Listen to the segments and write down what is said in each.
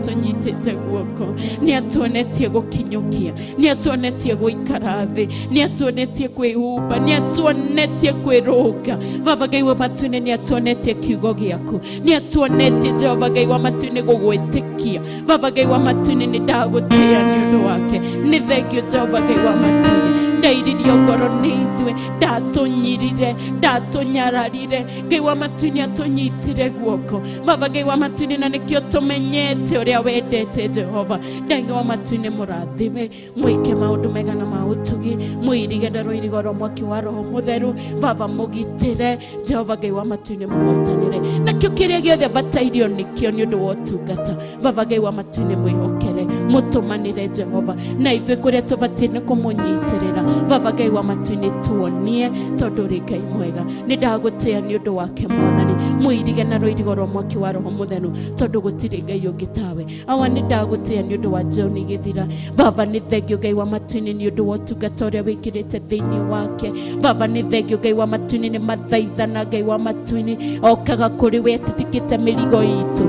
atũnyitĩte guoko, nĩ atuonetie gũkinyũkia, nĩ atuonetie gũikara thĩ, nĩ atuonetie kwĩhumba, nĩ atuonetie kwĩrũnga. Baba Ngai wa matu-inĩ, nĩ atuonetie kiugo gĩaku, nĩ atuonetie Jehova Ngai wa matu-inĩ gũgwĩtĩkia. Baba Ngai wa matu-inĩ, nĩ ndagũtĩĩa nĩ ũndũ wake. Nĩ thengio Jehova Ngai wa matu-inĩ, ndairirio ngoro nĩ ithuĩ, ndatũnyirire, ndatũnyararire. Ngai wa matu-inĩ atũnyitire guoko. Baba Ngai wa matu-inĩ, na nĩkĩo tũmenyete ũrĩa wendete Jehova. Ngai wa matu-inĩ, mũrathime, mwĩke maũndũ mega na ma ũtugi, mũirige na rũirigo rwa mwaki wa Roho Mũtheru. Baba mũgitĩre Jehova Ngai wa matu-inĩ, mũhotanĩre nakĩo kĩrĩa gĩothe batairio nĩkĩo nĩ ũndũ wa ũtungata. Baba Ngai wa matu-inĩ, mwĩhokere, mũtũmanĩre Jehova, na ithuĩ kũrĩa tũbatiĩ nĩ kũmũnyitĩrĩra. Baba Ngai wa matu-inĩ, tuonie tondũ ũrĩ Ngai mwega. Nĩ ndagũtĩĩa nĩ ũndũ wake Mwathani, mũirige na rũirigo rwa mwaki wa Roho Mũtheru, tondũ gũtirĩ Ngai ũngĩ tawe. Awa, nĩ ndagũtĩĩa nĩ ũndũ wa John Gĩthira. Baba, nĩ thengio Ngai wa matu-inĩ nĩ ũndũ wa ũtungata ũrĩa wĩkĩrĩte thĩinĩ wake. Baba, nĩ thengio Ngai wa matu-inĩ nĩ mathaithana Ngai wa matu-inĩ okaga kũrĩ we atitikĩte mĩrigo itũ.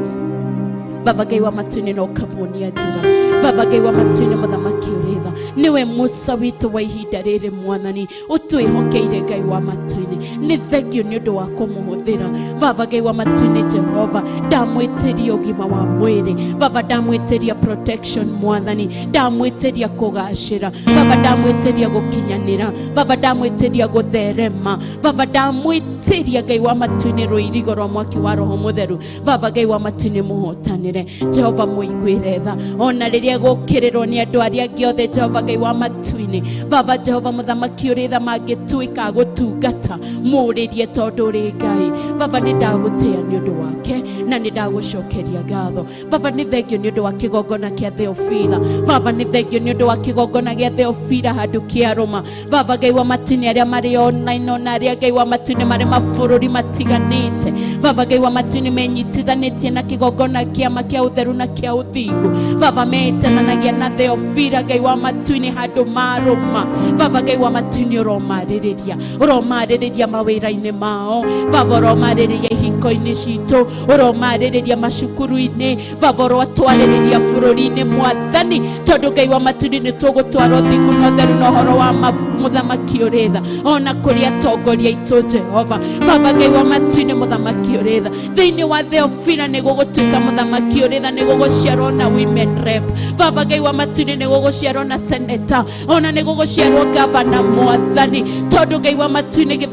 Baba Ngai wa matu-inĩ, na ũkamuonia njĩra. Baba Ngai wa matu-inĩ, mũthamaki ũrĩ tha, nĩwe Musa witũ wa ihinda rĩrĩ. Mwathani, ũtwĩhokeire Ngai wa matu-inĩ, nĩ thengio nĩ ũndũ wa kũmũhũthĩra. Baba Ngai wa matu-inĩ, Jehova, ndamwĩtĩria ũgima wa mwĩrĩ. Baba, ndamwĩtĩria protection. Mwathani, ndamwĩtĩria kũgacĩra. Baba, ndamwĩtĩria gũkinyanĩra. Baba, ndamwĩtĩria gũtherema. Baba, ndamwĩtĩria Ngai wa matu-inĩ rũirigo rwa mwaki wa Roho Mũtheru. Baba Ngai wa matu-inĩ, mũhotanĩre Jehova, mũiguĩre tha ona rĩrĩa gũkĩrĩrwo nĩ andũ arĩa angĩ othe. Jehova Ngai wa matu-inĩ, Baba Jehova mũthamaki ũrĩ tha, mangĩtuĩka a gũtungata, mũrĩrie tondũ ũrĩ Ngai. Baba, nĩ ndagũtĩĩa nĩ ũndũ wake na nĩ ndagũcokeria ngatho. Baba, nĩ thengio nĩ ũndũ wa kĩgongona kĩa Theofila. Baba, nĩ thengio nĩ ũndũ wa kĩgongona gĩa Theofila handũ kĩarũma. Baba Ngai wa matu-inĩ, arĩa marĩ online ona arĩa Ngai wa matu-inĩ marĩ mabũrũri matiganĩte, Baba Ngai wa matu-inĩ, menyitithanĩtie na kĩgongona kĩama kĩa ũtheru na kĩa ũthingu. Baba, metananagia na Theofila Ngai wa matu-inĩ handũ marũma. Baba Ngai wa matu-inĩ, ũromarĩrĩria, ũromarĩrĩria mawĩra-inĩ mao. Baba, ũromarĩrĩria ihiko-inĩ citũ, ũromarĩrĩria macukuru-inĩ. Baba, ũrotwarĩrĩria bũrũri-inĩ. Mwathani, tondũ Ngai wa matu-inĩ nĩ tũgũtwara ũthingu na ũtheru na ũhoro wa mũthamaki ũrĩ tha ona kũrĩ atongoria aitũ. Jehova, Baba Ngai wa matu-inĩ, mũthamaki ũrĩ tha, thĩinĩ wa Theofila nĩ gũgũtuĩka mũthamaki ũrĩ tha, nĩ gũgũciarwo na women rep. Baba Ngai wa matu-inĩ, nĩ gũgũciarwo na senator, ona nĩ gũgũciarwo gavana. Mwathani, tondũ Ngai wa matu-inĩ,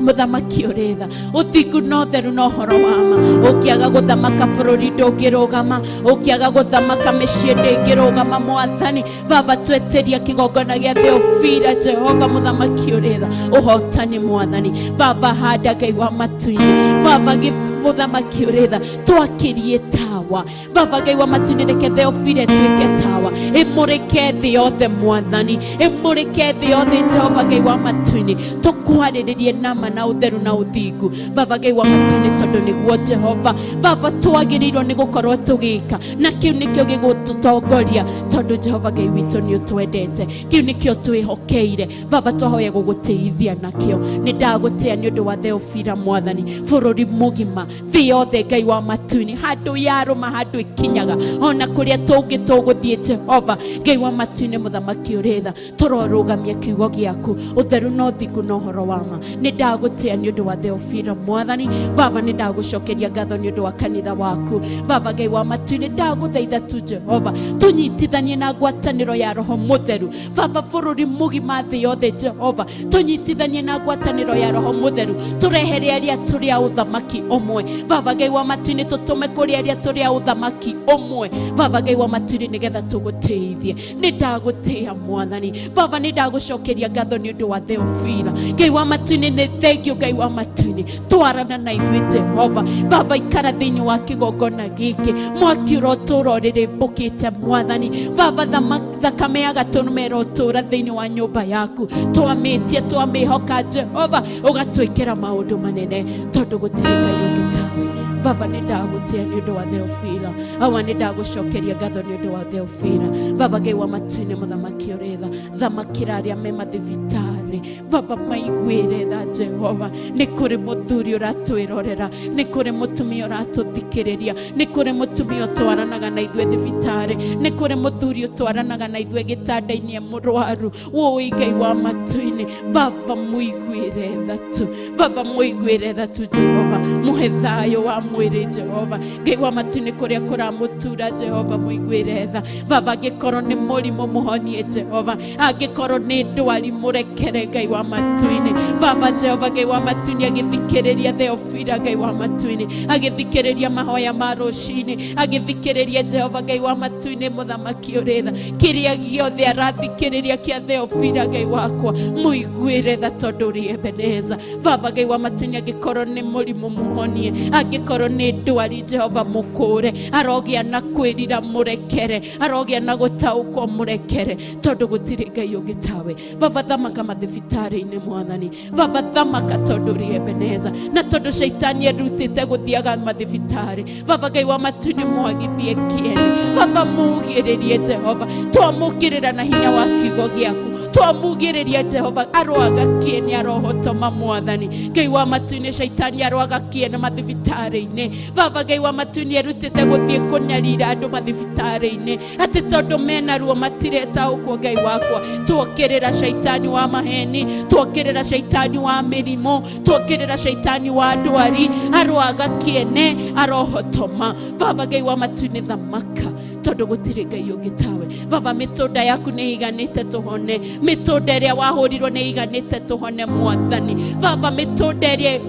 mũthamaki ũrĩ tha, ũthingu na ũtheru na ũhoro wa ma ũngĩaga gũthamaka, bũrũri ndũngĩrũgama. Ũngĩaga gũthamaka, mĩciĩ ndĩngĩrũgama. Mwathani, Baba, twetĩria kĩgongona gĩa Theofila. Jehova mũthamaki ũrĩ tha, ũhotani. Mwathani, Baba, handa Ngai wa matu-inĩ. Baba mũthamaki ũrĩ tha, twakĩrie tawa. Baba Ngai wa matu-inĩ, reke Theofila ĩtuĩke tawa, ĩmũrĩke thĩ yothe. Mwathani, ĩmũrĩke thĩ yothe. Jehova Ngai wa matu-inĩ, tũkwarĩrĩrie nama na ũtheru na ũthingu. Baba Ngai wa matu-inĩ, tondũ nĩguo Jehova Baba twagĩrĩirwo nĩ gũkorwo tũgĩka, na kĩu nĩkĩo gĩgũtũtongoria, tondũ Jehova Ngai witũ nĩ ũtwendete. Kĩu nĩkĩo twĩhokeire. Baba, twahoya gũgũtĩithia nakĩo. Nĩ ndagũtĩa nĩ ũndũ wa Theofila. Mwathani, bũrũri mũgima, thĩ yothe, Ngai wa matu-inĩ, handũ yarũma, handũ ĩkinyaga, ona kũrĩa tũngĩ tũgũthiĩ, Jehova Ngai wa matu-inĩ, mũthamaki ũrĩ tha, tũrorũgamia kiugo gĩaku, ũtheru na ũthingu na ũhoro wa ma. Nĩ ndagũtĩa nĩ ũndũ wa Theofila. Mwathani, Baba, nĩ ndagũcokeria ngatho nĩ ũndũ wa kanitha waku. Baba Ngai wa matu-inĩ, ndagũthaitha tu Jehova, tũnyitithanie na ngwatanĩro ya Roho Mũtheru. Baba, bũrũri mũgima, thĩ yothe, Jehova, tũnyitithanie na ngwatanĩro ya Roho Mũtheru, tũrehere arĩa tũrĩ a ũthamaki ũmwe. Baba Ngai wa matu-inĩ, tũtũme kũrĩ arĩa tũrĩ a ũthamaki ũmwe. Baba Ngai wa matu-inĩ, nĩgetha tũgũtĩithie. Nĩ ndagũtĩĩa. Mwathani, Baba, nĩ ndagũcokeria ngatho nĩ ũndũ wa Theofila. Ngai wa matu-inĩ, nĩ thengio. Ngai wa matu-inĩ, twarana na ithuĩ. Jehova Baba, ikara thĩinĩ wa kĩgongona gĩkĩ, mwaki ũrotũra ũrĩrĩmbũkĩte. Mwathani Baba, thakame ya gatũrũme ĩrotũra thĩinĩ wa nyũmba yaku. Twamĩtie, twamĩhoka. Jehova, ũgatwĩkĩra maũndũ manene, tondũ gũtirĩ Ngai ũngĩ tawe. Baba, nĩ ndagũtĩa nĩ ũndũ wa Theofila. Awa, nĩ ndagũcokeria ngatho nĩ ũndũ wa Theofila. Baba Ngai wa matu-inĩ, mũthamaki ũrĩ tha, thamakĩra arĩa me mathibitarĩ. mathibitarĩ. Baba maiguĩre tha Jehova. Nĩ kũrĩ mũthuri ũratwĩrorera, nĩ kũrĩ mũtumia ũratũthikĩrĩria, nĩ kũrĩ mũtumia ũtwaranaga na ithuĩ thibitarĩ, nĩ kũrĩ mũthuri ũtwaranaga na ithuĩ gĩtanda-inĩ e mũrwaru. Wũi Ngai wa matu-inĩ, Baba mũiguĩre tha tu, Baba mũiguĩre tha tu Jehova, mũhe thayũ wa mwĩrĩ Jehova. Ngai wa matu-inĩ kũrĩa kũramũtura Jehova mũiguĩre tha. Baba angĩkorwo nĩ mũrimũ mũhonie Jehova, angĩkorwo nĩ ndwari mũrekere Ngai wa matu-inĩ. Baba Jehova Ngai wa matu-inĩ agĩthikĩrĩria Theofila Ngai wa matu-inĩ, agĩthikĩrĩria mahoya ma rũcinĩ, agĩthikĩrĩria Jehova Ngai wa matu-inĩ mũthamaki ũrĩ tha, kĩrĩa gĩothe arathikĩrĩria kĩa Theofila Ngai wakwa mũiguĩre tha tondũ ũrĩ Ebeneza. Baba Ngai wa matu-inĩ angĩkorwo nĩ mũrimũ mũhonie, angĩkorwo nĩ ndwari Jehova mũkũre, arogĩa na kwĩrira mũrekere, arogĩa na gũtaũkwo mũrekere, tondũ gũtirĩ Ngai ũngĩ tawe. Baba thamaka mathibitarĩ-inĩ mwathani, Baba thamaka tondũ ũrĩ Ebeneza, na tondũ caitani erutĩte gũthiaga mathibitarĩ. Baba Ngai wa matu-inĩ mwagithie kĩene, Baba mugĩrĩrie Jehova, twamũkĩrĩra na hinya wa kiugo gĩaku, twamugĩrĩria Jehova aroaga kĩene, arohotoma mwathani. Ngai wa matu-inĩ caitani aroaga kĩene mathibitarĩ-inĩ. Baba Ngai wa matu-inĩ erutĩte gũthiĩ kũnyarira andũ mathibitarĩ-inĩ, atĩ tondũ mena ruo matiretaũkwo Ngai wakwa. Tuokĩrĩra caitani wa maheni, tuokĩrĩra caitani wa mĩrimũ, tuokĩrĩra caitani wa ndwari, aroaga kĩene, arohotoma. Baba Ngai wa matu-inĩ thamaka tondũ gũtirĩ Ngai ũngĩ tawe. Baba mĩtũnda yaku nĩ ĩiganĩte tũhone, mĩtũnda ĩrĩa wahũrirwo nĩ ĩiganĩte tũhone mwathani. Baba mĩtũnda ĩrĩa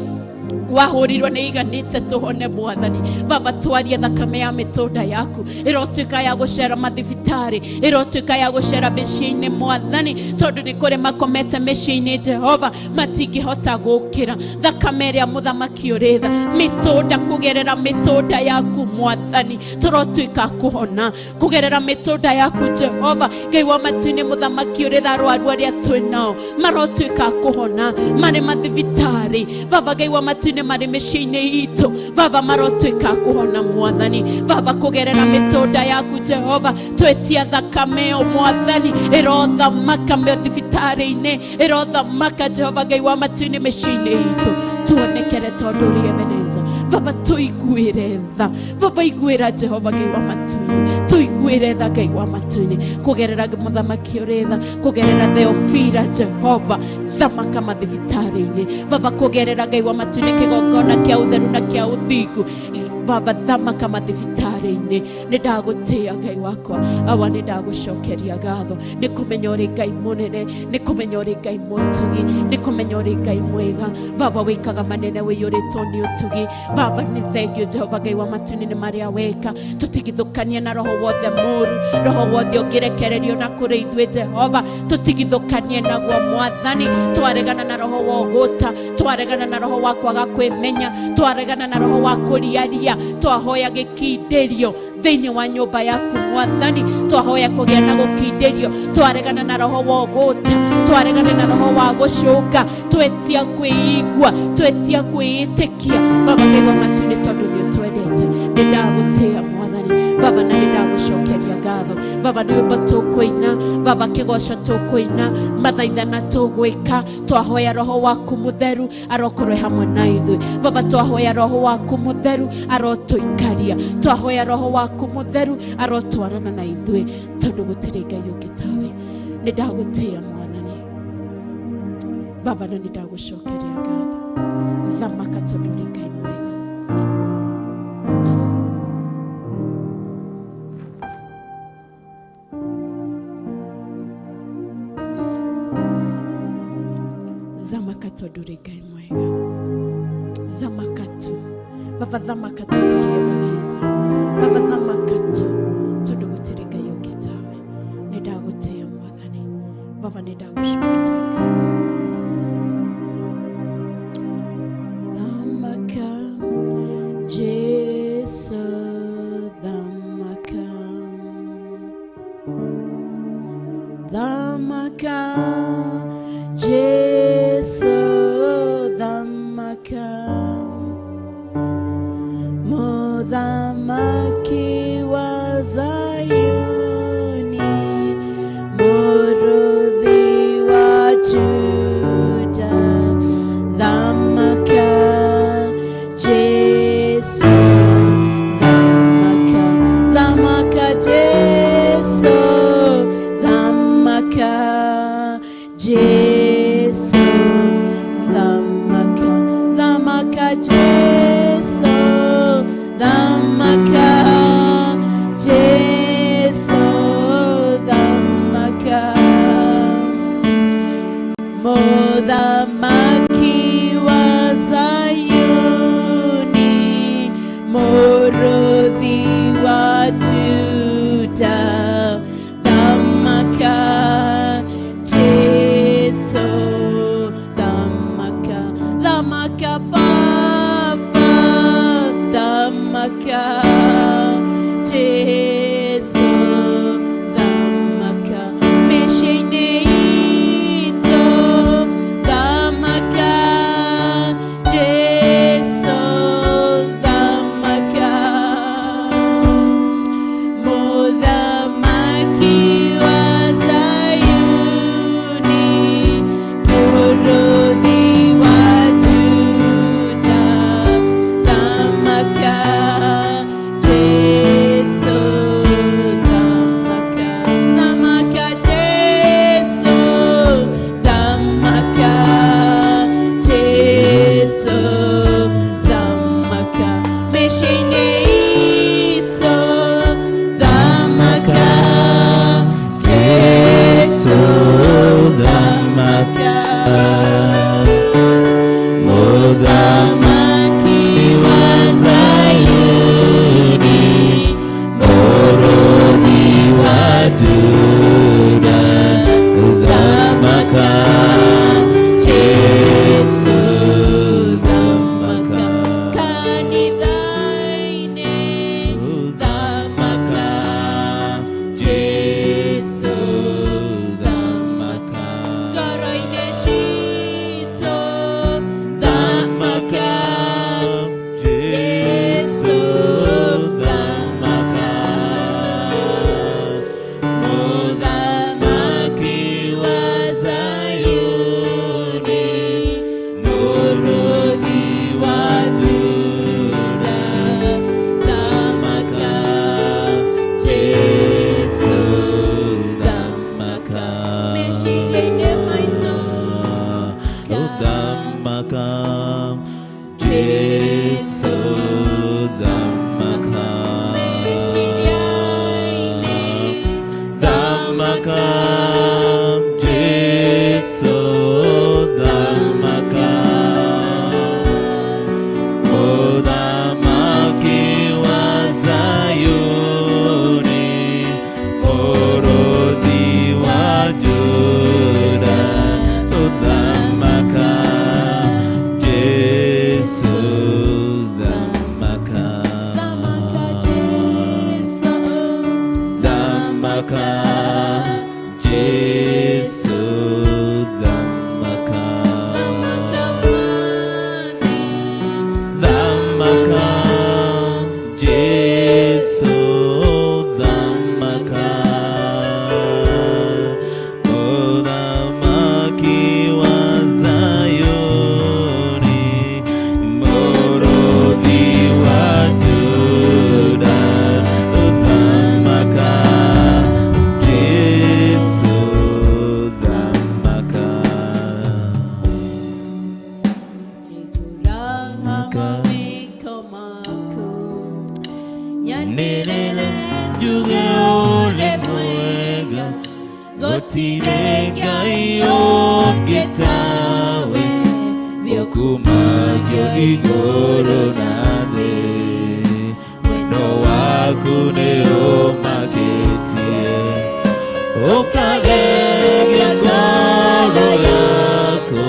wahũrirwo nĩ ĩiganĩte tũhone mwathani. Baba twarie thakame ya mĩtũnda yaku ĩrotuĩka ya gũcera mathibitarĩ, ĩrotuĩka ya gũcera mĩciĩ-inĩ mwathani, tondũ nĩ kũrĩ makomete mĩciĩ-inĩ Jehova matingĩhota gũkĩra. Thakame ĩrĩa mũthamaki ũrĩ tha, mĩtũnda kũgerera mĩtũnda yaku mwathani tũrotuĩka kũhona kũgerera mĩtũnda yaku Jehova. Ngai wa matu-inĩ mũthamaki ũrĩ tha, arwaru arĩa twĩ nao marotuĩka kũhona marĩ mathibitarĩ. Baba Ngai wa matu-inĩ marĩ mĩciĩ-inĩ itũ, Baba marotuĩka kũhona mwathani. Baba kũgerera mĩtũnda yaku Jehova twetia thakame ĩyo mwathani ĩrothamaka mathibitarĩ-inĩ, ĩrothamaka Jehova Ngai wa matu-inĩ mĩciĩ-inĩ itũ, tuonekere tondũ ũrĩ Ebeneza. Baba tũiguĩre tha, Baba iguĩra Jehova Ngai wa matu-inĩ, tũiguĩre tha Ngai wa matu-inĩ kũgerera mũthamaki ũrĩ tha, kũgerera Theofila Jehova thamaka mathibitarĩ-inĩ. Baba kũgerera Ngai wa matu-inĩ kĩgongona kĩa ũtheru na kĩa ũthingu, Baba thamaka mathibitarĩ-inĩ. Nĩ ndagũtĩĩa Ngai wakwa, awa nĩ ndagũcokeria ngatho nĩ kũmenya ũrĩ Ngai mũnene, nĩ kũmenya ũrĩ Ngai mũtugi, nĩ kũmenya ũrĩ Ngai mwega. Baba wĩkaga manene wĩiyũrĩtwo nĩ ũtugi. Baba nĩ thengio Jehova Ngai wa matu-inĩ nĩ marĩa weka. Tũtigithũkanie na roho wothe mũru, roho wothe ũngĩrekererio na kũrĩ ithuĩ Jehova, tũtigithũkanie naguo mwathani. Twaregana na roho wa ũgũta, twaregana na roho wa kwaga kwĩmenya, twaregana na roho wa kũriaria, twahoya gĩkindĩrio thĩinĩ wa nyũmba yaku mwathani, twahoya kũgĩa na gũkindĩrio, twaregana na roho wa ũgũta, twaregana na roho wa gũcũnga, twetia kwĩigua, twetia kwĩĩtĩkia. Baba Ngai wa matu-inĩ tondũ nĩ ũtwendete, nĩ ndagũtĩĩa mwathani. Baba na nĩ ndagũcokeria ngatho. Baba nĩ rwĩmbo tũkũina, Baba kĩgoco tũkũina, mathaithana tũgwĩka, twahoya roho waku mũtheru arokorwo hamwe na ithuĩ. Baba twahoya roho waku mũtheru arotũikaria, twahoya roho waku mũtheru arotwarana na ithuĩ, tondũ gũtirĩ Ngai ũngĩ tawe. Nĩ ndagũtĩĩa mwathani. Baba na nĩ ndagũcokeria ngatho. Thamaka tondũ ũrĩ Ngai mwega. Thamaka tondũ ũrĩ Ngai mwega. Thamaka tu. Baba thamaka tondũ ũrĩ Ebeneza. Baba thamaka tu tondũ gũtirĩ Ngai ũngĩ tawe. Nĩ ndagũtĩĩa mwathani. Baba nĩ ndagũcokeria ngatho. Thamaka Jesu thamaka, thamaka Jesu thamaka, muthamaki wa Zayuni, mũrũthi wa Juda. Thamaka Jesu thamaka Mũthamaki wa Zayuni Mũrũthi wa Juda Thamaka Jesu thamaka Thamaka Jesu Thamaka Jesu thamaka Thamaka Mwathani Thamaka Jesu thamaka Mũthamaki wa Zayuni Mũrũthi wa Juda Thamaka Jesu thamaka Nĩngũraha mawĩko maku Nyanĩrĩre njuge ũrĩ mwega gũtirĩ Ngai ũngĩ tawe ũkumagio igũrũ na thĩ wendo waku nĩ ũmakĩtie ũkagegia ngoro yakwa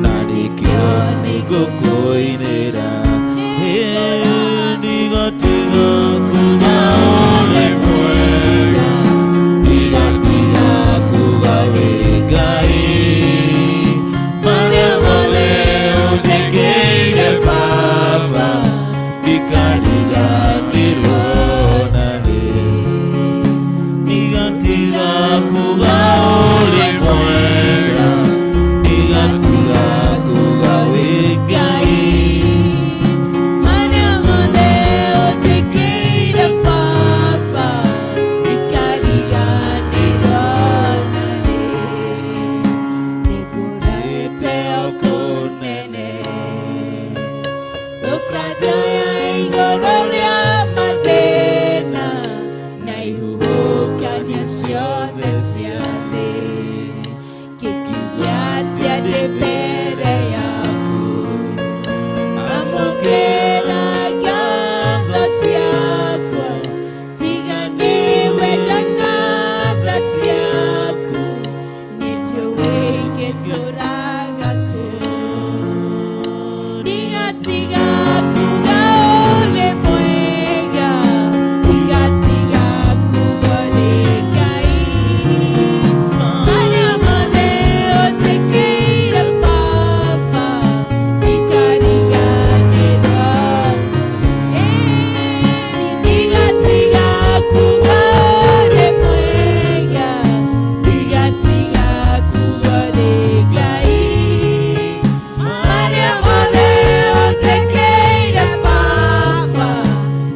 na nĩkĩo nĩngũkũinĩra ndigatiga kuga ũrĩ mwega ndigatiga kuga wĩ Ngai marĩa mothe ũnjĩkĩire Baba ndikariganĩrwo na rĩ ndigatiga kuga ũrĩ mwega ndigatiga kuga wĩ Ngai Marĩa mothe ũnjĩkĩire Baba ndikariganĩrwo na rĩ nĩngũrete o kũnene ũkanjoya igũrũ rĩa mathĩna na ihuhũkanio ciothe cia thĩ ngĩkiuga atĩa ndĩ mbere yaku amũkĩra ngatho ciakwa tiga nĩwe ndona tha ciaku nĩnjũĩ ingĩtũraga kũ ndigatiga kuga ũrĩ mwega ndigatiga kuga ũrĩ Ngai marĩa mothe ũnjĩkĩire Baba ndikariganĩrwo ndigatiga kuga ũrĩ mwega ndigatiga kuga ũrĩ Ngai marĩa mothe ũnjĩkĩire Baba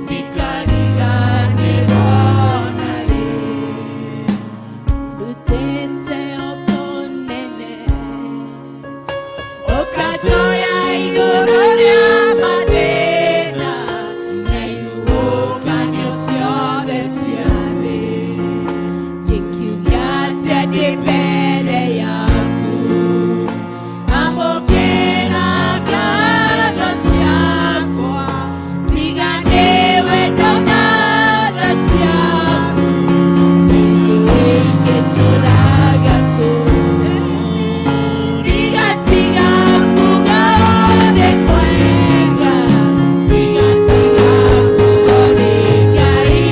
ndikariganĩrwo na rĩ ndutĩte o kũnene ũkanjoya igũrũ rĩa mathĩna na ihuhũkanio ciothe cia thĩ ngĩkiuga atĩa ndĩ mbere yaku amũkĩra ngatho ciakwa tiga nĩwe ndona tha ciaku ingĩtũraga kũ ndigatiga kuga ũrĩ mwega ndigatiga kuga ũrĩ Ngai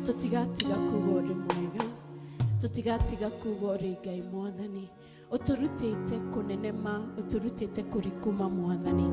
Tũtigatiga kuga ũrĩ mwega, tũtigatiga kuga ũrĩ Ngai mwathani. Ũtũrutĩte kũnene ma, ũtũrutĩte kũrĩ kuma mwathani.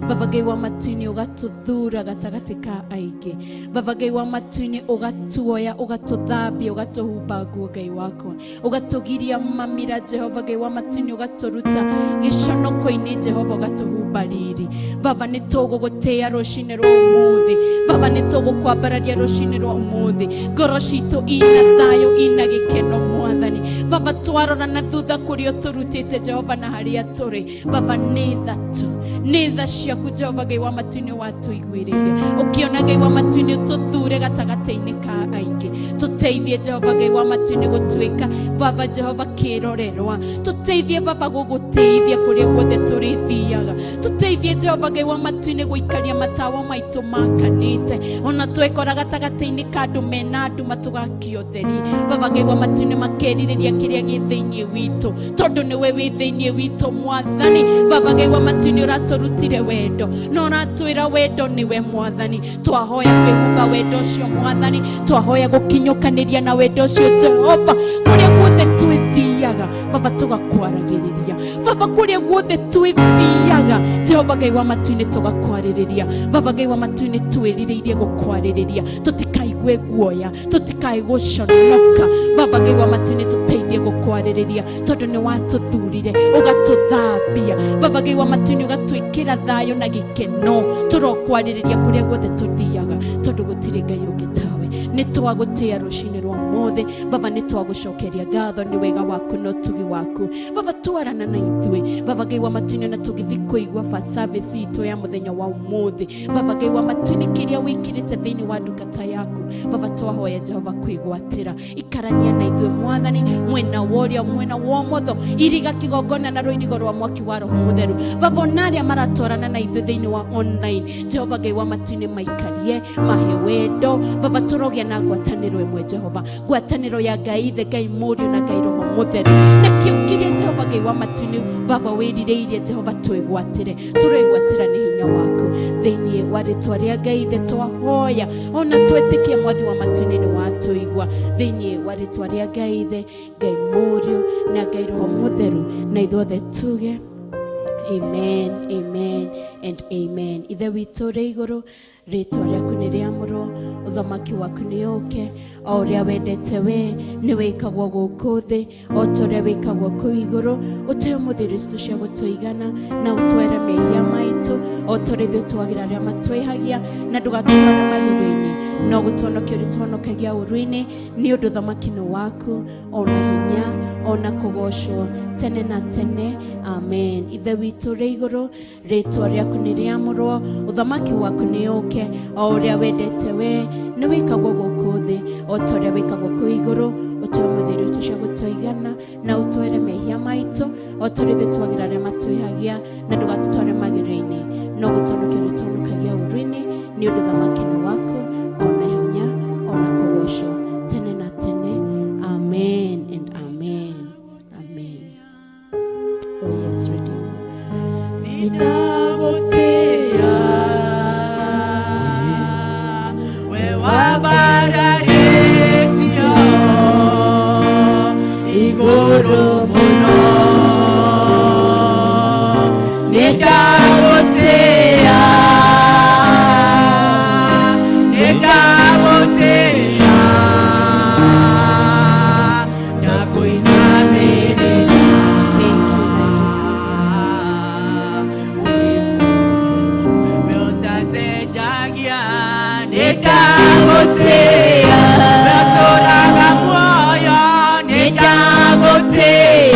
Baba Ngai wa matu-inĩ, ũgatũthura gatagatĩ ka aingĩ. Baba Ngai wa matu-inĩ, ũgatuoya, ũgatũthambia, ũgatũhumba nguo Ngai wakwa, ũgatũgiria mamira Jehova Ngai wa matu-inĩ, ũgatũruta gĩconoko-inĩ Jehova, ũgatũhumba riri. Baba nĩ tũgũgũtĩĩa rũcinĩ rwa ũmũthĩ. Baba nĩ tũgũkwambararia rũcinĩ rwa ũmũthĩ. Ngoro citũ ina thayũ, ina gĩkeno mwathani. Baba twarora na thutha kũrĩa ũtũrutĩte Jehova na harĩa tũrĩ, Baba nĩ tha tu, nĩ tha ciaku Jehova Ngai wa matu-inĩ watũiguĩrĩire. Ũkĩona Ngai wa matu-inĩ ũtũthure gatagatĩ-inĩ ka aingĩ. Tũteithie Jehova Ngai wa matu-inĩ gũtuĩka Baba Jehova kĩrorerwa. Tũteithie Baba gũgũtĩithia kũrĩa guothe tũrĩthiaga. Tũteithie Jehova Ngai wa matu-inĩ gũikaria matawa maitũ makanĩte, ona twekora gatagatĩ-inĩ ka andũ mena nduma tũgakia ũtheri. Baba Ngai wa matu-inĩ makerirĩria kĩrĩa gĩ thĩinĩ witũ, tondũ nĩwe wĩ thĩinĩ witũ mwathani. Baba Ngai wa matu-inĩ ũratũrutire wendo na ũratwĩra wendo nĩwe mwathani. Twahoya kwĩhumba wendo ũcio mwathani, twahoya gũkinyũkanĩria na wendo ũcio Jehova kũrĩa guothe twĩthiaga. Baba tũgakwaragĩrĩria, Baba kũrĩa guothe twĩthiaga Jehova Ngai wa matu-inĩ tũgakwarĩrĩria. Baba Ngai wa matu-inĩ twĩrirĩirie gũkwarĩrĩria, tũtikaigue guoya, tũtikae gũconoka. Baba Ngai wa matu-inĩ tũteithie gũkwarĩrĩria, tondũ nĩ watũthurire ũgatũthambia. Baba Ngai wa matu-inĩ ũgatwĩkĩra thayũ na gĩkeno, tũrokwarĩrĩria kũrĩa guothe tũthiaga, tondũ gũtirĩ Ngai ũngĩ tawe. Nĩ twagũtĩĩa rũcinĩ rwa ũmũthĩ Baba, nĩ twagũcokeria ngatho nĩ wega waku na ũtugi waku. Baba twarana na ithuĩ Baba Ngai wa matu-inĩ, na tũgĩthiĩ kũigua first service itũ ya mũthenya wa ũmũthĩ. Baba Ngai wa matu-inĩ, kĩrĩa wĩkĩrĩte thĩinĩ wa ndungata yaku Baba, twahoya Jehova kwĩgwatĩra. Ikarania na ithuĩ mwathani, mwena wa ũrĩo, mwena wa ũmotho, iriga kĩgongona na rũirigo rwa mwaki wa Roho Mũtheru. Baba ona arĩa maratwarana na ithuĩ thĩinĩ wa online, Jehova Ngai wa matu-inĩ maikarie, mahe wendo. Baba tũrogĩa na ngwatanĩro ĩmwe Jehova, ngwatanĩro ya Ngai Ithe, Ngai Mũriũ na Ngai Roho Mũtheru, na kĩu kĩrĩa Jehova Ngai wa matu-inĩ Baba wĩrirĩirie Jehova twĩgwatĩre, tũrĩgwatĩra nĩ hinya waku. Thĩinĩ wa rĩtwa rĩa Ngai Ithe twahoya, ona twĩtĩkie mwathi wa matu-inĩ nĩ watũigua. Thĩinĩ wa rĩtwa rĩa Ngai Ithe, Ngai Mũriũ na Ngai Roho Mũtheru, na ithuothe tuge amen, amen and amen. Ithe witũ ũrĩ igũrũ, rĩtwa rĩaku nĩ rĩamũrwo, ũthamaki waku nĩ ũke, o ũrĩa wendete we nĩ wĩkagwo gũkũ thĩ o ta ũrĩa wĩkagwo kũu igũrũ. Ũtũhe ũmũthĩ irio citũ cia gũtũigana, na ũtwere mehia maitũ o ta ũrĩa ithuĩ twagĩra arĩa matwĩhagia, na ndũgatũtware magerio-inĩ, no gũtũhonokia ũrĩtũhonokagia ũũru-inĩ, nĩ ũndũ ũthamaki nĩ waku, ona hinya, ona kũgocwo tene na tene. Amen. Ithe witũ ũrĩ igũrũ, rĩtwa rĩaku nĩ rĩamũrwo, ũthamaki waku nĩ ũke, o ũrĩa wendete we nĩ wĩkagwo gũkũ thĩ o ta ũrĩa wĩkagwo kũu igũrũ. Ũtũhe ũmũthĩ irio citũ cia gũtũigana, na ũtwere mehia maitũ o ta ũrĩa ithuĩ twagĩra arĩa matwĩhagia, na ndũgatũtware magerio-inĩ, no gũtũhonokia ũrĩtũhonokagia ũũru-inĩ, nĩ ũndũ ũthamaki nĩ waku, ona hinya, ona kũgocwo tene na tene. Amen and amen. Amen. Oh yes, Redeemer. Nindagũtĩĩa, we wambararĩtio igũrũ mũno. Nĩndagũtĩĩa, nĩndagũtĩĩa, ndakũinamĩrĩra. Thank you, my Redeemer. Nĩũtacenjagia, nĩndagũtĩĩa, we ũtũũraga muoyo, nĩndagũtĩĩa.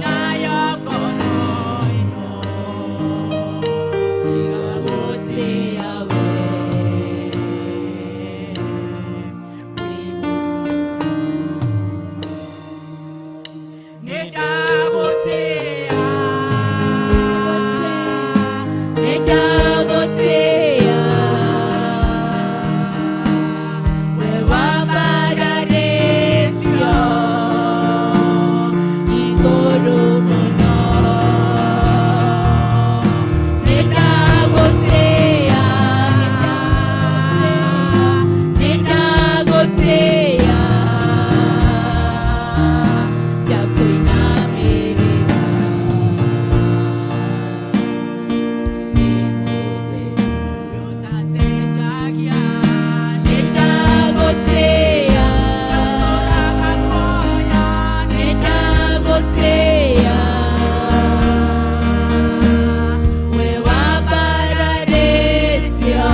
Nayo ngoro ĩno ĩgagũtĩĩa we. Nĩndagũtĩĩa, Nĩndagũtĩĩa, we wambararĩtio igũrũ mũno. Nĩndagũtĩĩa, nĩndagũtĩĩa, ndakũinamĩrĩra. Ũtacenjagia. Nĩndagũtĩĩa, Ndũtũũraga muoyo. Nĩndagũtĩĩa, we wambararĩtio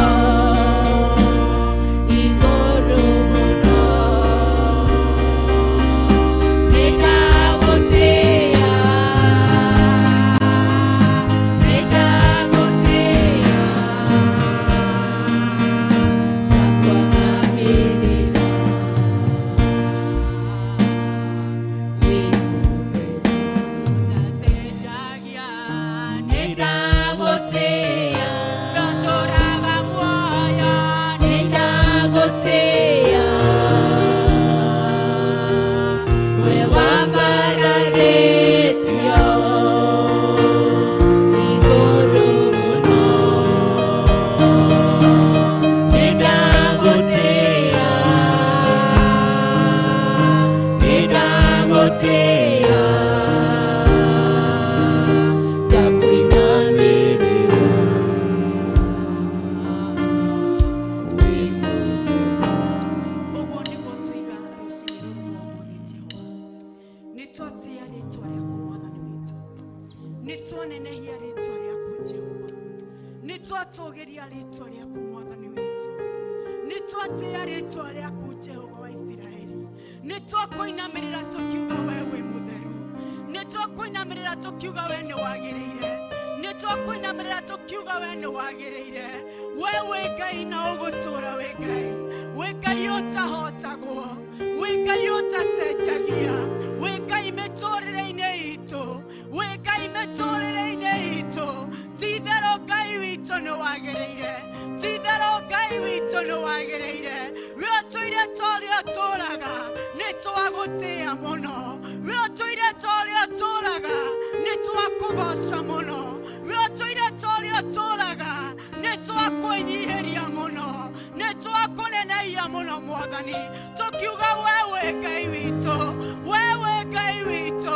igũrũ mũno. Nĩndagũtĩĩa, nĩndagũtĩĩa, ndakwanamĩrĩra. Wĩ mũtheru. Ũtacenjagia. Nĩndagũtĩĩa, Ndũtũũraga muoyo. Nĩndagũtĩĩa, we wambararĩtio igũrũ mũno. Nĩndagũtĩĩa, nĩndagũtĩĩa, ndakũinamĩrĩra. Wĩ mũtheru. Ũguo nĩguo tũiga rũcinĩ rũrũ rwa ũmũthĩ Jehova. Nĩ twatĩĩa rĩtwa rĩaku Mwathani witũ. Nĩ twanenehia rĩtwa rĩaku Jehova. Nĩ twatũgĩria rĩtwa rĩaku Mwathani witũ. Nĩ twatĩĩa rĩtwa rĩaku Jehova wa Isiraeli. Nĩ twakũinamĩrĩra tũkiuga we wĩ mũtheru. Nĩ twakũinamĩrĩra tũkiuga we nĩ wagĩrĩire. Nĩ twakũinamĩrĩra tũkiuga we nĩ wagĩrĩire. We wĩ Ngai na ũgũtũũra wĩ Ngai. Wĩ Ngai ũtahotagwo. Wĩ Ngai ũtacenjagia. Wĩ Ngai mĩtũrĩre-inĩ itũ. Wĩ Ngai mĩtũrĩre-inĩ itũ. Ti-itherũ Ngai witũ nĩ wagĩrĩire. Ti-itherũ Ngai witũ nĩ wagĩrĩire. We ũtũire ta ũrĩa ũtũũraga, nĩ twagũtĩĩa mũno. We ũtũire ta ũrĩa ũtũũraga, nĩ twakũgoca mũno. We ũtũire ta ũrĩa ũtũũraga, nĩ twakwĩnyihĩria mũno. Nĩ twakũnenehia mũno Mwathani. Tũkiuga we wĩ Ngai witũ, we wĩ Ngai witũ,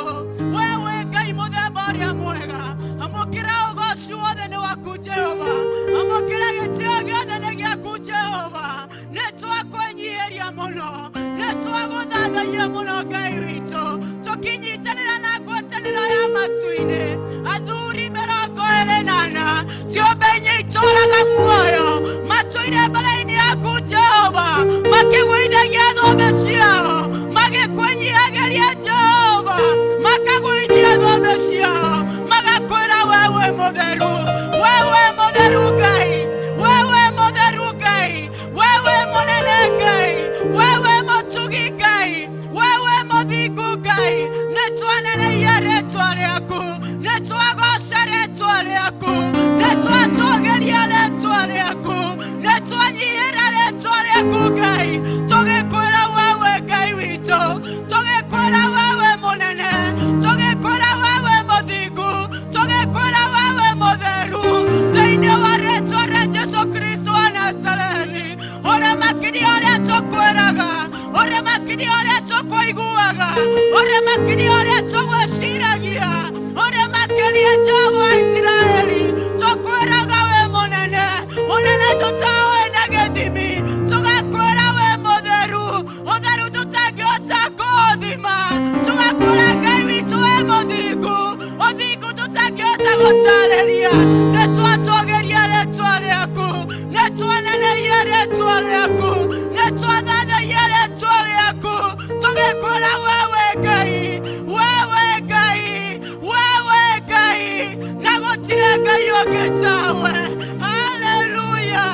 we wĩ Ngai mũthemba ũrĩa mwega. Amũkĩra ũgoci wothe nĩ waku Jehova. Amũkĩra gĩtĩo gĩothe nĩ gĩaku Jehova. Nĩ twakwĩnyihĩria mũno, nĩ twagũthathaia mũno Ngai witũ. Tũkĩnyitanĩra na ngwatanĩro ya matu-inĩ, athuri 24, ciũmbe inya itũũraga muoyo, matũire mbere-inĩ yaku Jehova, makĩgũithagia thũmbĩ ciao, magĩkwĩnyihagĩria Jehova, makagũithia thũmbĩ ciao, magakwĩra we wĩ mũtheru, we wĩ mũtheru Ngai, we wĩ mũtheru Ngai, we wĩ mũnene Ngai, we wĩ mũtugi Ngai, we wĩ mũthingu Ngai. Nĩ twanenehia rĩtwa rĩaku, nĩ twagoca rĩtwa rĩaku, nĩ twatũgĩria rĩtwa rĩaku, nĩ twanyihĩra rĩtwa rĩaku Ngai. Tũgĩkwĩra we wĩ Ngai witũ, tũgĩkwĩra we wĩ mũnene, tũgĩkwĩra we wĩ mũthingu, tũgĩkwĩra we wĩ mũtheru. Thĩinĩ wa rĩtwa rĩa Jesũ Kristo wa Nazarethi, ũrĩa makĩria ũrĩa tũkwĩraga, ũrĩa makĩria ũrĩa tũkũiguaga, ũrĩa makĩria ũrĩa tũgwĩciragia, ũrĩa makĩria Jehova wa Isiraeli, tũkwĩraga wĩ mũnene, mũnene tũtaoĩ na gĩthimi, tũgakwĩra wĩ mũtheru, ũtheru tũtangĩhota kũũthima, tũgakwĩra Ngai witũ wĩ mũthingu, ũthingu tũtangĩhota gũtarĩria. Nĩ twatũgĩria rĩtwa rĩaku, nĩ twanenehia rĩtwa rĩaku, nĩ twathathaia rĩtwa rĩaku, tũgĩkwĩra we wĩ Ngai, we Ũngĩ tawe. Haleluya.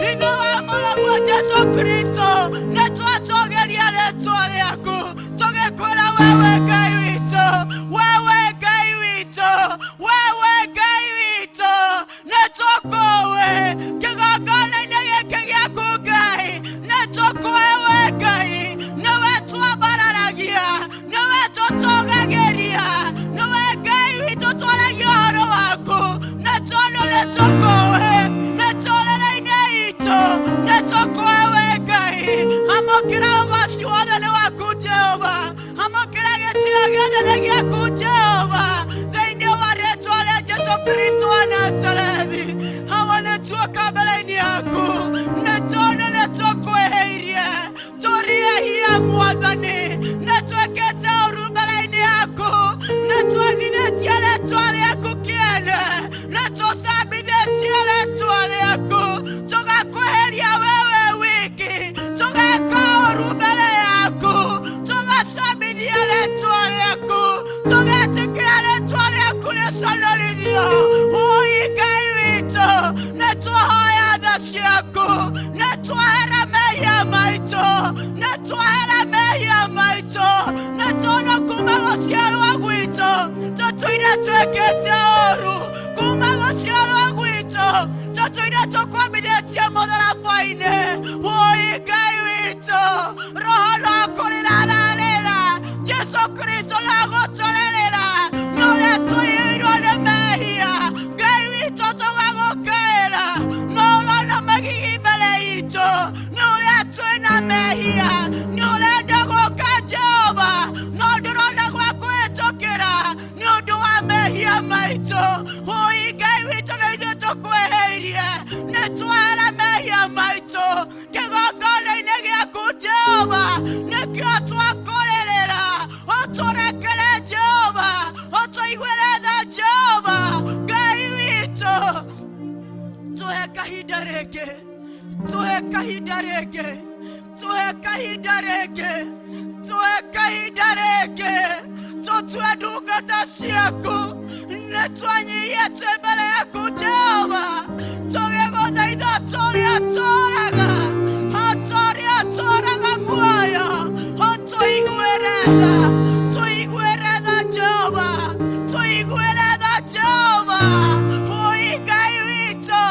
Ithe wa Mũrũguo Jesũ Kristo, nĩ twatũgĩria rĩtwa rĩaku tũgĩkwĩra wewe Ngai witũ, wewe Ngai witũ, wewe Ngai witũ, nĩ tũkũĩ kĩgongona-inĩ gĩkĩ gĩaku Ngai, nĩ tũkũĩ we Ngai, nĩwe twambararagia, nĩwe tũtũgagĩria, nĩwe Ngai witũ twaragia ũhoro waku, nĩ tondũ nĩ tũkũĩ mĩtũrĩre-inĩ itũ, nĩ tũkũĩ we Ngai. Amũkĩra ũgoci wothe nĩ waku Jehova, amũkĩra gĩtĩo gĩothe nĩ gĩaku Jehova, thĩinĩ wa rĩtwa rĩa Jesũ Kristo wa Nazarethi. Hawa nĩ tuoka mbere-inĩ yaku, nĩ tondũ nĩ tũkwĩhĩirie, tũrĩ ehia Mwathani, nĩ twĩkĩte ũru mbere-inĩ yaku, nĩ twagithĩtie rĩtwa rĩaku kĩene, nĩ tũcambithĩtie rĩtwa rĩaku, tũgakwĩhĩria wewe wiki, tũgeka ũru mbere yaku, tũgacambithia rĩtwa rĩaku, tũgetĩkĩra rĩtwa rĩaku rĩconorithio. Ũi Ngai witũ, nĩ twahoya tha ciaku, nĩ twahera mehia maitũ, nĩ twahera mehia maitũ, nĩ tondũ kuma gũciarwo gwitũ tũtũire twĩkĩte ũru, kuma gũciarwo gwitũ tũtũire tũkwambithĩtie mũtharaba-inĩ. Ũi Ngai witũ, Roho no kũrĩra ararĩra, Jesũ Kristo no gũtũrĩrĩra, nĩ ũrĩa tũiyũirwo nĩ mehia. Ngai witũ tũgagũkaĩra, no ũrona magigi mbere itũ, nĩ ũrĩa twĩna mehia, nĩ ũrenda gũka Jehova, no ndũrona gwa kũhĩtũkĩra nĩ ũndũ wa mehia maitũ. Ũi Ngai witũ, nĩ ithuĩ tũkwĩhĩirie, nĩ twahera mehia maitũ kĩgongona-inĩ gĩaku Jehova, nĩkĩo twakũrĩrĩra. Ũtũrekere Jehova, ũtũiguĩre tha Jehova Ngai witũ, tũhe kahinda rĩngĩ, tũhe kahinda rĩngĩ, tũhe kahinda rĩngĩ, tũhe kahinda rĩngĩ, tũtue ndungata ciaku, nĩ twanyihie twĩ mbere yaku Jehova, tũgĩgũthaitha tũrĩa tũraga, o tũrĩa tũraga muoyo, ũtũiguĩre tha, tũiguĩre tha Jehova, tũiguĩre tha Jehova. Ũi Ngai witũ,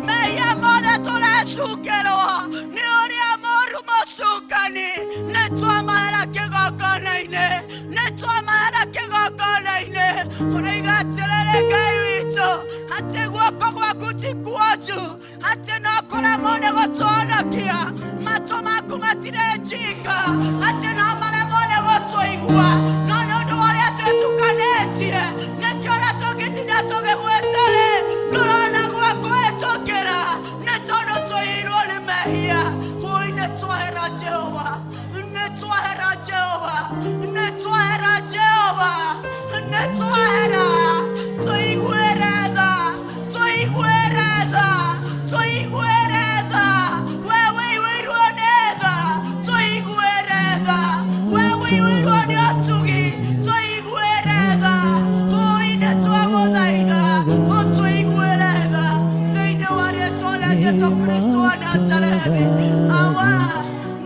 mehia mothe tũrecukĩrwo nĩ ũrĩa mũũru mũcukani, nĩ twamahera kĩgongona-inĩ, nĩ twamahera kĩgongona-inĩ. Ũroiga atĩrĩrĩ Ngai witũ, atĩ guoko gwaku ti kuonju, atĩ no kũremwo nĩ gũtũhonokia, matũ maku matirĩ njinga, atĩ no maremwo nĩ gũtũigua, no nĩ ũndũ wa ũrĩa twĩtukanĩtie, nĩkĩo ũrĩa tũngĩtinda tũgĩgwĩta-rĩ, ndũrona gwa kũhĩtũkĩra, nĩ tondũ tũiyũirwo nĩ mehia. Ũi nĩ twahera Jehova, nĩ twahera Jehova, nĩ twahera Jehova, nĩ twahera. Tũiguĩre tha, tũiguĩre tha, tũiguĩre tha, we wĩiyũirwo nĩ tha, tũiguĩre tha, we wĩiyũirwo nĩ ũtugi, tũiguĩre tha. Ũi nĩ twagũthaitha, ũtũiguĩre tha thĩinĩ wa rĩtwa rĩa Jesũ Kristo wa Nazarethi. Awa,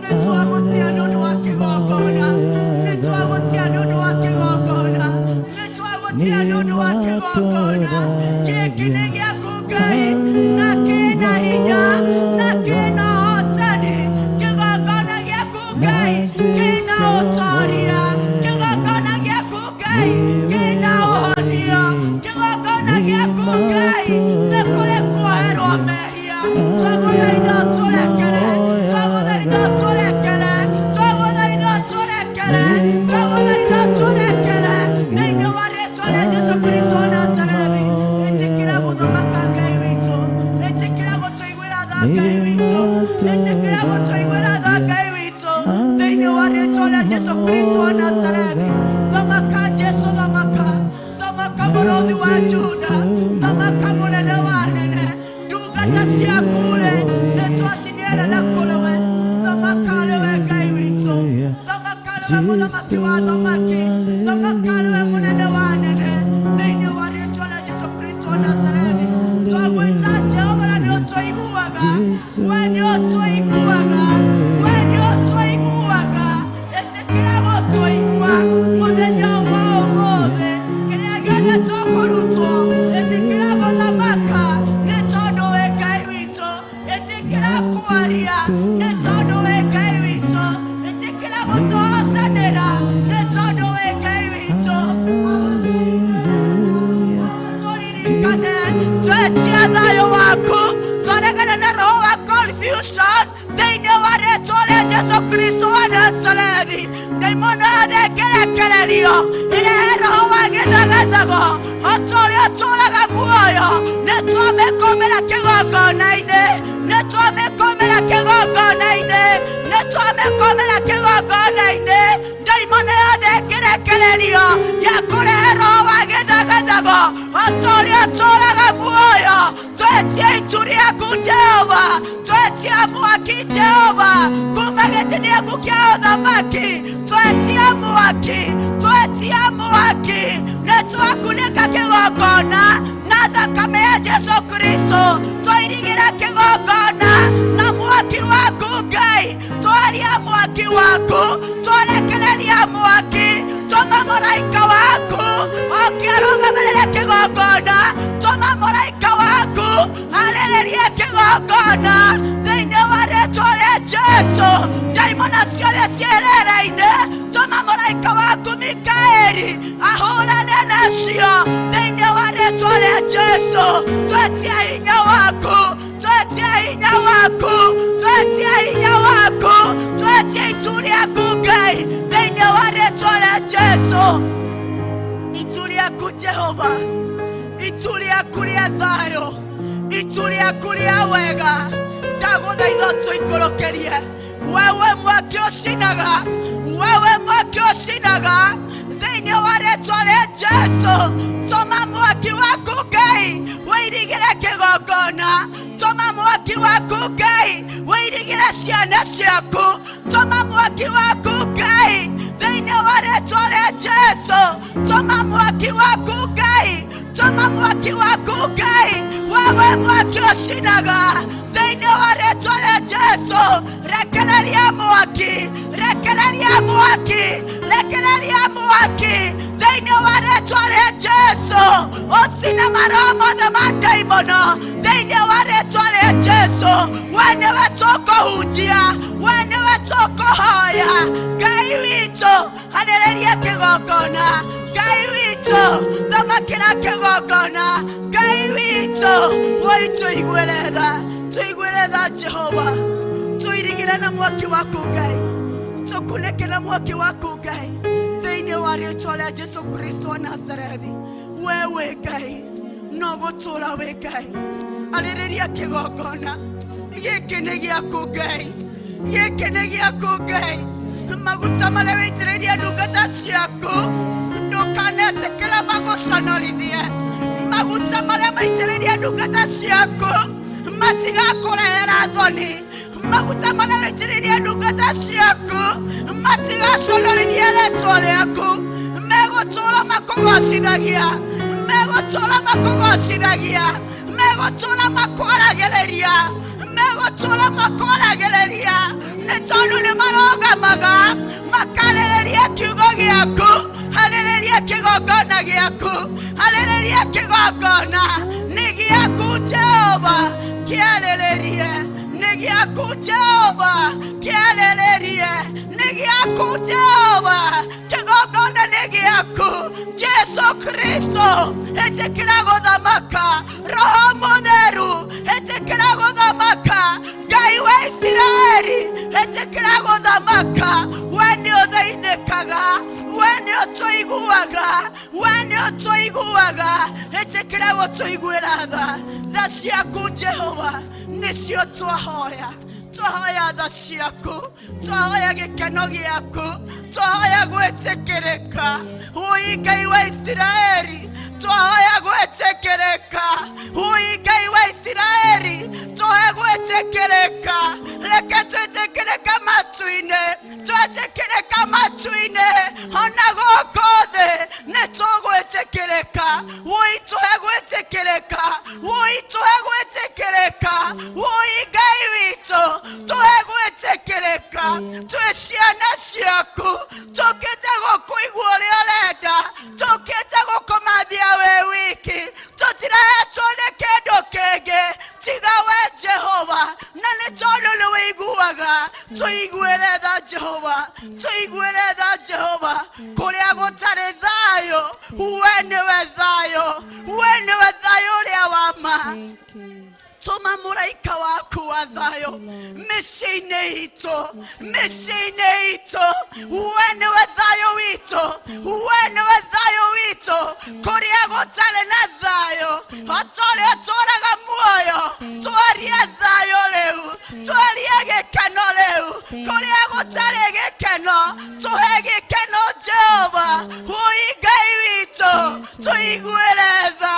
nĩ twagũtĩa nĩ ũndũ wa kĩgongona, nĩ twagũtĩa nĩ ũndũ wa kĩgongona, nĩ twagũtĩa nĩ ũndũ wa kĩgongona. Gĩkĩ nĩ gĩaku Ngai, na kĩna hinya, na kĩna ũhotani. Kĩgongona gĩaku Ngai kĩna ũtoria, kĩgongona gĩaku Ngai kĩna ũhonio, kĩgongona gĩaku Ngai nĩ kũrĩ kuoherwo mehia. Twagũthaitha ũtũrekere, twagũthaitha ũtũrekere, twagũthaitha ũtũrekere, twagũthaitha ũtũrekere thĩinĩ wa rĩtwa rĩa Jesũ Kristo wa Nazarethi. Jesu Kristo wa Nazarethi. Ndaimono yothe ĩngĩrekererio ĩrehe roho wa gĩthagathago o ta ũrĩa ũtũũraga muoyo. Nĩ twamĩkũmĩra kĩgongona-inĩ, nĩ twamĩkũmĩra kĩgongona-inĩ, nĩ twamĩkũmĩra kĩgongona-inĩ. Ndaimono yothe ĩngĩrekererio ya kũrehe roho wa gĩthagathago o ta ũrĩa ũtũũraga muoyo. Twetie itu rĩaku Jehova, twetia mwaki Jehova kuma gĩtĩ gĩaku kĩa ũthamaki. Twetia mwaki, twetia mwaki. Nĩ twakunĩka kĩgongona na thakame ya Jesu Kristo. Twairigĩra kĩgongona na mwaki waku Ngai. Twaria mwaki waku, twarekereria mwaki. Tũma mũraika waku oke arũgamĩrĩre kĩgongona. Tũma mũraika waku arĩrĩrie kĩgongona thĩinĩ wa rĩtwa rĩa Jesu. Ndaimono ciothe ciĩ rĩera-inĩ, tũma mũraika waku Mikaeli ahũrane nacio thĩinĩ wa rĩtwa rĩa Jesu. Twetia hinya waku, twetia hinya waku, twetia hinya waku, twetia itu rĩaku Ngai thĩinĩ wa rĩtwa rĩa Jesu. Itu rĩaku Jehova, itu rĩaku rĩa thayũ, itu rĩaku rĩa wega, ndagũthaitha ũtũikũrũkĩrie. Wewe mwaki ũcinaga, wewe mwaki ũcinaga thĩinĩ wa rĩtwa rĩa Jesu. Tũma mwaki waku Ngai wĩirigĩre kĩgongona. Tũma mwaki waku Ngai wĩirigĩre ciana ciaku. Tũma mwaki waku Ngai thĩinĩ wa rĩtwa rĩa Jesu. Tũma mwaki waku Ngai, tũma mwaki waku Ngai, wewe mwaki ũcinaga thĩinĩ wa rĩtwa rĩa Jesu. Rekereria mwaki, rekereria mwaki, rekereria mwaki thĩinĩ wa rĩtwa rĩa Jesu. Ũcine maroho mothe ma ndaimono thĩinĩ wa rĩtwa rĩa Jesu. We nĩwe tũkũhunjia, we nĩwe tũkũhoya. Ngai witũ, arĩrĩria kĩgongona. Ngai witũ, thamakĩra kĩgongona. Ngai witũ, woi tũiguĩre tha, tũiguĩre tha Jehova. Tũirigĩre na mwaki waku Ngai, tũkunĩke na mwaki waku Ngai thĩinĩ wa rĩtwa rĩa Jesu Kristo wa Nazarethi. We wĩ Ngai, no gũtũũra wĩ Ngai. Arĩrĩria kĩgongona gĩkĩ nĩ gĩaku Ngai, gĩkĩ nĩ gĩaku Ngai. Maguta marĩa wĩitĩrĩirie ndungata ciaku ndũkanetĩkĩra magũconorithie. Maguta marĩa maitĩrĩirie ndungata ciaku matigakũrehera thoni. Maguta marĩa wĩitĩrĩirie ndungata ciaku matigaconorithie rĩtwa rĩaku. Megũtũũra makũgocithagia, megũtũũra makũgocithagia, megũtũũra makwaragĩrĩria, megũtũũra makwaragĩrĩria, nĩ tondũ nĩ marũgamaga makarĩrĩria kiugo gĩaku. Harĩrĩria kĩgongona gĩaku, harĩrĩria kĩgongona nĩ gĩaku Jehova, kĩarĩrĩrie nĩ gĩaku Jehova, kĩarĩrĩrie nĩ gĩaku Jehova, kĩgongona nĩ gĩaku Jesu Kristo. Ĩtĩkĩra gũthamaka, Roho Mũtheru ĩtĩkĩra gũthamaka, Ngai wa Isiraeli ĩtĩkĩra gũthamaka. We nĩ ũthaithĩkaga, we nĩ ũtũiguaga, we nĩ ũtũiguaga. Ĩtĩkĩra gũtũiguĩra tha. Tha ciaku Jehova nĩcio twahoya. Twahoya tha ciaku, twahoya gĩkeno gĩaku, twahoya gwĩtĩkĩrĩka. Ui Ngai wa Isiraeli, twahoya gwĩtĩkĩrĩka. Ui Ngai wa Isiraeli, twahoya gwĩtĩkĩrĩka. Reke twĩtĩkĩrĩka matu-inĩ, twĩtĩkĩrĩka matu-inĩ, ona gũkũ thĩ nĩ tũgwĩtĩkĩrĩka. Ui tũhe gwĩtĩkĩrĩka, ui tũhe gwĩtĩkĩrĩka. Ui Ngai witũ, tũhe gwĩtĩkĩrĩka. Twĩ ciana ciaku, tũkĩte gũkũigua ũrĩa ũrenda, tũkĩte gũkũmathia wĩ wiki. Tũtirehetwo nĩ kĩndũ kĩngĩ tiga we Jehova, na nĩ tondũ nĩ wĩiguaga. Tũiguĩre tha Jehova, tũiguĩre tha Jehova. Kũrĩa gũtarĩ thayũ, we nĩwe thayũ, we nĩwe thayũ ũrĩa wa ma. Thank you. Tũma mũraika waku wa thayũ mĩciĩ Mĩciĩ-inĩ itũ, mĩciĩ-inĩ itũ, we nĩwe thayũ witũ, we nĩwe thayũ witũ, kũrĩa gũtarĩ na thayũ, o ta ũrĩa tũraga muoyo, twarie thayũ rĩu, twarie gĩkeno rĩu, kũrĩa gũtarĩ gĩkeno, tũhe gĩkeno Jehova, ũi Ngai witũ, tũiguĩre tha,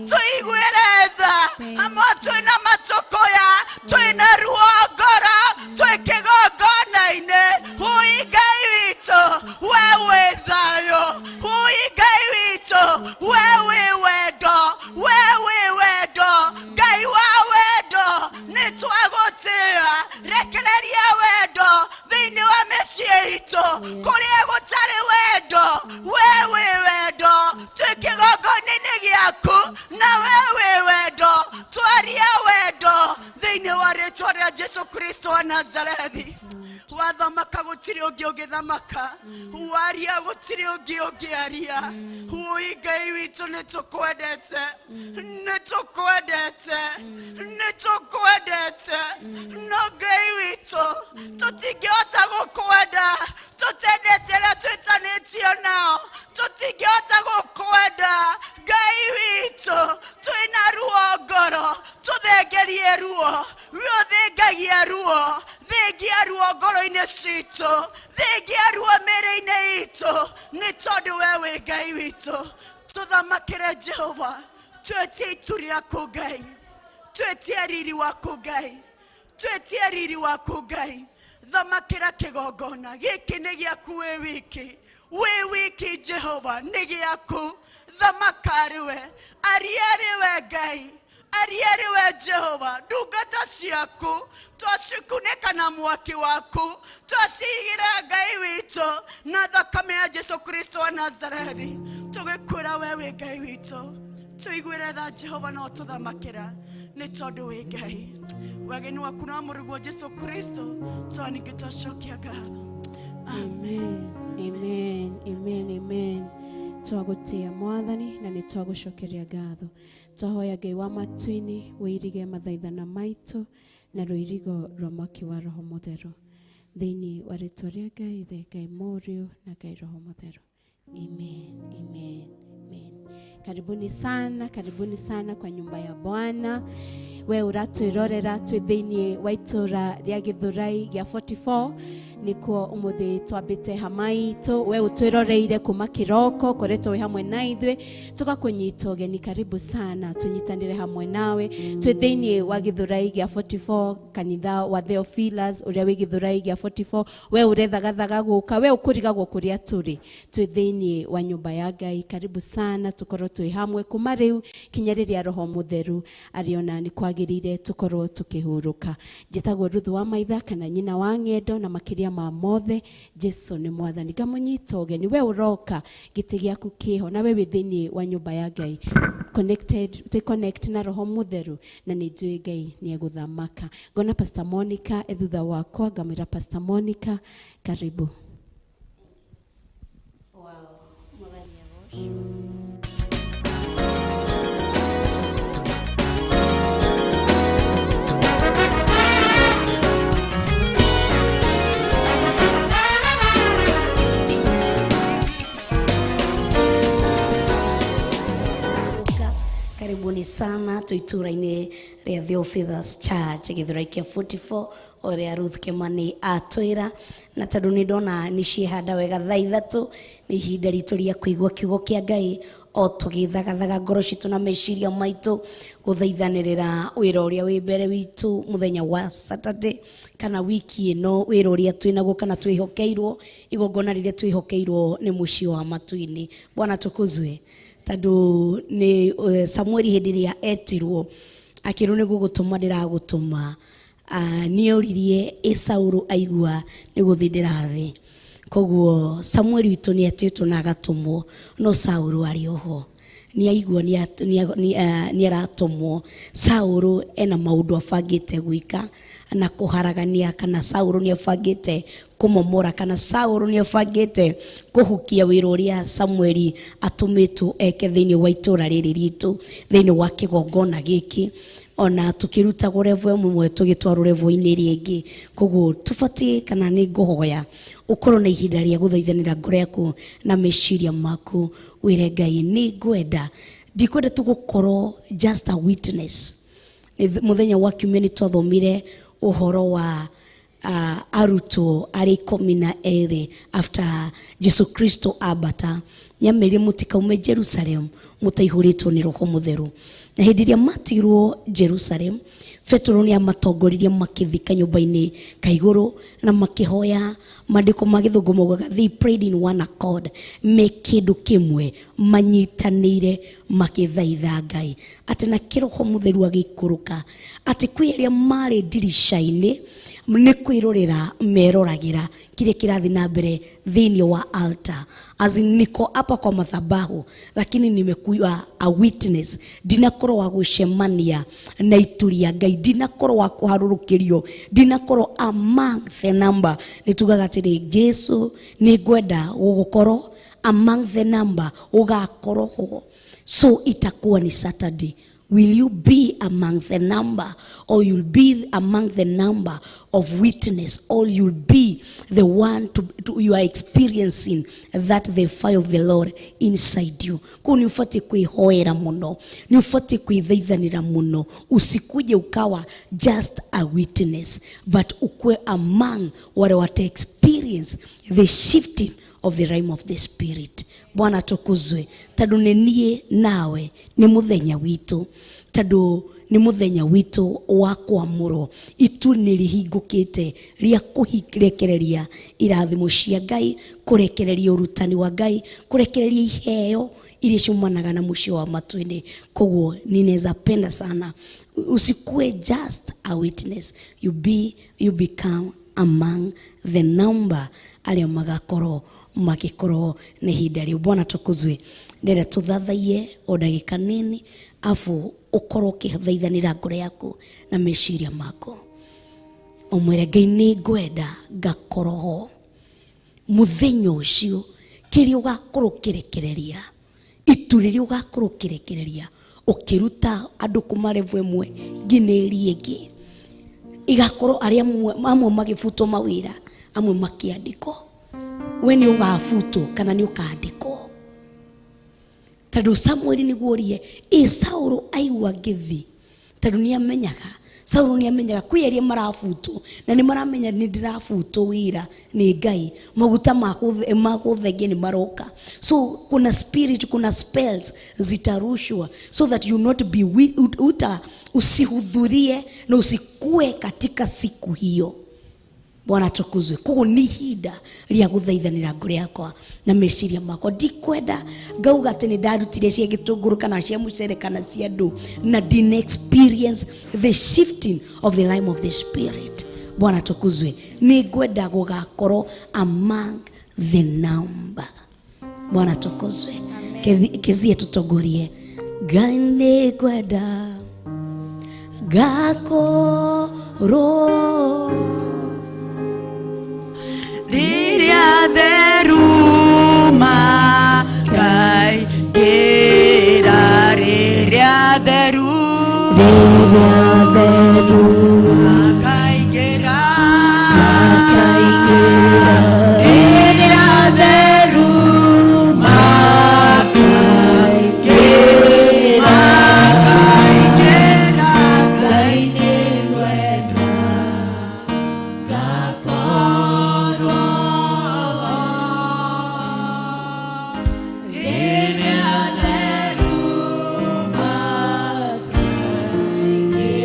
tũiguĩre tha, amwe twĩna matũkũya, twĩna ruo ngoro, twĩ kĩgongona-inĩ, ũi Ngai witũ, we wĩ thayũ, ũi Ngai witũ, we wĩ wendo, we wĩ wendo, Ngai wa wendo, nĩ twagũtĩĩa, rekereria wendo thĩinĩ wa mĩciĩ itũ, kũrĩa gũtarĩ wendo, we wĩ wendo, twĩ kĩgongona-inĩ gĩaku, na we wĩ wendo, twaria wendo thĩinĩ wa rĩtwa rĩa Jesu Kristo wa Nazarethi. Wathamaka gũtirĩ ũngĩ ũngĩthamaka, waria gũtirĩ ũngĩ ũngĩaria. Ũi Ngai witũ, nĩ tũkwendete, nĩ tũkwendete, nĩ tũkwendete, no Ngai witũ tũtingĩhota gũkwenda tũtendete arĩa twĩtanĩtio nao, tũtingĩhota gũkwenda Ngai witũ twĩna ruo ngoro, tũthengerie ruo, we ũthengagia ruo, thengia ruo ngoro-inĩ citũ, thengia ruo mĩĩrĩ-inĩ itũ, nĩ tondũ we wĩ Ngai witũ. Tũthamakĩre Jehova, twĩtie itu rĩaku Ngai, twĩtie riri waku Ngai, twĩtie riri waku Ngai, thamakĩra kĩgongona gĩkĩ nĩ gĩaku wĩ wiki, wĩ wiki Jehova nĩ gĩaku, thamaka arĩ we, aria arĩ we Ngai, aria arĩ we Jehova, ndungata ciaku twacikunĩka na mwaki waku, twacigĩra Ngai witũ na thakame ya Jesu Kristo wa Nazarethi, tũgĩkwĩra we wĩ Ngai witũ, tũiguĩre tha Jehova no tũthamakĩra nĩ tondũ wĩ Ngai. Wageni waku na mũrũguo Jesu Kristo, twaningĩ twacokia ngatho. Amen, amen, amen, amen. Twagũtĩĩa Mwathani na nĩ twagũcokeria ngatho. Twahoya Ngai wa matu-inĩ wĩirige mathaithana maitũ na rũirigo rwa mwaki wa Roho Mũtheru. Thĩinĩ wa rĩtwa rĩa Ngai Ithe, Ngai Mũriũ na Ngai Roho Mũtheru. Amen, amen, amen. Karibuni sana, karibuni sana kwa nyumba ya Bwana. We ũratwĩrorera twĩ thĩinĩ wa itũra rĩa Gĩthũrai gĩa 44 nĩkuo ũmũthĩ twambĩte hama itũ. We ũtwĩroreire kuma kĩroko, ũkoretwo wĩ hamwe na ithuĩ, tũgakũnyita ũgeni. Karibu sana, tũnyitanĩre hamwe nawe twĩ thĩinĩ wa Gĩthũrai gĩa 44, kanitha wa Theophilus ũrĩa wĩ Gĩthũrai gĩa 44. We ũrethagathaga gũka, we ũkũrigagwo kũrĩa tũrĩ, twĩ thĩinĩ wa nyũmba ya Ngai. Karibu sana, tũkorwo twĩ hamwe kuma rĩu kinya rĩrĩa Roho Mũtheru arĩona nĩ kwagĩrĩire tũkorwo tũkĩhurũka. Njĩtagwo Ruth wa Maitha kana nyina wa ng'endo, na makĩria ma mothe Jesu nĩ Mwathani. Ngamũnyita ũgeni, we ũroka gĩtĩ gĩaku kĩho, na we wĩ thĩinĩ wa nyũmba ya Ngai connected, twĩ connect na Roho Mũtheru, na nĩ njũĩ Ngai nĩ egũthamaka. Ngona Pastor Monica e thutha wakwa, ngamwĩra Pastor Monica, karibu. Wow, Mwathani agocwo. Karibuni sana twĩ itũra-inĩ rĩa Theophilus Church Gĩthũrai kĩa 44, ũrĩa Ruth Kimani atwĩra, na tondũ nĩ ndona nĩ ciĩhanda wega, thaa 3 nĩ ihinda ritũ rĩa kũigua kiugo kĩa Ngai o tũgĩthagathaga ngoro citũ na meciria maitũ gũthaithanĩrĩra wĩra ũrĩa wĩ mbere witũ mũthenya wa Saturday kana wiki ĩno, wĩra ũrĩa twĩnaguo kana twĩhokeirwo, igongona rĩrĩa twĩhokeirwo nĩ mũciĩ wa matu-inĩ. Bwana tukuzwe, tondũ nĩ Samueli hĩndĩ ĩrĩa etirwo akĩrwo nĩ gũgũtũma ndĩragũtũma, nĩ oririe ĩ Saũlũ aigua nĩ gũthiĩ ndĩrathiĩ. Koguo Samueli witũ nĩ etĩtwo na agatũmwo, no Saũlũ arĩ oho nĩ aigua nĩ aratũmwo. Saũlũ ena maũndũ abangĩte gwĩka na kũharagania, kana Saũlũ nĩ abangĩte kũmomora, kana Saũlũ nĩ abangĩte kũhukia wĩra ũrĩa Samueli atũmĩtwo eke thĩinĩ wa itũra rĩrĩ ritũ, thĩinĩ wa kĩgongona gĩkĩ. Ona tukirutagwo level ĩmwe tũgĩtwarwo level-inĩ ĩrĩa ĩngĩ. Koguo tũbatiĩ kana nĩ ngũhoya ũkorwo na ihinda rĩa gũthaithanĩra ngoro yaku na meciria maku, wĩre Ngai nĩ ngwenda, ndikwenda tu gũkorwo just a witness. Nĩ mũthenya wa kiumia nĩ twathomire ũhoro wa arutwo arĩa 12 after Jesu Kristo ambata, nĩamerire mũtikaume Jerusalem mũtaihũrĩtwo nĩ Roho Mũtheru. Na hĩndĩ ĩrĩa matigirwo Jerusalem, Petero nĩ amatongoririe makĩthika nyũmba-inĩ kaigũrũ na makĩhoya. Maandĩko ma gĩthũngũ maugaga they prayed in one accord, me kĩndũ kĩmwe manyitanĩire makĩthaitha Ngai, atĩ na kĩroho Mũtheru agĩikũrũka, atĩ kwĩ arĩa marĩ ndirica-inĩ nĩ kwĩrorera meroragĩra kĩrĩa kĩrathiĩ na mbere thĩinĩ wa altar. As in, niko hapa kwa madhabahu lakini nimekuwa a witness, ndinakorwo wa gũcemania na itu rĩa Ngai, ndinakorwo wa kũharũrũkĩrio, ndinakorwo among the number. Nĩ tugaga atĩrĩ, Jesu nĩ ngwenda gũgũkorwo among the number, ũgakorwo ho. So itakuwa ni Saturday. Will you be among the number, or you'll be among the number of witness, or you'll be the one to you are experiencing that the fire of the Lord inside you? Kwa nĩ ũbatiĩ kwĩhoera mũno, nĩ ũbatiĩ kwĩthaithanĩra mũno, usikuje ukawa just a witness, but ukue among wale wata experience the shifting of the realm of the spirit. Bwana tukuzwe, tondũ nĩ niĩ nawe nĩ mũthenya witũ, tondũ nĩ mũthenya witũ wa kwamũrwo. Itu nĩ rĩhingũkĩte rĩa kũrekereria irathimo cia Ngai, kũrekereria ũrutani wa Ngai, kũrekereria iheo iria ciumanaga na mũciĩ wa matu-inĩ. Koguo ninaweza penda sana usikue just a witness, you become among the number arĩa magakorwo magĩkorwo na ihinda rĩu. Bwana tukuzwe. Ndĩrenda tũthathaiye o ndagĩka nini, afu ũkorwo ũkĩthaithanĩra ngoro yaku na meciria maku, ũmwĩre Ngai nĩ ngwenda ngakorwo ho mũthenya ũcio, kĩrĩa ũgakorwo ũkĩrekereria, itu rĩrĩa ũgakorwo ũkĩrekereria ũkĩruta andũ kuma level ĩmwe nginya ĩrĩa ĩngĩ, igakorwo arĩa amwe magĩbutwo mawĩra, amwe makĩandĩkwo. We nĩ ũgabutwo kana nĩ ũkandĩkwo? Tondũ Samueli nĩguo orie ĩ Saũlũ aigua ngĩthi, tondũ nĩ amenyaga, Saũlũ nĩ amenyaga kwĩ arĩa marabutwo na nĩ maramenya nĩ ndĩrabutwo wĩra nĩ Ngai, maguta ma gũthengia nĩ maroka. So kuna spirit, kuna spells zitarushwa so that you not be uta usihudhurie na usikue katika siku hiyo. Bwana tukuzwe. Koguo nĩ ihinda rĩa gũthaithanĩra ngoro yakwa na meciria makwa. Ndikwenda ngauga atĩ nĩ ndarutire cia gĩtũngũrũ kana cia mũcere kana cia ndũ na ndina experience the shifting of the realm of the spirit. Bwana tukuzwe. Nĩ ngwenda gũgakorwo among the number. Bwana tukuzwe. Kezie tutongorie. Ngai nĩ ngwenda ngakorwo rĩrĩa theruma ngaingĩra, rĩrĩa theru rĩrĩa theruma ngaingĩra, ngaingĩra, rĩrĩa theruma ngaingĩra, ngaingĩra. Ngai nĩ ngwenda ngakorwo rĩrĩa theruma ngaingĩra.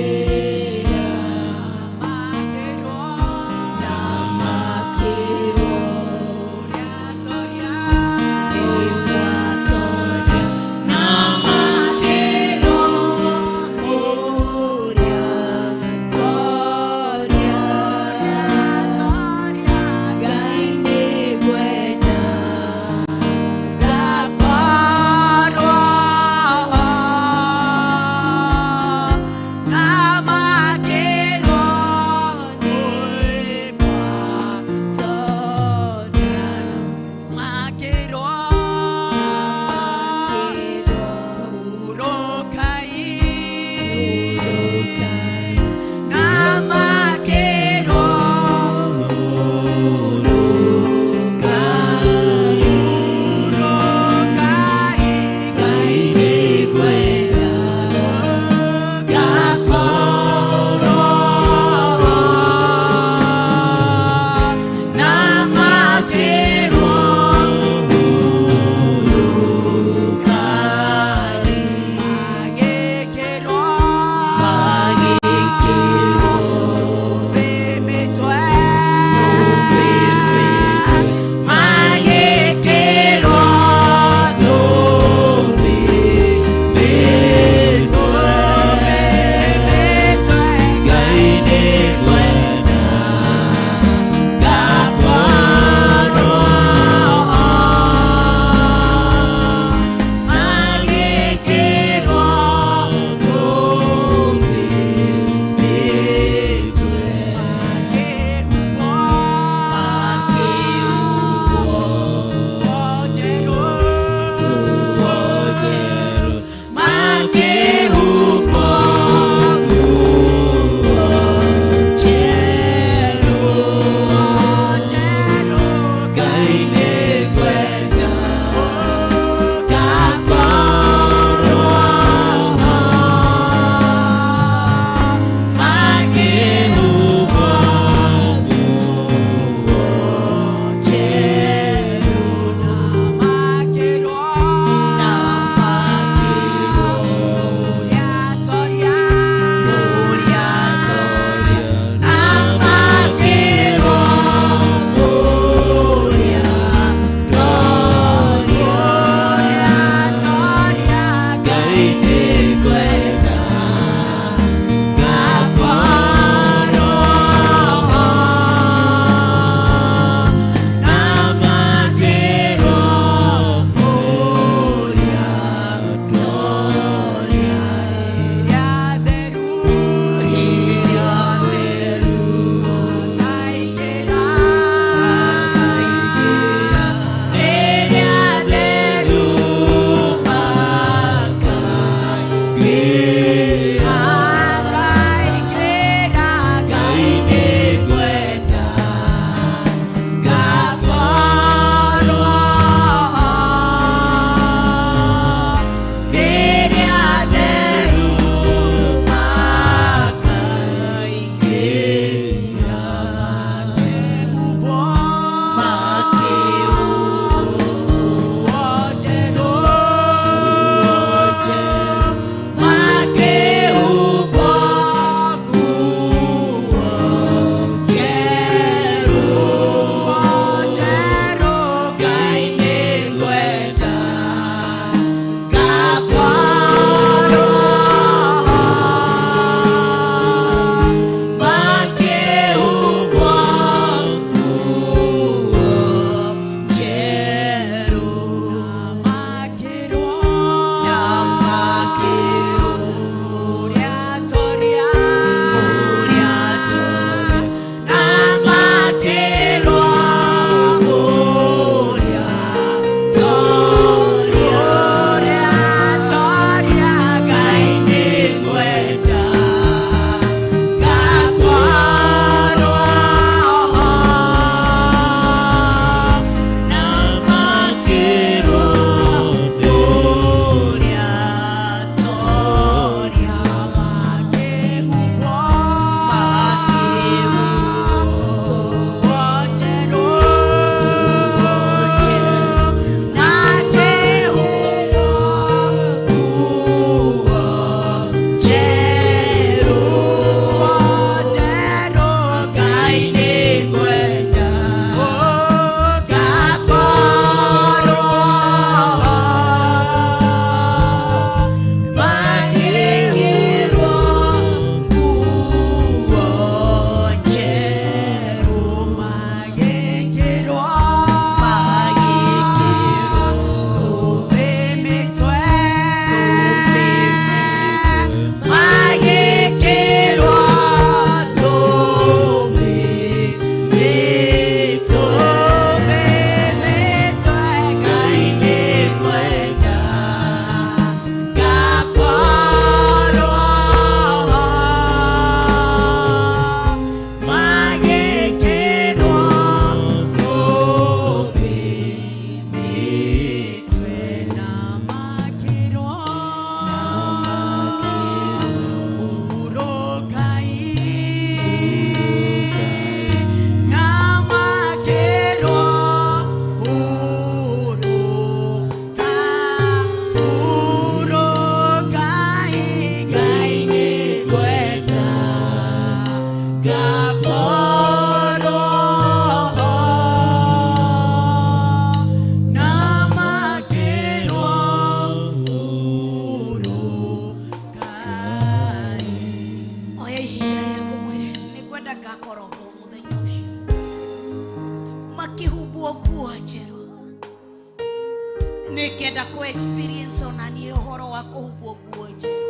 Experience onaniĩ ũhoro wa kũhumbwo nguo njerũ,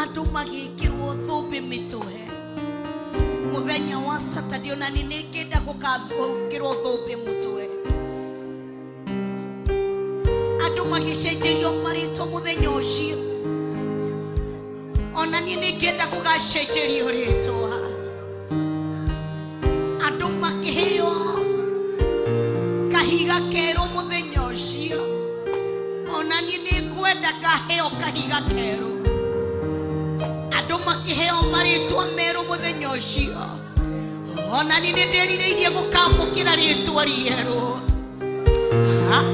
andũ magĩkĩrwo thũmbĩ mĩtwe mũthenya wa Saturday, onani nĩ ngĩenda gũkakĩrwo thũmbĩ mũtwe. Andũ magĩcenjerio marĩtwa mũthenya ũcio, onani nĩ ngĩenda gũgacenjerio rĩtwa. Andũ makĩheo kahiga kerũ mũthenya ũcio, onani nĩ ngwenda ngaheo kahiga kerũ. Andũ makĩheo marĩtwa merũ mũthenya ũcio, onani nĩ ndĩrirĩirie gũkamũkĩra rĩtwa rĩerũ.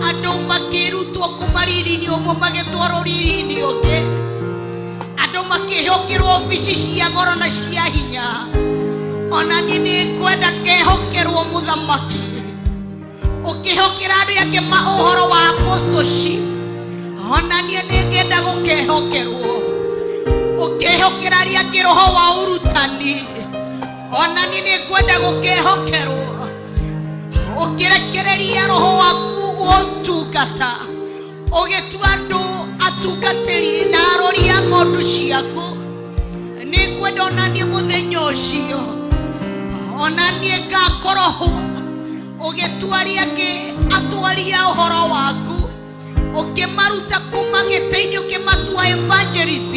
Andũ makĩrutwo kuma riri-inĩ ũmwe magĩtwarwo riri-inĩ ũngĩ, andũ makĩhokerwo obici cia goro na cia hinya, onani nĩ ngwenda ngehokerwo mũthamaki. Ũkĩhokera andũ angĩ ma ũhoro wa apostleship, onani nĩ ngenda gũkehokerwo. Ũkĩhokera arĩa angĩ roho wa ũrutani, onani nĩ ngwenda gũkehokerwo. Ũkĩrekereria roho waku wa ũtungata, ũgĩtua andũ atungatĩri na arori a ng'ondu ciaku, nĩ ngwenda onaniĩ mũthenya ũcio onaniĩ ngakorwo ho. Ũgĩtua arĩa angĩ atwari a ũhoro waku, ũkĩmaruta kuma gĩtĩ-inĩ ũkĩmatua evangelist,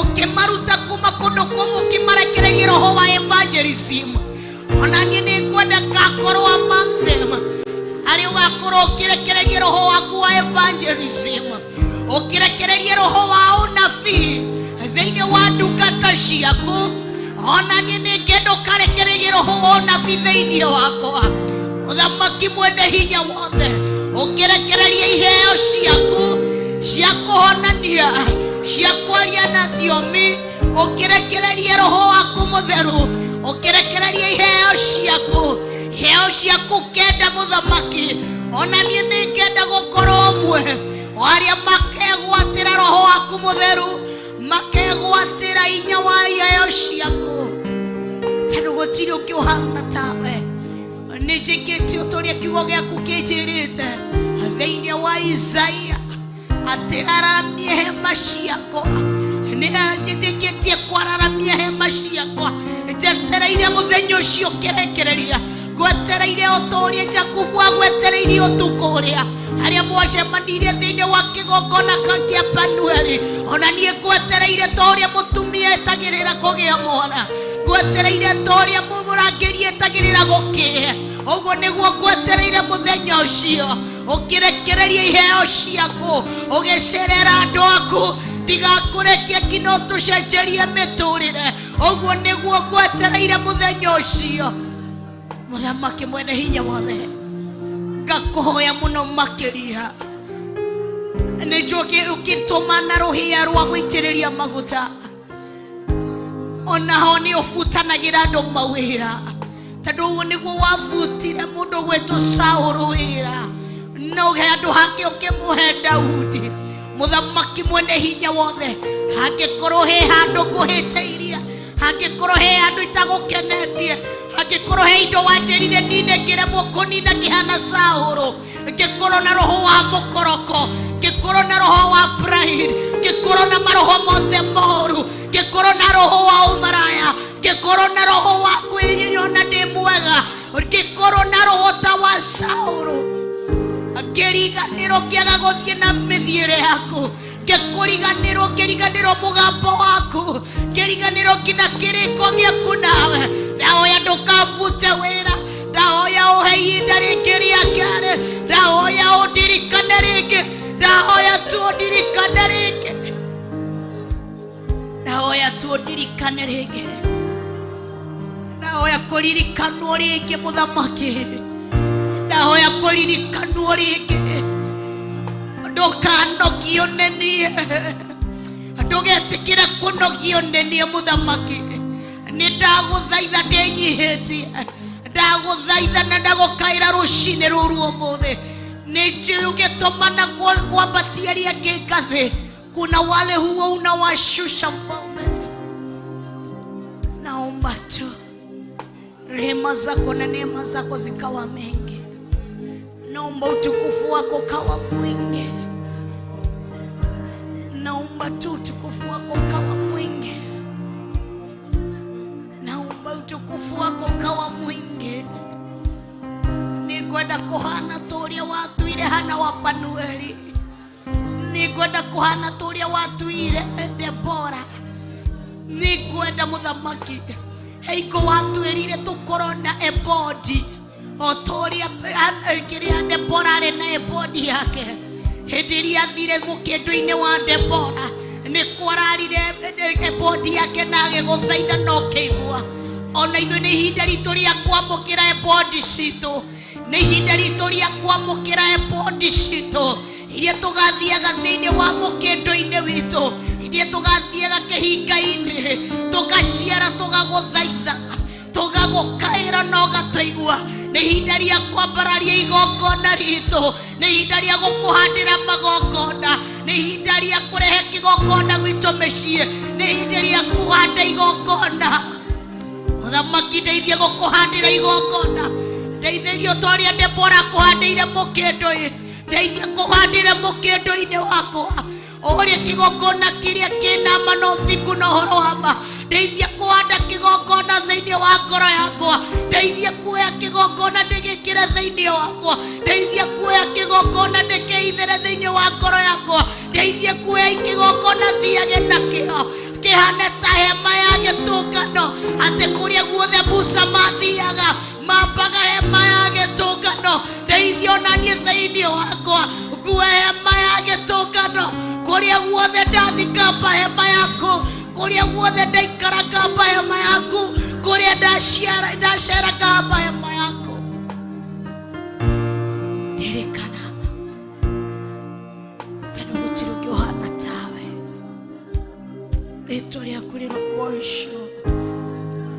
ũkĩmaruta kuma kũndũ kũmwe ũkĩmarekereria roho wa evangelism, onaniĩ nĩ ngwenda ngakorwo among them. Harĩa ũgakorwo ũkĩrekereria roho waku wa evangelism, ũkĩrekereria roho wa ũnabii thĩinĩ wa ndungata ciaku, onaniĩ nĩ ngenda ũkarekereria roho wa ũnabii thĩinĩ wakwa. Mũthamaki mwene hinya wothe, ũkĩrekereria iheo ciaku cia kũhonania, cia kwaria na thiomi, ũkĩrekereria roho waku mũtheru, ũkĩrekereria iheo ciaku, iheo ciaku kenda mũthamaki, onaniĩ nĩ ngenda gũkorwo ũmwe wa arĩa makegwatĩra roho waku mũtheru, makegwatĩra hinya wa iheo ciaku, tondũ gũtirĩ ũngĩ ũhana tawe. Nĩ njĩkĩte ũta ũrĩa kiugo gĩaku kĩnjĩrĩte thĩinĩ wa Isaia, atĩraramie hema ciakwa. Nĩ njĩtĩkĩtie kwararamia hema ciakwa, njetereire mũthenya ũcio ũkĩrekereria, ngwetereire o ta ũrĩa Jakubu agwetereire ũtukũ ũrĩa harĩa mwacemanirie thĩinĩ wa kĩgongona kĩa Panueli. Ona niĩ ngwetereire ta ũrĩa mũtumia etagĩrĩra kũgĩa mwana, ngwetereire ta ũrĩa mũrangĩri etagĩrĩra gũkĩe. Ũguo nĩguo ngwetereire mũthenya ũcio ũkĩrekereria iheo ciaku, ũgĩcerera andũ aku, ndigakũrekia nginya ũtũcenjerie mĩtũrĩre. Ũguo nĩguo ngwetereire mũthenya ũcio. Mũthamaki mwene hinya wothe, ngakũhoya mũno makĩria, nĩ njũĩ ũkĩtũma na rũhĩa rwa gũitĩrĩria maguta, onaho nĩ ũbutanagĩra andũ mawĩra, tondũ ũguo nĩguo wabutire mũndũ gwĩtwo Saũlũ wĩra, no handũ hake ũkĩmũhe Daudi. Mũthamaki mwene hinya wothe, hangĩkorwo he handũ ngũhĩtĩirie, hangĩkorwo he handũ itagũkenetie, hangĩkorwo he indo wanjĩrire nine ngĩremwo kũnina ngĩhana Saũlũ, ngĩkorwo na roho wa mũkoroko, ngĩkorwo na roho wa pride, ngĩkorwo na maroho mothe moru, ngĩkorwo na roho wa ũmaraya, ngĩkorwo na roho wa kwĩyona ndĩ mwega, ngĩkorwo na roho ta wa Saũlũ, ngĩriganĩrwo ngĩaga gũthiĩ na mĩthiĩre yaku, ngĩkũriganĩrwo ngĩriganĩrwo mũgambo waku, ngĩriganĩrwo nginya kĩrĩko gĩaku nawe. Ndahoya ndũkabute wĩra, ndahoya ũhe ihinda rĩngĩ rĩa kerĩ, ndahoya ũndirikane rĩngĩ, ndahoya tu ũndirikane rĩngĩ, ndahoya tu ũndirikane rĩngĩ, ndahoya kũririkanwo rĩngĩ mũthamaki, ndahoya kũririkanwo rĩngĩ. Ndũkanogio nĩ niĩ, ndũgetĩkĩre kũnogio nĩ niĩ mũthamaki. Nĩ ndagũthaitha ndĩnyihĩtie, ndagũthaitha na ndagũkaĩra rũcinĩ rũrũ ũmũthĩ. Nĩ njũĩ ũgĩtũmana kwambatia arĩa angĩ ngathĩ, kuna wale huwa unawashusha mfalme. Naomba tu rehema zako na neema zako zikawa mengi. Naomba utukufu wako kawa mwingi. Naomba tu utukufu wako kawa mwingi. Naomba utukufu wako kawa mwingi. Nikwenda kuhana turia watuire Hana wa Panueli. Nikwenda kuhana turia watuire Debora. Nikwenda muthamaki heiko watwirire tukorwo na ebodi o toria kiria Debora arĩ na ebodi yake. Hĩndĩ ĩrĩa athire mũkĩndũ-inĩ wa Debora nĩ kwararire ebodi yake na agĩgũthaitha na ũkĩigua. Ona ithuĩ nĩ ihinda ritũ rĩa kwamũkĩra ebodi citũ, nĩ ihinda ritũ rĩa kwamũkĩra ebodi citũ iria tũgathiaga thĩinĩ wa mũkĩndũ-inĩ witũ, iria tũgathiaga kĩhinga-inĩ tũgaciara tũgagũthaitha tũgagũkaĩra na ũgatũigua. Nĩ ihinda rĩa kwambararia igongona ritũ, nĩ ihinda rĩa gũkũhandĩra magongona, nĩ ihinda rĩa kũrehe kĩgongona gwitũ mĩciĩ, nĩ ihinda rĩa kũhanda igongona. Mũthamaki ndeithie gũkũhandĩra igongona, ndeithĩrie ta ũrĩa Debora akũhandĩire mũkĩndũ-ĩ, ndeithie kũhandĩre mũkĩndũ-inĩ wakwa ũrĩa kĩgongona kĩrĩa kĩna ma na ũthingu na ũhoro wa ma. Ndeithie kũhanda kĩgongona thĩinĩ wa ngoro yakwa, ndeithie kuoya kĩgongona ndĩgĩkĩre thĩinĩ wakwa, ndeithie kuoya kĩgongona ndĩkĩhithere thĩinĩ wa ngoro yakwa, ndeithie kuoya kĩgongona thiage nakĩo kĩhane ta hema ya gĩtũngano, atĩ kũrĩa guothe Musa mathiaga mambaga hema ya gĩtũngano. Ndeithie ona niĩ thĩinĩ wakwa ngue hema ya gĩtũngano, kũrĩa guothe ndathi ngamba hema yaku, kũrĩa guothe ndaikara ngamba hema yaku, kũrĩa ndacera ngamba hema yaku. Ndirikana tondũ gũtirĩ ũngĩ ũhana tawe. Rĩtwa rĩaku rĩrogocwo,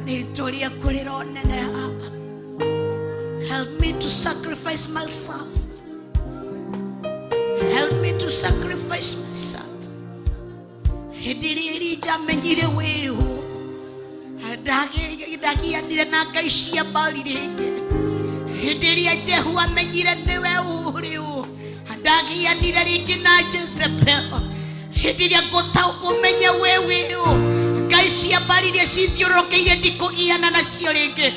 rĩtwa rĩaku rĩroneneha. Help me to sacrifice myself. Help me to sacrifice myself. Hĩndĩ ĩrĩa Elija amenyire wĩũ, ndagianire na ngai cia Baali rĩngĩ. Hĩndĩ ĩrĩa Jehu amenyire nĩwe ũrĩũ, ndagianire rĩngĩ na Jezebel. Hĩndĩ ĩrĩa ngũmenya we wĩũ, ngai cia Baali iria cithiũrũrũkĩirie ndikũgiana nacio rĩngĩ.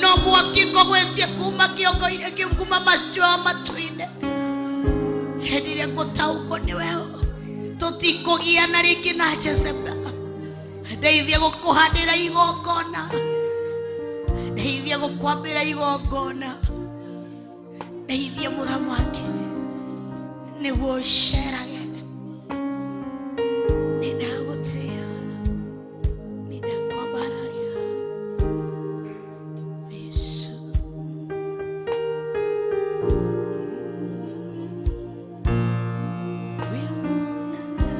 No mwaki ngũgwĩtie kuma kĩongo-inĩ, kuma matu-inĩ. Hĩndĩ ĩrĩa ngũtaũkwo nĩwe, tũtikũgiana rĩngĩ na Jezebel. Ndeithie gũkũhandĩra igongona, ndeithie gũkwambĩra igongona, ndeithie mũthamaki nĩguo ũcerage. Nĩndagũtĩa, nĩndakwambararia Yesu. Wĩ mũnene.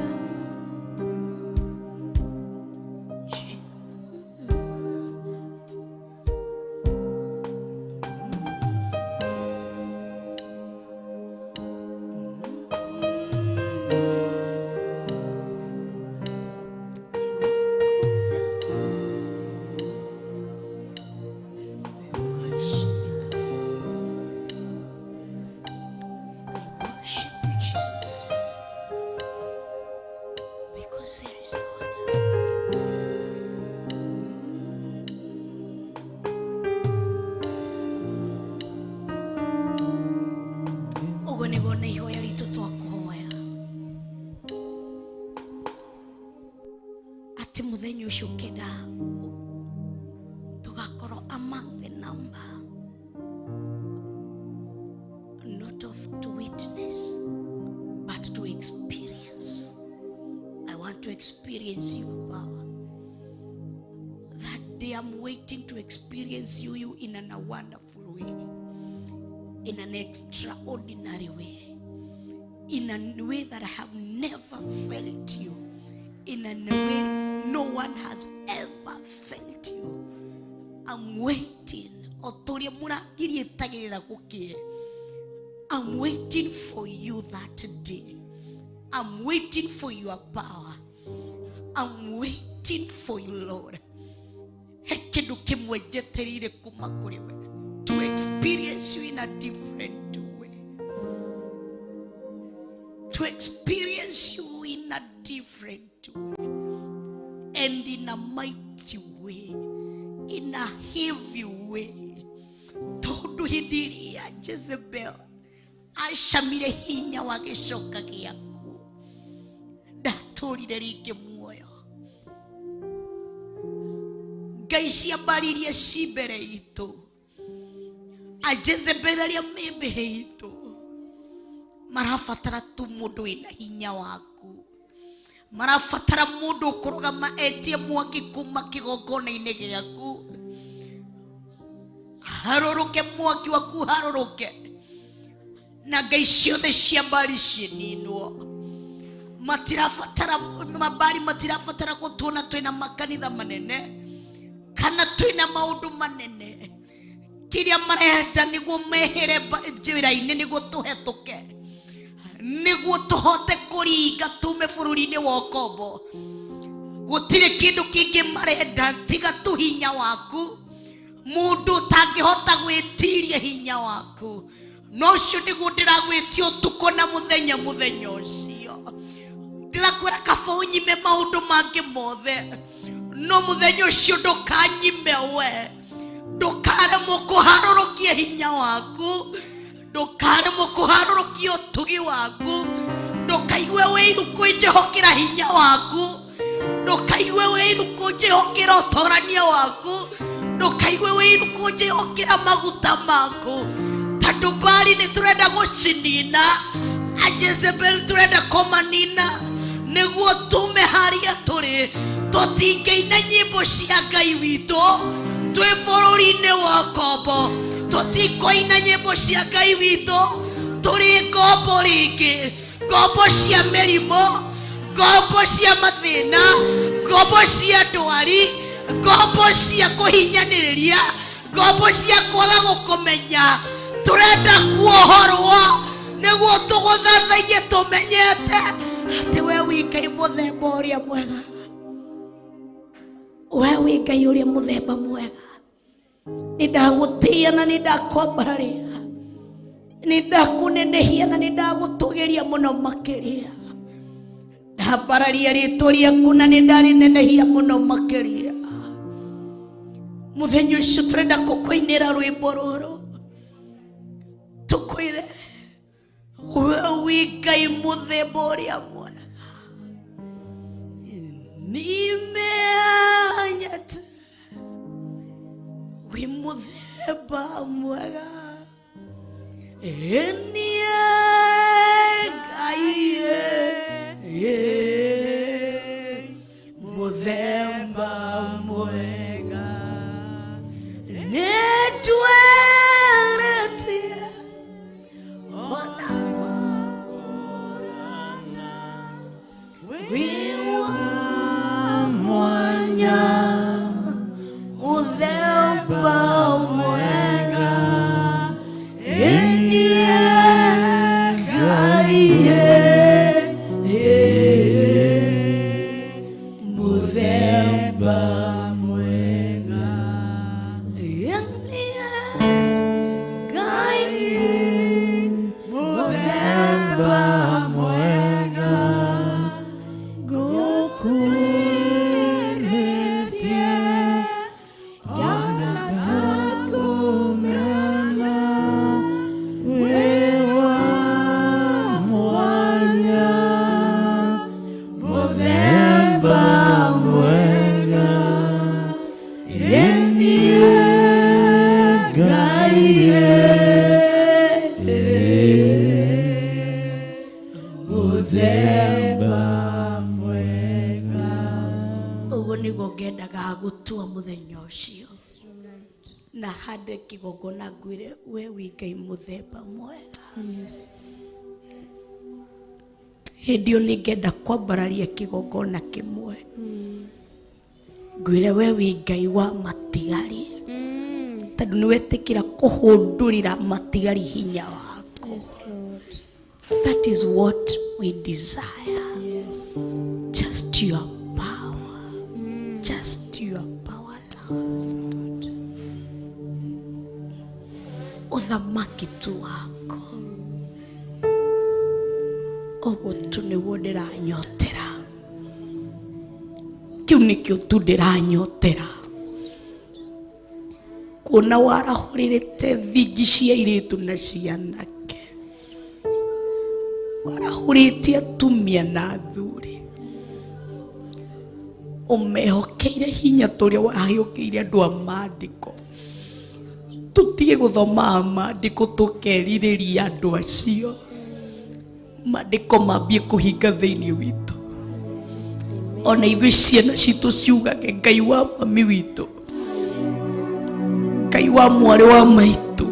Worship you, Jesus, because there is no one else like you. Ũguo nĩguo nĩ ihoya ritũ twakũhoya atĩ mũthenya ũcio ũkĩenda tũgakorwo among the number, not of to witness but to experience. I want to experience your power. That day I'm waiting to experience you in a wonderful way, in an extraordinary way, in a way that I have never felt you, in a way no one has ever felt you. I'm waiting. O toria mũrangĩri etagĩrĩra gũkĩe. I'm waiting for you that day. I'm waiting for your power. I'm waiting for you, Lord. He kĩndũ kĩmwe njetereire kuma kũrĩ we, to experience you in a different way. to experience you in a different way and in a mighty way, in a heavy way. Tondu hĩndĩ ĩrĩa Jezebel acamire hinya wa gĩcoka gĩaku, ndatũrire rĩngĩ muoyo. Ngai ciambaririe ci mbere itũ, a Jezebel arĩa me mbere itũ marabatara tu mũndũ wĩna hinya waku, marabatara mũndũ ũkũrũgama etie mwaki kuma kĩgongona-inĩ gĩaku, harũrũke mwaki waku harũrũke, na ngai ciothe cia mbari cininwo. Matirabatara mabari, matirabatara gũtuona twĩna makanitha manene kana twĩna maũndũ manene. Kĩrĩa marenda nĩguo mehere njĩra-inĩ, nĩguo tũhetũke, nĩguo tũhote kũringa tume bũrũri-inĩ wa ũkombo. Gũtirĩ kĩndũ kĩngĩ marenda tiga tu hinya waku. Mũndũ ũtangĩhota gwĩtiria hinya waku, no ũcio nĩguo ndĩragwĩtia ũtukũ na mũthenya. Mũthenya ũcio ndĩrakwĩra kaba ũnyime maũndũ mangĩ mothe, no mũthenya ũcio ndũkanyime we, ndũkaremwo kũharũrũkia hinya waku, ndũkaremwo kũharũrũkia ũtugi waku, ndũkaigue wĩiru kwĩnjĩhokera hinya waku, ndũkaigue wĩiru kũnjĩhokera ũtorania waku, ndũkaigue wĩiru kũnjĩhokera maguta maku. Tondũ mbari nĩ tũrenda gũcinina, a Jezebel tũrenda kũmanina, nĩguo tume harĩa tũrĩ. Tũtingĩina nyĩmbo cia Ngai witũ twĩ bũrũri-inĩ wa ngombo, tũtikũina nyĩmbo cia Ngai witũ tũrĩ ngombo rĩngĩ, ngombo cia mĩrimũ, ngombo cia mathĩna, ngombo cia ndwari, ngombo cia kũhinyanĩrĩria, ngombo cia kwaga gũkũmenya. Tũrenda kuohorwo nĩguo tũgũthathaiye tũmenyete atĩ we wĩ Ngai mũthemba ũrĩa mwega, we wĩ Ngai ũrĩa mũthemba mwega. Nĩ ndagũtĩĩa na nĩ ndakwambararia, nĩ ndakũnenehia na nĩ ndagũtũgĩria mũno makĩria. Ndambararia rĩtwa rĩaku na nĩ ndarĩnenehia mũno makĩria. Mũthenya ũcio tũrenda gũkũinĩra rwĩmbo rũrũ, tũkwĩre we wĩ Ngai mũthemba ũrĩa mwega. Nimeanyete wĩ mũthemba mwega, niĩ Ngai mũthemba mwega, nĩndweretie ona wĩ wa mwanya, mũthemba mwega, niĩ Ngai mũthemba mwega, niĩ Ngai mũthemba mwega, Gũtũrĩtie ona ngakũmenya wĩ wa mwanya, mũthemba mwega, niĩ Ngai mũthemba mwega. Ũguo nĩguo ngendaga gũtua mũthenya ũcio, na hande kĩgongona ngwĩre we wĩ Ngai mũthemba mwega. Yes. Hĩndĩ ĩyo nĩngenda kwambararia kĩgongona kĩmwe, ngwĩre we wĩ Ngai wa matigari, tondũ nĩwetĩkĩra kũhũndũrĩra matigari hinya waku. Yes, Lord. That is what we desire. Yes. Just your power. Just your power, Lord. Yes, Lord. Ũthamaki tu wako. Ũguo tu nĩguo ndĩranyotera. Kĩu nĩkĩo tu ndĩranyotera. Kuona warahũrĩrĩte thingi cia airĩtu na cia anake. Warahũrĩte atumia na athuri. Ũmehokeire hinya tũrĩa waheũkĩire andũ a maandĩko. Tũtige gũthomaga maandĩko tũkerirĩria andũ acio. Maandĩko mambie kũhinga thĩinĩ witũ. Ona ithuĩ ciana citũ ciugage Ngai wa mami witũ, Ngai wa mwarĩ wa maitũ,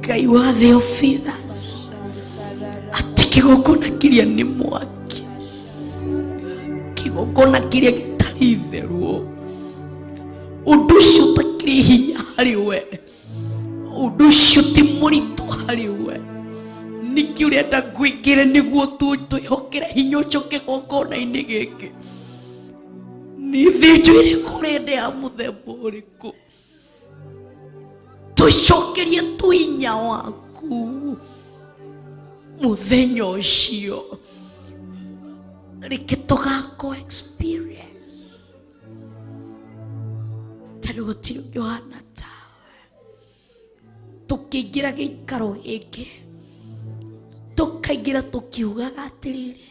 Ngai wa Theophilus, atĩ kĩgongona kĩrĩa nĩ mwaki, kĩgongona kĩrĩa gĩtarĩ itherũ, ũndũ ũcio ũtakĩrĩ hinya harĩ we, ũndũ ũcio ti mũritũ harĩ we. Nĩkĩ ũrenda ngwĩkĩre nĩguo twĩhokere hinya ũcio kĩgongona-inĩ gĩkĩ? Nĩ thĩnjo ĩrĩkũ ũrenda ya mũthemba ũrĩkũ? Tũcokerie tu hinya waku mũthenya ũcio. Reke tũgako experience tondũ gũtirĩ ũngĩ ũhana tawe. Tũkĩingĩra gĩikaro gĩkĩ, tũkaingĩra tũkiugaga atĩrĩrĩ,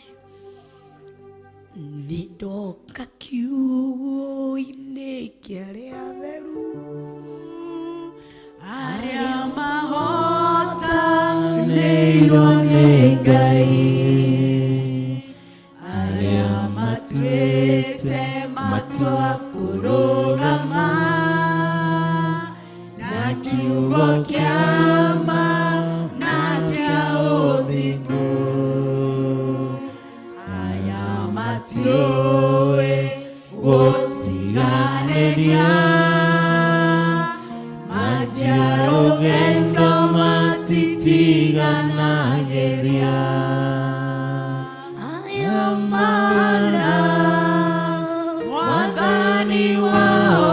nĩ ndoka kiugo-inĩ kĩa arĩa atheru, arĩa mahotanĩirwo nĩ Ngai, arĩa matuĩte matua kũrũgama na kiugo kĩa ma na kĩa ũthingu, aya matiũĩ gũtiganĩria, manjia rũgendo matitiganagĩria. Aya mana Mwathani wao,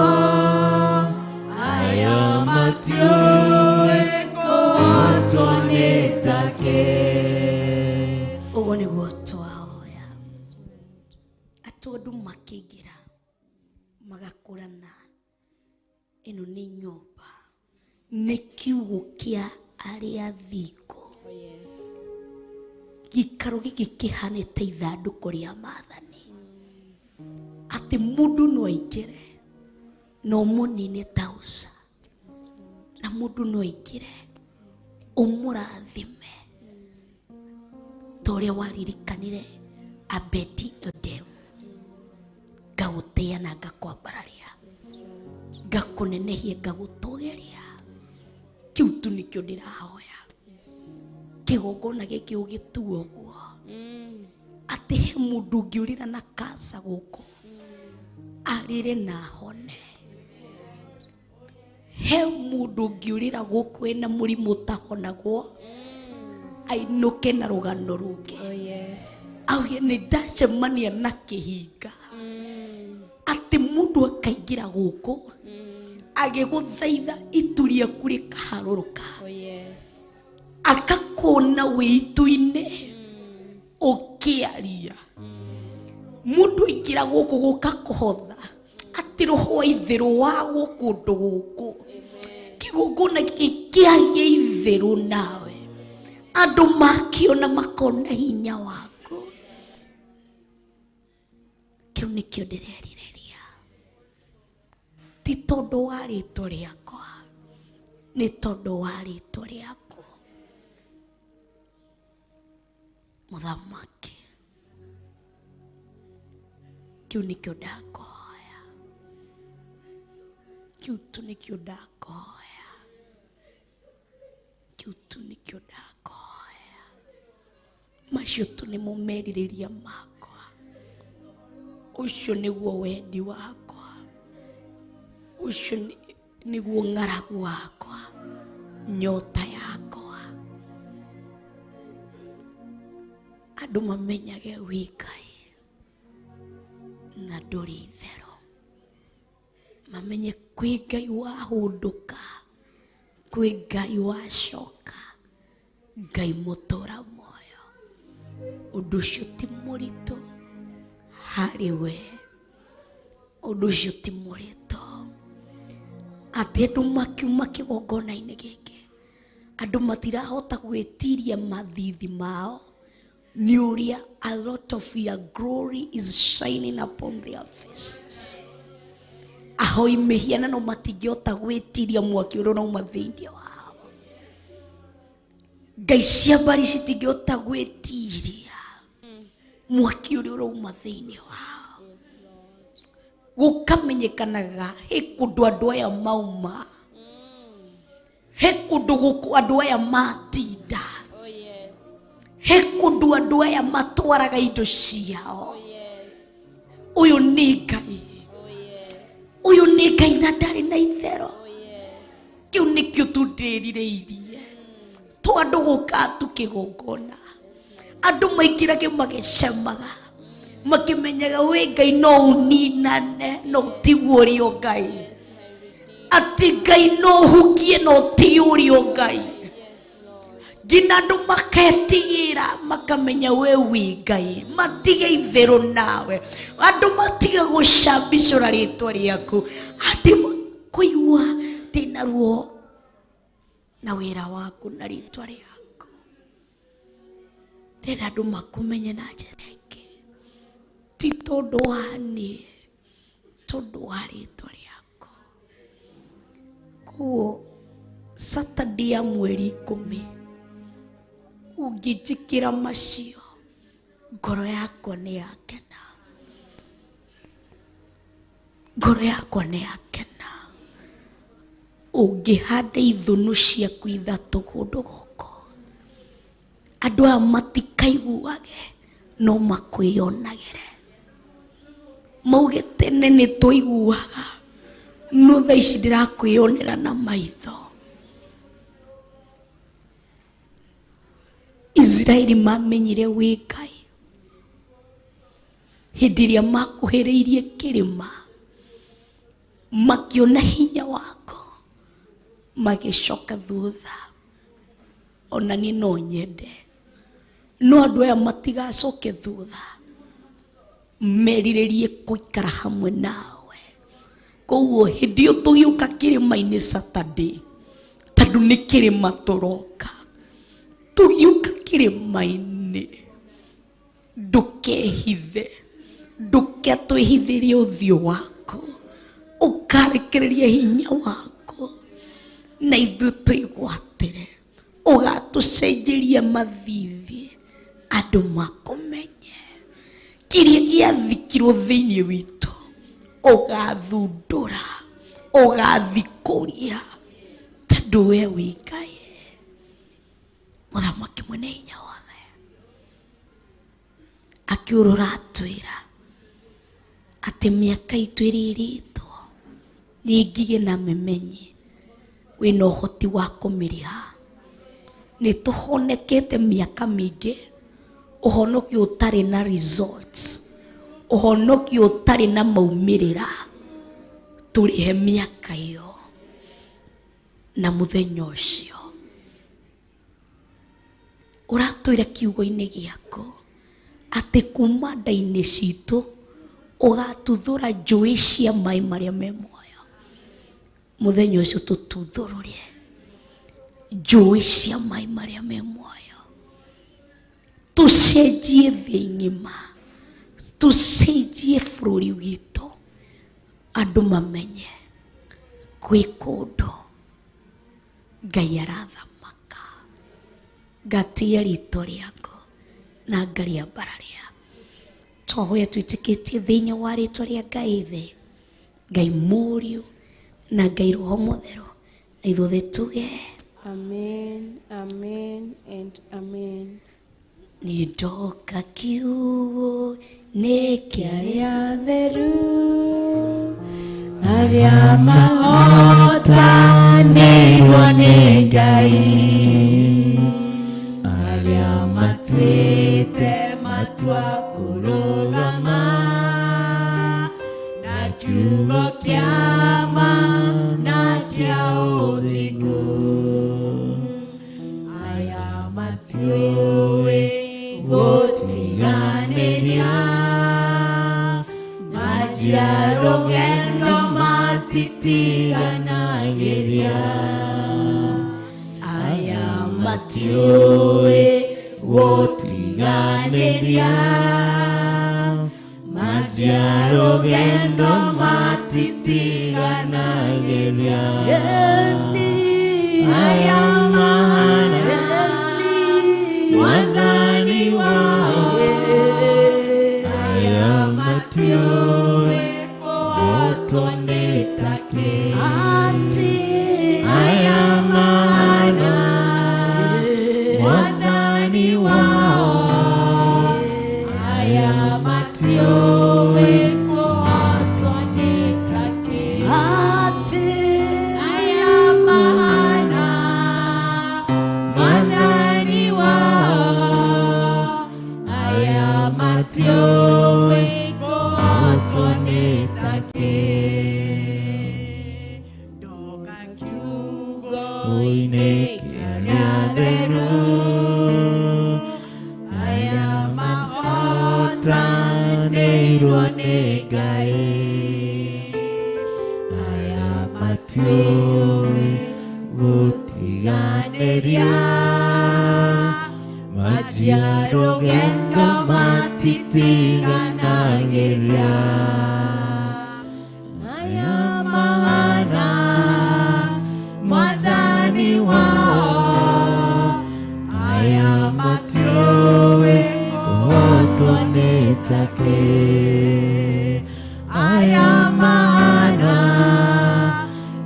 aya matiũĩ kũhotwo nĩ takĩ. Ũguo nĩguo twahoya. Atĩ andũ makĩingĩra magakũrana, ĩno nĩ nyũmba, nĩ kiugũ kĩa arĩa thingo. Gĩikaro gĩkĩ kĩhanĩte ithandũkũ rĩa maathani, atĩ mũndũ no aingĩre na ũmũnine ta Uza, na mũndũ no aingĩre ũmũrathime ta ũrĩa waririkanire Abedi Edom. Ngagũtĩĩa na ngakwambararia, ngakũnenehia, ngagũtũgĩria. Kĩu tu nĩkĩo ndĩrahoya. Kĩgongona gĩkĩ ũgĩtue ũguo, atĩ he mũndũ ũngĩũrĩra na kansa gũkũ arĩre na ahone. He mũndũ ũngĩũrĩra gũkũ ena mũrimũ ũtahonagwo ainũke na rũgano rũngĩ. Auge nĩ ndacemania na kĩhinga, atĩ mũndũ akaingĩra gũkũ agĩgũthaitha itu rĩaku rĩkaharũrũka, akakũna wĩ itu-inĩ ũkĩaria. Mũndũ aingĩra gũkũ gũka kũhotha atĩ roho wa itherũ wa gũkũ ndũ gũkũ kĩgongona gĩkĩ kĩagĩa itherũ nawe, andũ makĩona makona hinya waku. Kĩu nĩkĩo ndĩrerirĩria, ti tondũ wa rĩtwa rĩakwa, nĩ tondũ wa rĩtwa rĩaku mũthamaki. Kĩu nĩkĩo ndakũhoya, kĩu tu nĩkĩo ndakũhoya, kĩu tu nĩkĩo ndakũhoya. Macio tu nĩmo merirĩria makwa, ũcio nĩguo wendi wakwa, ũcio nĩguo ng'aragu wakwa, nyota yakwa. Andũ mamenyage wĩ Ngai na ndũrĩ itherũ, mamenye kwĩ Ngai wahũndũka, kwĩ Ngai wacoka, Ngai mũtũra muoyo. Ũndũ ũcio ti mũritũ harĩ we, ũndũ ũcio ti mũritũ. Atĩ andũ makiuma kĩgongona-inĩ gĩkĩ, andũ matirahota gwĩtiria mathithi mao nĩ ũrĩa a lot of your glory is shining upon their faces. Ahoi mĩhianano matingĩhota gwĩtiria mwaki ũrĩa ũrauma thĩinĩ wao. Ngai cia mbari citingĩhota gwĩtiria mwaki ũrĩa ũrauma thĩinĩ wao. Gũkamenyekanaga he kũndũ andũ aya mauma, he kũndũ gũkũ andũ aya matinda, he kũndũ andũ aya matwaraga indo ciao. Ũyũ nĩ Ngai, ũyũ nĩ Ngai na ndarĩ na itherũ. Kĩu nĩkĩo tu ndĩrirĩirie, to andũ gũka tu kĩgongona, andũ maingĩrage magĩcemaga makĩmenyaga wĩ Ngai no ũninane no tiguo ũrĩ o Ngai, atĩ Ngai no ũhukie no ti ũrĩ o Ngai. Nginya andũ maketigĩra makamenya we wĩ Ngai, matige itherũ nawe, andũ matige gũcambicũra rĩtwa rĩaku, atĩ kũigua ndĩna ruo na wĩra waku na rĩtwa rĩaku. Ndĩrenda andũ makũmenye na njĩra ĩngĩ, ti tondũ wa niĩ, tondũ wa rĩtwa rĩaku. Koguo Saturday ya mweri 10 ũngĩnjĩkĩra macio, ngoro yakwa nĩ yakena, ngoro yakwa nĩ yakena. Ũngĩhanda ithũnũ ciaku ithatũ kũndũ gũkũ, andũ aya matikaiguage no makwĩyonagĩre, mauge tene nĩ tũiguaga no thaa ici ndĩrakwĩyonera na maitho. Isiraeli mamenyire wĩ Ngai hĩndĩ ĩrĩa makuhĩrĩirie kĩrĩma, makĩona hinya wako, magĩcoka thutha. Ona niĩ no nyende no andũ aya matigacoke thutha, merirĩrie gũikara hamwe nawe. Koguo hĩndĩ ĩyo tũgĩũka kĩrĩma-inĩ Saturday, tondũ nĩ kĩrĩma tũroka, tũgĩũka kĩrĩma-inĩ, ndũkehithe, ndũketwĩhithĩrie ũthiũ waku, ũkarekereria hinya waku na ithuĩ twĩgwatĩre, ũgatũcenjeria mathithi andũ makũmenye. Kĩrĩa gĩathikirwo thĩinĩ witũ ũgathundũra, ũgathikũria, tondũ we wĩ Ngai, mũthamaki mwene hinya wothe. Akiũrũra atwĩra atĩ mĩaka itũ ĩrĩrĩtwo nĩ ngigĩ na memenyi, wĩna ũhoti wa kũmĩrĩha. Nĩ tũhonekete mĩaka mĩingĩ, ũhonokio ũtarĩ na results, ũhonokio ũtarĩ na maumĩrĩra, tũrĩhe mĩaka ĩyo na mũthenya ũcio. Ũratwĩra kiugo-inĩ gĩaku atĩ kuma nda-inĩ citũ ũgatuthũra njũĩ cia maĩ marĩa me muoyo. Mũthenya ũcio tũtuthũrũrie njũĩ cia maĩ marĩa me muoyo, tũcenjie thĩ ng'ima, tũcenjie bũrũri witũ, andũ mamenye gwĩ kũndũ Ngai arathamaka. Ngatia rĩtwa rĩaku na ngarĩambararia. Twahoya twĩtĩkĩtie thĩinĩ wa rĩtwa rĩa Ngai Ithe, Ngai Mũriũ na Ngai Roho Mũtheru, na ithuothe tuge Amen, amen and amen. Nĩ ndoka kiugo nĩ kĩa Arĩa atheru, arĩa mahotanĩirwo nĩ Ngai, arĩa matuĩte matua kũrũgama na kiugo kĩa ma na kĩa ũthingu, aya matiũĩ Gũtiganĩria manjia rũgendo matitiganagĩria aya matiũĩ gũtiganĩria manjia rũgendo matitiganagĩria aya mahana mwathani wao aya matiũĩ kũhotwo nĩ takĩ aya mahana mwathani wao aya matiũĩ kũhotwo nĩ takĩ aya mahana mwathani wao aya matiũĩ kũhotwo nĩ takĩ Ndoka kiugo Oine kĩrĩa theru aya mahotanĩirwo nĩ Ngai aya matiũĩ gũtiganĩria manjia rũgendo matitiganagĩria aya mahana mwathani wao aya matiũĩ kũhotwo nĩ takĩ aya mahana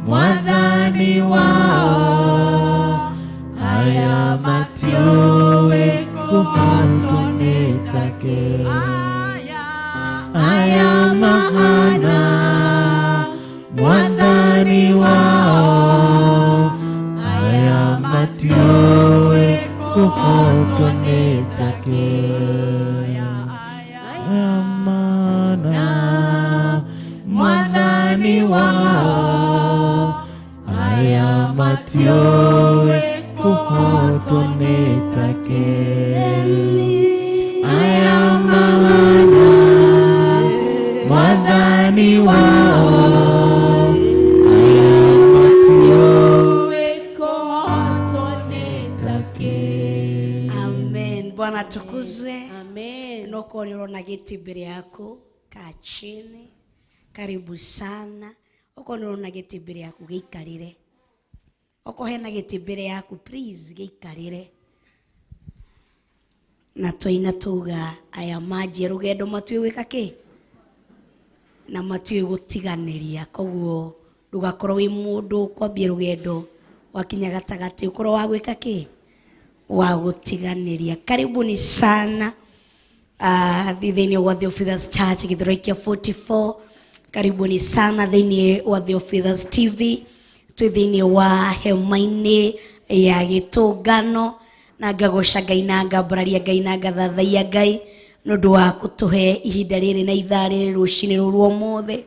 mwathani wao aya matiũĩ kũhotwo nĩ takĩ aya mahana mwathani wao aya matiũĩ kũhotwo nĩ takĩ aya mahana mwathani wao aya matiũĩ kũhotwo nĩ takĩ aya mahana mwathani wao aya matiũĩ kũhotwo nĩ takĩ. Amen. Bwana atukuzwe. Amen. Nokorwo nĩ ũrona gĩtĩ mbere yaku, kaa chini. Karibu sana. Okorwo nĩ ũrona gĩtĩ mbere yaku, gĩikarĩre. Okorwo hena gĩtĩ mbere yaku, please gĩikarĩre. Na twaina tuga aya manjia rũgendo matiũĩ gwĩka kĩ na matiũĩ gũtiganĩria. Koguo ndũgakorwo wĩ mũndũ kwambia rũgendo wakinya gatagatĩ ũkorwo wa gwĩka kĩ wa gũtiganĩria. Karibuni sana thĩinĩ wa Theophilus Church Githurai kĩa 44. Karibuni sana thĩinĩ wa Theophilus TV. Twĩ thĩinĩ wa hema-inĩ ya gĩtũngano na ngagoca Ngai na ngambararia Ngai na ngathathaiya Ngai nĩ ũndũ wa gũtũhe ihinda rĩrĩ na ithaa rĩrĩ rũcinĩ rũrũ rwa ũmũthĩ,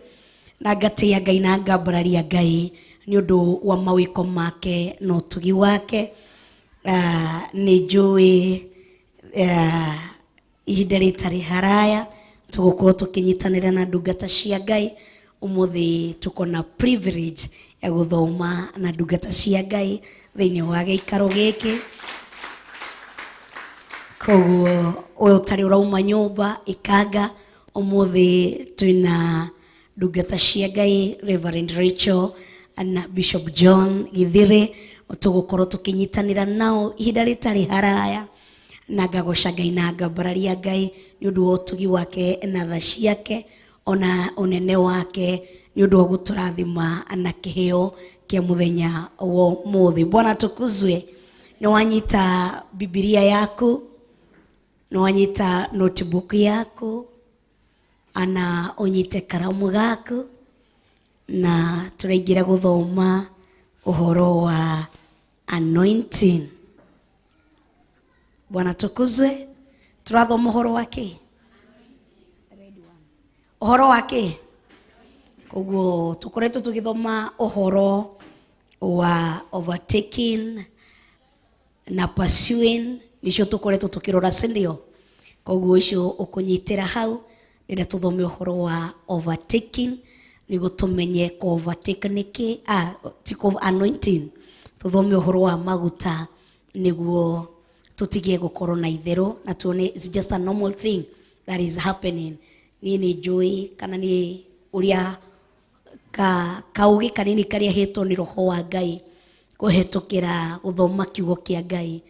na ngatĩĩa Ngai na ngambararia Ngai nĩ ũndũ wa mawĩko make na ũtugi wake. Nĩ njũĩ ihinda rĩtarĩ haraya tũgũkorwo tũkĩnyitanĩra na ndungata cia Ngai. Ũmũthĩ tuko na privilege ya gũthoma na ndungata cia Ngai thĩinĩ wa gĩikaro gĩkĩ. Koguo we ũtarĩ ũrauma nyũmba ikanga, ũmũthĩ twĩna ndungata cia Ngai Reverend Rachel na Bishop John Githire, tũgũkorwo tũkĩnyitanĩra nao ihinda rĩtarĩ haraya, na ngagoca Ngai na ngambararia Ngai nĩ ũndũ wa ũtugi wake na tha ciake ona ũnene wake nĩ ũndũ wa gũtũrathima na kĩheo kĩa mũthenya wa ũmũthĩ. Bwana atukuzwe. Nĩ wanyita Bibilia yaku, nĩ wanyita notebook yaku, ana ũnyite karamu gaku, na tũraingĩra gũthoma ũhoro wa anointing. Bwana atukuzwe. Tũrathoma ũhoro wa kĩ? Ũhoro wa kĩ? Koguo tũkoretwo tũgĩthoma ũhoro wa overtaking na pursuing, nicio tũkoretwo tũkĩrora, si ndio? Koguo ũcio ũkũnyitĩra hau ndĩrenda tũthome ũhoro wa overtaking nĩguo tũmenye kũ overtake nĩkĩ, ti kũ anointing, tũthome ũhoro wa maguta nĩguo tũtige gũkorwo na itherũ na tuone it's just a normal thing that is happening. Niĩ nĩ njũĩ kana nĩ ũrĩa kaũgĩ kanini karĩa hetwo nĩ roho wa Ngai kũhetũkĩra gũthoma kiugo kĩa Ngai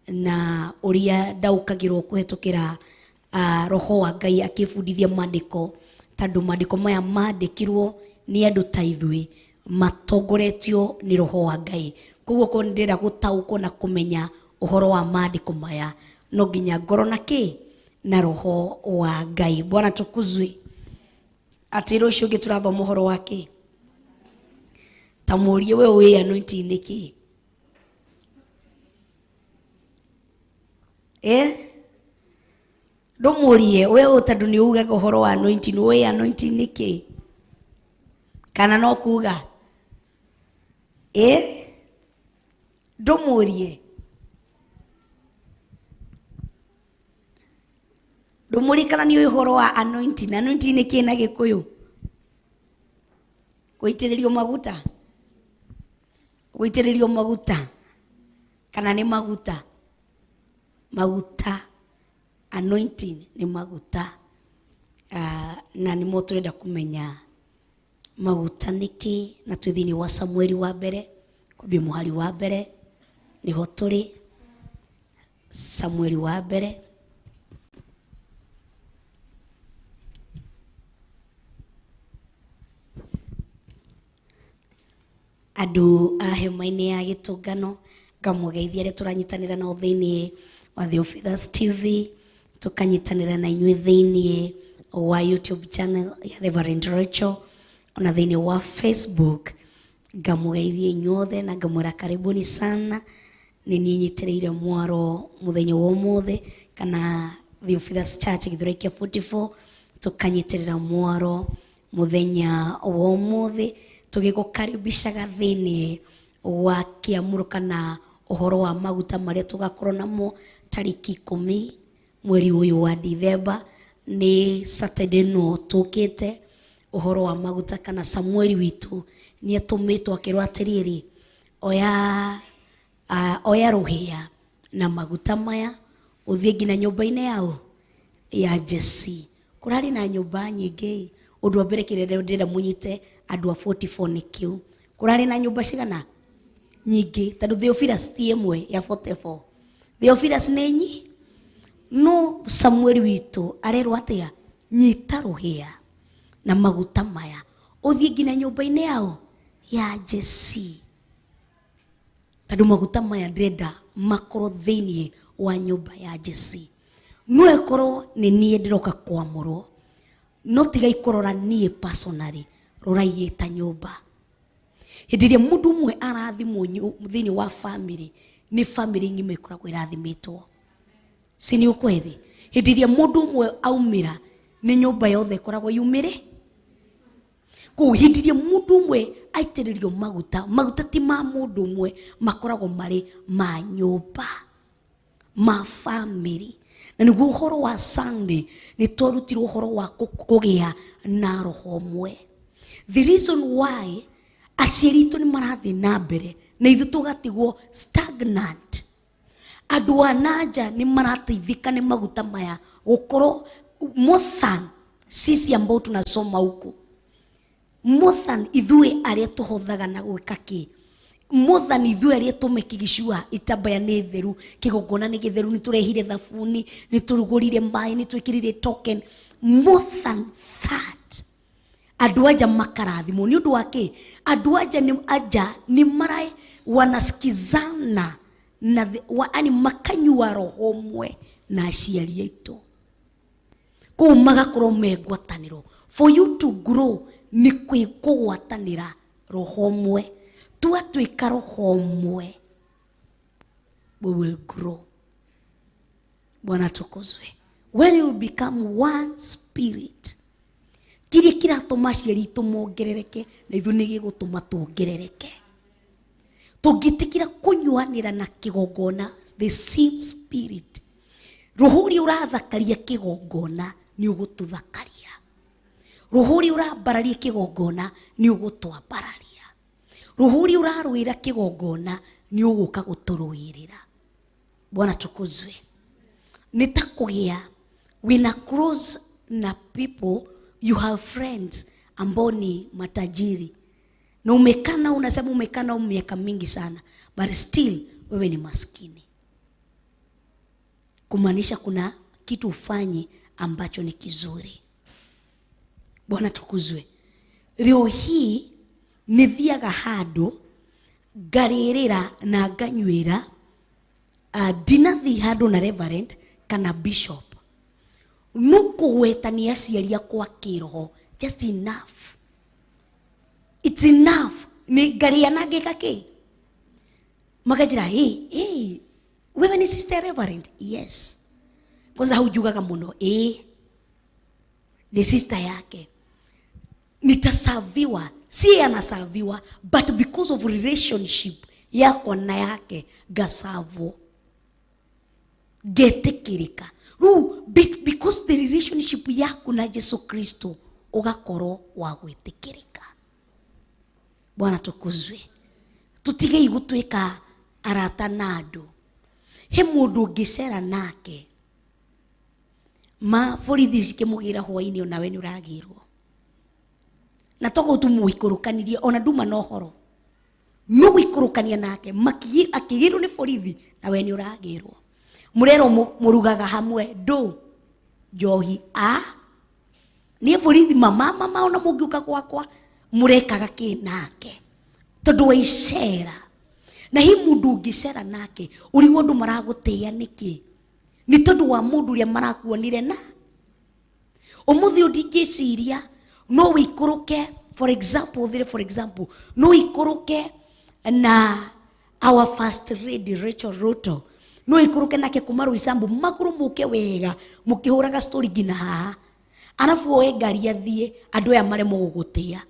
na ũrĩa ndaũkagĩrwo kũhetũkĩra roho wa Ngai akĩbundithia maandĩko, tondũ maandĩko maya mandĩkirwo nĩ andũ ta ithuĩ matongoretio nĩ roho wa Ngai. Koguo korwo nĩndĩrenda gũtaũkwo na kũmenya ũhoro wa maandĩko maya no nginya ngorwo na kĩ? Na roho wa Ngai. Bwana tukuzwe. Atĩ rũciũ ũngĩ tũrathoma ũhoro wa kĩ? Ta mũrie we wĩ anointing nĩkĩ? Ndũmũrie we ũ tondũ nĩ ugaga ũhoro wa anointing, wĩ anointing nĩkĩ? Kana no kuga? Ndũmũrie. Ndũmũrie kana nĩ ũĩ ũhoro wa anointing. Anointing nĩ kĩ na Gĩkũyũ? Gũitĩrĩrio maguta. Gũitĩrĩrio maguta. Kana nĩ maguta? Maguta. Anointing nĩ maguta. Na nĩmo tũrenda kũmenya maguta nĩkĩ, na twĩ thĩinĩ wa Samueli wa mbere, kwambia mũhari wa mbere nĩho tũrĩ. Samueli wa mbere andũ a hema-inĩ ya gĩtũngano ngamũgeithia arĩa tũranyitanĩra nao thĩinĩ wa Theophilus TV, tũkanyitanĩra na inyuĩ thĩinĩ wa YouTube channel ya Reverend Rachel, ona thĩinĩ wa Facebook. Ngamũgeithia inyuothe na ngamwĩra karibuni sana. Nĩ niĩ nyitĩrĩire mwaro mũthenya wa ũmũthĩ kana Theophilus Church Gĩthũrai kĩa 44, tũkanyitĩrĩra mwaro mũthenya wa ũmũthĩ tũgĩgũkaribishaga thĩinĩ wa kĩamũro kana ũhoro wa maguta marĩa tũgakorwo namo tarĩki 10 mweri ũyũ wa Dithemba, nĩ Saturday no tũkĩte. Ũhoro wa maguta kana Samueli witũ nĩ atũmĩtwo akĩrwo atĩrĩrĩ, oya rũhĩa na maguta maya ũthiĩ nginya nyũmba-inĩ yao ya Jesse. Kũrarĩ na nyũmba nyingĩ. Ũndũ wa mbere kĩrĩa ndĩrenda mũnyite andũ a 44 nĩ kĩu. Kũrarĩ na nyũmba cigana? Nyingĩ, tondũ Theophilus ti ĩmwe ya 44. Theophilus nĩ nyi? No Samueli witũ arerwo atĩa? Nyita rũhĩa na maguta maya ũthiĩ nginya nyũmba-inĩ yao ya Jesse, tondũ maguta maya ndĩrenda makorwo thĩinĩ wa nyũmba ya Jesse. No ĩkorwo nĩ niĩ ndĩroka kwamũrwo, no tigai kũrora niĩ personally, rorai ta nyũmba. Hĩndĩ ĩrĩa mũndũ ũmwe arathimwo thĩinĩ wa family, nĩ family ng'ima ĩkoragwo ĩrathimĩtwo. Si nĩ ũkweli? Hĩndĩ ĩrĩa mũndũ ũmwe aumĩra, nĩ nyũmba yothe ĩkoragwo yumĩre. Koguo hĩndĩ ĩrĩa mũndũ ũmwe aitĩrĩrio maguta, maguta ti ma mũndũ ũmwe, makoragwo marĩ ma nyũmba, ma family. Na nĩguo ũhoro wa Sunday nĩ twarutirwo ũhoro wa kũgĩa na roho ũmwe. The reason why aciari aitũ nĩ marathiĩ na mbere na ithuĩ tũgatigwo stagnant, andũ a nanja nĩ marateithĩka nĩ maguta maya gũkorwo more than sisi ambao tunasoma huku, more than ithuĩ arĩa tũhothaga na gwĩka kĩ, more than ithuĩ arĩa tũmekigicua itambaya nĩ theru, kĩgongona nĩ gĩtheru, nĩ tũrehire thabuni, nĩ tũrugũrire maĩ, nĩ twĩkĩrire token, more than that andũ anja makarathimwo nĩ ũndũ wa kĩ? Andũ anja nĩ anja nĩ marae wanasikizana na yani makanyua roho ũmwe na aciari aitũ, kũu magakorwo me ngwatanĩro. For you to grow nĩ kũgwatanĩra roho ũmwe. Twatuĩka roho ũmwe, we will grow. Bwana tukuzwe. When you become one spirit, kĩrĩa kĩratũma aciari aitũ mongerereke na ithuĩ nĩ gĩgũtũma tuongerereke. Tũngĩtĩkĩra kũnyuanĩra na kĩgongona the same spirit, Roho ũrĩa ũrathakaria kĩgongona nĩ ũgũtũthakaria. Roho ũrĩa ũrambararia kĩgongona nĩ ũgũtwambararia. Roho ũrĩa ũrarũĩra kĩgongona nĩ ũgũka gũtũrũĩrĩra. Bwana tukuzwe. Nĩ ta kũgĩa wĩna close na people, you have friends ambao ni matajiri na umekana, unasema umekana miaka mingi sana, but still wewe ni maskini. Kumaanisha kuna kitu ufanye ambacho ni kizuri. Bwana tukuzwe. Leo hii nithiaga handũ ngarĩrĩra na nganyuĩra, ndinathiĩ handũ na reverend kana bishop, no kũgwetania aciari akwa kĩroho, just enough, it's enough. Nĩ ngarĩa na ngĩka kĩ makanjĩra, hey, hey, wewe ni sister reverend? Yes. Kwanza haujugaga mũno, ni sister yake. Nitasaviwa, si anasaviwa, but because of relationship yakwa na yake gasavo ngetĩkĩrĩka. Rĩu because the relationship yaku na Jesu Kristo ũgakorwo wa gwĩtĩkĩrĩka. Bwana tukuzwe. Tutigei gũtuĩka arata na andũ. He mũndũ ũngĩcera nake ma borithi cikĩmũgĩra hwainĩ, onawe nĩ ũragĩrwo na toguo tu mũikũrũkanirie, ona nduma na ũhoro no gũikũrũkania nake akĩgĩrwo nĩ borithi, nawe nĩ ũragĩrwo. Mũrerwo mũrugaga hamwe ndũ njohi a niĩ borithi mama mama, ona mũngĩũka gwakwa mũrekaga kĩ nake tondũ wa icera. Na hi mũndũ ũngĩcera nake ũrigwo andũ maragũtĩĩa nĩkĩ? Nĩ tondũ wa mũndũ ũrĩa marakuonire. Na ũmũthĩ ũyũ ndingĩciria no wĩikũrũke, for example, ũthire, for example, no wĩikũrũke na our first lady Rachel Ruto, no wĩikũrũke nake kuma Roysambu magũrũ mũke wega mũkĩhũraga story nginya haha, arabu oe ngari athiĩ, andũ aya maremwo gũgũtĩĩa.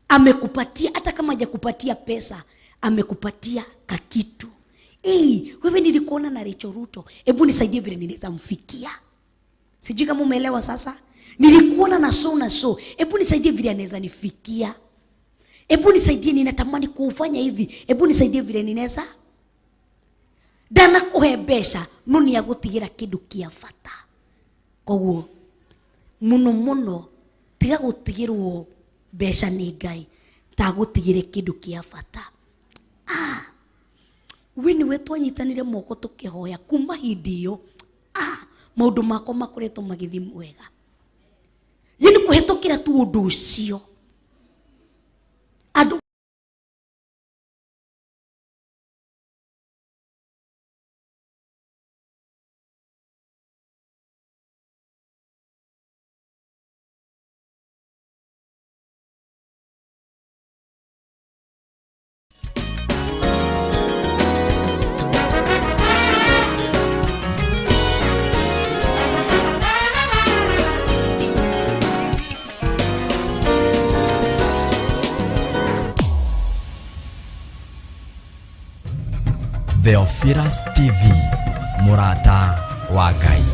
Amekupatia, hata kama hajakupatia pesa, amekupatia kakitu. Hey, wewe nilikuona na Rachel Ruto, hebu nisaidie vile ninaweza mfikia. Sijui kama umeelewa sasa. Nilikuona na so na so, hebu nisaidie vile anaweza nifikia. Hebu nisaidie, ninatamani kufanya hivi, hebu nisaidie vile ninaweza. Ndana kuhe mbeca no nĩ agũtigĩra kĩndũ kĩa bata. Koguo mũno mũno tiga gũtigĩrwo mbeca nĩ Ngai, ta gũtigĩre kĩndũ kĩa bata. We nĩwe twanyitanire moko tũkĩhoya kuma hĩndĩ ĩyo, maũndũ makwa makoretwo magĩthiĩ wega. Yani kũhetũkĩra tu ũndũ ũcio andũ. Theophilus TV, mũrata wa Ngai.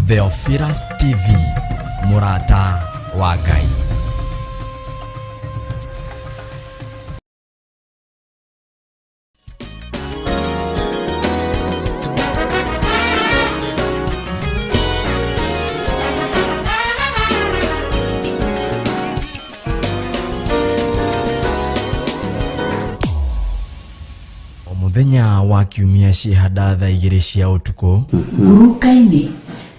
Theophilus TV, mũrata wa Ngai. O mũthenya wa kiumia ciĩhanda thaa 2 cia ũtukũ. Nguruka-inĩ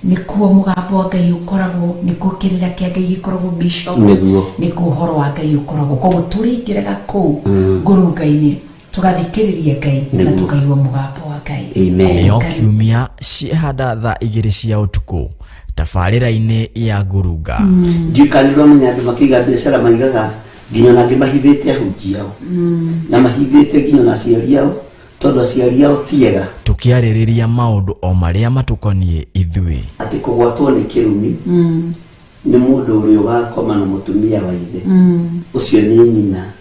nĩkuo mũgambo wa Ngai ũkoragwo, nĩkuo kĩrĩra kĩa Ngai gĩkoragwo, bishop. Nĩguo. Nĩkuo ũhoro wa Ngai ũkoragwo. Koguo tũrĩingĩraga kũu ngurunga-inĩ tũgathikĩrĩria Ngai na Nĩguo. tũkaigua mũgambo wa Ngai. Amen. Nĩo kiumia ciĩhanda thaa 2 cia ũtukũ tabarĩra-inĩ ya ngurunga. Ndiũĩ kana nĩ ũramenya andũ makĩiga biacara maigaga nginya ona angĩ mahithĩte ahunjia ao na mahithĩte nginya ona aciari ao, tondũ aciari ao ti ega. Tũkĩarĩrĩria maũndũ o marĩa matũkoniĩ ithuĩ. Atĩ kũgwatwo nĩ kĩrumi nĩ mũndũ ũrĩa ũgakoma na mũtumia wa ithe, ũcio nĩ nyina.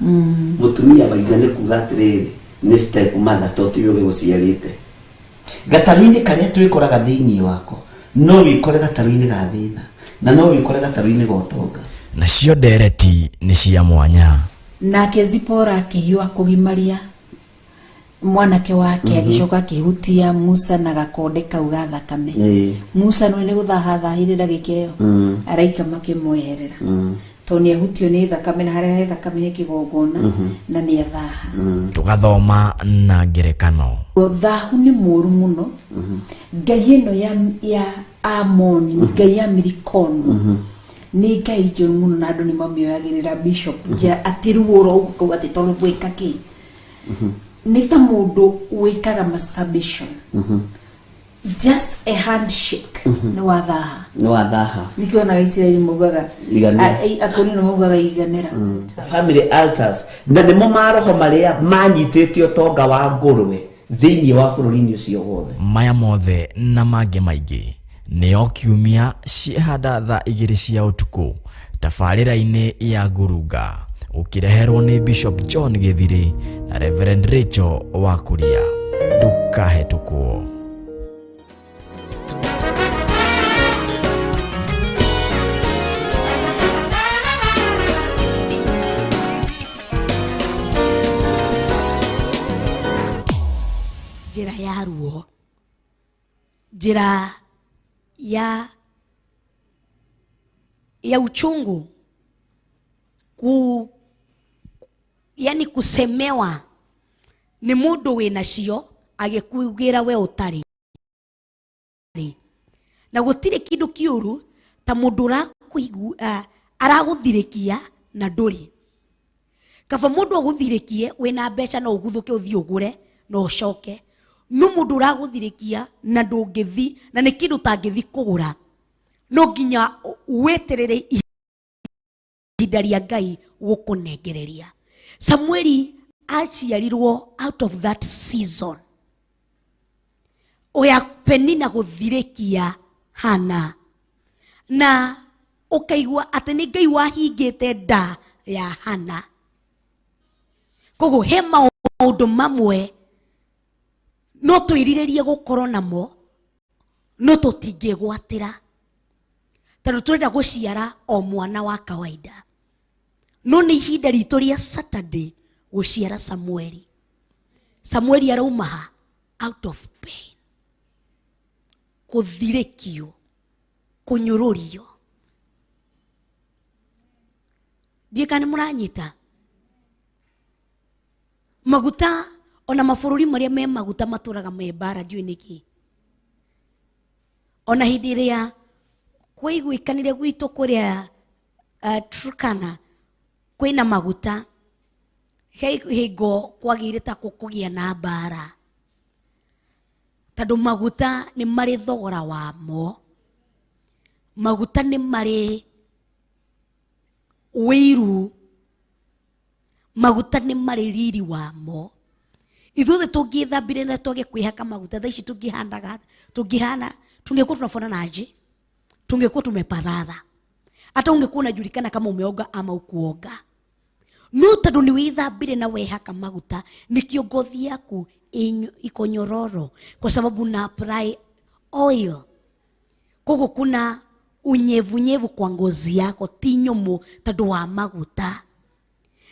Mũtumia wa ithe nĩ kuga atĩrĩrĩ, nĩ step mother, to tiwe ũgĩgũciarĩte. Gatarũ-inĩ karĩa twĩkoraga thĩinĩ wako, no wĩkore gatarũ-inĩ ga thĩna na no wĩkore gatarũ-inĩ ga ũtonga. Nacio ndereti nĩ cia mwanya. Nake Zipora akĩhiũha kũgimaria mwanake wake, agĩcoka akĩhutia Musa na gakonde kau ga thakame. Musa nĩ gũthaha thahire ndagĩka ĩyo, araika makĩmweherera tondũ nĩ ahutio nĩ thakame, na harĩa he thakame he kĩgongona na nĩ athaha. Tũgathoma na ngerekano. Thahu nĩ mũũru mũno. Ngai ĩno ya Amoni, ngai ya Milikomu, nĩ ngai njũru mũno na andũ nĩ mamĩoyagĩrĩra, bishop, ja atĩ ruo ũguo atĩ tondũ gwĩka kĩ nĩ ta mũndũ wĩkaga masturbation, just a handshake nĩ wathaha. Nĩ wathaha. Nĩkĩo onaga Isiraeli maugaga Iganĩra. Akorino maugaga iganĩra. Family altars na nĩmo maroho marĩa manyitĩte ũtonga wa ngũrwe thĩinĩ wa bũrũri-inĩ ũcio wothe. Maya mothe na mangĩ maingĩ nĩo kiumia ciĩhanda thaa 2 cia ũtukũ tabarĩra-inĩ ya ngurunga, ũkĩreherwo nĩ Bishop John Gĩthirĩ na Reverend Rachel Wakuria. Ndũkahetũkwo. Njĩra ya ruo, njĩra ya uchungu, yani kusemewa nĩ mũndũ wĩna cio agĩkuugĩra we ũtarĩ, na gũtirĩ kĩndũ kĩũru ta mũndũ aragũthirĩkia na ndũrĩ. Kaba mũndũ agũthirĩkie wĩna mbeca no ũguthũke ũthiĩ ũgũre na ũcoke, no mũndũ ũragũthirĩkia na ndũngĩthi, na nĩ kĩndũ ũtangĩthi kũgũra, no nginya wĩterere ihinda rĩa Ngai gũkũnengereria. Samueli aciarirwo out of that season oya Penina gũthirĩkia Hana, na ũkaigua atĩ nĩ Ngai wahingĩte nda ya Hana. Koguo he maũndũ mamwe no twĩrirĩrie gũkorwo namo, no tũtingĩgwatĩra tondũ tũrenda gũciara o mwana wa kawaida. No nĩ ihinda ritũ rĩa Saturday gũciara Samueli. Samueli arauma ha? Out of pain, gũthirĩkio, kũnyũrũrio. Ndiũĩ kana nĩ mũranyita. Maguta ona mabũrũri marĩa me maguta matũraga me mbara, ndiũĩ nĩkĩ. Ona hĩndĩ ĩrĩa kwaiguĩkanire gwitũ kũrĩa Turkana kwĩna maguta, he hingo kwagĩire ta kũgĩa na mbara, tondũ maguta nĩ marĩ thogora wamo, maguta nĩ marĩ wĩiru, maguta nĩ marĩ riri wamo. Ithuothe tũngĩthambire na twage kwĩhaka maguta, thaa ici tũngĩhanaga, tũngĩhana, tungekuwa tunafanana aje? Tungekuwa tumeparara. Hata ungekuwa unajulikana kama umeoga ama ukuoga. No tondũ nĩ wĩthambire na wehaka maguta, nĩkĩo ngothi yaku iko nyororo, kwa sababu na apply oil. Koguo kuna unyevunyevu kwa ngozi yako ti nyũmũ tondũ wa maguta.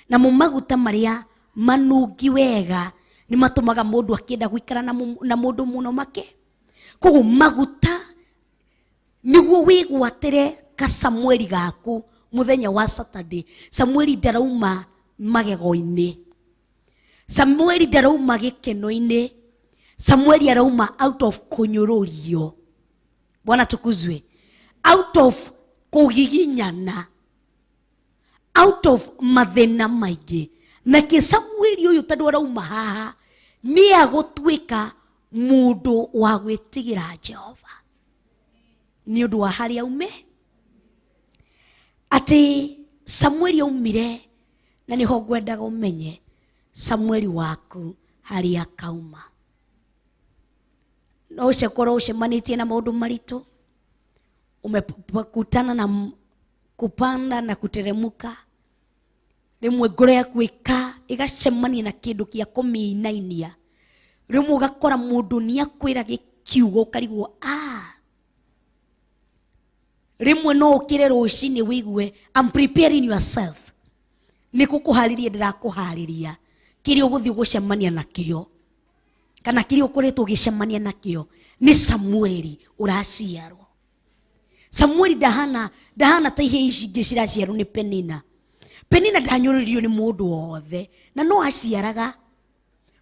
Namo maguta marĩa manungi wega nĩ matũmaga mũndũ akĩenda gũikara na mũndũ mũno make. Koguo maguta nĩguo wĩgwatĩre ka Samueli gaku mũthenya wa Saturday. Samueli ndarauma magego-inĩ, Samueli ndarauma gĩkeno-inĩ, Samueli arauma out of kũnyũrũrio. Bwana tukuzwe. Out of kũgiginyana, out of mathĩna maingĩ. Na kĩ Samueli ũyũ tondũ arauma haha nĩ agũtuĩka mũndũ wa gwĩtigĩra Jehova nĩ ũndũ wa harĩa aume. Atĩ Samueli aumire, na nĩho ngwendaga ũmenye Samueli waku harĩa akauma. No ũkorwo ũcemanĩtie na maũndũ maritũ, umekutana na kupanda na kuteremuka, rĩmwe ngoro yaku ĩgacemania na kĩndũ kĩa kũmĩinainia. Rĩmwe ũgakora mũndũ nĩakwĩra gĩkiugo ũkarigwo Rĩmwe no ũkĩre rũcinĩ wĩigue I'm preparing yourself, nĩ gũkũharĩria ndĩrakũharĩria kĩrĩa ũgũthiĩ gũcemania nakĩo kana kĩrĩa ũkoretwo ũgĩcemania nakĩo nĩ Samueli ũraciarwo. Samueli ndahana ta ihĩĩ ici ingĩ ciraciarwo nĩ Penina. Penina ndanyũrũririo nĩ mũndũ wothe na no aciaraga,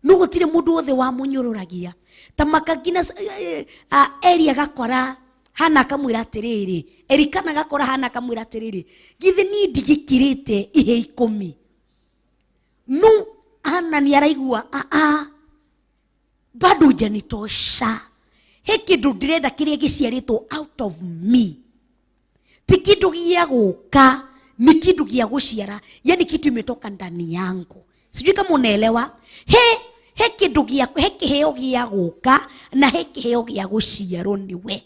no gũtirĩ mũndũ wothe wamũnyũrũragia. Ta maka nginya Eli agakora Hana akamwĩra atĩrĩrĩ, Elikana agakora Hana akamwĩra atĩrĩrĩ, githĩ niĩ ndigĩkĩrĩte ihĩĩ 10? No Hana nĩ araigua bado hujanitosha, he kĩndũ ndĩrenda kĩrĩa gĩciarĩtwo out of me, ti kĩndũ gĩa gũka, ni kĩndũ gĩa gũciara, yani kitu imetoka ndani yangu. Sijui kama unaelewa. He kĩndũ gĩa, he kĩheo gĩa gũka na he kĩheo gĩa gũciarwo nĩwe.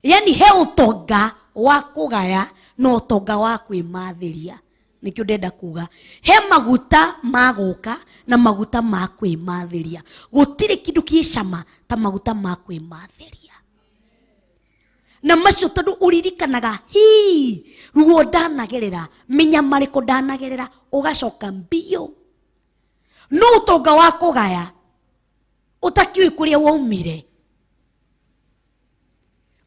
Yani he ũtonga wa kũgaya na ũtonga wa kwĩmathĩria. Nĩkĩo ndenda kuga he maguta ma gũka na maguta ma kwĩmathĩria. Gũtirĩ kĩndũ kĩ cama ta maguta ma kwĩmathĩria. Na macio tondũ ũririkanaga hi ruo ndanagerera, mĩnyamarĩko ndanagerera, ũgacoka mbio. No ũtonga wa kũgaya ũtakiũĩ kũrĩa waumire,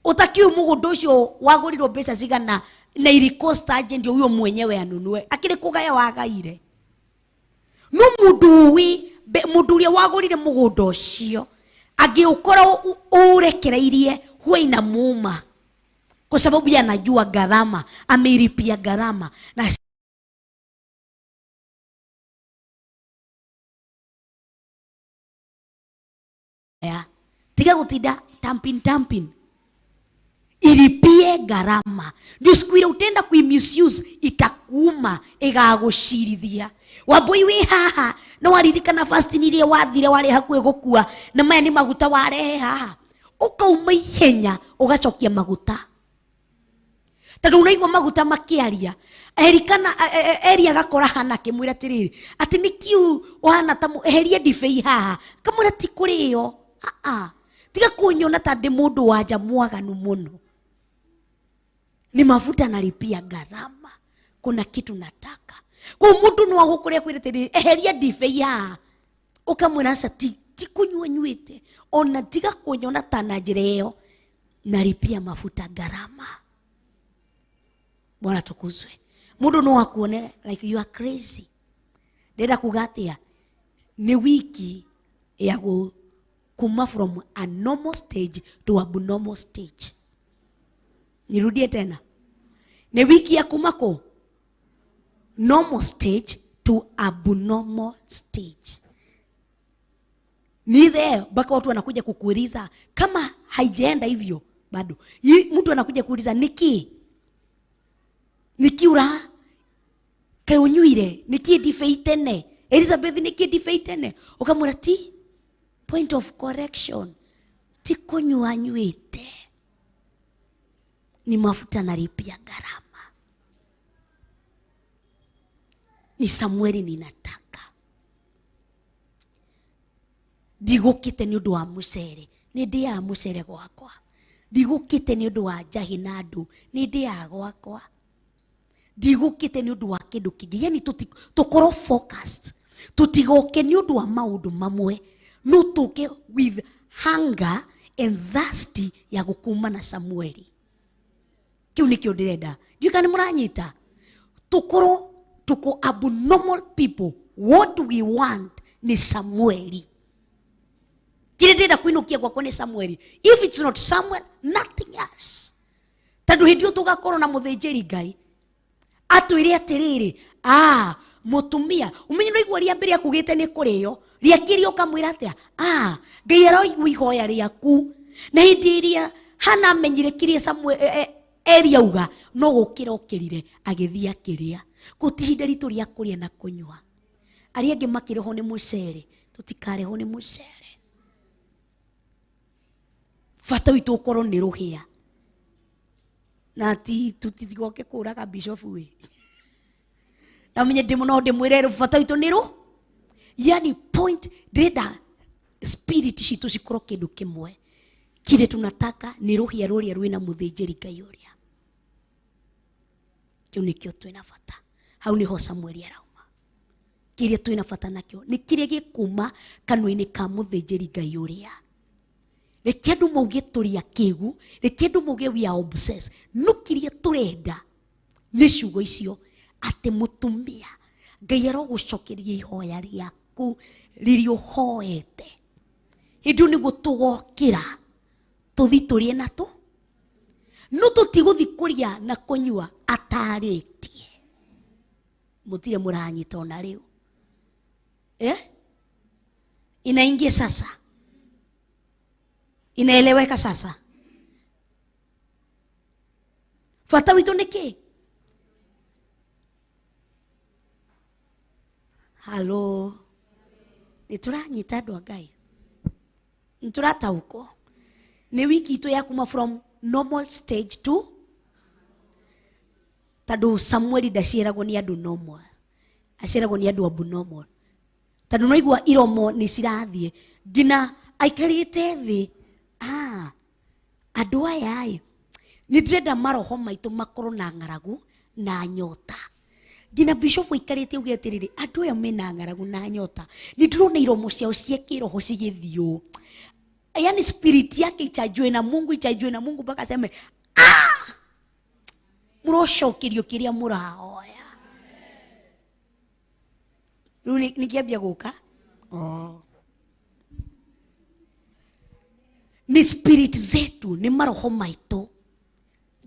ũtakiũĩ mũgũnda ũcio wagũrirwo mbeca cigana na ilikosta aje ndio huyo mwenyewe anunue, akĩrĩ kũgaya wagaire. No mũndũ ũĩ mũndũ ũrĩa wagũrire mũgũnda ũcio angĩũkora ũrekereirie huwa inamuuma, kwa sababu yeye anajua gharama, ameilipia gharama. Na tiga gutinda tampin tampin, ilipie gharama. Ndio siku ile utenda kui misuse itakuuma, ĩgagũcirithia. Wambui wĩ haha no waririkana fasting iria wathire warĩ hakuhĩ gũkua, na maya nĩ maguta warehe haha, ũkauma ihenya ũgacokia maguta tondũ ũraigua maguta makĩaria. Elikana Eli agakora Hana akĩmwĩra atĩrĩrĩ, atĩ nĩkĩ ũhana ta eheria ndibei haha, kamwĩra ti kũrĩo, tiga kunyona ta ndĩ mũndũ wa nja mwaganu mũno, ni mafuta nalipia gharama, kuna kitu nataka. Kwa mũndũ no agũkũrĩa kwĩra atĩrĩrĩ, eheria ndibei haha, ũkamwĩra aca ti kũnyua nyuĩte, ona tiga kunyona ta na njĩra ĩyo, nalipia mafuta gharama. Bwana tukuzwe. Mũndũ no akuone like you are crazy. Ndĩrenda kuga atĩa, nĩ wiki ya kuma from a normal stage to abnormal stage. Nirudie tena, ni wiki ya kuma ko normal stage to abnormal stage. Ni there mpaka watu wanakuja kukuuliza kama haijaenda hivyo bado. Mtu anakuja kuuliza niki ura kaĩ ũnyuire niki ndibei tene, Elizabeth niki ndibei tene, ukamwĩra ti point of correction, ti kũnyua nyuĩte, ni mafuta nalipia gharama, ni Samueli ninataka, ndigũkĩte nĩ ũndũ wa mũcere, Nĩ ndĩaga mũcere gwakwa. Ndigũkĩte nĩ ũndũ wa njahi na andũ, nĩ ndĩaga gwakwa. Ndigũkĩte nĩ ũndũ wa kĩndũ kĩngĩ. Yani tũkorwo focused. Tũtigoke nĩ ũndũ wa maũndũ mamwe, no tũke with hunger and thirsty ya gũkuma na Samueli. Kĩu nĩkĩo ndĩrenda. Ndiũĩ kana nĩ mũranyita. Tũkorwo tuko abnormal people. What we want ni Samueli. Kile ndĩrenda kũinũkia gwakwa nĩ Samueli. If it's not Samuel, nothing else. Tondũ hĩndĩ ĩyo tũgakorwo na mũthĩnjĩri Ngai atwĩre atĩrĩrĩ, ah, mũtumia ũmenye no igua rĩa mbere akugĩte nĩ kũrĩo, rĩa kerĩ ũkamwĩra atĩa, ah, Ngai aroigua ihoya rĩaku. Na hĩndĩ ĩrĩa Hana amenyire kĩrĩa Samuel Eli auga, no gũkĩra okĩrire agĩthiĩ akĩrĩa. Gũtirĩ ihinda ritũ rĩa kũrĩa na kũnyua. Arĩa angĩ makĩrĩhwo nĩ mũcere, tũtikarĩhwo nĩ mũcere. Bata witũ ũkorwo nĩ rũhĩa. Na ti tũtigoke kũraga bishop ĩ. Na menye ndĩ no ndĩmwĩre bata witũ nĩ rũ. Yani point ndĩrenda spirit citũ cikorwo kĩndũ kĩmwe. Kile tunataka ni rũhĩa rũrĩa rwĩna mũthĩnjĩri Ngai ũrĩa. Kĩu nĩkĩo twĩna bata. Hau nĩho Samueli arauma. Kĩrĩa twĩna bata nakĩo nĩ kĩrĩa gĩkuma kanua-inĩ ka mũthĩnjĩri Ngai ũrĩa. Reke andũ mauge tũrĩ akĩgu, reke andũ mauge we are obsessed. No kĩrĩa tũrenda nĩ ciugo icio atĩ mũtumia Ngai arogũcokeria ihoya rĩaku rĩrĩa ũhoete. Hĩndĩ ĩyo nĩguo tũgokĩra tũthi tũrĩe na tũ, no tũtigũthi kũrĩa na kũnyua atarĩtie. Mũtirĩ mũranyita ona rĩu. Inaingia sasa. Inaeleweka sasa. Bata witũ nĩ kĩ? Halo. Nĩ tũranyita andũ a Ngai. Nĩ tũrataũkwo. Nĩ wiki itũ ya kuma from normal stage to tondũ Samueli ndaciaragwo nĩ andũ normal, aciaragwo nĩ andũ abnormal. Tondũ no igua iromo nĩ cirathiĩ nginya aikarĩte thĩ. Ah, andũ aya ĩ, nĩ ndĩrenda maroho maitũ makorwo na ng'aragu na nyota. Nginya bishop aikarĩte auge atĩrĩrĩ, andũ aya mena ng'aragu na nyota, nĩ ndĩrona iromo ciao cia kĩroho cigĩthiĩ ũũ. Yani spirit yake ichajwe na Mungu, ichajwe na Mungu mpaka aseme, ah, mũrocokerio kĩrĩa mũrahoya. Rĩu nĩkĩambia gũka? Oh. Ni spirit zetu, ni maroho maitũ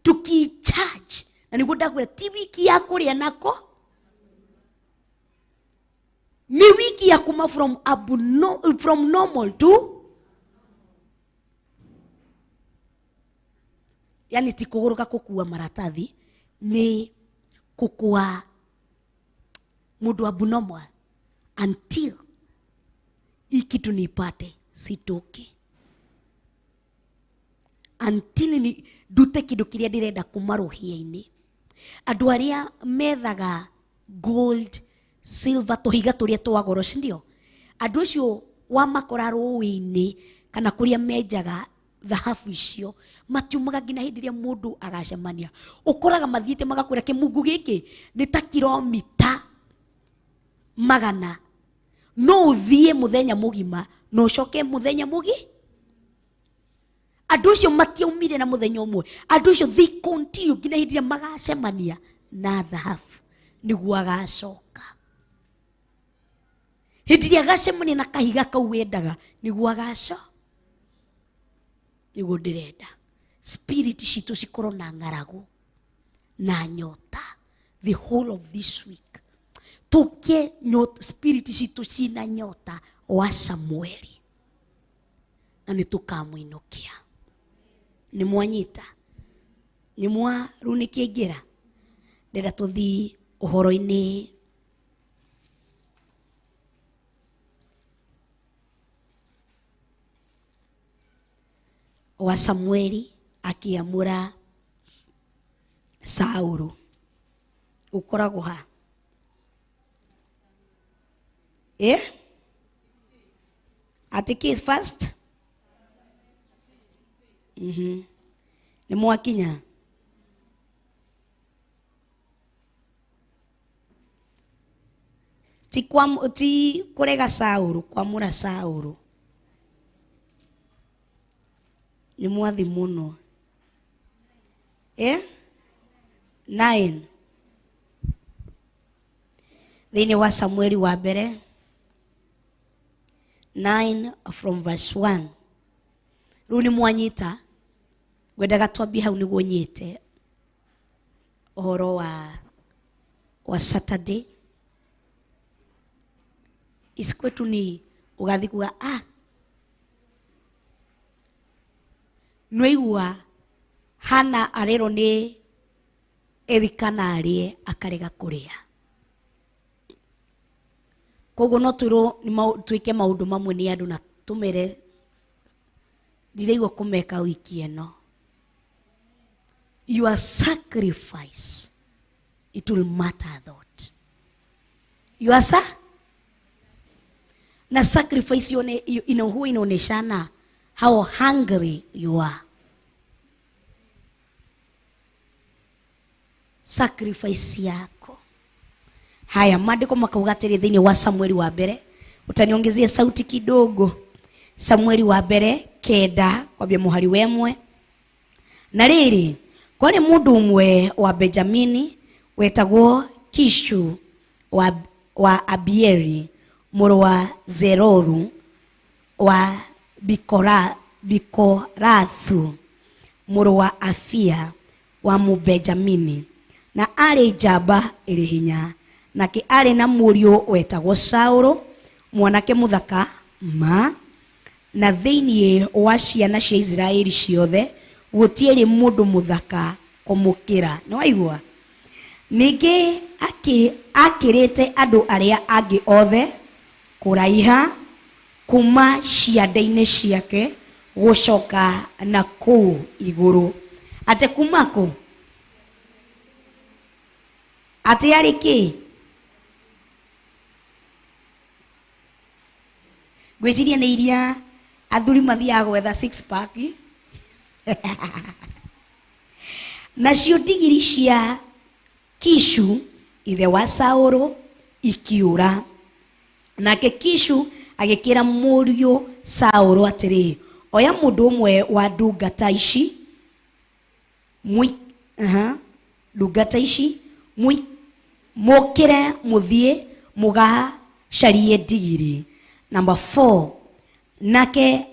tukicharge. Na nĩguo ndakwĩra ti wiki ya kũrĩa nako, ni wiki ya kuma from from normal to yani ti kũgũrũka kũkua maratathi, ni kũkua mũndũ abnormal until hii kitu nipate sitoke, until ni ndute kĩndũ kĩrĩa ndĩrenda kuma rũhĩa-inĩ. Andũ arĩa methaga gold, silver, tũhiga tũrĩa twa goro, si ndio? Andũ acio wamakora rũĩ-inĩ kana kũrĩa menjaga thahabu icio matiumaga nginya hĩndĩ ĩrĩa mũndũ agacemania. Ũkoraga mathiĩte magakwĩra kĩmungu gĩkĩ nĩ ta kilomita 100, no ũthiĩ mũthenya mũgima na ũcoke mũthenya mũgi. Andũ acio matiaumire na mũthenya ũmwe, andũ acio they continue nginya hĩndĩ ĩrĩa magacemania na thahabu nĩguo agacoka. Hĩndĩ ĩrĩa agacemania na kahiga kau wendaga nĩguo agacoka. Nĩguo ndĩrenda spirit citũ cikorwo na ng'aragu na nyota the whole of this week. Tũke spirit citũ cina nyota wa Samueli na nĩ tũkamũinũkia. Nĩ mwanyita? Nĩ mwa rĩu nĩ kĩingĩra? Ndĩrenda tũthiĩ ũhoro-inĩ wa Samueli akĩamũra Saũlũ. Ũkoragwo ha? Atĩ kĩ first? Nĩ mwakinya ti kwa ti kũrega Saũlũ, kwamũra Saũlũ. Nĩ mwathi mũno. 9 thĩinĩ wa Samueli wa mbere 9 from verse 1. Rĩu nĩ mwanyita, ngwendaga twambie hau nĩguo nyite ũhoro wa Saturday. Ici kwetu ni ũgathiĩ kuga nĩwaigua Hana arerwo nĩ Elikana arĩe akarega kũrĩa. Koguo no twĩrwo twĩke maũndũ mamwe nĩ andũ na tũmere ndiraigua kũmeka wiki ĩno. Your sacrifice, it will matter a lot. Your na sacrifice yone huwa inaoneshana how hungry you are. Sacrifice yako. Haya, maandiko makauga atĩrĩ thĩinĩ wa Samueli wa mbere, utaniongezea sauti kidogo. Samueli wa mbere 9 kwambia mũhari wa 1. Na rĩrĩ, kwarĩ mũndũ ũmwe wa Benjamini wetagwo Kishu wa Abieri mũrũ wa Zeroru wa Bikorathu mũrũ wa Afia wa Mũbenjamini, na arĩ njamba ĩrĩ hinya. Nake arĩ na mũriũ wetagwo Saũlũ, mwanake mũthaka ma, na thĩinĩ wa ciana cia Isiraeli ciothe gũtiarĩ mũndũ mũthaka kũmũkĩra. Nĩ waigua? Ningĩ akĩrĩte andũ arĩa angĩ othe kũraiha kuma ciande-inĩ ciake gũcoka na kũu igũrũ. Ate kuma kũ? Ate arĩ kĩ? Ngwĩciria nĩ iria athuri mathiaga gwetha six pack. Nacio ndigiri cia Kishu ithe wa Saũlũ ikiũra. Nake Kishu agĩkĩra mũriũ Saũlũ atĩrĩ, oya mũndũ ũmwe wa ndungata ici, mũkĩre mũthiĩ mũgacarie ndigiri. Number 4, nake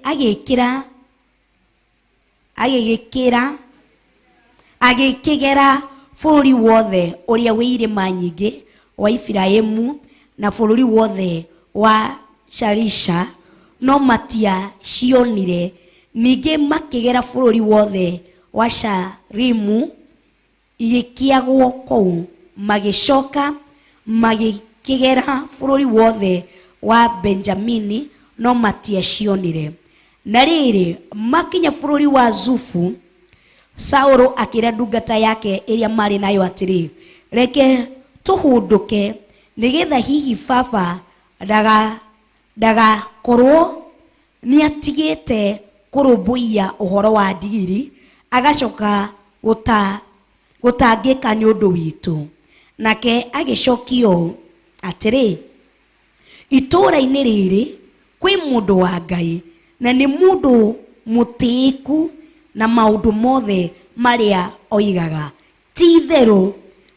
agĩkĩgera bũrũri wothe ũrĩa wĩ irĩma nyingĩ wa Efiraimu na bũrũri wothe wa Shalisha, no matiacionire. Ningĩ makĩgera bũrũri wothe wa Sharimu igĩkĩagwo kũu, magĩcoka magĩkĩgera bũrũri wothe wa Benjamini, no matiacionire. Na rĩrĩ, makinya bũrũri wa Zufu, Saũlũ akĩra ndungata yake ĩrĩa marĩ nayo atĩrĩ, reke tũhũndũke nĩgetha hihi baba ndagakorwo nĩatigĩte kũrũmbũiya ũhoro wa ndigiri, agacoka gũtangĩka nĩ ũndũ witũ. Nake agĩcokia atĩrĩ, itũũra-inĩ rĩrĩ kwĩ mũndũ wa Ngai, na nĩ mũndũ mũtĩĩku na maũndũ mothe marĩa oigaga. Ti-itherũ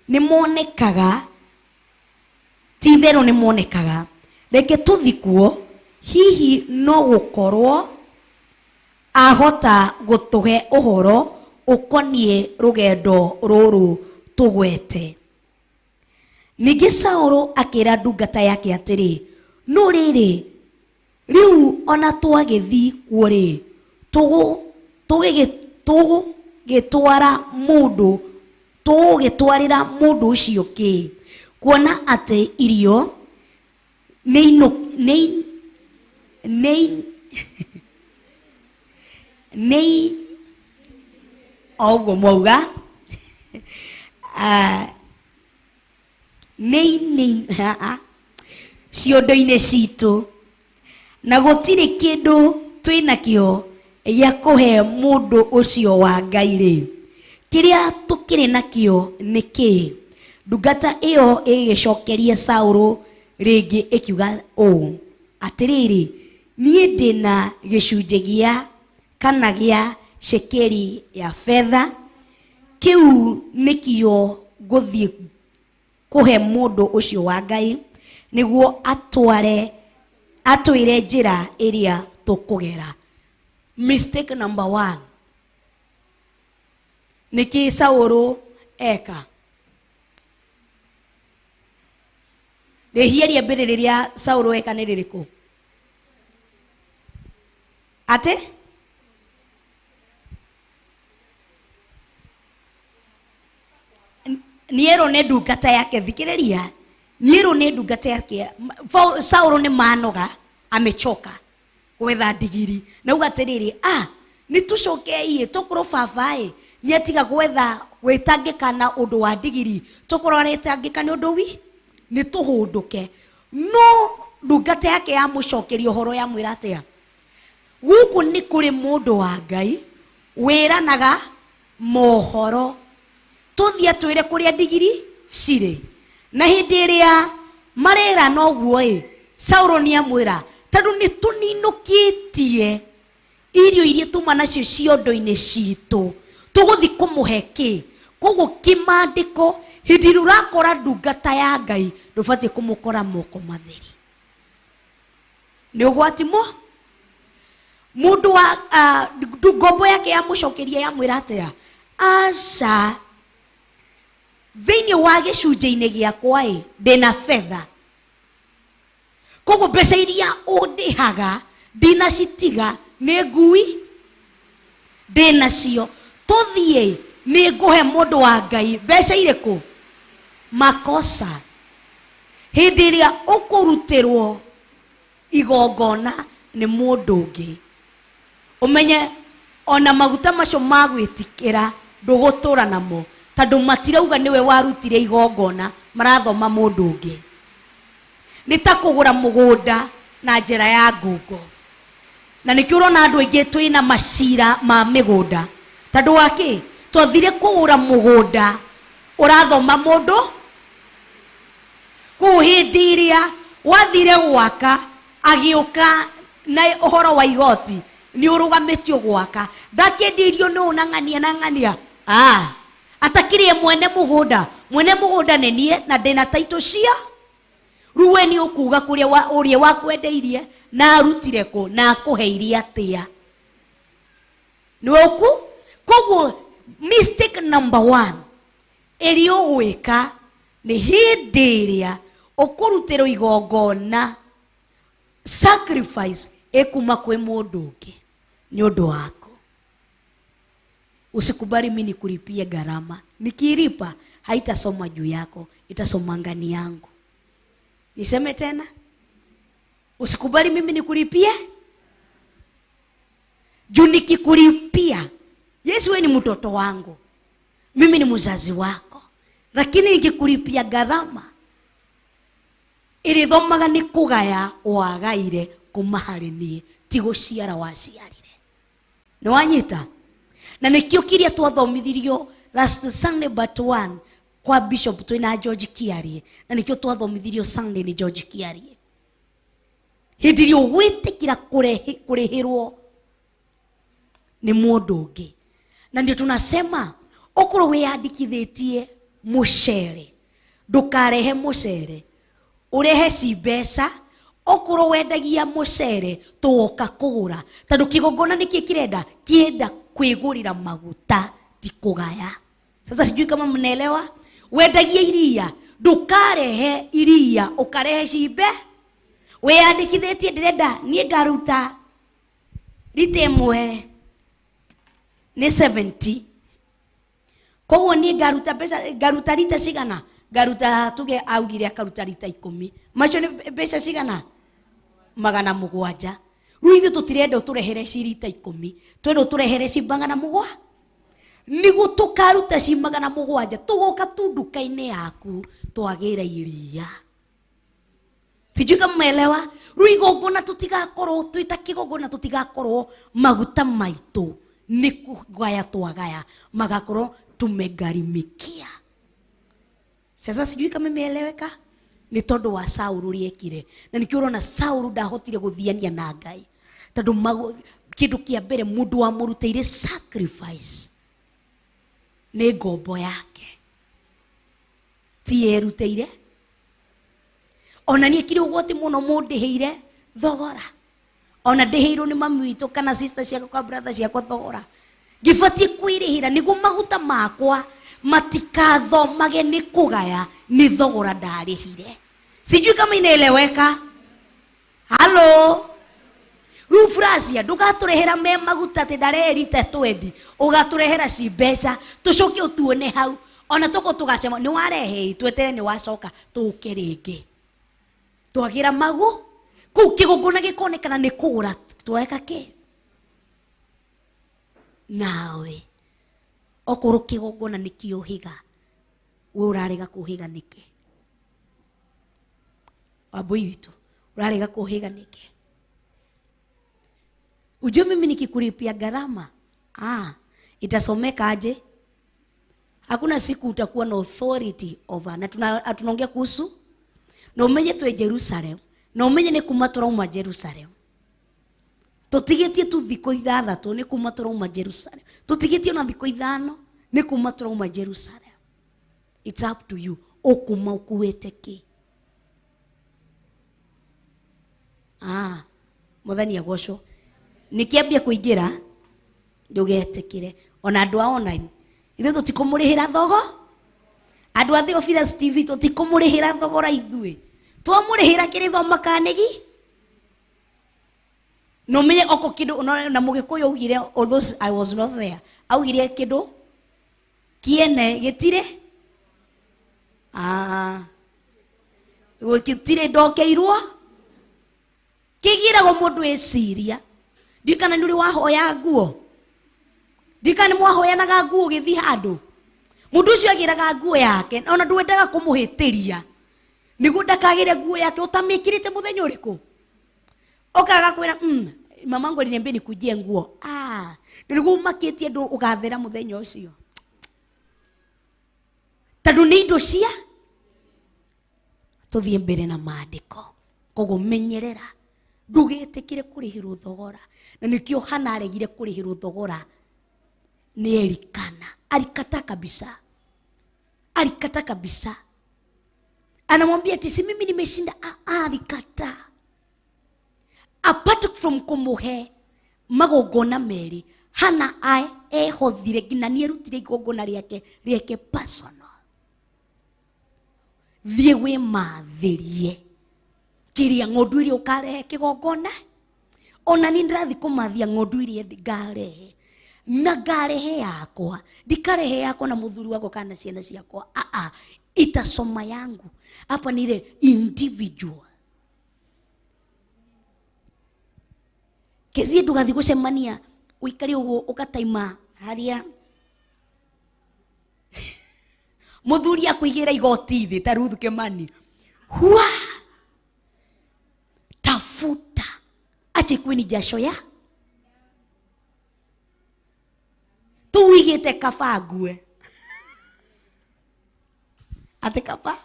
nĩmonekaga. Reke tũthiĩ kuo, hihi no gũkorwo ahota gũtũhe ũhoro ũkoniĩ rũgendo rũrũ tũgwete. Ningĩ Saũlũ akĩra ndungata yake atĩrĩ, no rĩrĩ, rĩu ona twagĩthiĩ kuo rĩ, tũgũgĩtwarĩra mũndũ ũcio kĩ, kuona atĩ irio nĩ o ũguo mwauga, nĩ ciondo-inĩ citũ, na gũtirĩ kĩndũ twĩnakĩo Gĩa kũhe mũndũ ũcio wa Ngai rĩ, kĩrĩa tũkĩrĩ nakĩo nĩ kĩĩ? Ndungata ĩyo ĩgĩcokeria Saũlũ rĩngĩ ĩkiuga ũũ, atĩrĩrĩ, niĩ ndĩ na gĩcunjĩ gĩa kana gĩa cekeri ya betha, kĩu nĩkĩo ngũthiĩ kũhe mũndũ ũcio wa Ngai nĩguo atware atwĩre njĩra ĩrĩa tũkũgera. Mistake number one, nĩkĩ Saũlũ eka? Rĩhia rĩa mbere rĩrĩa Saũlũ eka nĩ rĩrĩkũ? Atĩ nĩerwo nĩ ndungata yake, thikĩrĩria, nĩerwo nĩ ndungata yake. Saũlũ nĩ manoga, amechoka gwetha ndigiri, na uga atĩrĩrĩ, nĩ tũcokei tũkorwo baba ĩ nĩatiga gwetha gwĩtangĩka na ũndũ wa ndigiri, tũkorwo aretangĩka nĩ ũndũ wi nĩ tũhũndũke. No ndungata yake yamũcokeria ũhoro yamwĩra atĩa? Gũkũ nĩ kũrĩ mũndũ wa Ngai wĩranaga mohoro, tũthiĩ atwĩre kũrĩa ndigiri cirĩ. Na hĩndĩ ĩrĩa marerana ũguo ĩ, Saũlũ nĩamwĩra, tondũ nĩ tũninũkĩtie irio iria tuma nacio ciondo-inĩ citũ, tũgũthiĩ kũmũhe kĩ? Koguo kĩmandĩko, hĩndĩ ĩrĩa ũrakora ndungata ya Ngai ndũbatiĩ kũmũkora moko matheri. Nĩ ũgwati mo mũndũ wa ngombo yake yamũcokeria yamwĩra atĩa? Aca, thĩinĩ wa gĩcunjĩ-inĩ gĩakwa ĩ ndĩna betha, koguo mbeca iria ũndĩhaga ndinacitiga, nĩ ngui ndĩnacio, tũthiĩ nĩ ngũhe mũndũ wa Ngai mbeca irĩkũ? Makosa. Hĩndĩ ĩrĩa ũkũrutĩrwo igongona nĩ mũndũ ũngĩ, ũmenye ona maguta macio ma gwĩtikĩra ndũgũtũra namo, tondũ matirauga nĩwe warutire igongona, marathoma mũndũ ũngĩ. Nĩ ta kũgũra mũgũnda na njĩra ya ngungo. Na nĩkĩo ũrona andũ aingĩ twĩna macira ma mĩgũnda, tondũ wa kĩ? Twathire kũgũra mũgũnda ũrathoma mũndũ. Kũu hĩndĩ ĩrĩa wathire gwaka, agĩũka na ũhoro wa igoti, nĩ ũrũgamĩtio gwaka, ndakĩendirio nũ na ng'ania na ng'ania, atakĩrĩ mwene mũgũnda. Mwene mũgũnda nĩ niĩ na ndĩna taitũ cia rĩu. We nĩ ũkuga kũrĩa ũrĩa wakwendeirie na arutire kũ na akũheirie atĩa? Nĩwe ũku. Koguo mistake number one ĩrĩa ũgwĩka nĩ hĩndĩ ĩrĩa ũkũrutĩrwo igongona, sacrifice ĩkuma kwĩ mũndũ ũngĩ nĩ ũndũ waku. Usikubali mimi nikulipie gharama. Nikilipa haitasoma juu yako, itasoma ngani yangu. Niseme tena, usikubali mimi nikulipie juu. Nikikulipia, Yesu, wewe ni mtoto wangu, mimi ni mzazi wako, lakini nikikulipia gharama ĩrĩthomaga nĩ kũgaya wagaire kuma harĩ niĩ, ti gũciara waciarire. Nĩ wanyita? Na nĩkĩo kĩrĩa twathomithirio last Sunday but one kwa Bishop twĩna George Kiarie, na nĩkĩo twathomithirio Sunday nĩ George Kiarie, hĩndĩ ĩrĩa ũgwĩtĩkĩra kũrĩhĩrwo nĩ mũndũ ũngĩ. Na ndio tunasema okorwo wĩyandĩkithĩtie mũcere, ndũkarehe mũcere, ũrehe ci mbeca. Okorwo wendagia mũcere, tũgoka kũgũra, tondũ kĩgongona nĩkĩ kĩrenda? Kĩenda kwĩgũrĩra maguta, ti kũgaya. Sasa sijui kama mnaelewa. Wendagia iria, ndũkarehe iria, ũkarehe cimbe. Wĩyandĩkithĩtie ndĩrenda niĩ ngaruta rita ĩmwe nĩ 70, koguo niĩ ngaruta mbeca, ngaruta rita cigana? Ngaruta, tuge augire akaruta rita 10, macio nĩ mbeca cigana? 700. Rĩu ithuĩ tũtirenda ũtũrehere ci rita 10, twenda ũtũrehere ci 700, nĩguo tũkaruta ci 700, tũgoka tu nduka-inĩ yaku twagĩra iria. Sijui kama umeelewa. Rĩu igongona tũtigakorwo twĩ ta kĩgongona, tũtigakorwo maguta maitũ nĩ kũgaya twagaya, magakorwo tumegharimikia. Sasa sijui kama imeeleweka. Nĩ tondũ wa Saulu rĩekire, na nĩkĩo ũrona Saulu ndahotire gũthiania na Ngai, tondũ kĩndũ kĩa mbere mũndũ wamũrutĩire sacrifice nĩ ngombo yake, ti erutĩire. Ona niĩ kĩrĩ ũgwati mũno mũndĩhĩire thogora, ona ndĩhĩirwo nĩ mami witũ kana sister ciakwa kwa brother ciakwa thogora, ngĩbatiĩ kwĩrĩhĩra nĩguo maguta makwa matikathomage nĩ kũgaya, nĩ thogora ndarĩhire. Sijui kama inaeleweka. Halo. Rĩu Frasia, ndũgatũrehera me maguta atĩ ndarerita twendi, ũgatũrehera ci mbeca tũcoke ũtuone hau, ona tũko tũgacema nĩ warehe, twetere nĩ wacoka tũke rĩngĩ twagĩra magu kũu kĩgongona gĩkonekana nĩ kũgũra tweka kĩ nawe. Okorwo kĩgongona nĩ kĩũhĩga, we ũrarega kũhĩga nĩkĩ? Wambui witũ ũrarega kũhĩga nĩkĩ? Ujue mimi nikikulipia gharama, itasomeka aje? Hakuna siku utakuwa na authority over. Na tunaongea kuhusu na umenye twe Jerusalem, na umenye nĩ kuma tũrauma Jerusalem. Tũtigĩtie tu thikũ ithathatũ nĩ kuma tũrauma Jerusalem. Tũtigĩtie ona thikũ ithano nĩ kuma tũrauma Jerusalem. It's up to you. Ũkuma ũkuĩte kĩ? Mwathani agocwo. Nĩkĩambia kũingĩra, ndũgetĩkĩre. Ona andũ a online, ithuĩ tũtikũmũrĩhĩra thogo. Andũ a Theophilus TV tũtikũmũrĩhĩra thogora ithuĩ. Twamũrĩhĩra kĩrĩthoma kanĩgi. No menye oko kĩndũ, na Mũgĩkũyũ augire, although I was not there, augire kĩndũ kĩene gĩtirĩ. Gĩtirĩ ndokeirwo. Kĩgiragwo mũndũ eciria. Ndiũĩ kana nĩ ũrĩ wahoya nguo. Ndiũĩ kana nĩ mwahoyanaga nguo ũgĩthiĩ handũ. Mũndũ ũcio agĩraga nguo yake, ona ndwendaga kũmũhĩtĩria nĩguo ndakagĩre nguo yake ũtamĩkĩrĩte mũthenya ũrĩkũ. Okaga kwĩra, mamangu aliniambia nikujie nguo. Nĩguo ũmakĩtie ndũ ũgathera mũthenya ũcio. Tondũ nĩ indo cia tũthiĩ mbere na maandĩko. Koguo menyerera ndũgetĩkĩre kũrĩhĩrwo thogora. Na nĩkĩo Hana aregire kũrĩhĩrwo thogora nĩ Elikana. Alikata kabisa. Alikata kabisa. Anamwambia ati si mimi nimeshinda. Alikata. Apart from kumuhe magongona merĩ, Hana ehothire nginya nĩerutire igongona rĩake rĩake personal. Thiĩ wĩmathĩrie kĩrĩa ng'ondu iria ũkarehe kĩgongona. Ona niĩ ndĩrathiĩ kũmathia ng'ondu iria ngarehe, na ngarehe yakwa, ndikarehe yakwa na mũthuri wakwa kana ciana ciakwa. Itasoma yangu. Hapa ni ile individual. Kezie ndũgathiĩ gũcemania ũikare ũguo ũgataima harĩa mũthuri akũigĩra igoti thĩ ta Ruth Kimani. Hua! Tafuta. Acha ikuwe ni jasho ya tuigĩte kaba ngue. Ate kaba.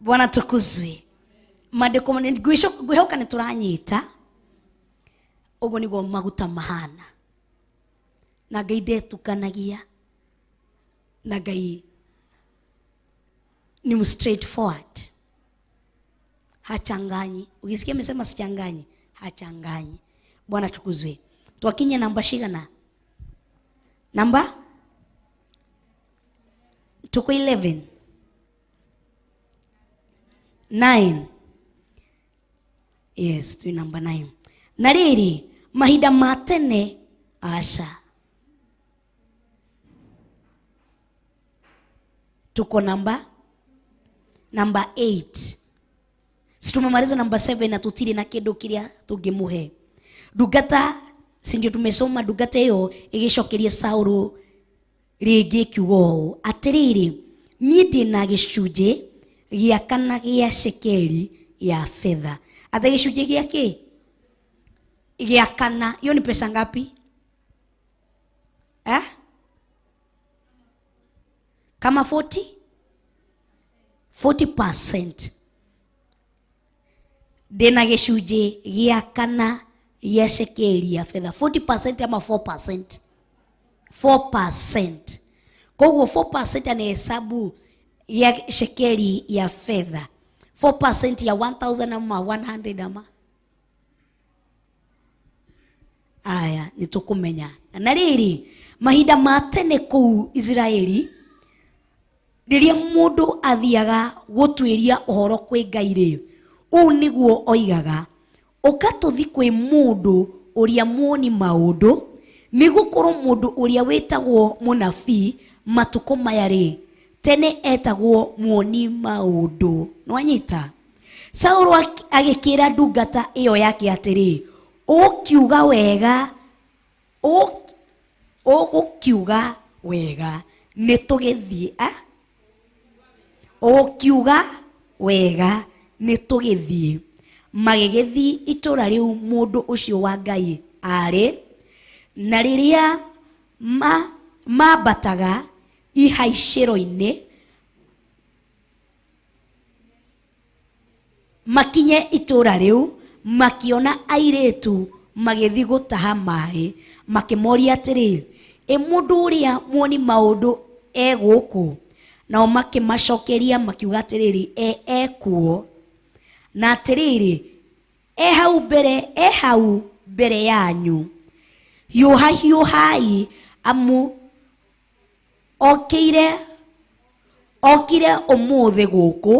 Bwana tukuzwe. Maandĩko ngwĩhoka nĩ tũranyita. Ũguo nĩguo maguta mahana. Na Ngai ndetukanagia. Na Ngai ni straightforward. Hachanganyi. Ukisikia amesema sichanganyi, hachanganyi. Bwana tukuzwe. Twakinya namba shigana? Namba? Tuko 11. 9. Yes, tu namba 9. Na rĩrĩ, mahinda ma tene, aca. Tuko namba 8. Si tumemaliza namba 7 na tutire na kĩndũ kĩrĩa tũngĩmũhe. Ndungata, si ndio tumesoma ndungata ĩyo ĩgĩcokeria Saũlũ rĩngĩ ĩkiuga ũũ, atĩrĩrĩ, niĩ ndĩ na gĩcunjĩ gĩa kana gĩa cekeri ya fedha. Atĩ gĩcunjĩ gĩa kĩ? Gĩa kana. Hiyo ni pesa ngapi? Eh? Kama 40? 40%. Ndĩna gĩcunjĩ gĩa kana gĩa cekeri ya fedha. 40% ama 4%? 4%. Koguo 4% anahesabu ya shekeli ya fedha. 4% ya 1000 ama 100 ama aya nitukumenya. Na rĩrĩ mahinda ma tene kũu Israeli rĩrĩa mũndũ athiaga gũtuĩria ũhoro kwĩ Ngai rĩ, ũũ nĩguo oigaga, ũka tũthi kwĩ mũndũ ũrĩa muoni maũndũ, nĩgũkorwo mũndũ ũrĩa wĩtagwo mũnabii matukũ maya rĩ, tene etagwo muoni maũndũ. Nĩwanyita? Saũlũ agĩkĩra ndungata ĩyo yake atĩrĩ, ũkiuga wega, ũgũkiuga wega, nĩtũgĩthiĩ. Ũgũkiuga wega, nĩtũgĩthiĩ. Magĩgĩthiĩ itũũra rĩu mũndũ ũcio wa Ngai arĩ, na rĩrĩa mambataga ihaicĩro-inĩ makinye itũũra rĩu, makiona airĩtu magĩthiĩ gũtaha maĩ, makĩmoria atĩrĩ, ĩ mũndũ ũrĩa muoni maũndũ e gũkũ? Nao makĩmacokeria makiuga atĩrĩrĩ, e ekuo. Na atĩrĩrĩ, e hau mbere yanyu. Hiũha hiũhai, amu okire ũmũthĩ gũkũ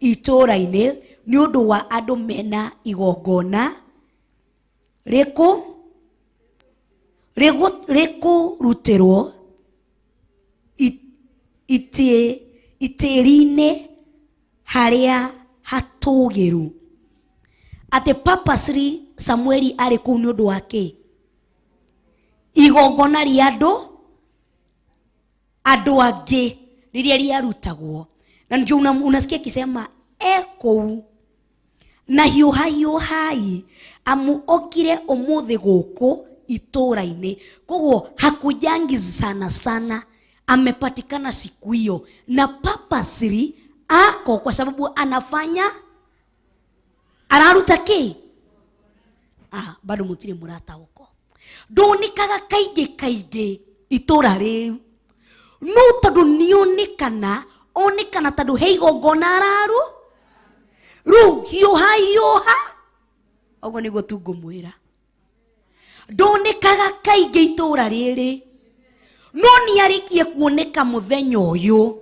itũũra-inĩ nĩ ũndũ wa andũ mena igongona rĩkũrutĩrwo itĩri-inĩ harĩa hatũũgĩru. Atĩ purposely Samueli arĩ kũu nĩ ũndũ wa kĩ? Igongona rĩa andũ angĩ rĩrĩa rĩarutagwo. Na ndio unasikia akisema e kũu na hiũha hiũhai, amu okire ũmũthĩ gũkũ itũũra-inĩ. Koguo hakujangi sana sana, amepatikana siku hiyo na purposely ako kwa sababu anafanya araruta kĩ? Bado mũtirĩ mũrataũkwo. Ndonekaga kaingĩ kaingĩ itũũra rĩu, no tondũ nĩonekana, onekana tondũ he igongona araru rĩu hiũha hiũha. Ũguo nĩguo tu ngũmwĩra. Ndonekaga kaingĩ itũũra rĩrĩ, no nĩarĩkie kuoneka mũthenya ũyũ,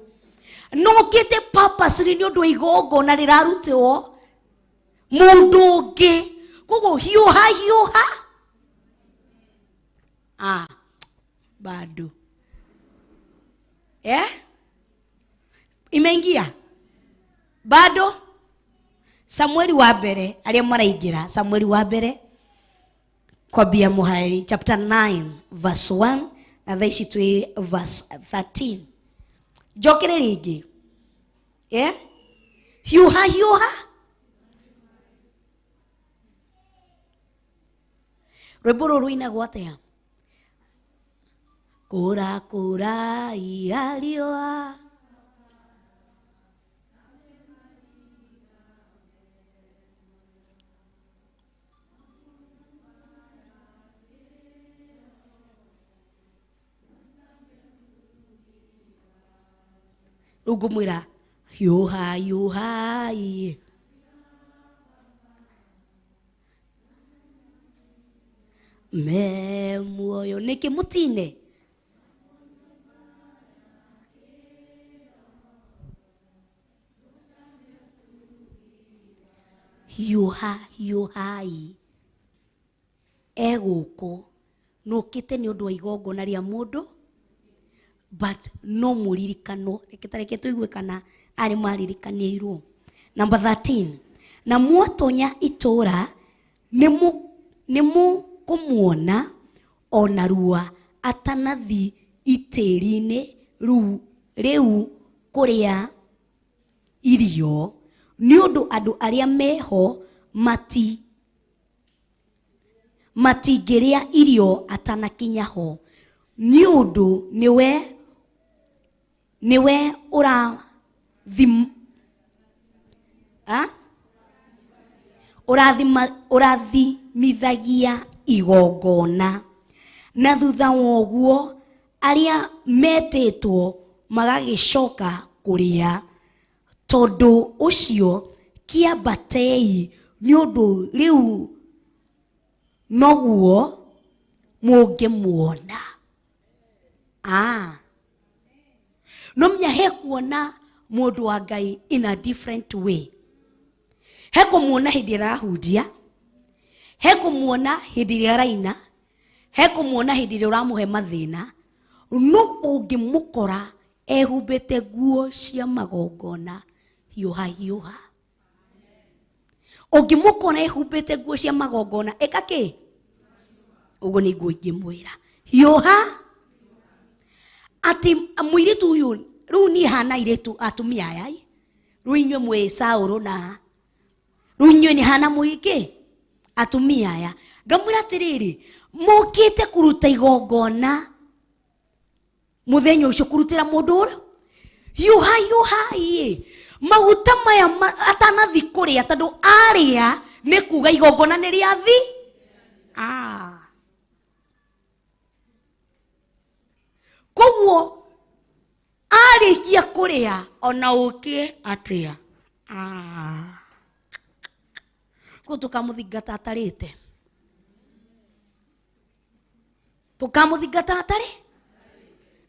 nokĩte purposely nĩ ũndũ wa igongona rĩrarutwo mũndũ ũngĩ. Koguo hiũha hiũha. Bado imeingia bado. Samueli wa mbere arĩa maraingĩra, Samueli wa mbere kwambia mũhari chapter 9 verse 1 na thaa ici twĩ verse 13. Njokere rĩngĩ. Hiũha hiũha. Rwĩmbo rũrũ rũinagwo atĩa? Kũra kũra iariũa. Rĩu ngũmwĩra hiũha hiũhai. Me muoyo nĩkĩ mũtine? Hiũha hiũhai e gũkũ nũkĩte nĩ ũndũ wa igongona rĩa mũndũ, but no mũririkano. Reke tareke tũigue kana arĩ maririkanĩirwo. Number 13, na mwatonya itũũra nĩmũkũmuona o narua atanathi itĩri-inĩ rĩu kũrĩa irio. Nĩ ũndũ andũ arĩa meho mati matingĩrĩa irio atanakinya ho, nĩ ũndũ nĩwe nĩwe ũrathim a? Ũrathima ũrathimithagia igongona, na thutha wa ũguo arĩa metĩtwo magagĩcoka kũrĩa. Tondũ ũcio kĩambatei, nĩ ũndũ rĩu noguo mũngĩmuona. Ah. No menya he kuona mũndũ wa Ngai in a different way. He kũmuona hĩndĩ ĩrĩa arahunjia, he kũmuona hĩndĩ ĩrĩa araina, he kũmuona hĩndĩ ĩrĩa ũramũhe mathĩna, no ũngĩmũkora ehumbĩte nguo cia magongona, hiũha hiũha. Ũngĩmũkora ehumbĩte nguo cia magongona, ĩka kĩ? Ũguo nĩ nguo ingĩmwĩra hiũha atĩ mũirĩtu ũyũ rĩu niĩ hana airĩtu atumia aya ĩ, rĩu inyuĩ mwĩ Saũlũ na rĩu inyuĩ nĩ hana mũingĩ atumia aya, ngamwĩra atĩrĩrĩ, mũkĩte kũruta igongona muthenya ucio kurutira mundu ura hiuha hiuha ĩ maguta maya atanathi kuria, tondu aria ni kuga igongona ni riathi. Ah, koguo arĩkia kũrĩa ona ũke atĩa. Ah, koguo tũkamũthingata atarĩte, tũkamũthingata atarĩ,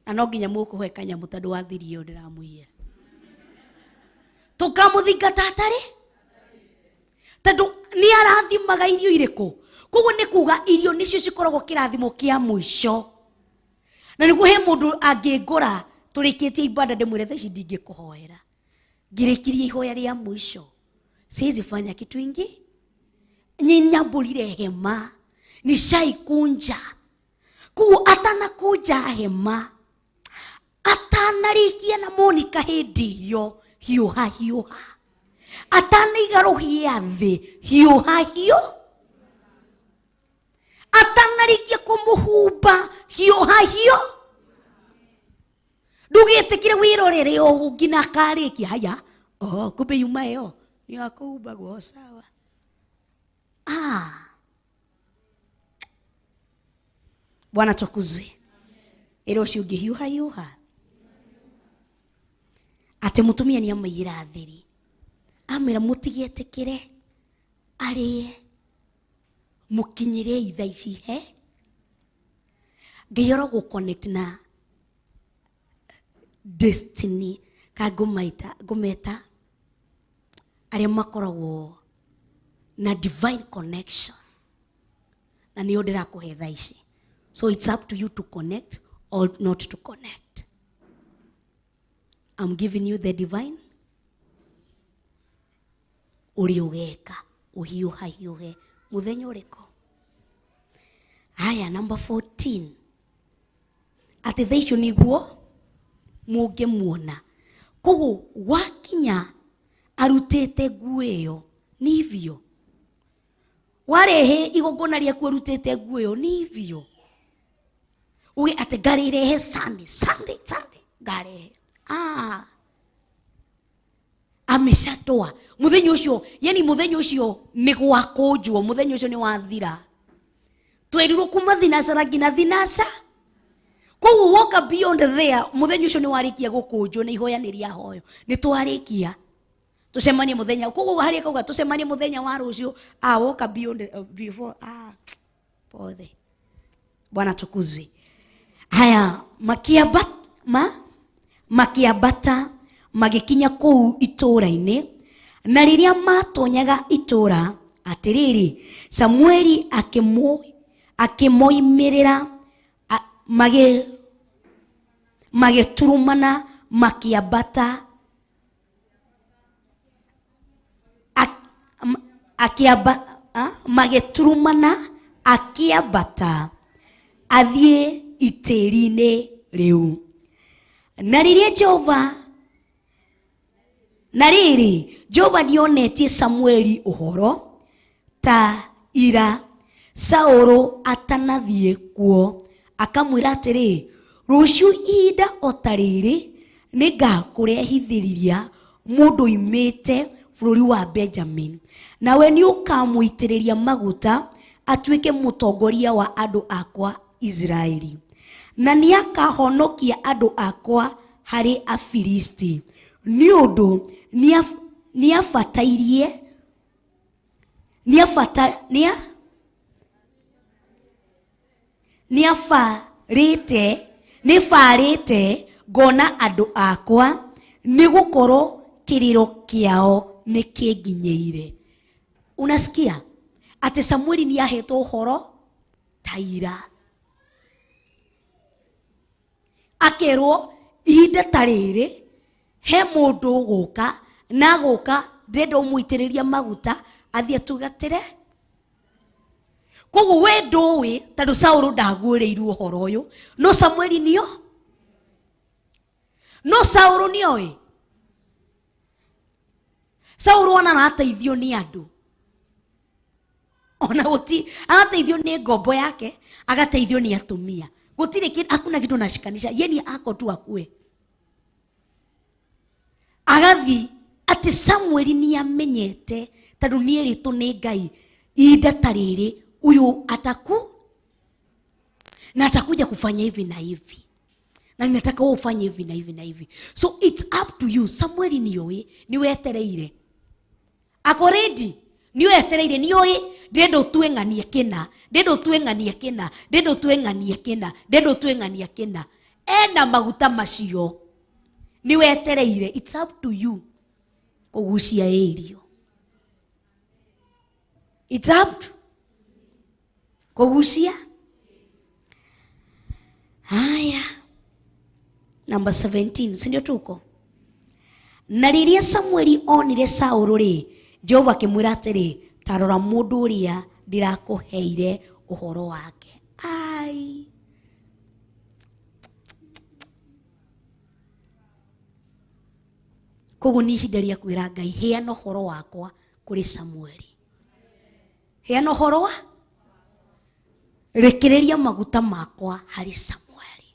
na no nginya mũkũhe kanyamũ tondũ wa thiri ĩyo ndĩramũiyĩra. Tũkamũthingata atarĩ, tondũ nĩ arathimaga irio irĩkũ. Koguo nĩ kuga irio nĩcio cikoragwo kĩrathimo kĩa mũico. Na nĩguo he mũndũ angĩngũra tũrĩkĩtie ibada ndĩmwĩre thaa ici ndingĩkũhoera, ngĩrĩkirie ihoya rĩa mũico, siwezi fanya kitu ingi, nyinyambũrire hema nishaikunja. Koguo atanakunja hema, atanarĩkia na Monica hĩndĩ ĩyo, hiũha hiũha, atanaiga rũhĩa thĩ, hiũha hiũ, atanarĩkia kũmũhumba, hiũha hiũ. Ndũgĩtĩkĩre wĩrorere ũũ nginya akarĩkia. Haya, oh, kumbe yuma ĩyo nĩ akũhumbagwo sawa. Ah, Bwana tukuzwe. Ĩra ũcio ũngĩ hiũha hiũha atĩ mũtumia nĩ amaiyĩra thiri, amwĩra mũtigetĩkĩre arĩe, mũkinyĩre thaa ici he Ngai arogũ connect na destiny ka ngũmaita ngũmeta arĩa makoragwo na divine connection, na nĩyo ndĩrakũhe thaa ici. So it's up to you to connect or not to connect. I'm giving you the divine ũrĩa ũgeka ũhiũhahiũhe mũthenya ũrĩkũ. Haya, number 14, atĩ thaa icio nĩguo mũngĩmuona. Koguo wakinya arutĩte nguo ĩyo ni hivyo, warehe igongona rĩaku arutĩte nguo ĩyo ni hivyo, uge atĩ ngarĩrehe Sunday, Sunday, Sunday ngarehe. Ah, ameshatoa muthenya ucio, yani muthenya ucio nĩ gwakũnjwo, muthenya ucio nĩ wathira. Twerirwo kuma thinacara nginya thinaca, koguo woka beyond there, muthenya ucio nĩ warĩkia gũkũnjwo na ihoya nĩ rĩahoyo, nĩ twarĩkia, tũcemanie muthenya. Koguo harĩa kauga tũcemanie muthenya wa rũciũ, ah, woka beyond before, ah, pothe. Bwana tukuzwe. Haya, makiambata makiambata magĩkinya kũu itũũra-inĩ, na rĩrĩa matonyaga itũũra, atĩrĩrĩ, Samueli akĩmoimĩrĩra, magĩturumana makĩambata akĩamba magĩturumana akĩambata athiĩ itĩri-inĩ rĩu. Na rĩrĩa Jehova Na rĩrĩ, Jehova nĩonetie Samueli ũhoro ta ira Saũlũ atanathiĩ kuo, akamwĩra atĩrĩ, rũciũ ihinda o ta rĩrĩ nĩngakũrehithĩria mũndũ oimĩte bũrũri wa Benjamin, nawe nĩũkamũitĩrĩria maguta atuĩke mũtongoria wa andũ akwa Isiraeli, na nĩakahonokia andũ akwa harĩ Afilisti, nĩ ũndũ nĩabatairie nĩbarĩte ngona andũ akwa, nĩgũkorwo kĩrĩro kĩao nĩkĩnginyĩire. Unasikia atĩ Samueli nĩahetwo ũhoro ta ira, akerwo ihinda ta rĩrĩ he mũndũ ũgũka na gũka ndĩrenda ũmũitĩrĩria maguta athiĩ atugatĩre. Koguo we ndũĩ tondũ Saũlũ ndaguũrĩirwo ũhoro ũyũ, no Samueli nĩo, no Saũlũ nĩoĩ. Saũlũ ona arateithio nĩ andũ, ona gũti arateithio nĩ ngombo yake, agateithio nĩ atumia, gũtirĩ hakuna kitu nashikanisha, yeye ako tu akue. Agathi ati Samueli nĩamenyete tondũ nĩerĩtwo nĩ Ngai ihinda ta rĩrĩ huyu ataku na atakuja kufanya hivi na hivi, na ninataka wewe ufanye hivi na hivi na hivi, so it's up to you. Samueli nĩoĩ, nĩwetereire, ako ready, nĩwetereire, nĩoĩ ndĩrenda ũtue ng'ania kĩna, ndĩrenda ũtue ng'ania kĩna, ndĩrenda ũtue ng'ania kĩna, ndĩrenda ũtue ng'ania kĩna, ena maguta macio, nĩwetereire, it's up to you kũgucia irio, it's up to kugucia. Haya, number 17, si ndio tuko? Na rĩrĩa Samueli onire Saũlũ rĩ, Jehova akĩmwĩra atĩrĩ, ta rora mũndũ ũrĩa ndĩrakũheire ũhoro wake. Ai, koguo nĩ ihinda rĩa kwĩra Ngai, heana ũhoro wakwa kũrĩ Samueli, heana ũhoro wa rekereria maguta makwa harĩ Samueli.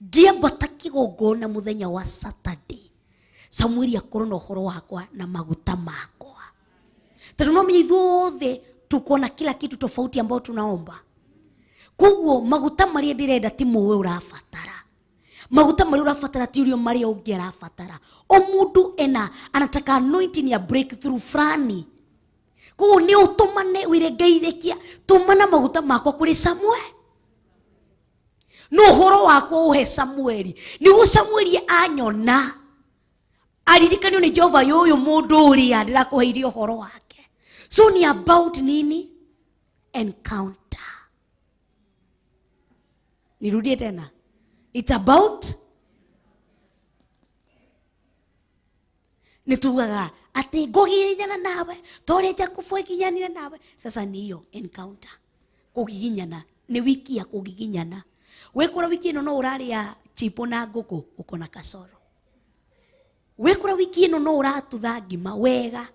Ngĩambata kĩgongona mũthenya wa Saturday, Samueli akorwo na ũhoro wakwa na maguta makwa, tondũ no menye ithuothe tuko na kila kitu tofauti ambao tunaomba. Koguo maguta marĩa ndĩrenda ti mowe ũrabatara, maguta marĩa ũrabatara ti ũrĩa marĩa ũngĩ arabatara. O mũndũ ena anataka anointing ya breakthrough fulani. Koguo nĩ ũtũmane wĩre Ngai rekia tũmana maguta makwa kũrĩ Samueli, no ũhoro wakwa ũhe Samueli, nĩguo Samueli anyona aririkanio nĩ Jehova yũyũ mũndũ ũrĩa ndĩrakũheire ũhoro wake. So ni about nini? Encounter. Nirudie tena, it's about nitugaga ati ngũgiginyana nawe ta ũrĩa Jakubu egiginyanire nawe. Sasa ni hiyo encounter, kũgiginyana ni wiki ya kũgiginyana. Wekora wiki ĩno no ũrarĩa chipo na ngũkũ uko na kasoro, wekora wiki ĩno no ũratutha ngima wega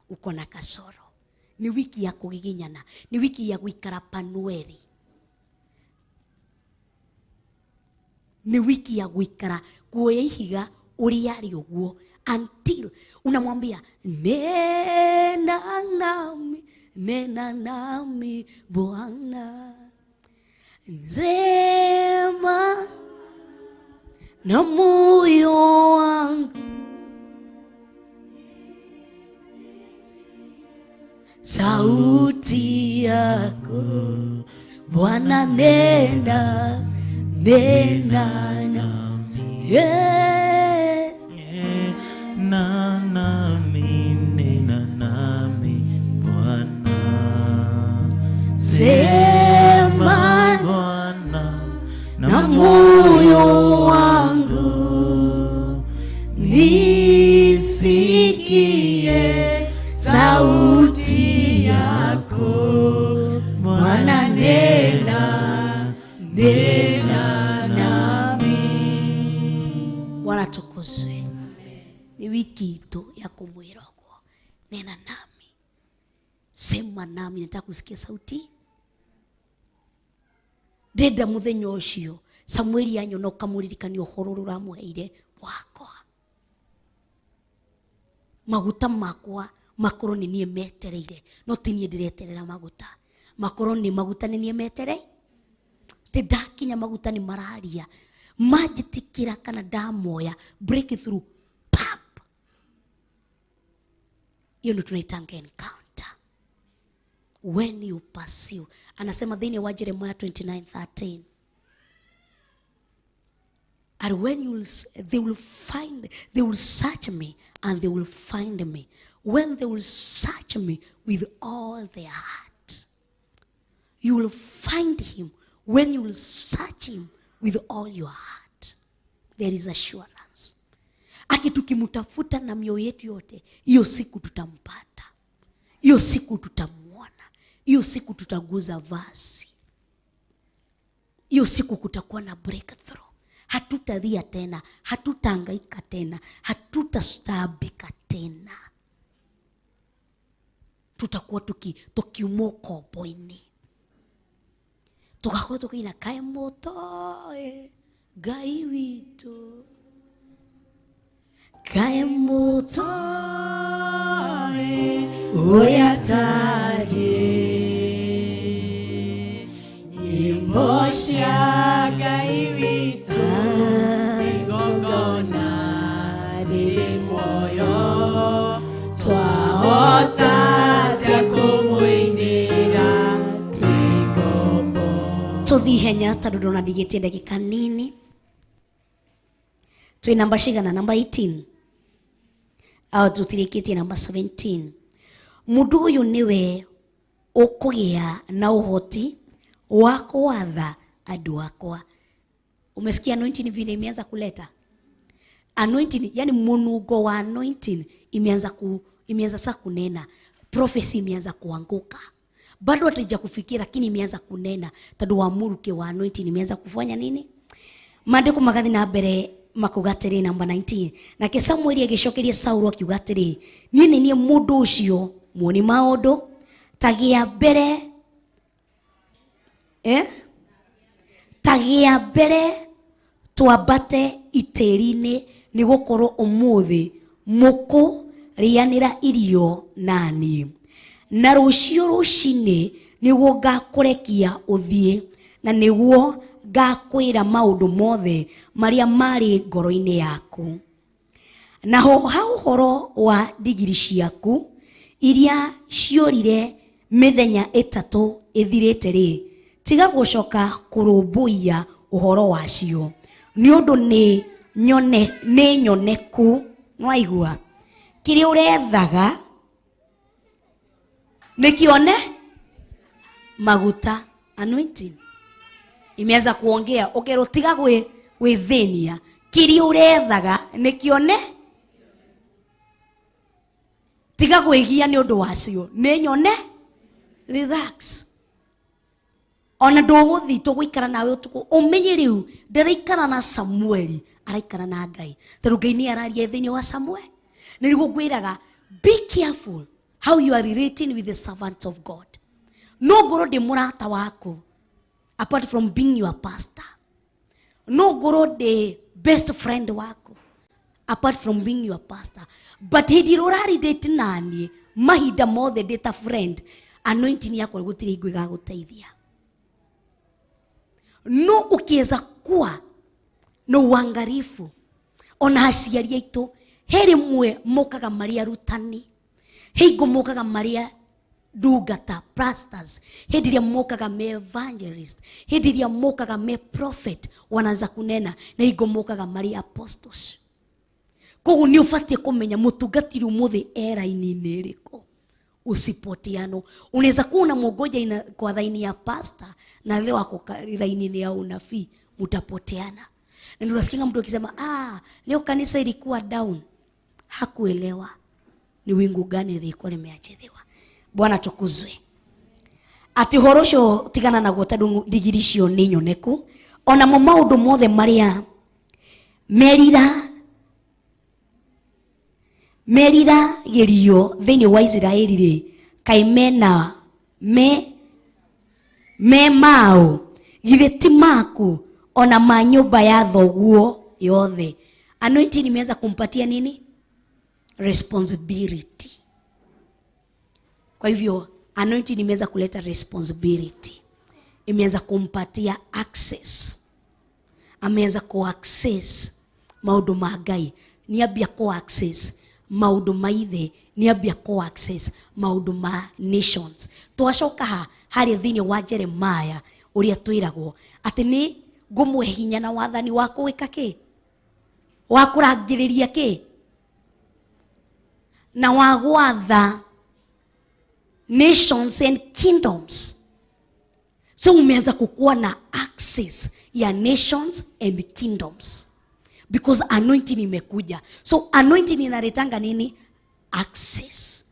uko na kasoro. Ni wiki ya kũgiginyana, ni wiki ya gũikara panueri, ni wiki ya gũikara kuoya ihiga ũrĩa arĩ ũguo until unamwambia nena nami Bwana, sema na moyo wangu, sauti yako Bwana, nena nena nami, yeah. Nena nami, nena nami Bwana, sema Bwana na moyo wangu, nisikie sauti yako Bwana, nena nena nami. Bwana tukuzwe. Ni wiki kitu ya kumwira ũguo, nena nami, sema nami, nataka kusikia sauti. Ndenda muthenya ũcio Samueli anyona ũkamũririkania ũhoro ũrĩa ũramũheire wakwa, maguta makwa makorwo nĩ niĩ metereire, no ti niĩ ndĩreterera maguta, makorwo nĩ maguta nĩ niĩ metereire. Ti ndakinya maguta nĩ mararia, manjĩtĩkĩra kana ndamoya breakthrough pap. Hiyo ndio tunaitanga encounter. When you pursue, anasema thĩinĩ wa Jeremiah 29:13, and when you will, they will find, they will search me and they will find me when they will search me with all their heart. You will find him when you will search him with all your heart. There is assurance. Aki tukimtafuta na mioyo yetu yote, hiyo siku tutampata, hiyo siku tutamuona, hiyo siku tutaguza vazi, hiyo siku kutakuwa na breakthrough. Hatutalia tena, hatutahangaika tena, hatutastaabika tena. Tutakuwa tukiumwo kombo-inĩ, tugakorwo tukiina kaĩ mũtoĩ Ngai witũ, kaĩ mũtoĩ ũrĩa atariĩ, nyĩmbo cia Ngai witũ igongona rĩrĩ muoyo, twahota atĩa kũmũinĩra twĩ ngombo. Tũthiĩ ihenya tondũ ndona ndigĩtie ndagĩka nini. Twĩ namba cigana? Namba 18 au tũtirĩkĩtie namba 17. Mũndũ ũyũ nĩwe ũkũgĩa na ũhoti wa kwatha andũ akwa. Umesikia anointing vile imeanza kuleta anointing, yani munungo wa anointing imeanza sasa kunena, prophecy imeanza kuanguka, bado hataija kufikia lakini imeanza kunena tondu wa muruke wa anointing imeanza kufanya nini. Maandĩko magathi na mbere makuga atĩrĩ, namba 19, nake Samueli agĩcokeria Saulu akiuga atĩrĩ, niĩ nĩ niĩ mũndũ ũcio muoni maũndũ, ta gĩa mbere ta gĩa mbere twambate itĩri-inĩ, nĩ gũkorwo ũmũthĩ mũkũrĩanĩra irio na niĩ, na rũciũ rũcinĩ nĩguo ngakũrekia ũthiĩ, na nĩguo ngakwĩra maũndũ mothe marĩa marĩ ngoro-inĩ yaku. Naho ha ũhoro wa ndigiri ciaku iria ciorire mĩthenya ĩtatũ ĩthirĩte rĩ, tiga gũcoka kũrũmbũiya ũhoro wacio, nĩ ũndũ nĩ nyoneku. Nĩwaigua kĩrĩa ũrethaga nĩkĩone maguta. Anointing imeanza kuongea, ũkerwo tiga gwĩthĩnia, kĩrĩa ũrethaga nĩkĩone, tiga gwĩgia nĩ ũndũ wacio, nĩ nyone. Relax. Ona ndũgũthiĩ tũgũikara nawe ũtukũ, ũmenye rĩu ndaraikara na Samueli, araikara na Ngai, tondũ Ngai nĩ araria thĩinĩ wa Samueli. Na nĩguo ngwĩraga, be careful how you are relating with the servants of God. No ngorwo ndĩ mũrata waku apart from being your pastor, no ngorwo ndĩ best friend waku apart from being your pastor, but hĩndĩ ĩrĩa ũrarelate naniĩ mahinda mothe ndĩ ta friend, anointing yakwa gũtirĩ hingo ĩgagũteithia. No ukiweza kuwa na uangalifu, ona aciari aitũ he rĩmwe mokaga marĩ arutani, he hingo mokaga marĩ ndungata pastors, hĩndĩ ĩrĩa mokaga me evangelist, hĩndĩ ĩrĩa mokaga me prophet, wanaanza kunena, na hingo mokaga marĩ apostles. Koguo nĩ ũbatiĩ kũmenya mũtungatĩri ũmũthĩ e raini-inĩ ĩrĩkũ. Usipotiano. Unaweza kuwa unamwongoja kwa laini ya pastor na leo ako laini ya unabii, mtapoteana. Na ndio unasikia mtu akisema, leo kanisa ilikuwa down. Hakuelewa ni wingu gani lilikuwa limeachiliwa. Bwana tukuzwe. Ati ũhoro ũcio tigana naguo tondũ ndigiri icio nĩ nyoneku. Ona mo maũndũ mothe marĩa merira Meriragĩrio thĩinĩ wa Isiraeli rĩ, kaĩ mena me me mao githĩ ti maku ona ma nyũmba ya thoguo yothe. Anointing imeanza kumpatia nini? Responsibility. Kwa hivyo anointing imeweza kuleta responsibility, imeanza kumpatia access, ameanza ku access maundu ma Ngai, niambia ku access maundu ma ithe, niambia ku access maundu ma nations. Twacoka ha harĩa thĩinĩ wa Jeremiah ũrĩa twĩragwo atĩ nĩ ngũmũhe hinya na wathani wa gwĩka kĩ, wa kũrangĩrĩria kĩ, na wa gwatha nations and kingdoms. So umeanza kukuwa na access ya nations and kingdoms because anointing imekuja. So anointing inaletanga nini? Access.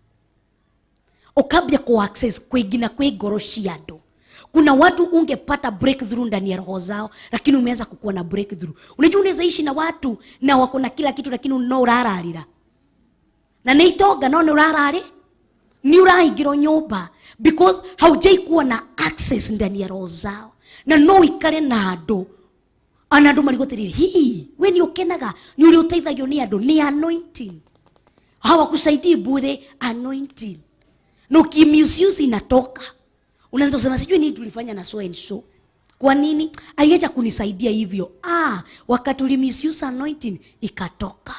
Ukabia ku access kwingina kwi ngoro cia andu. Kuna watu ungepata breakthrough ndani ya roho zao, lakini umeanza kukuwa na breakthrough. Unajua unaweza ishi na watu na wako na kila kitu, lakini no urararira. Na nĩ itonga no nĩ urarari, ni urahingirwo nyumba because haujai kuwa na access ndani ya roho zao. Na no ikare na andu, ana andu marigwo atiriri, hii we ni ukenaga ni uri uteithagio ni andu, ni anointing. Hawakusaidii bure, anointing. Na ukimisuse inatoka. Unaanza kusema sijui nini tulifanya na so and so. Kwa nini aliacha kunisaidia hivyo? Ah, wakati ulimisuse anointing ikatoka.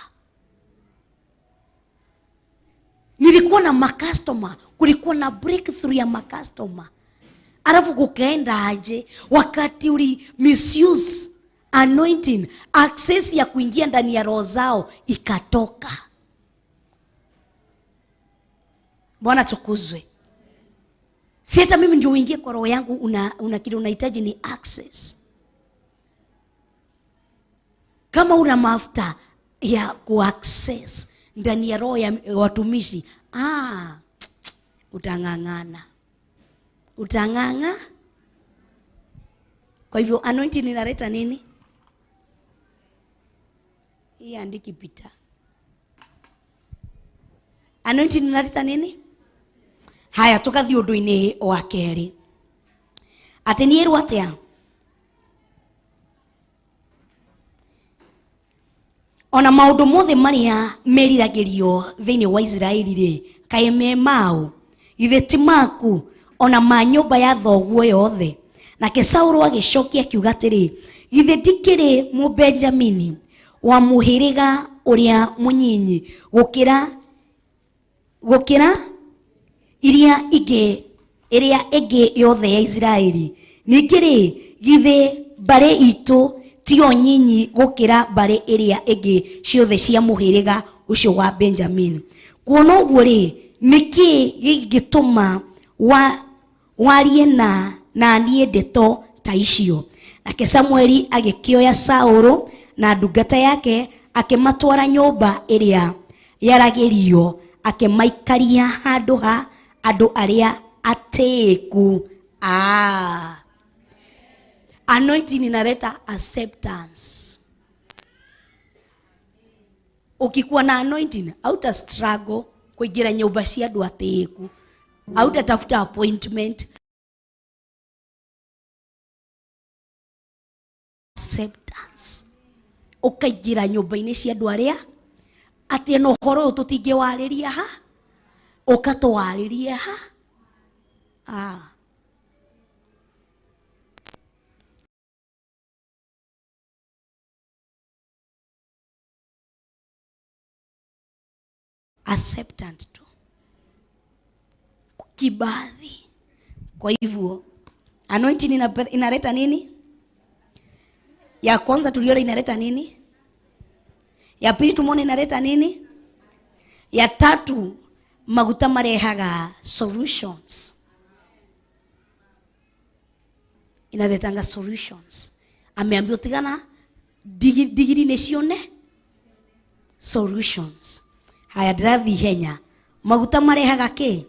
Nilikuwa na makastoma, kulikuwa na breakthrough ya makastoma. Alafu kukaenda aje wakati uli misuse anointing, access ya kuingia ndani ya roho zao ikatoka. Bwana tukuzwe. Si hata mimi ndio uingie kwa roho yangu, una kile unahitaji ni access. Kama una mafuta ya kuaccess ndani ya roho ya watumishi, utang'ang'ana. Utang'ang'a. Kwa hivyo anointing inaleta nini? Hii andiki pita. Anointing inaleta nini? Haya, tukathi undu-ini wa keri. Ati ni erwo atia? Ona maundu mothe maria meriragĩrio thĩinĩ wa Isiraeli rĩ, kaĩ me mao? Githĩ ti maku ona ma nyũmba ya thoguo yothe? Nake Saũlũ agĩcokia akiuga atĩrĩ, githĩ ndikĩrĩ Mũbenjamini wa mũhĩrĩga ũrĩa mũnyinyi gũkĩra iria ingĩ, ĩrĩa ĩngĩ yothe ya Isiraeli? Ningĩ rĩ, githĩ mbarĩ itũ tio nyinyi gũkĩra mbarĩ ĩrĩa ĩngĩ ciothe cia mũhĩrĩga ũcio wa Benjamini? Kuona ũguo rĩ, nĩkĩ gĩngĩtũma warie na niĩ ndeto ta icio? Nake Samueli agĩkĩoya Saũlũ na ndungata yake akĩmatwara nyũmba ĩrĩa yaragĩrio, akĩmaikaria handũ ha andũ arĩa atĩĩku. Anointing inaleta acceptance. Ukikuwa na anointing, hauta struggle kuingira nyumba cia andu atĩĩku, hautatafuta appointment. Acceptance. Ukaingira nyumba-inĩ cia andu arĩa atĩ no ũhoro ũyũ tũtingĩwarĩria ha, ũkatwarĩrie ha. Acceptance tu, kibali. Kwa hivyo anointing inaleta nini? Ya kwanza tuliona inaleta nini? Ya pili tumeona inaleta nini? Ya tatu, maguta marehaga solutions. Inaletanga solutions. Ameambiwa tigana digiri necione solutions. Haya, ndĩrathiĩ ihenya. Maguta marehaga kĩ?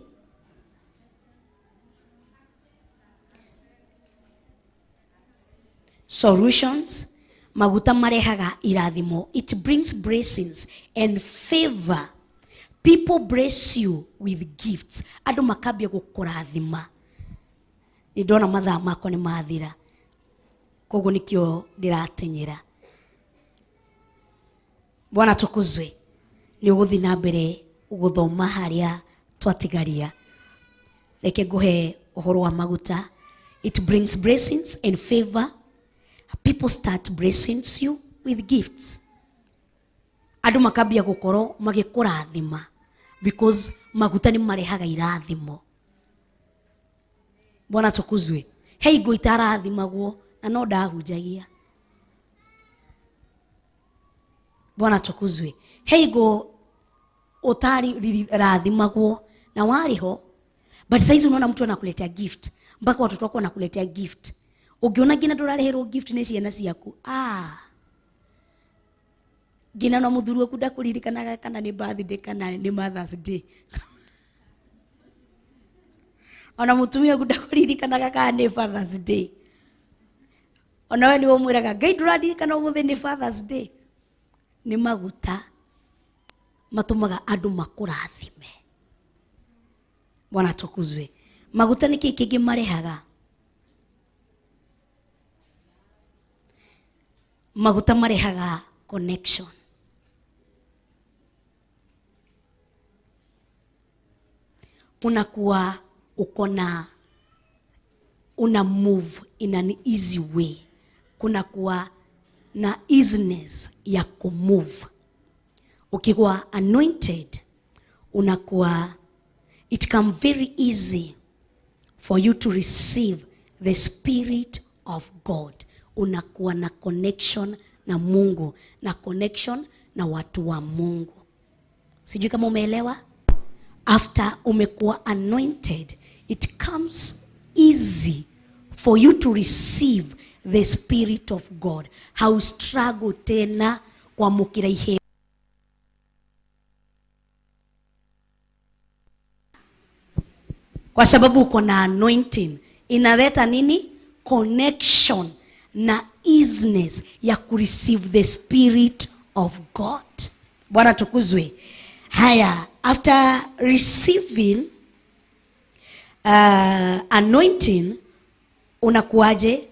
Solutions. Maguta marehaga irathimo. It brings blessings and favor. People bless you with gifts. Andũ makambia gũkũrathima. Nĩ ndona mathaa makwa nĩ mathira, koguo nĩkĩo ndĩratenyera. Bwana tukuzwe. Nĩ ũgũthiĩ na mbere gũthoma harĩa twatigaria. Reke nguhe ũhoro wa maguta. It brings blessings and favor. People start blessing you with gifts. Andũ makambia gũkorwo magĩkũrathima because maguta nĩ marehaga irathimo. Bwana tukuzwe. He ingo itarathimagwo na no ndahunjagia. Bwana tukuzwe. He ingo utari rathimagwo na warĩ ho, but saizi unaona mtu anakuletea gift, mpaka watoto wako wanakuletea gift. Ukiona nginya ndũrareherwo gift nĩ ciana ciaku, nginya no mũthuri waku ndakũririkanaga kana nĩ birthday kana nĩ Mother's Day. Ona mũtumia waku ndakũririkanaga kana nĩ Father's Day. Ona we nĩwe ũmwĩraga Ngai ndũrandirikana ũmũthĩ nĩ Father's Day. Nĩ maguta matũmaga andũ makũrathime. Bwana tukuzwe. Maguta nĩ kĩĩ kĩngĩ marehaga? Maguta marehaga connection. Kuna kuwa uko na una move in an easy way. Kuna kuwa na easiness ya kumove. Ukikuwa anointed, unakuwa, it come very easy for you to receive the Spirit of God. Unakuwa na connection na Mungu, na connection na watu wa Mungu. Sijui kama umeelewa? After umekuwa anointed, it comes easy for you to receive the Spirit of God. Hau struggle tena kwamũkĩra iheo. Kwa sababu uko na anointing, inaleta nini? Connection na easiness ya kureceive the Spirit of God. Bwana tukuzwe. Haya, after receiving anointing, unakuaje?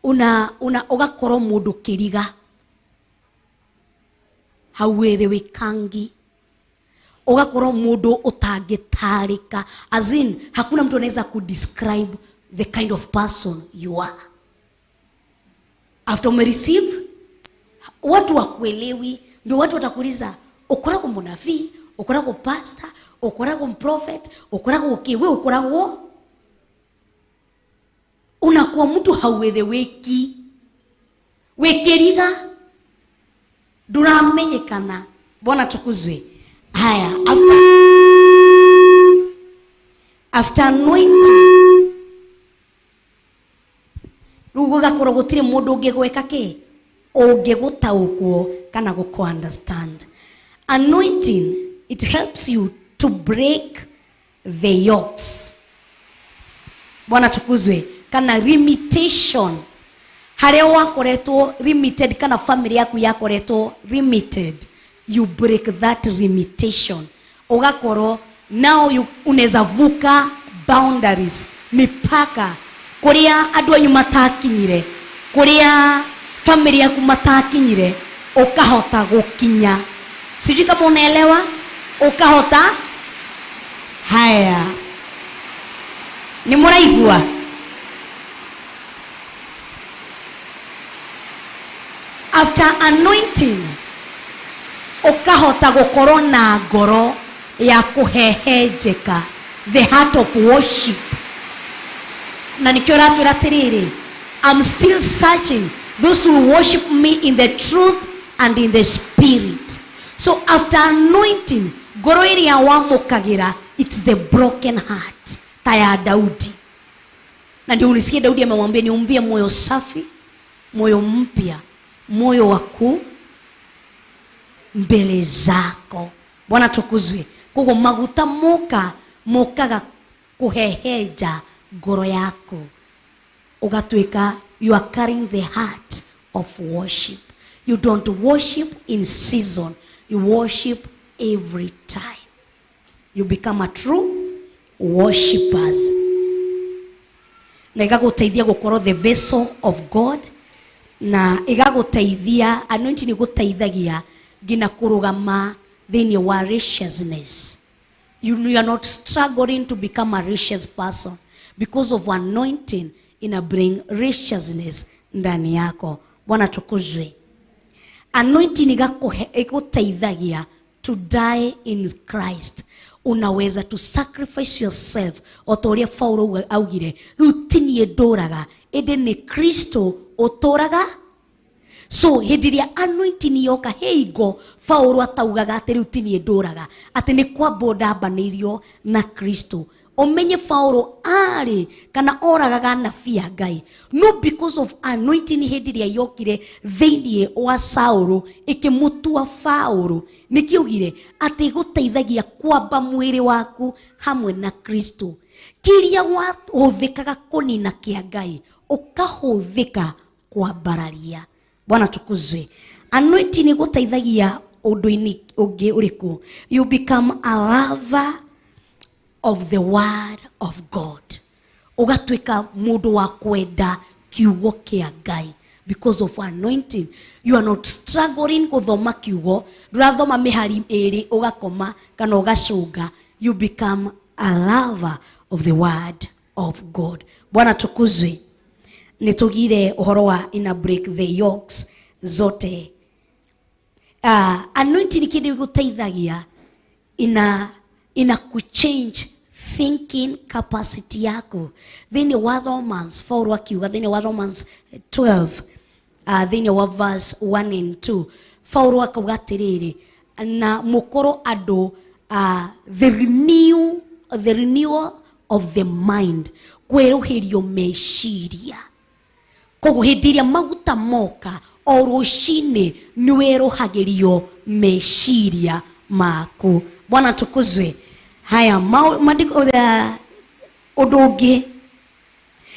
Una ugakorwo mundu kiriga, hauelewekangi. Ugakorwo mundu utangitarika, as in hakuna mtu anaweza kudescribe the kind of person you are. After umereceive, watu wakuelewi, ndio watu watakuuliza ukoragwo munabii, ukoragwo pastor, ukoragwo prophet, ukoragwo kiwe, ukoragwo. Unakuwa mtu haueleweki, wekeriga, nduramenyekana. Bwana tukuzwe. Haya, after anointing, rĩu gũgakorwo gũtirĩ mũndũ ũngĩgwĩka kĩ, ũngĩgũtaũkwo kana gũkũ understand. Anointing, it helps you to break the yokes. Bwana tukuzwe. Kana limitation, harĩa wakoretwo limited, kana family yaku yakoretwo limited, you break that limitation. Ugakorwo now you unaweza vuka boundaries, mipaka kuria andu anyu matakinyire, kuria family yaku matakinyire, ukahota gukinya. Sijui kama unaelewa? Ukahota. Haya, ni muraigua? After anointing, ukahota gukorwo na ngoro ya kuhehenjeka, the heart of worship. Na nikio ratwira atiriri, I'm still searching those who worship me in the truth and in the spirit. So after anointing, ngoro iria wamukagira, it's the broken heart ta ya Daudi. Na ndio ulisikia Daudi amemwambia niumbie moyo safi, moyo mpya, moyo waku mbele zako. Bwana tukuzwe. Koguo maguta moka mokaga kuheheja ngoro yaku, ugatuika you are carrying the heart of worship. You don't worship in season, you worship Every time you become a true worshipers na ĩgagũteithia gũkorwo the vessel of God, na ĩgagũteithia, anointing ĩgũteithagia nginya kũrũgama thĩinĩ wa righteousness. You are not struggling to become a righteous person because of anointing ina bring righteousness ndani yako. Bwana tukuzwe. Anointing ĩgũteithagia to die in Christ. Unaweza to sacrifice yourself o ta ũrĩa Paulo augire, rĩu ti niĩ ndũraga ĩndĩ nĩ Kristo ũtũraga. So hĩndĩ ĩrĩa anointing yoka heingo Paulo ataugaga atĩ rĩu ti niĩ ndũraga, atĩ nĩ kwambwo ndambanĩirio na Kristo. Ũmenye Paulo arĩ kana oragaga anabii a Ngai, no because of anointing hĩndĩ ĩrĩa yokire thĩinĩ wa Saũlũ ĩkĩmũtua Paulo. Nĩkĩaugire atĩ gũteithagia kwamba mwĩrĩ waku hamwe na Kristo. Kĩrĩa wahũthĩkaga kũnina kĩa Ngai ũkahũthĩka kwambararia. Bwana tukuzwe. Anointing ĩgũteithagia ũndũ-inĩ ũngĩ ũrĩkũ? You become a lover of the word of God. Ũgatuĩka mũndũ wa kwenda kiugo kĩa Ngai because of anointing. You are not struggling gũthoma kiugo, ndũrathoma mĩhari ĩrĩ ũgakoma kana ũgacũnga. You become a lover of the word of God. Bwana tukuzwe. Nĩtũgire ũhoro wa ina break the yokes zote. Anointing kĩndũ gĩgũteithagia ina kuchange thinking capacity yako. Thĩinĩ wa Romans, Paulo akiuga thĩinĩ wa Romans 12, thĩinĩ wa verse 1 and 2, Paulo akauga atĩrĩrĩ, na mũkorwo andũ the renewal of the mind, kwerũhĩrio meciria. Koguo hĩndĩ ĩrĩa maguta moka o rũcinĩ nĩ werũhagĩrio meciria maku. Bwana tukuzwe. Haya maandiko ũndũ ũngĩ,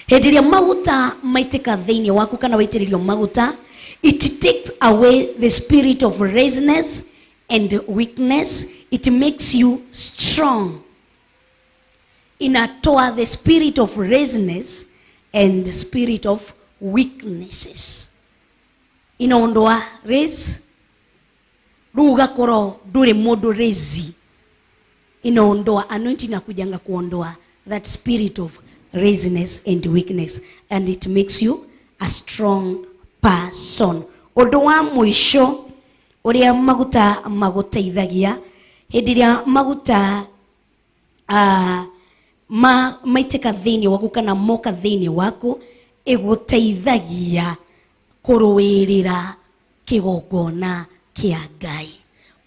hĩndĩ ĩrĩa maguta maitĩka thĩinĩ waku kana waitĩrĩrio maguta, it takes away the spirit of laziness and weakness. It makes you strong. Inatoa the spirit of laziness and spirit of weaknesses. Inaondoa race, rĩu ũgakorwo ndũrĩ mũndũ lazy. Inaondoa, anointing inakujanga kuondoa that spirit of laziness and weakness, and it makes you a strong person. Ũndũ wa mũico ũrĩa maguta magũteithagia, hĩndĩ ĩrĩa maguta maitĩka thĩinĩ waku kana moka thĩinĩ waku, ĩgũteithagia kũrũĩrĩra kĩgongona kĩa Ngai,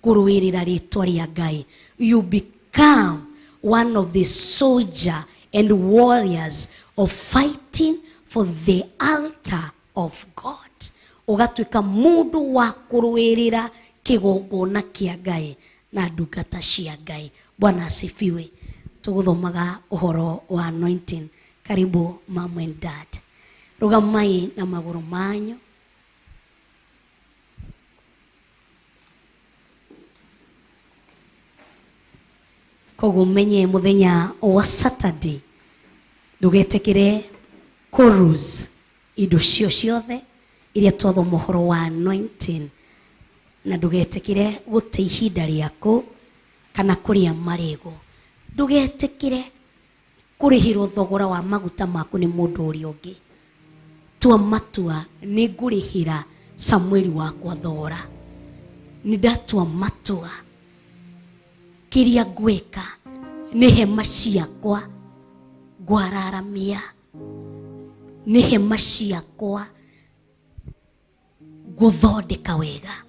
kũrũĩrĩra rĩtwa rĩa Ngai. You become one of the soldier and warriors of fighting for the altar of God. Ũgatuĩka mũndũ wa kũrũĩrĩra kĩgongona kĩa Ngai na ndungata cia Ngai. Bwana asifiwe. Tũgũthomaga ũhoro wa anointing. Karibu mom and dad. Rũgamai na magũrũ manyu. Koguo menye mũthenya wa Saturday ndũgetĩkĩre kũruse indo cio ciothe iria twathoma ũhoro wa anointing, na ndũgetĩkĩre gũte ihinda rĩaku kana kũrĩa marĩgũ. Ndũgetĩkĩre kũrĩhĩrwo thogora wa maguta maku nĩ mũndũ ũrĩa ũngĩ. Tua matua, nĩ ngũrĩhĩra Samueli wakwa thogora. Nĩ ndatua matua kĩrĩa ngwĩka nĩ hema ciakwa ngwararamia, nĩ hema ciakwa ngũthondeka wega,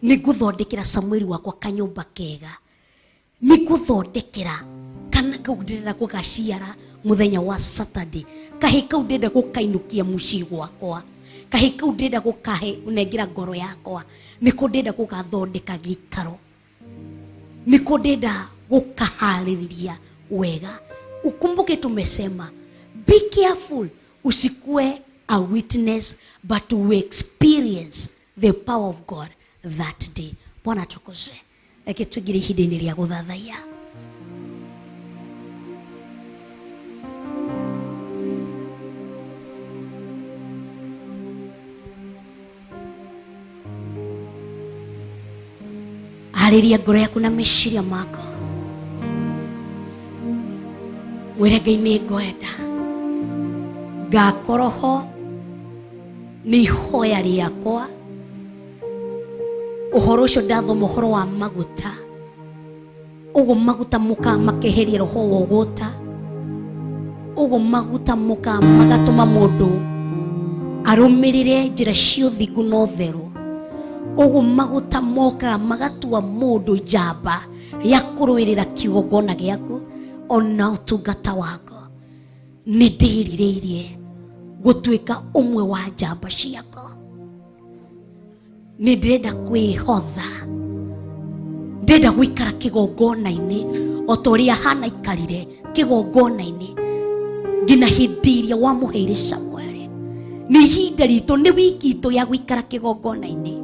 nĩ ngũthondekera Samueli wakwa kanyũmba kega, nĩ ngũthondekera kana kau ndĩrenda gũgaciara mũthenya wa Saturday, kahĩ kau ndĩrenda gũkainũkia mũciĩ gwakwa, kahĩ kau ndĩrenda gũkahe ũnengera ngoro yakwa, nĩkũ ndĩrenda gũgathondeka gĩikaro, nĩkũ ndĩrenda gũkaharĩrĩria wega. Ukumbuke tumesema be careful usikue a witness but to experience the power of God that day. Bwana tukuzwe. Reke tũingĩre ihinda-inĩ rĩa gũthathaiya. Harĩria ngoro yaku na meciria mako, wĩre Ngai nĩ ngwenda ngakorwo ho nĩ ihoya rĩakwa. Ũhoro ũcio ndathoma ũhoro wa maguta, ũguo maguta mũka makeheria roho wa ũgũta, ũguo maguta mũka magatũma mũndũ arũmĩrĩre njĩra cia ũthingu na ũtheru, ũguo maguta mokaga magatua mũndũ njamba ya kũrũĩrĩra kĩgongona gĩaku ona ũtungata wako. Nĩ ndĩrirĩirie gũtuĩka ũmwe wa njamba ciako. Nĩ ndĩrenda kwĩhotha, ndĩrenda gũikara kĩgongona-inĩ o ta ũrĩa Hana aikarire kĩgongona-inĩ nginya hĩndĩ ĩrĩa wamũheire Samueli. Nĩ ihinda ritũ, nĩ wiki itũ ya gũikara kĩgongona-inĩ.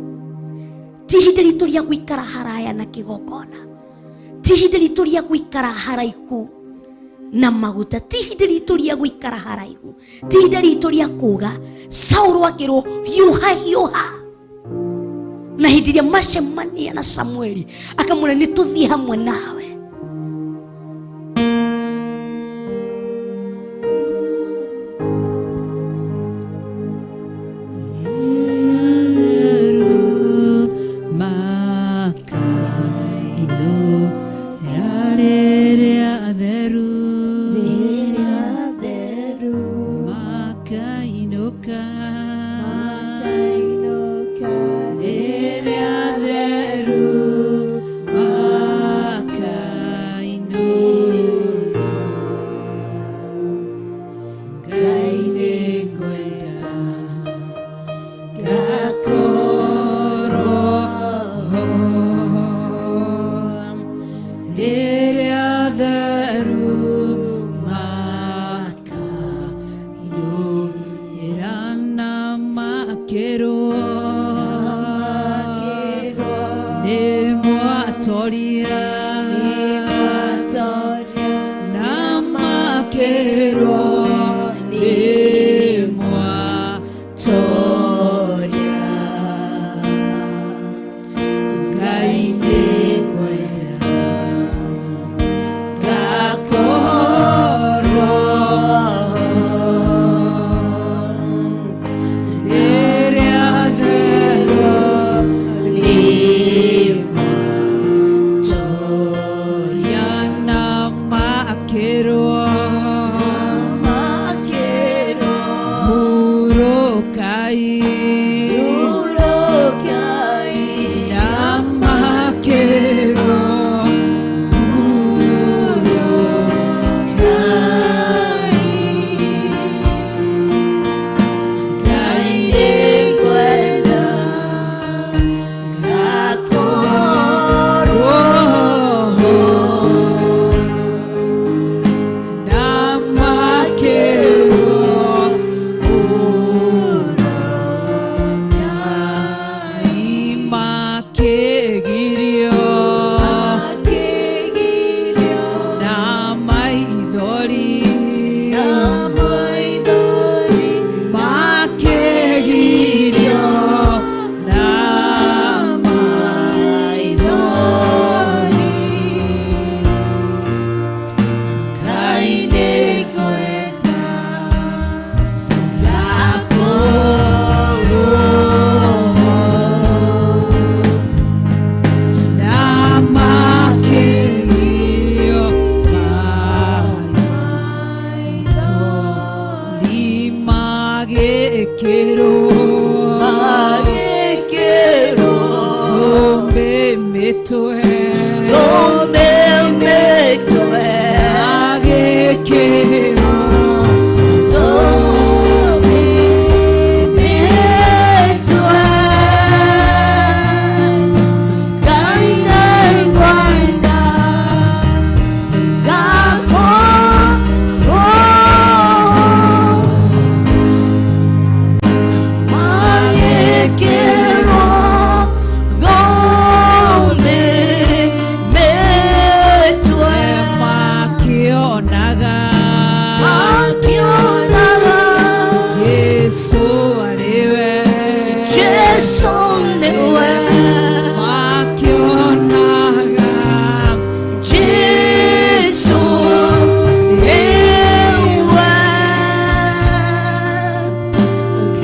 Ti ihinda ritũ rĩa gũikara haraya na kĩgongona, ti ihinda ritũ rĩa gũikara haraihu na maguta, ti ihinda ritũ rĩa gũikara haraihu, ti ihinda ritũ rĩa kuga Saũlũ akĩrwo hiũha hiũha. Na hĩndĩ ĩrĩa macemania na Samueli akamwĩra nĩ tũthiĩ hamwe nawe. Maekero, gome. Makĩonaga Makĩonaga Jesu arĩ we. Jesu nĩwe. Makĩonaga Jesu nĩwe.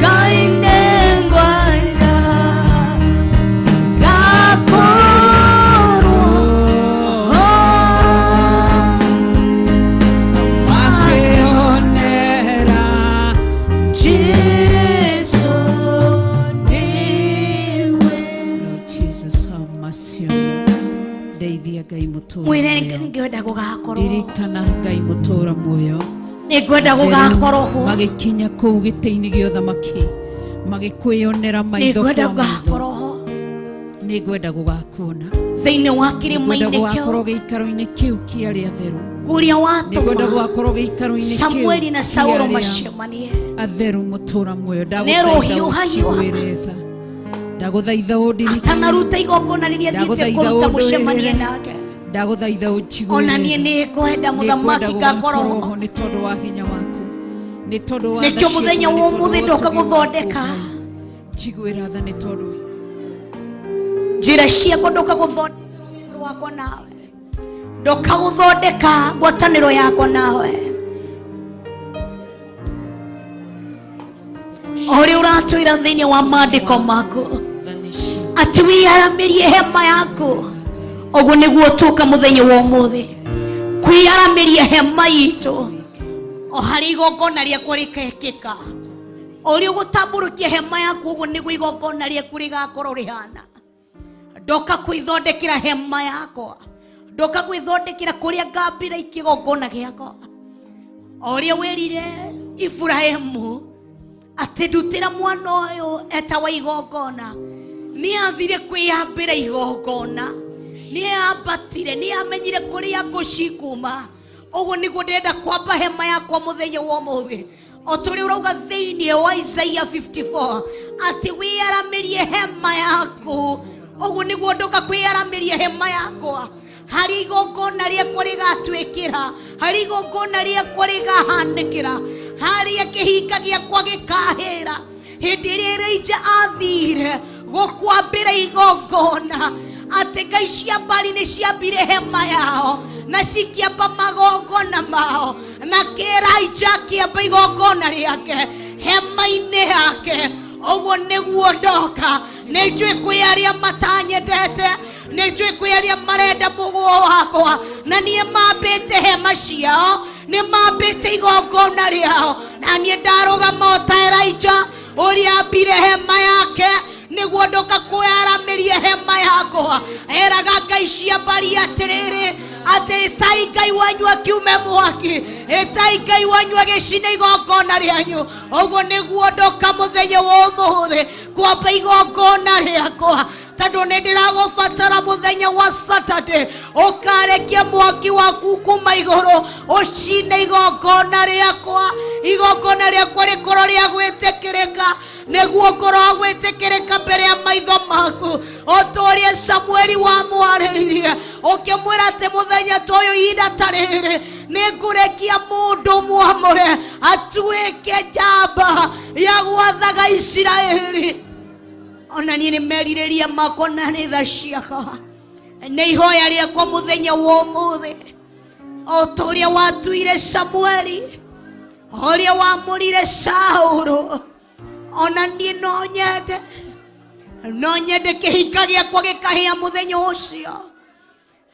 Ngai nĩngwenda ngakorwo ho. Makĩonera Jesu nĩwe. Lord Jesus, have mercy on me. Ndeithia Ngai mũtũũra Mwĩre muoyo. ngwenda gũgakorwo. Ririkana Ngai mũtũũra muoyo. Nĩngwenda gũgakorwo ho. Magĩkinya kũu gĩtĩ-inĩ gĩa ũthamaki magĩkwĩonera maitho Nĩngwenda kwa maitho. gũgakorwo ho. Nĩngwenda gũgakuona. Thĩinĩ wa Nĩngwenda kĩrĩma-inĩ kĩu gũgakorwo gĩikaro-inĩ kĩu kĩa arĩa atheru. kũrĩa Nĩngwenda watũma gũgakorwo gĩikaro-inĩ kĩu Samueli na kĩa Saulo arĩa macemanie. atheru mũtũũra muoyo. Nĩ Ndagũthaitha rũhiũhahiũha. ũnjiguĩre tha. Ndagũthaitha ũndirikane. Atanaruta igongona rĩrĩa thiĩte Ndagũthaitha kũruta mũcemanie ũndũĩrĩre. nake. Ndagũthaitha ũnjiguĩre Ona niĩ tha. nĩngwenda Nĩngwenda mũthamaki ngakorwo gũgakorwo ho. ho nĩ tondũ wa hinya waku, nĩ tondũ wa tha Nĩkĩo ciaku, mũthenya na wa nĩ tondũ ũmũthĩ wa ndoka ũtugi waku, gũthondeka. Ngai. Njiguĩra tha nĩ tondũ Njĩra ciakwa ndoka gũthondeka rwakwa nawe. Ndoka gũthondeka ngwatanĩro yakwa nawe. O ũrĩa ũratwĩra thĩinĩ wa maandĩko maku tha nĩ ciaku. atĩ wĩyaramĩrie hema yaku. Ũguo nĩguo tũka mũthenya wa ũmũthĩ kwĩyaramĩria hema itũ o harĩa igongona rĩakwa rĩkekĩka. Ũrĩa ũgũtambũrũkia hema yaku ũguo nĩguo igongona rĩaku rĩgakorwo rĩhana. Ndoka kwĩthondekera hema yakwa. Ndoka gwĩthondekera kũrĩa ngambĩra ikĩgongona gĩakwa. O ũrĩa wĩrire Iburahĩmu atĩ ndutĩra mwana ũyũ etawa igongona. Nĩ athire kwĩyambĩra igongona. Nĩ ambatire, nĩ amenyire kũrĩa ngũ cikuma. Ũguo nĩguo ndĩrenda kwamba hema yakwa mũthenya wa ũmũthĩ. O ta ũrĩa ũrauga thĩinĩ wa Isaiah 54 atĩ wĩyaramĩrie hema yaku. Ũguo nĩguo ndoka kwĩyaramĩria hema yakwa. Harĩa igongona rĩakwa rĩgatuĩkĩra, harĩa igongona rĩakwa rĩgahanĩkĩra, harĩa kĩhinga gĩakwa gĩkahĩra. Hĩndĩ ĩrĩa Elijah athire gũkwambĩra igongona, atĩ ngai cia Baali nĩ ciambire hema yao na cikĩamba magongona mao, na Elijah akĩamba igongona rĩake hema-inĩ yake. Ũguo nĩguo ndoka. Nĩ njũĩ kwĩ arĩa matanyendete, nĩ njũĩ kwĩ arĩa marenda mũgũo wakwa, na niĩ mambĩte hema ciao, nĩ mambĩte igongona rĩao, na niĩ ndarũgama o ta Elijah ũrĩa ambire hema yake nĩguo ndoka kwĩyaramĩria hema yakwa. Eraga ngai cia Baali atĩrĩrĩ, atĩ ĩtai Ngai wanyu akiume mwaki, ĩtai Ngai wanyu agĩcine igongona rĩanyu. Ũguo nĩguo ndoka mũthenya wa ũmũthĩ kwamba igongona rĩakwa, tondũ nĩ ndĩragũbatara mũthenya wa Saturday ũkarekia mwaki waku kuma igũrũ ũcine igongona rĩakwa. Igongona rĩakwa rĩkorwo rĩa gwĩtĩkĩrĩka, nĩguo ngorwo gwĩtĩkĩrĩka mbere ya maitho maku. O ta ũrĩa Samueli wamwarĩirie ũkĩmwĩra atĩ mũthenya ta ũyũ ihinda ta rĩrĩ nĩngũrekia mũndũ mwamũre atuĩke njamba ya gwathaga Isiraeli. Ona niĩ nĩ merirĩria makwa na nĩ tha ciakwa, nĩ ihoya rĩakwa mũthenya wa ũmũthĩ, o ta ũrĩa watuire Samueli, o ũrĩa wamũrire Saũlũ, ona niĩ no nyende, no nyende kĩhinga gĩakwa gĩkahĩa mũthenya ũcio.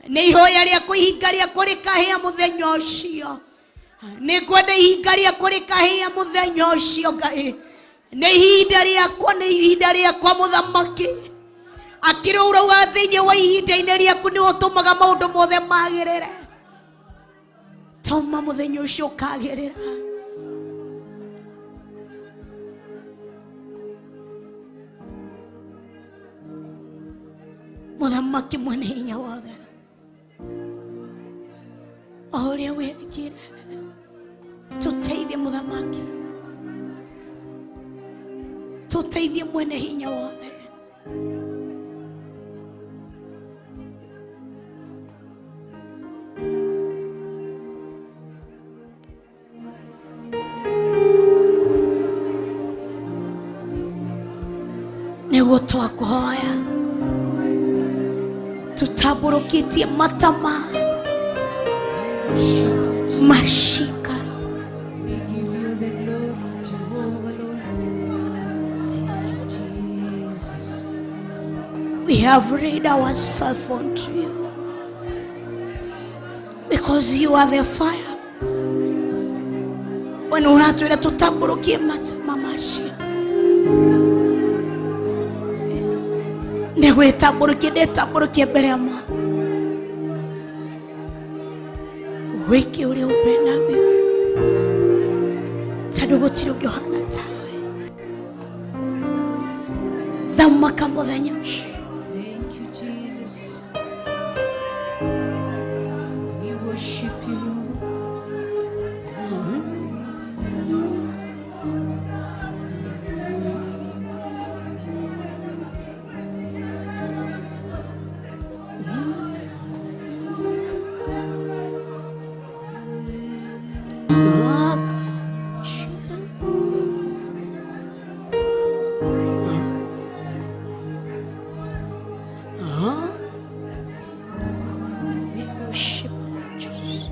Nĩ ihoya rĩakwa ihinga rĩakwa rĩkahĩa mũthenya ũcio. Nĩ ngwenda ihinga rĩakwa rĩkahĩa mũthenya ũcio Ngai. Nĩ ihinda rĩakwa, nĩ ihinda rĩakwa mũthamaki. Akĩrĩ ũrauga thĩinĩ wa ihinda-inĩ rĩaku nĩ ũtũmaga maũndũ mothe magĩrĩre. Tũma mũthenya ũcio ũkagĩrĩra. Mũthamaki mwene hinya wothe, o ũrĩa wĩkire, tũteithie mũthamaki, tũteithie mwene hinya wothe. Nĩguo twakũhoya tũtambũrũkĩtie matama mashikaro. We give you the glory, Jehovah Lord. Thank you, Jesus. We have laid ourselves unto you because you are the fire. When ũratwĩra tũtambũrũkie matama macio ndĩgwĩtambũrũkie ndĩtambũrũkie mbere ya ma wĩke ũrĩa ũpendavyo tondũ gũtirĩ ũngĩ ũhana tawe. Thamaka mũthenya ũcio. Thank you, Jesus. We worship you, Lord. We worship Lord Jesus.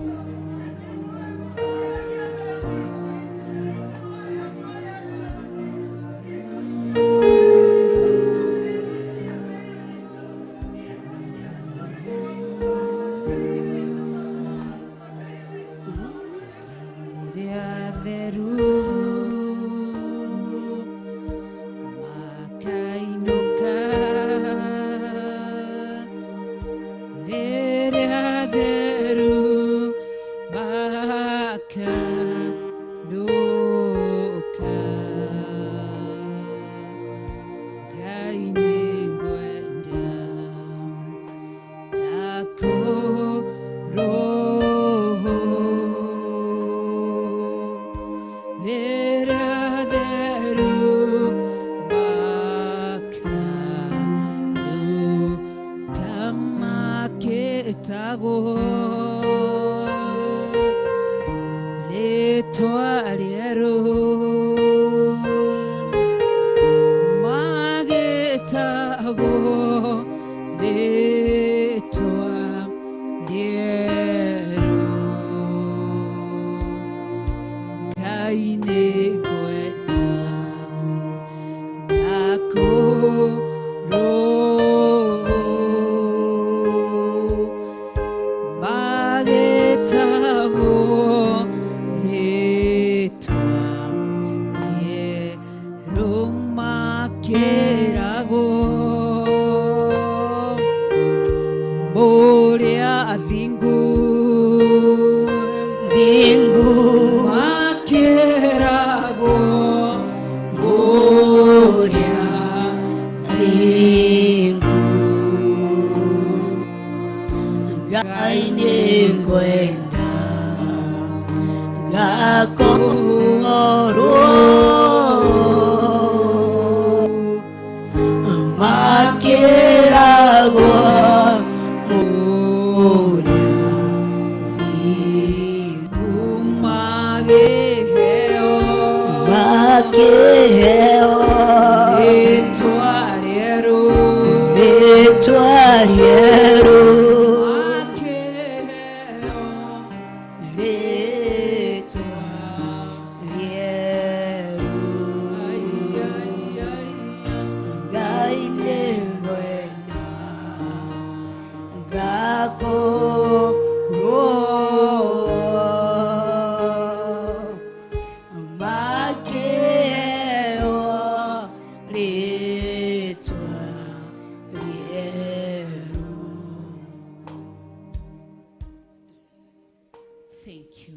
Thank you.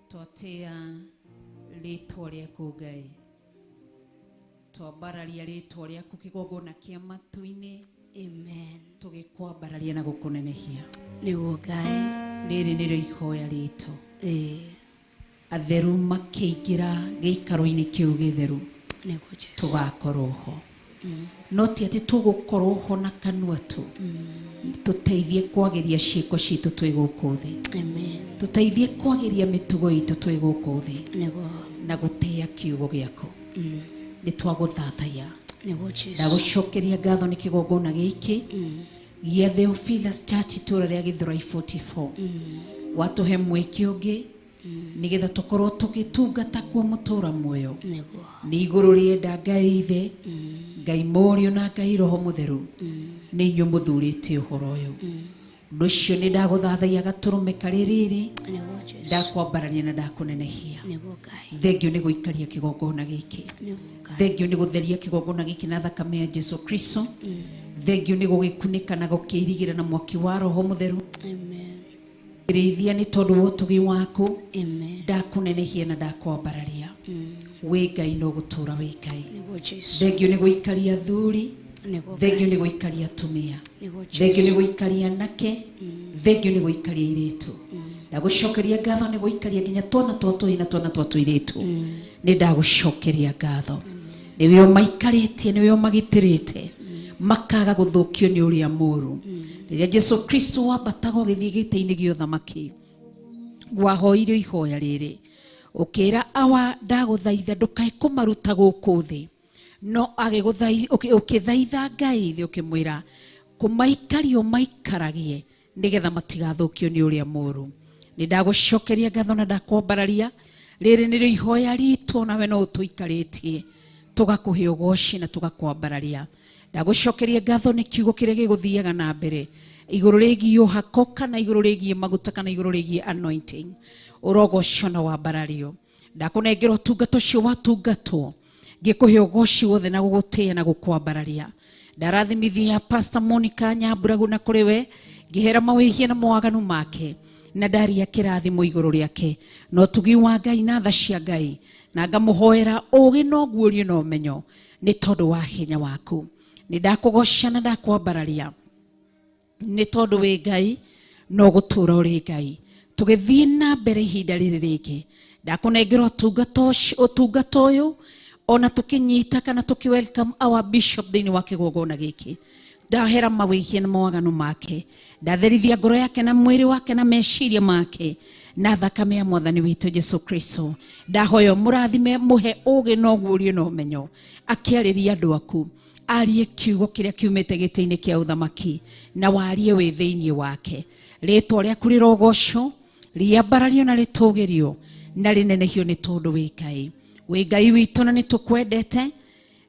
Twatia rĩtwa rĩaku Ngai, twambararia rĩtwa rĩaku kĩgongona kĩa matu-inĩ. Amen. Tũgĩkwambararia na gũkũnenehia. Nĩguo Ngai. Rĩrĩ nĩrĩo ihoya ritũ. Atheru makĩingĩra gĩikaro-inĩ kĩu gĩtheru Nĩguo Jesu. Tũgakorwo ho. No ti atĩ tũgũkorwo ho na kanua tu. Tũteithie kwagĩria ciĩko citũ twĩ gũkũ thĩ. Amen. Tũteithie kwagĩria mĩtugo itũ twĩ gũkũ thĩ. Nĩguo. Na gũtĩĩa kiugo gĩaku. Nĩ twagũthathaiya. Nĩguo Jesu. Ndagũcokeria ngatho nĩ kĩgongona gĩkĩ gĩa Theophilus Church itũũra rĩa Gĩthũrai 44. Watũhe mweke ũngĩ nĩgetha tũkorwo tũgĩtungata kuo mũtũũra muoyo. Nĩguo. Nĩ igũrũ rĩenda Ngai ithe, Ngai Mũriũ na Ngai Roho Mũtheru, nĩ inyuĩ mũthurĩte ũhoro ũyũ. Ũndũ ũcio nĩ ndagũthathaiya gatũrũme karĩ rĩrĩ, Nĩguo Jesu. ndakwambararia na ndakũnenehia. Nĩguo Ngai. Thengio nĩ gũikaria kĩgongona gĩkĩ. Nĩguo Ngai. Thengio nĩ gũtheria kĩgongona gĩkĩ na thakame ya Jesu Kristo. Thengio nĩ gũgĩkunĩka na gũkĩirigĩra na mwaki wa Roho Mũtheru. Amen. Rĩithia nĩ tondũ wa ũtugi waku. Amen. Ndakũnenehia na ndakwambararia. Wĩ Ngai no gũtũũra wĩ Ngai. Nĩguo Jesu. Thengio nĩ gũikaria athuri. Nĩguo Thengio Ngai. nĩ gũikaria atumia. Nĩguo Thengio nĩ Jesu. gũikaria anake. Thengio nĩ gũikaria airĩtu. Ndagũcokeria ngatho nĩ gũikaria nginya twana twa tũhĩĩ na twana twa tũirĩtu. Nĩ ndagũcokeria ngatho. Nĩwe ũmaikarĩtie, nĩwe ũmagitĩrĩte, makaga gũthũkio nĩ ũrĩa mũũru. Rĩrĩa Jesu Kristo wambataga ũgĩthiĩ gĩtĩ-inĩ gĩa ũthamaki, wahoire ihoya rĩrĩ, ũkĩra awa ndagũthaitha ndũkae kũmaruta gũkũ thĩ, no ũkĩthaitha Ngai thĩ ũkĩmwĩra kũmaikaria ũmaikaragie nĩgetha matigathũkio nĩ ũrĩa mũũru. Nĩ ndagũcokeria ngatho na ndakwambararia. Rĩrĩ nĩrĩo ihoya ritũ, nawe no ũtũikarĩtie, tũgakũhe ũgoci na tũgakwambararia. Ndagũcokeria ngatho nĩ kiugo kĩrĩa gĩgũthiaga na mbere igũrũ rĩgiĩ ũhako kana igũrũ rĩgiĩ maguta kana igũrũ rĩgiĩ anointing, ũrogoco na wambarario. Ndakũnengera ũtungata ũcio watungatwo, ngĩkũhe ũgoci wothe na gũgũtĩĩa na gũkwambararia. Ndarathimithia Pastor Monica Nyamburagu na kũrĩ we, ngĩhera mawĩhia na mawaganu make, na ndaria kĩrathimo igũrũ rĩake na ũtugi wa Ngai na tha cia Ngai, na ngamũhoera ũũgĩ na ũguũrio na ũmenyo nĩ tondũ wa hinya waku. Nĩ ndakũgoca na ndakwambararia nĩ tondũ wĩ Ngai no gũtũũra ũrĩ Ngai. Tũgĩthiĩ na mbere ihinda rĩrĩ rĩngĩ, ndakũnengera ũtungata ũyũ, ona tũkĩnyita kana tũkĩ welcome our bishop thĩinĩ wa kĩgongona gĩkĩ. Ndahera mawĩhia na mawaganu make, ndatherithia ngoro yake na mwĩrĩ wake na meciria make na thakame ya mwathani witũ Jesu Kristo. Ndahoya mũrathime, mũhe ũũgĩ na ũguũrio na ũmenyo, akĩarĩria andũ aku, arie kiugo kĩrĩa kiumĩte gĩtĩ-inĩ kĩa ũthamaki, na warie wĩ thĩinĩ wake. Rĩtwa rĩaku rĩrogocwo, rĩambarario na rĩtũgĩrio na rĩnenehio nĩ tondũ wĩ Ngai. Wĩ Ngai witũ na nĩ tũkwendete,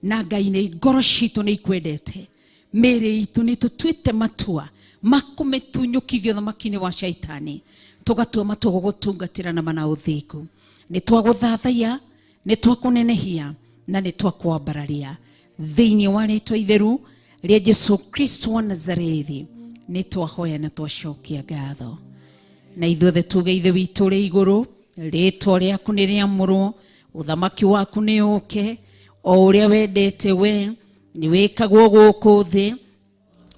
na Ngai nĩ ngoro citũ nĩ ikwendete, mĩĩrĩ itũ nĩ tũtuĩte matua ma kũmĩtunyũkithia ũthamaki-inĩ wa shaitani, tũgatua matua gũgũtungatĩra na mana ũthingu. Nĩ twagũthathaiya, nĩ twakũnenehia na nĩ twakwambararia thĩinĩ wa rĩtwa itheru rĩa Jesu Kristo wa Nazarethi. Nĩ twahoya na twacokia ngatho. Na ithuothe tuge Ithe witũ ũrĩ igũrũ, rĩtwa rĩaku nĩ rĩamũrwo, ũthamaki waku nĩ ũke, o ũrĩa wendete we nĩ wĩkagwo gũkũ thĩ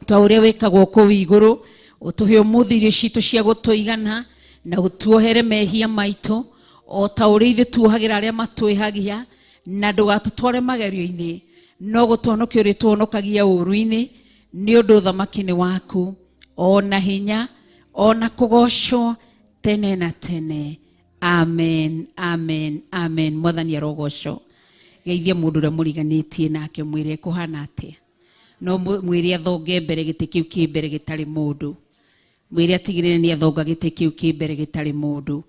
ta ũrĩa wĩkagwo kũu igũrũ. Ũtũhe ũmũthĩ irio citũ cia gũtũigana, na ũtuohere mehia maitũ o ta ũrĩa ithuĩ tuohagĩra arĩa matwĩhagia, na ndũgatũtware magerio-inĩ, no gũtũhonokia ũrĩtũhonokagia ũũru-inĩ, nĩ ũndũ ũthamaki nĩ waku, ona hinya, ona kũgocwo tene na tene. Amen, amen, amen. Mwathani arogocwo. Geithia mũndũ ũrĩa mũriganĩtie nake, mwĩre kũhana atĩa. No mwĩre athonge mbere gĩtĩ kĩu kĩ mbere gĩtarĩ mũndũ. Mwĩre atigĩrĩre nĩ athonga gĩtĩ kĩu kĩ mbere gĩtarĩ mũndũ.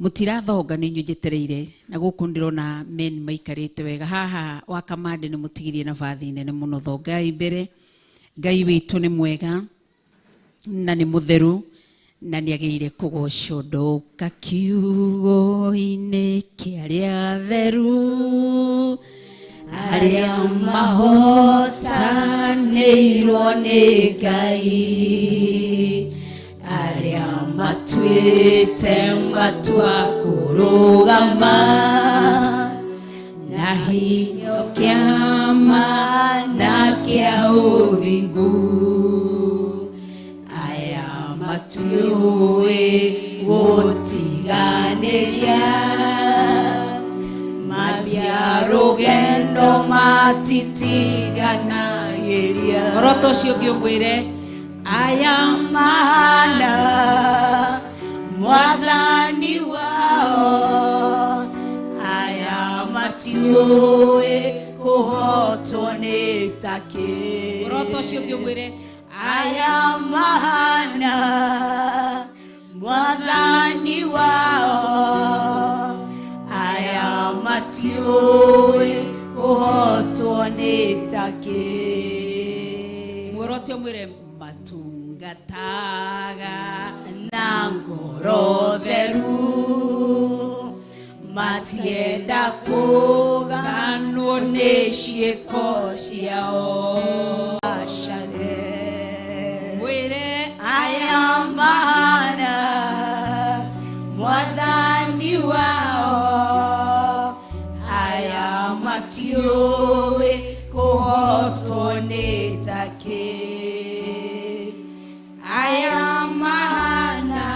Mũtirathonga nĩ inyuĩ njetereire, na gũkũ ndĩrona men maikarĩte wega. Haha wa kamande nĩ mũtigirie nabathi nene mũno, thongai mbere. Ngai witũ nĩ mwega na nĩ mũtheru na nĩ agĩrĩire kũgocwo. Ndoka kiugo-inĩ kĩa arĩa atheru, arĩa mahotanĩirwo nĩ Ngai, arĩa matuĩte matua kũrũgama na hinya kĩama na kĩa ũthingu, aya matiũĩ gũtiganĩria, matia rũgendo matitiganagĩria. Oroto ũcio ũngĩ ũmwĩre, aya mahana mwathani wao, aya matiũĩ kũhotwo nĩ takĩ. Ũroto ũcio ũngĩ ũmwĩre aya mahana mwathani wao, aya matiũĩ kũhotwo nĩ takĩ. Muorote ũmwĩre matungataga na ngoro theru, matienda kũganwo nĩ ciĩko ciao. Acare mwĩre aya mahana mwathani wao, aya matiũĩ kũhotwo nĩ takĩ. Aya mahana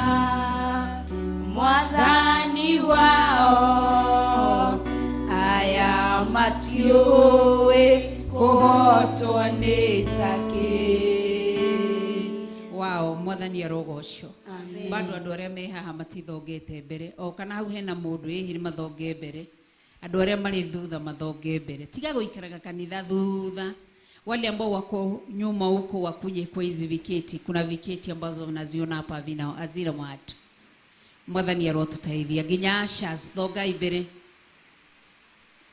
mwathani wao, aya matiũĩ kũhotwo nĩ takĩ. Wao mwathani arogocwo. Bado andũ arĩa me haha matithongete mbere, o kana hau hena mũndũ ĩhi nĩ mathonge mbere, andũ arĩa marĩ thutha mathonge mbere. Tiga gũikaraga kanitha thutha. Wale ambao wako nyuma huko wakuje kwa hizi viketi. Kuna viketi ambazo mnaziona hapa havina hazina watu. Mwathani arotũteithia nginya ushers thonga imbere,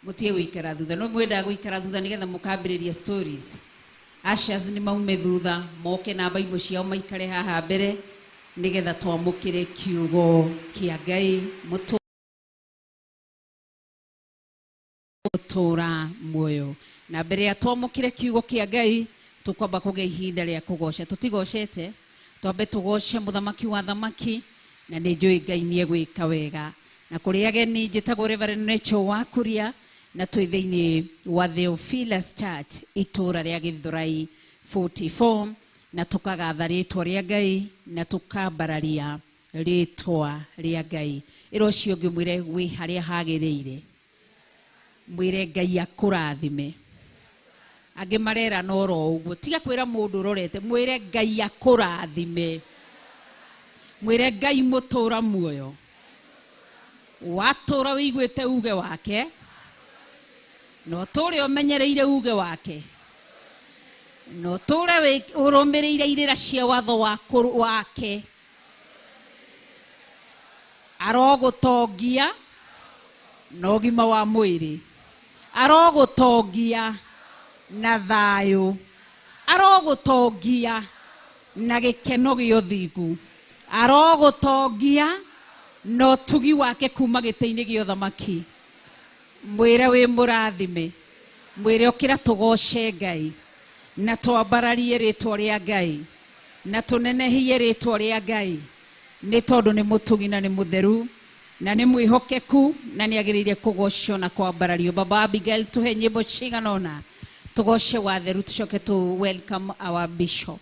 mutige gũikara thutha. No mwendaga gũikara thutha nĩgetha mũkambĩrĩria stories. Ushers nĩ maume thutha moke na Bible ciao maikare haha mbere nĩgetha twamũkĩre kiugo kĩa Ngai mũtũra muoyo. Na mbere ya twamũkĩre kiugo kĩa Ngai tũkwamba kũgĩa ihinda rĩa kũgoca. Tũtigocete, twambe tũgoce mũthamaki wa thamaki, na nĩ njũĩ Ngai nĩ egwĩka wega. Na kũrĩ ageni njĩtagwo Reverend Rachel Wakuria, na twĩ thĩinĩ wa Theophilus Church itũra rĩa Gĩthũrai 44, na tũkagatha rĩtwa rĩa Ngai na tũkambararia rĩtwa rĩa Ngai. Ĩra ũcio ũngĩ mwĩre wĩ harĩa hagĩrĩire, mwĩre Ngai akũrathime. Angĩ marera no oro ũguo, tiga kwĩra mũndũ ũrorete, mwĩre Ngai akũrathime, mwĩre Ngai mũtũra muoyo, watũra wĩiguĩte uge wake, na ũtũre ũmenyereire uge wake, na ũtũre ũrũmĩrĩire irĩra cia watho wake. Arogũtongia na ũgima wa mwĩrĩ, arogũtongia na thayũ, arogũtongia na gĩkeno gĩa ũthingu, arogũtongia na ũtugi wake kuma gĩtĩ-inĩ gĩa ũthamaki. Mwĩre wĩ mũrathime, mwĩre ũkĩra tũgoce Ngai na twambararie rĩtwa rĩa Ngai na tũnenehie rĩtwa rĩa Ngai, nĩ tondũ nĩ mũtugi na nĩ mũtheru na nĩ mwĩhokeku na nĩ agĩrĩire kũgocwo na kwambarario. Baba Abigail, tũhe nyĩmbo cigana ũna tũgoce watheru, tũcoke tũ welcome our bishop.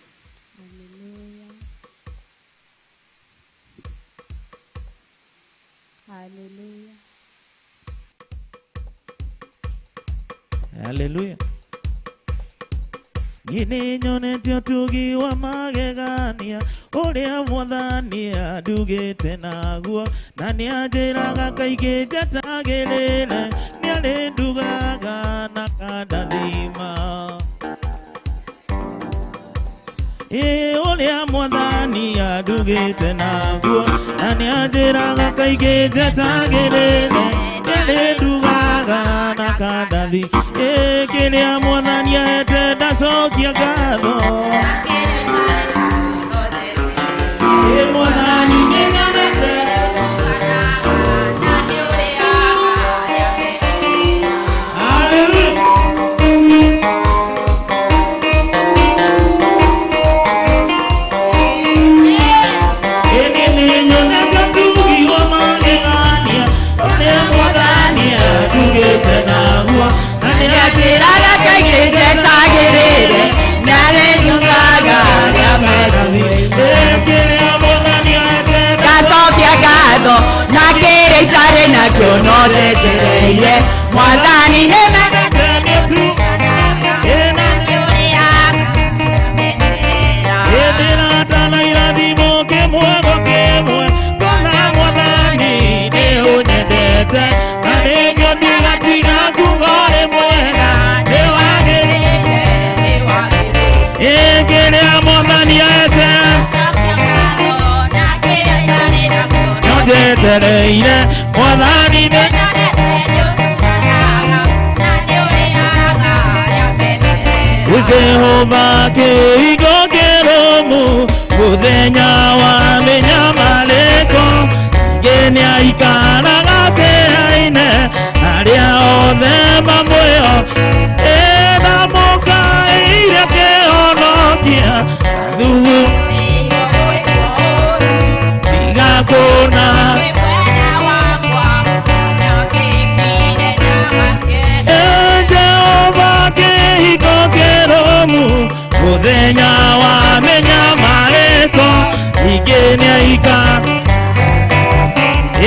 Hallelujah. Hallelujah. Nĩ nyonete ũtugi wa magegania ũrĩa mwathani andugĩte naguo, na nĩanjĩraga kaingĩ njetagĩrĩre, nĩarĩndugaga na kandathima. Ĩ ũrĩa mwathani andugĩte naguo, na nĩanjĩraga kaingĩ njetagĩrĩre, nĩarĩndugaga na kandathima. Ĩ kĩrĩa mwathani ahete ndacokia ngatho. Ĩ mwathani nĩnyonete. Hallelujah. Nĩnyonete ũtugi wa magegania ũrĩa mwathani andugĩte naguo, na nĩanjĩraga kaingĩ njetagĩrĩre, nĩarĩndugaga nĩametuĩte. Ndacokia ngatho na kĩrĩa itarĩ nakĩo no njetereire, mwathani nĩmendete. Ĩndĩratana irathimo kĩmwe gwa kĩmwe, ngona mwathani nĩ ũnyendete, na nĩkĩo ndigatiga kuga ũrĩ mwega. metereire Mwathani nĩ Jehova kĩhingo kĩrũmu mũthenya wa mĩnyamarĩko ningĩ nĩaikaraga kĩhaine arĩa othe mamwĩho ĩndamũkaĩire kĩhonokia thugu tigakũna Jehova kĩhingo kĩrũmu mũthenya wa mĩnyamarĩko ningĩ nĩaikaraga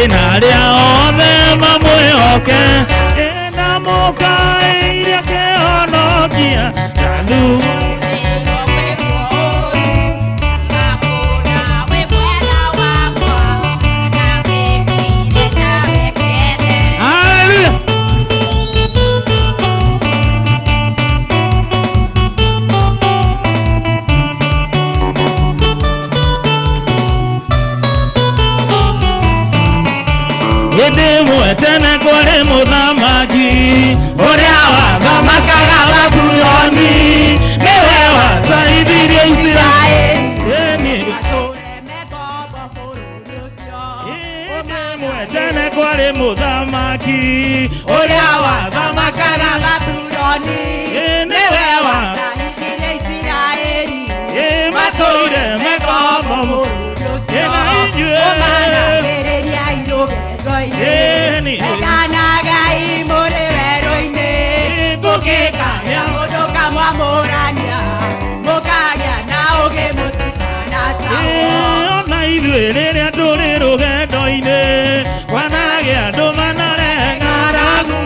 ĩna arĩa othe mamwĩhoke ĩndamũkaĩire kĩhonokia na thugu Hallelujah. Hĩndĩ ĩmwe tene kwarĩ mũthamaki ũrĩa wathamakaga Babuloni nĩwe watwarithirie Isiraeli. Hĩndĩ ĩmwe tene kwarĩ mũthamaki ũrĩa wathamakaga Babuloni nĩwe watwarithirie Isiraeli matũire mekombo ĩna inyuĩ ũmanagĩrĩria irũgendo-inĩ endanagai mũrĩ werũ-inĩ gũkĩkagĩa mũndũ kamwamũrania mũkagĩa na ũgĩ mũtikanatahwo ona ithuĩ rĩrĩa tũrĩ rũgendo-inĩ kwanagĩa andũ manarehe ng'aragu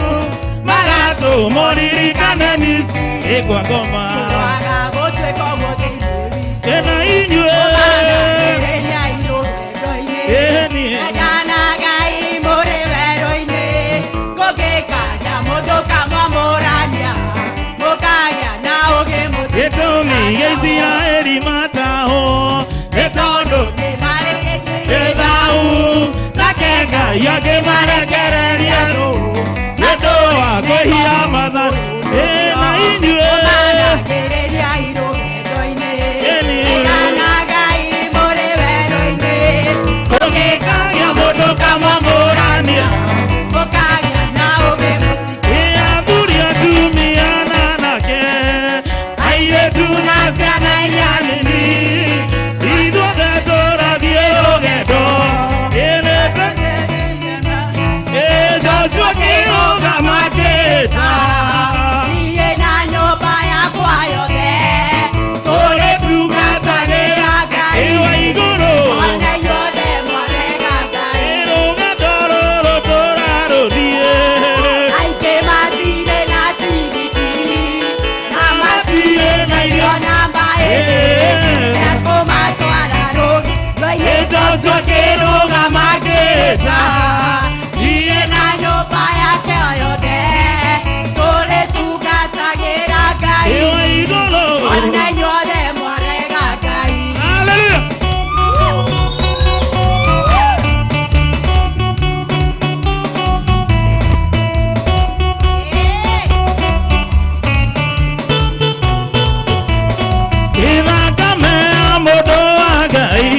magatũmũririkane Misiri kwa ngoma kwaga gũtuĩka ũguo thĩinĩ witũ ĩna inyuĩ ũmanagĩrĩria irũgendo-inĩ Ĩni. endanagai mũrĩ werũ-inĩ gũkĩkagĩa mũndũ kamwamũrania mũkagĩa na ũgĩ gĩtũmi gĩa Isiraeli matahwo nĩ tondũ gĩthau nake Ngai akĩmarekereria nĩ ũndũ wa kwĩhia mathani ĩna inyuĩ ũmanagĩrĩria irũgendo-inĩ Ĩni. endanagai mũrĩ werũ-inĩ gũkĩkagĩa mũndũ kamwamũrania mũkagĩa na ũgĩ Ĩ athuri atumia na anake airĩtu na ciana iria nini ithuothe tũrathiĩ rũgendo ĩnĩte Joshua kĩrũgama akĩĩta Niĩ na nyũmba yakwa yothe tũrĩtungatagĩra Ngai. Ĩwa igũrũ Ona inyuothe mwarega Ngai. rũgendo rũrũ tũrarũthiĩ Aingĩ matirĩ na tigiti na matirĩ na irio na mbaĩ cia kũmatwara rũgendo-inĩ. Joshua kĩrũgama akĩĩta niĩ na Na nyũmba yake yothe tũrĩtungatagĩra Ngai. Ĩwa igũrũ Ona inyuothe mwarega Ngai. Hallelujah. Ithakame ya mũndũ wa Ngai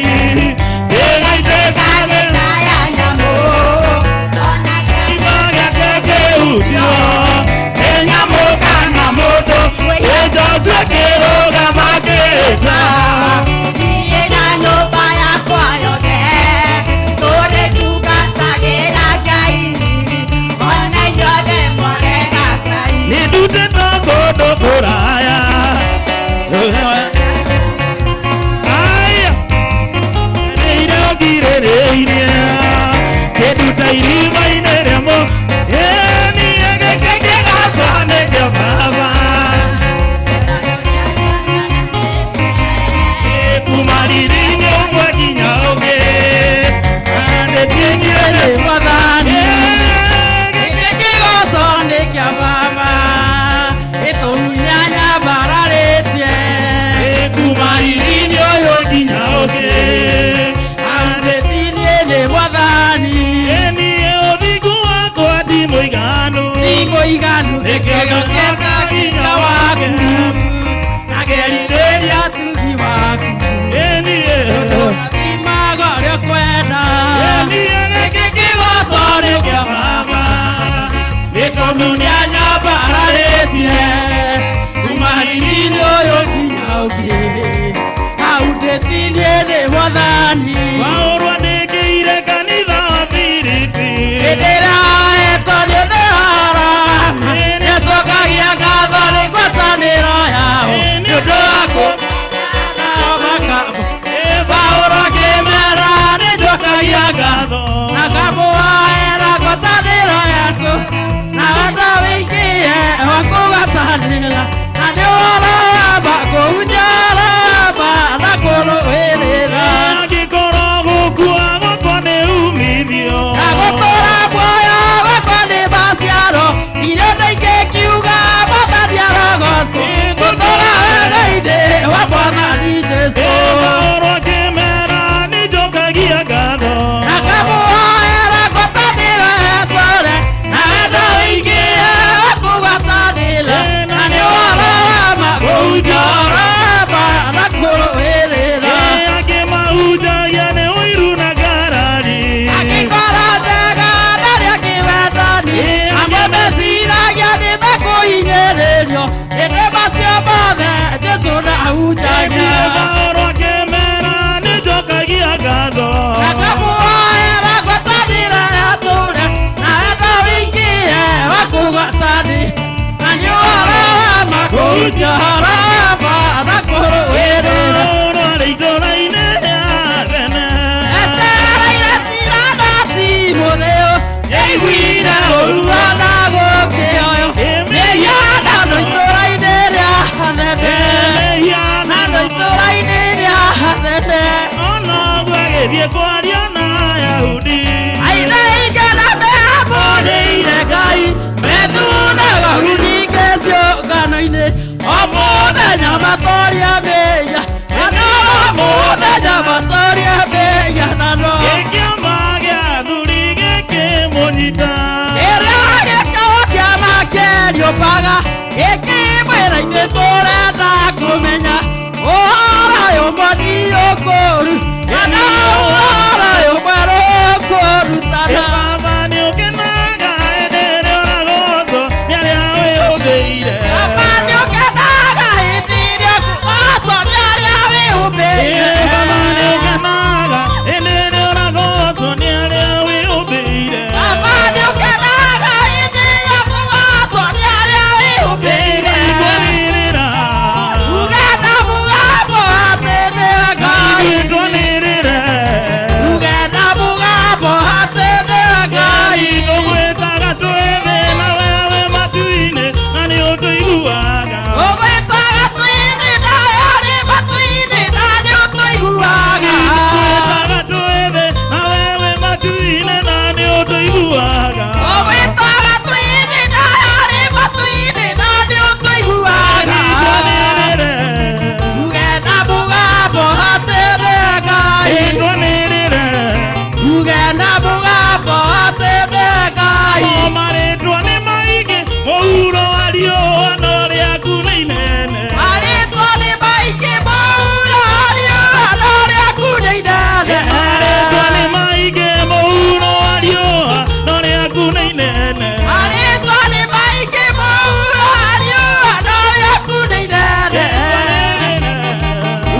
ĩgaitĩka thĩ Ya nyamũ Ngĩhokete hinya waku na ngerirĩria tugi waku Tũrathimaga ũrĩa ũkwenda Gĩkĩ kĩgoco nĩ kĩa baba Nĩ tondũ nĩanyambararĩtie Kuma riri-inĩ ũyũ nginya ũngĩ Aundĩtirie nĩ Mwathani Paũlũ andĩkĩire kanitha wa Filipi Hĩndĩ ĩrĩa ahetwo nĩ ũndũ wa arama Nĩacokagia ngatho nĩ ngwatanĩro yao Nĩ ũndũ wa kũmenya makabo Paũlũ akĩmera nĩnjokagia ngatho Na ngamũhoera ngwatanĩro yetu Na wendo wĩingĩhe wa kũgwatanĩra Na nĩ ũhoro wa ma kũhunjia ũhoro wa ma na kũrũĩrĩra Angĩkorwo gũkua gwakwa nĩ umithio Na gũtũũra muoyo gwakwa nĩ maciaro Irio ndaingĩkiuga Mwathani arogocwo Gũtũũra wendo-inĩ wa Mwathani Jesũ Paũlũ akĩmera nĩnjokagia ngatho Na ngamũhoera ngwatanĩro yetware Na wendo wĩingĩhe wa kũgwatanĩra Na nĩ ũhoro wa ma kũhunjia ũhoro wa ma na kũrũĩrĩra Angĩ mahunjagia nĩ ũiru na ngarari Angĩkorwo njega ndarĩ akĩwendani Amwe meciragia nĩ mekũhinyĩrĩrio Ĩndĩ macio mothe Jesũ ndahunjagia Paũlũ akĩmera nĩnjokagia ngatho Na ngamũhoera ngwatanĩro yatũre Na wendo wĩingĩhe wa kũgwatanĩra Na nĩ ũhoro wa ma kũhunjia ũhoro wa ma na kũrũĩrĩra Paũlũ arĩ itũũra-inĩ rĩa Athene Etereire cira na Timotheo Nĩaiguire ũũru ona gũkĩoywo Mĩhianano itũũra-inĩ rĩa Athene Nano itũũra-inĩ rĩa Athene Ona ũguo agĩthiĩ kwaria na Ayahudi Aina aingĩ na meamũrĩire Ngai Methunaga huningĩ ciũngano-inĩ O mũthenya matoria mĩhianano O mũthenya matoria mĩhianano Gĩkĩama gĩa athuri gĩkĩmũnyita Ĩrĩa gĩkawa kĩama kĩriũmbaga Gĩkĩmwĩra ithuĩ tũrenda kũmenya Ũhoro ũyũ mũni ũkũru Kana ũhoro ũyũ mwerũ ũkũrutana Baba nĩũkenaga hĩndĩ ĩrĩa ũragocwo nĩ arĩa wĩyũmbĩire Baba nĩũkenaga hĩndĩ ĩrĩa ũkũgocwo nĩ arĩa wĩyũmbĩire Baba nĩũkenaga hĩndĩ ĩrĩa ũragocwo nĩ arĩa wĩyũmbĩire Baba nĩũkenaga hĩndĩ ĩrĩa ũkũgocwo nĩ arĩa wĩyũmbĩire Twanĩrĩra Uge na mũgambo atĩ nĩwe Ngai Twanĩrĩre Uge na mũgambo atĩ nĩwe Ngai Tũgwĩtaga twĩ thĩ na we wĩ matu-inĩ na nĩ ũtũiguaga Ũgwĩtaga twĩ thĩ na we ũrĩ matu-inĩ na nĩ ũtũiguaga Tũgwĩtaga twĩ thĩ na we wĩ matu-inĩ na nĩ ũtũiguaga Ũgwĩtaga twĩ thĩ na we ũrĩ matu-inĩ na nĩ ũtũiguaga Twanĩrĩre Uge na mũgambo atĩ nĩwe Ngai Twanĩrĩre Uge na mũgambo atĩ nĩwe Ngai O marĩtwa nĩ maingĩ mũhuro wa riũa no rĩaku nĩ inene Marĩtwa nĩ maingĩ mũhuro wa riũa no rĩaku nĩ inene Marĩtwa nĩ maingĩ mũhuro wa riũa no rĩaku nĩ inene Marĩtwa nĩ maingĩ mũhuro wa riũa no rĩaku nĩ inene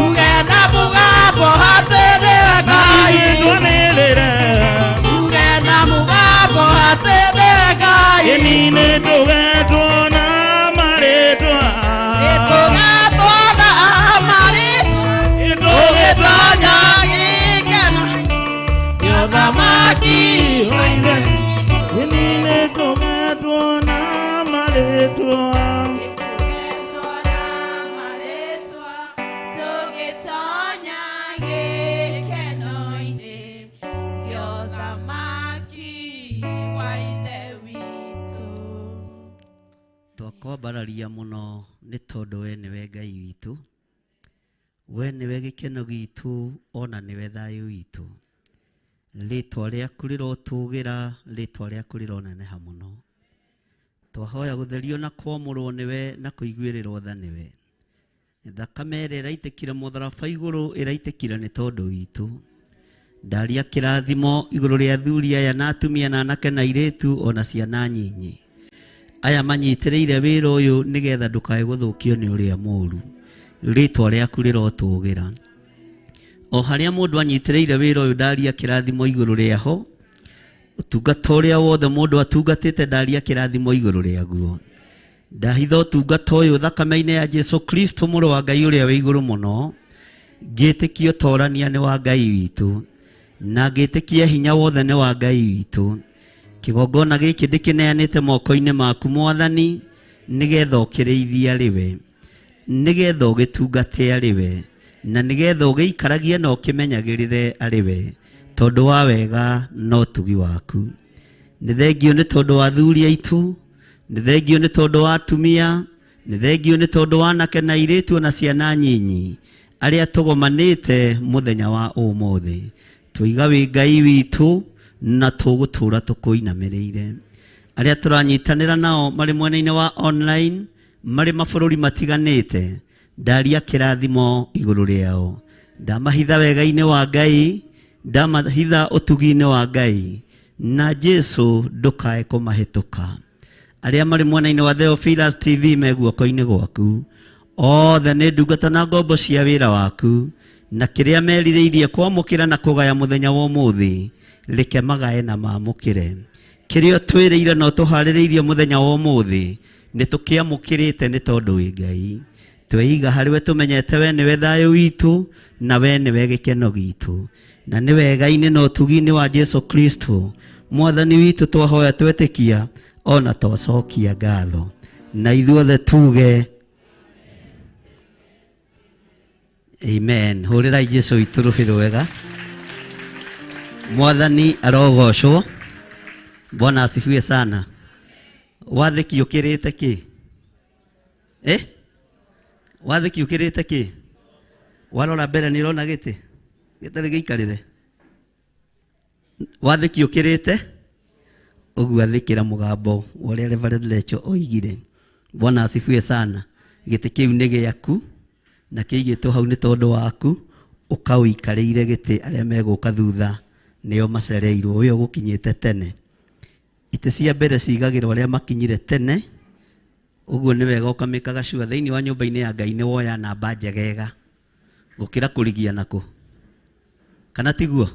Uge na mũgambo atĩ nĩwe Ngai Twanĩrĩre Uge na mũgambo atĩ nĩwe Ngai Ĩni nĩtũgetwo na marĩtwa Nĩtũgetwo na marĩtwa Tũgĩtonya gĩkeno kĩa ũthamaki wa Ithe Ĩni nĩtũgetwo na marĩtwa Nĩtũgetwo na marĩtwa tũgĩtonya gĩkeno-inĩ kĩa ũthamaki wa Ithe witũ. Twakwambararia mũno nĩ tondũ we nĩwe Ngai witũ, we nĩwe gĩkeno gitũ ona nĩwe thayũ witũ. Rĩtwa rĩaku rĩrotũgĩra, rĩtwa rĩaku rĩroneneha mũno. Twahoya gũtherio na kwamũrwo nĩwe na kũiguĩrĩrwo tha nĩwe. Thakame ĩrĩa ĩraitĩkire mũtharaba igũrũ ĩraitĩkire nĩ tondũ witũ. Ndaria kĩrathimo igũrũ rĩa athuri aya na atumia na anake na airĩtu ona ciana nyinyi. Aya manyitĩrĩire wĩra ũyũ nĩgetha ndũkae gũthũkio nĩ ũrĩa mũũru. Rĩtwa rĩaku rĩrotũgĩra. O harĩa mũndũ anyitĩrĩire wĩra ũyũ ndaria kĩrathimo igũrũ rĩaho. Ũtungata ũrĩa wothe mũndũ atungatĩte ndaria kĩrathimo igũrũ rĩaguo. Ndahitha ũtungata ũyũ thakame-inĩ ya Jesu Kristo mũrũ wa Ngai ũrĩa wĩ igũrũ mũno. Ngĩtĩkia ũtorania nĩ wa Ngai witũ na ngĩtĩkia hinya wothe nĩ wa Ngai witũ. Kĩgongona gĩkĩ ndĩkĩneanĩte moko-inĩ maku Mwathani nĩgetha ũkĩrĩithie arĩ we, nĩgetha ũgĩtungate arĩ we, na nĩgetha ũgĩikaragie na ũkĩmenyagĩrĩre arĩ we, tondũ wa wega na ũtugi waku. Nĩ thengio nĩ tondũ wa athuri aitũ, nĩ thengio nĩ tondũ wa atumia, nĩ thengio nĩ tondũ wa anake na airĩtu na ciana nyinyi arĩa tũgomanĩte mũthenya wa ũmũthĩ. Tũiga wĩ Ngai witũ na tũgũtũra tũkũinamĩrĩire. Arĩa tũranyitanĩra nao marĩ mwena-inĩ wa online marĩ mabũrũri matiganĩte, ndaria kĩrathimo igũrũ rĩao. Ndamahitha wega-inĩ wa Ngai, ndamahitha ũtugi-inĩ wa Ngai, na Jesu ndũkae kũmahĩtũka. Arĩa marĩ mwena-inĩ wa Theophilus TV me guoko-inĩ gwaku, othe nĩ ndungata na ngombo cia wĩra waku, na kĩrĩa merirĩirie kwamũkĩra na kũgaya mũthenya wa ũmũthĩ, reke magae na maamũkĩre. Kĩrĩa ũtwĩrĩire na ũtũharĩrĩirie mũthenya wa ũmũthĩ, nĩ tũkĩamũkĩrĩte nĩ tondũ wĩ Ngai. Tweiga harĩ we tũmenyete we nĩwe thayũ witũ na we nĩwe gĩkeno gitũ, na nĩ wega-inĩ na ũtugi-inĩ wa Jesu Kristo Mwathani witũ twahoya twetĩkia ona twacokia ngatho, na ithuothe tuge amen. Hũrĩrai Jesu witũ rũhĩ rwega. Mwathani arogocwo. Bwana asifiwe sana. Wathĩki ũkĩrĩte kĩ? Wathĩki ũkĩrĩte kĩ? Warora mbere nĩ ũrona gĩtĩ gĩtarĩ gĩikarĩre. Wathĩki ũkĩrĩte ũguo, athĩkĩra mũgambo wa ũrĩa Reverend Lecho oigire. Bwana asifiwe sana. Gĩtĩ kĩu nĩ gĩaku na kĩigĩtwo hau nĩ tondũ waku, ũkaũikarĩire gĩtĩ. Arĩa megũka thutha nĩo macereirwo, we ũgũkinyĩte tene. Itĩ cia mbere cigagĩrwo arĩa makinyire tene. Ũguo nĩ wega ũkamĩkaga cua thĩinĩ wa nyũmba-inĩ ya Ngai nĩ woya namba njegega gũkĩra kũrigia nako, kana tiguo?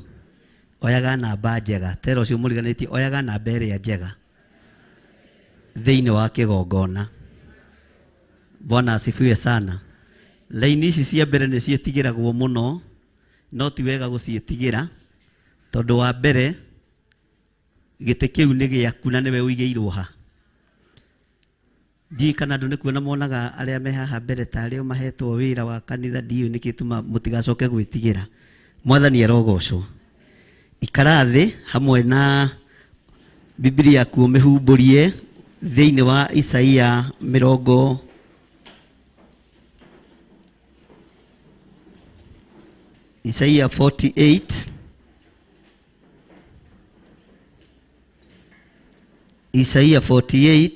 Oyaga namba njega, tera ũcio mũriganĩtie, oyaga namba ĩrĩa njega thĩinĩ wa kĩgongona. Bwana asifiwe sana. Laini ici cia mbere nĩ ciĩtigĩragwo mũno, no ti wega gũciĩtigĩra tondũ wa mbere gĩtĩ kĩu nĩ gĩaku na nĩwe ũigĩirwo ha. Ndiũĩ kana andũ nĩ kuona monaga arĩa me haha mbere ta arĩa mahetwo wĩra wa kanitha, ndiũĩ nĩkĩ tũma mũtigacoke gwĩtigĩra. Mwathani arogocwo. Ikara thĩ hamwe na Biblia yaku ũmĩhumbũrie thĩinĩ wa Isaia mĩrongo Isaia 48, Isaia 48,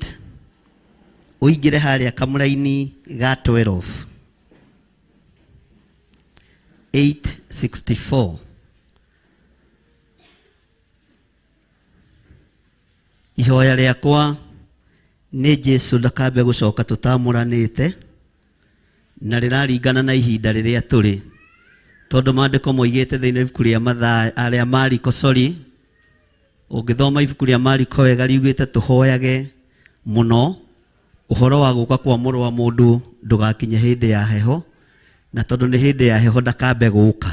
ũingĩre harĩa kamũraini ga 12 864. Ihoya rĩakwa nĩ Jesu ndakambe gũcoka tũtamũranĩte, na rĩraringana na ihinda rĩrĩa tũrĩ, tondũ maandĩko moigĩte thĩinĩ wa ibuku rĩa Mathayo, rĩa Mariko, sorry, ũngĩthoma ibuku rĩa Mariko wega riugĩte tũhoyage mũno ũhoro wa gũka kwa mũrũ wa mũndũ ndũgakinye hĩndĩ ya heho, na tondũ nĩ hĩndĩ ya heho ndakambe gũka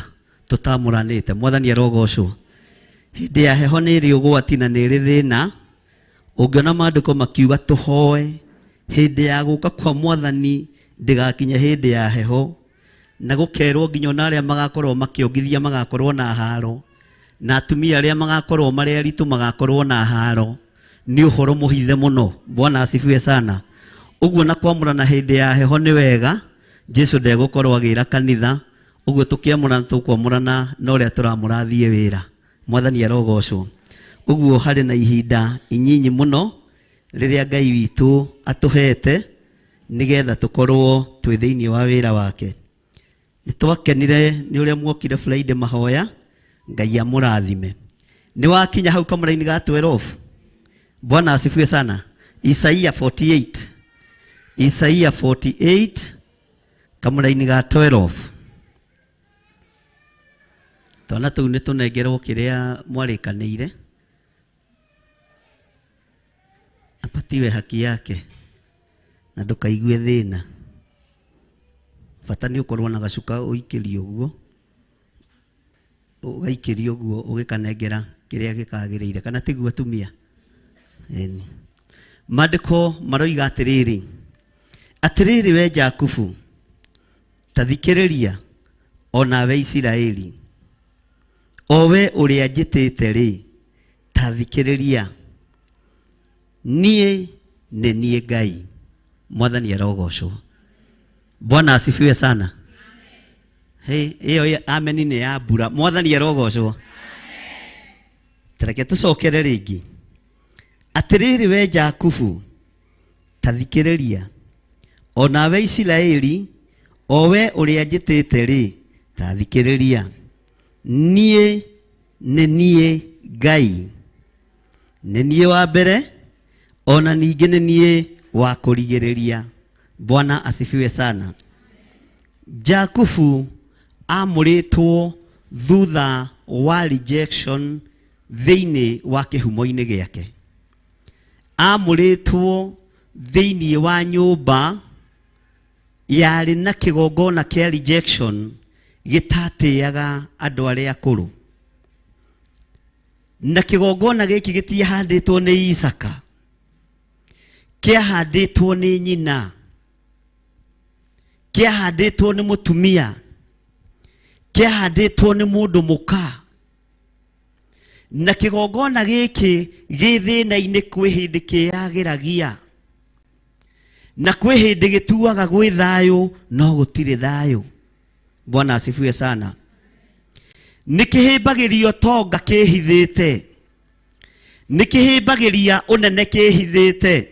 tũtamũranĩte. Mwathani arogocwo. Hĩndĩ ya heho nĩ ĩrĩ ũgwati na nĩ ĩrĩ thĩna. Ũngĩona maandĩko makiuga tũhoe hĩndĩ ya gũka kwa Mwathani ndĩgakinye hĩndĩ ya heho, na gũkerwo nginya ona arĩa magakorwo makĩongithia magakorwo na haro, na atumia arĩa magakorwo marĩ aritũ magakorwo na haro. Nĩ ũhoro mũhithe mũno. Bwana asifiwe sana. Ũguo na kwamũrana hĩndĩ ya heho nĩ wega. Jesu ndegũkorwo agĩra kanitha, ũguo tũkĩamũrana tũkwamũrana na ũrĩa tũramũrathiĩ wĩra. Mwathani arogocwo. Ũguo harĩ na ihinda inyinyi mũno Rĩrĩa Ngai witũ atũhete nĩgetha tũkorwo twĩ thĩinĩ wa wĩra wake. Nĩ twakenire nĩ ũrĩa mwokire Friday mahoya, Ngai amũrathime. Nĩ wakinya hau kamũraini ga 12. Bwana asifiwe sana. Isaia 48. Isaia 48 kamũraini ga 12. Twana tũu nĩ tũnengerwo kĩrĩa mwarĩkanĩire. Apatiwe haki yake na ndũkaigue thĩna. Bata nĩ ũkorwo na gacuka ũikĩrie ũguo, ũgaikĩria ũguo ũgĩkanengera kĩrĩa gĩkagĩrĩire, kana tiguo atumia? Ĩni. Maandĩko maroiga atĩrĩrĩ, atĩrĩrĩ we Jakubu, ta thikĩrĩria, o nawe Isiraeli, o we ũrĩa njĩtĩte rĩ, ta thikĩrĩria, niĩ nĩ niĩ Ngai. Mwathani arogocwo. Bwana asifiwe sana. Hey, ĩyo ameni nĩ ya mbura. Mwathani arogocwo. Tareke tũcokere rĩngĩ. Atĩrĩrĩ we Jakubu, ta thikĩrĩria, o nawe Isiraeli, o we ũrĩa njĩtĩte rĩ, ta thikĩrĩria, niĩ nĩ niĩ Ngai, nĩ niĩ wa mbere, ona ningĩ nĩ niĩ wa kũrigĩrĩria. Bwana asifiwe sana. Jakubu amũrĩtwo thutha wa rejection thĩinĩ wa kĩhumo-inĩ gĩake. Amũrĩtwo thĩinĩ wa nyũmba yarĩ na kĩgongona kĩa rejection gĩtatĩaga andũ arĩa akũrũ. Na kĩgongona gĩkĩ gĩtiahandĩtwo nĩ Isaka, kĩahandĩtwo nĩ nyina, kĩahandĩtwo nĩ mũtumia, kĩahandĩtwo nĩ mũndũ mũka. Na kĩgongona gĩkĩ gĩ thĩna-inĩ kwĩ hĩndĩ kĩyagĩragia, na kwĩ hĩndĩ gĩtuaga gwĩ thayũ no gũtirĩ thayũ. Bwana asifiwe sana. Nĩ kĩhĩmbagĩria ũtonga kĩhithĩte, nĩ kĩhĩmbagĩria ũnene kĩhithĩte,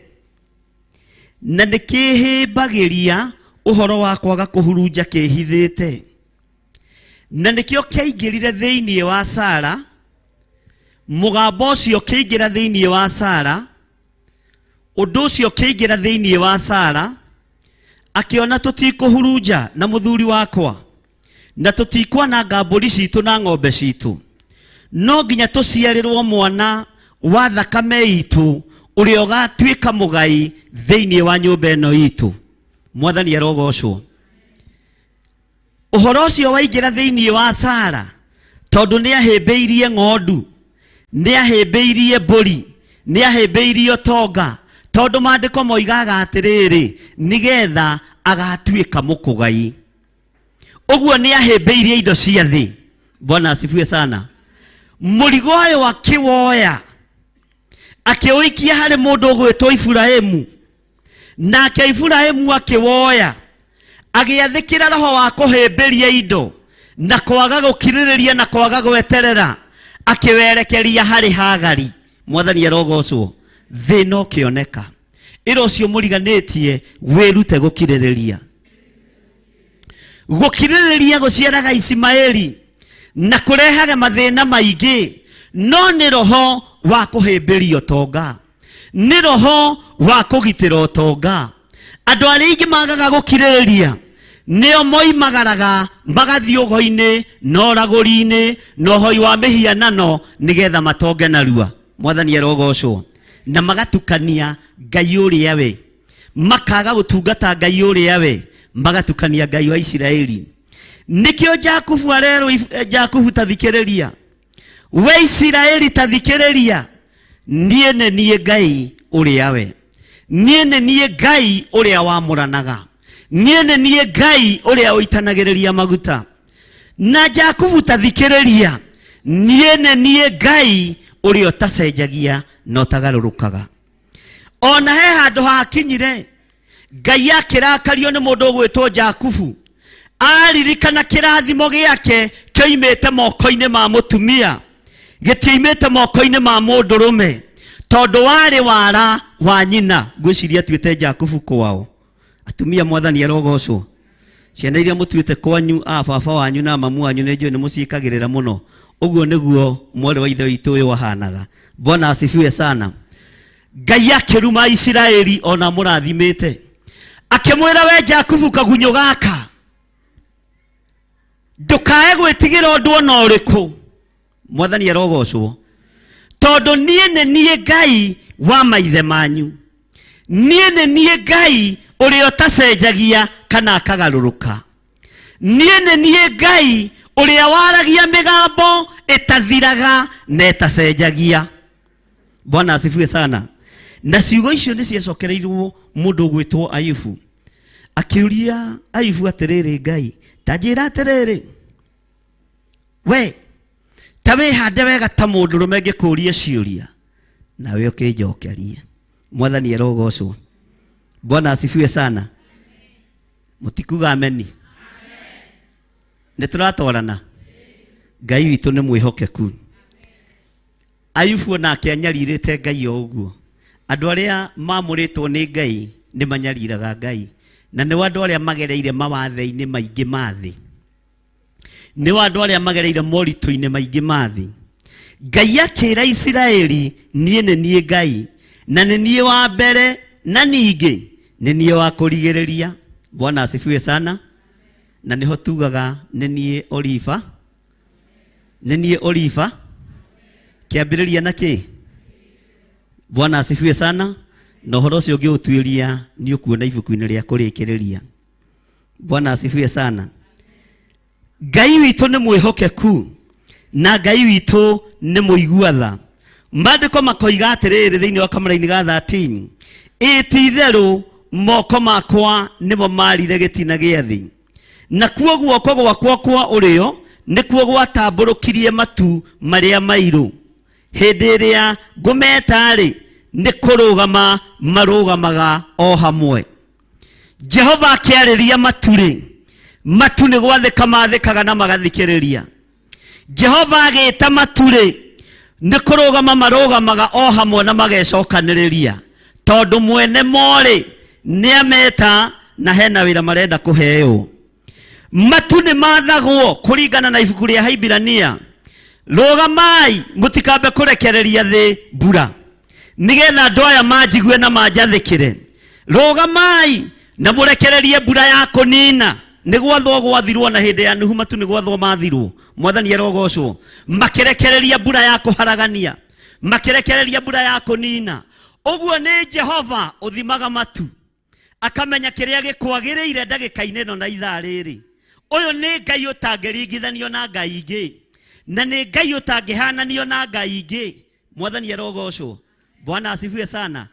na nĩ kĩhĩmbagĩria ũhoro wa kwaga kũhurunja kĩhithĩte. Na nĩkĩo kĩaingĩrire thĩinĩ wa Sara. Mũgambo ũcio ũkĩingĩra thĩinĩ wa Sara, ũndũ ũcio ũkĩingĩra thĩinĩ wa Sara, akĩona tũtikũhurunja na mũthuri wakwa, na tũtikwananga mbũri citũ na ng'ombe citũ, no nginya tũciarĩrwo mwana wa thakame itũ ũrĩa ũgatuĩka mũgai thĩinĩ wa nyũmba ĩno itũ. Mwathani arogocwo. Ũhoro ũcio waingĩra thĩinĩ wa Sara, tondũ nĩahĩmbĩirie ng'ondu, nĩahĩmbĩirie mbũri, nĩahĩmbĩirie ũtonga, tondũ maandĩko moigaga atĩrĩrĩ, nĩgetha agatuĩka mũkũgai. Ũguo nĩahĩmbĩirie indo cia thĩ. Bwana asifiwe sana. Mũrigo ũyũ akĩwoya, akĩũikia harĩ mũndũ ũgwĩtwo Iburahĩmu, nake Iburahĩmu akĩwoya, agĩathĩkĩra roho wa kũhĩmbĩria indo na kwaga gũkirĩrĩria na kwaga gweterera, akĩwerekeria harĩ Hagari. Mwathani arogocwo. Thĩna ũkĩoneka. Ĩra ũcio mũriganĩtie wĩrute gũkirĩrĩria. Gũkirĩrĩria gũciaraga Ismaeli na kũrehaga mathĩna maingĩ, no nĩ roho wa kũhĩmbĩria ũtonga, nĩ roho wa kũgitĩra ũtonga. Andũ arĩa aingĩ magaga gũkirĩrĩria nĩo moimagaraga magathiĩ ũgo-inĩ na ũragũri-inĩ na ũhoi wa mĩhianano nĩgetha matonge narua. Mwathani arogocwo. Na magatukania Ngai ũrĩa we, makaga gũtungata Ngai ũrĩa we, magatukania Ngai wa Isiraeli. Nĩkĩo Jakubu arerwo, Jakubu ta thikĩrĩria, we Isiraeli ta thikĩrĩria, niĩ nĩ niĩ Ngai ũrĩa we, niĩ nĩ niĩ Ngai ũrĩa wamũranaga, niĩ nĩ niĩ Ngai ũrĩa ũitanagĩrĩria maguta. Na Jakubu ta thikĩrĩria, niĩ nĩ niĩ Ngai ũrĩa ũtacenjagia na ũtagarũrũkaga. Ona he handũ hakinyire Ngai akĩrakario nĩ mũndũ ũgwĩtwo Jakubu, aririkana kĩrathimo gĩake kĩoimĩte moko-inĩ ma mũtumia, gĩtioimĩte moko-inĩ ma mũndũrũme, Tondũ warĩ wara wa nyina ngwĩciria atuĩte Jakubu kwao. Atumia mwathani arogocwo. Ciana iria mũtuĩte kwanyu a baba wanyu na mamu wanyu nĩ njũĩ nĩ mũciĩkagĩrĩra mũno. Ũguo nĩguo mwarĩ wa ithe witũ ũyũ ahanaga. Bwana asifiwe sana. Ngai akĩruma Isiraeli ona mũrathimĩte. Akĩmwĩra we Jakubu kagunyũ gaka ndũkae gwĩtigĩra ũndũ ona ũrĩkũ. Mwathani arogocwo. Tondũ niĩ nĩ niĩ Ngai wa maithe manyu. Niĩ nĩ niĩ Ngai ũrĩa ũtacenjagia kana akagarũrũka. Niĩ nĩ niĩ Ngai ũrĩa waragia mĩgambo ĩtathiraga na ĩtacenjagia. Bwana asifiwe sana. Na ciugo icio nĩ ciacokereirwo mũndũ ũgwĩtwo Ayubu. Akĩũria Ayubu atĩrĩrĩ, Ngai ta njĩra atĩrĩrĩ, we ta wĩhande wega ta mũndũrũme ngĩkũũria ciũria nawe ũkĩnjokerie. Mwathani arogocwo. Bwana asifiwe sana. Mũtikuga ameni. Nĩ tũratwarana. Ngai witũ nĩ mwĩhokeku. Ayubu onake anyarirĩte Ngai o ũguo. Andũ arĩa mamũrĩtwo nĩ Ngai nĩ manyariraga Ngai. Na nĩ andũ arĩa magereire mawathe-inĩ maingĩ ma thĩ. Nĩ andũ arĩa magereire moritũ-inĩ maingĩ ma thĩ. Ngai akĩra Isiraeli niĩ nĩ niĩ Ngai na nĩ niĩ wa mbere na ningĩ nĩ niĩ wa kũrigĩrĩria. Bwana asifiwe sana. Na nĩho tugaga nĩ niĩ Oliva. Nĩ niĩ Oliva. Kĩambĩrĩria na kĩ? Bwana asifiwe sana. Na ũhoro ũcio ũngĩũtuĩria nĩ ũkuona ibuku-inĩ rĩa kũrĩkĩrĩria. Bwana asifiwe sana. Ngai witũ nĩ mwĩhokeku na Ngai witũ nĩ mũigua tha. Maandĩko makoiga atĩrĩrĩ thĩinĩ wa kamũra-inĩ ga 13, ĩ ti-itherũ moko makwa nĩmo marire gĩtina gĩa thĩ, nakuo guoko gwakwa kwa ũrĩo nĩkuo gwatambũrũkirie matu marĩa mairũ. Hĩndĩ ĩrĩa ngũmeta-rĩ nĩ kũrũgama marũgamaga o hamwe. Jehova akĩarĩria matu-rĩ, matu nĩ gwathĩka mathĩkaga na magathikĩrĩria. Jehova agĩta matu-rĩ, nĩ kũrũgama marũgamaga o hamwe na magecokanĩrĩria. Tondũ mwene morĩ nĩ ameta na hena wĩra marenda kũheo. Matu nĩ mathagwo kũringana na ibuku rĩa Haibrania. Rũgamai mũtikambe kũrekereria thĩ mbura nĩgetha andũ aya manjigue na manjathĩkĩre. Rũgamai na mũrekererie mbura ya kũnina. Nĩ gwathwo gwathirwo na hĩndĩ ya Nuhu matu nĩ gwathwo mathirwo. Mwathani arogocwo. Makĩrekereria mbura ya kũharagania, makĩrekereria mbura ya kũnina. Ũguo nĩ Jehova ũthimaga matu akamenya kĩrĩa gĩkwagĩrĩire ndagĩka-inĩ ĩno na ithaa rĩrĩ. Ũyũ nĩ Ngai ũtangĩringithanio na Ngai ingĩ, na nĩ Ngai ũtangĩhananio na Ngai ingĩ. Mwathani arogocwo. Bwana asifiwe sana.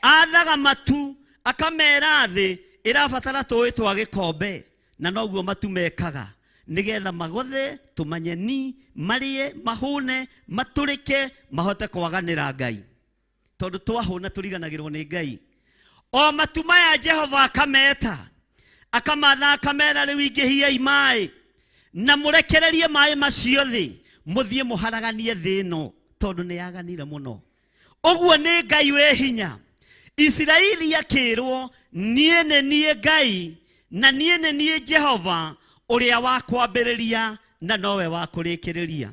Athaga matu akamera thĩ ĩrabatara tũĩ twa gĩkombe, na noguo matu mekaga nĩgetha magothe tũmanyeni marĩe mahũne matũrĩke mahote kwaganĩra Ngai. Tondũ twahũna tũriganagĩrwo nĩ Ngai. O matu maya Jehova akameta akamatha akamera rĩu ingĩhiai maĩ na mũrekererie maĩ macio thĩ mũthiĩ mũharaganie thĩ ĩno tondũ nĩ yaganire mũno. Ũguo nĩ Ngai wĩ hinya. Isiraeli akĩrwo niĩ nĩ niĩ Ngai na niĩ nĩ niĩ Jehova ũrĩa wa kwambĩrĩria na nowe wa kũrĩkĩrĩria.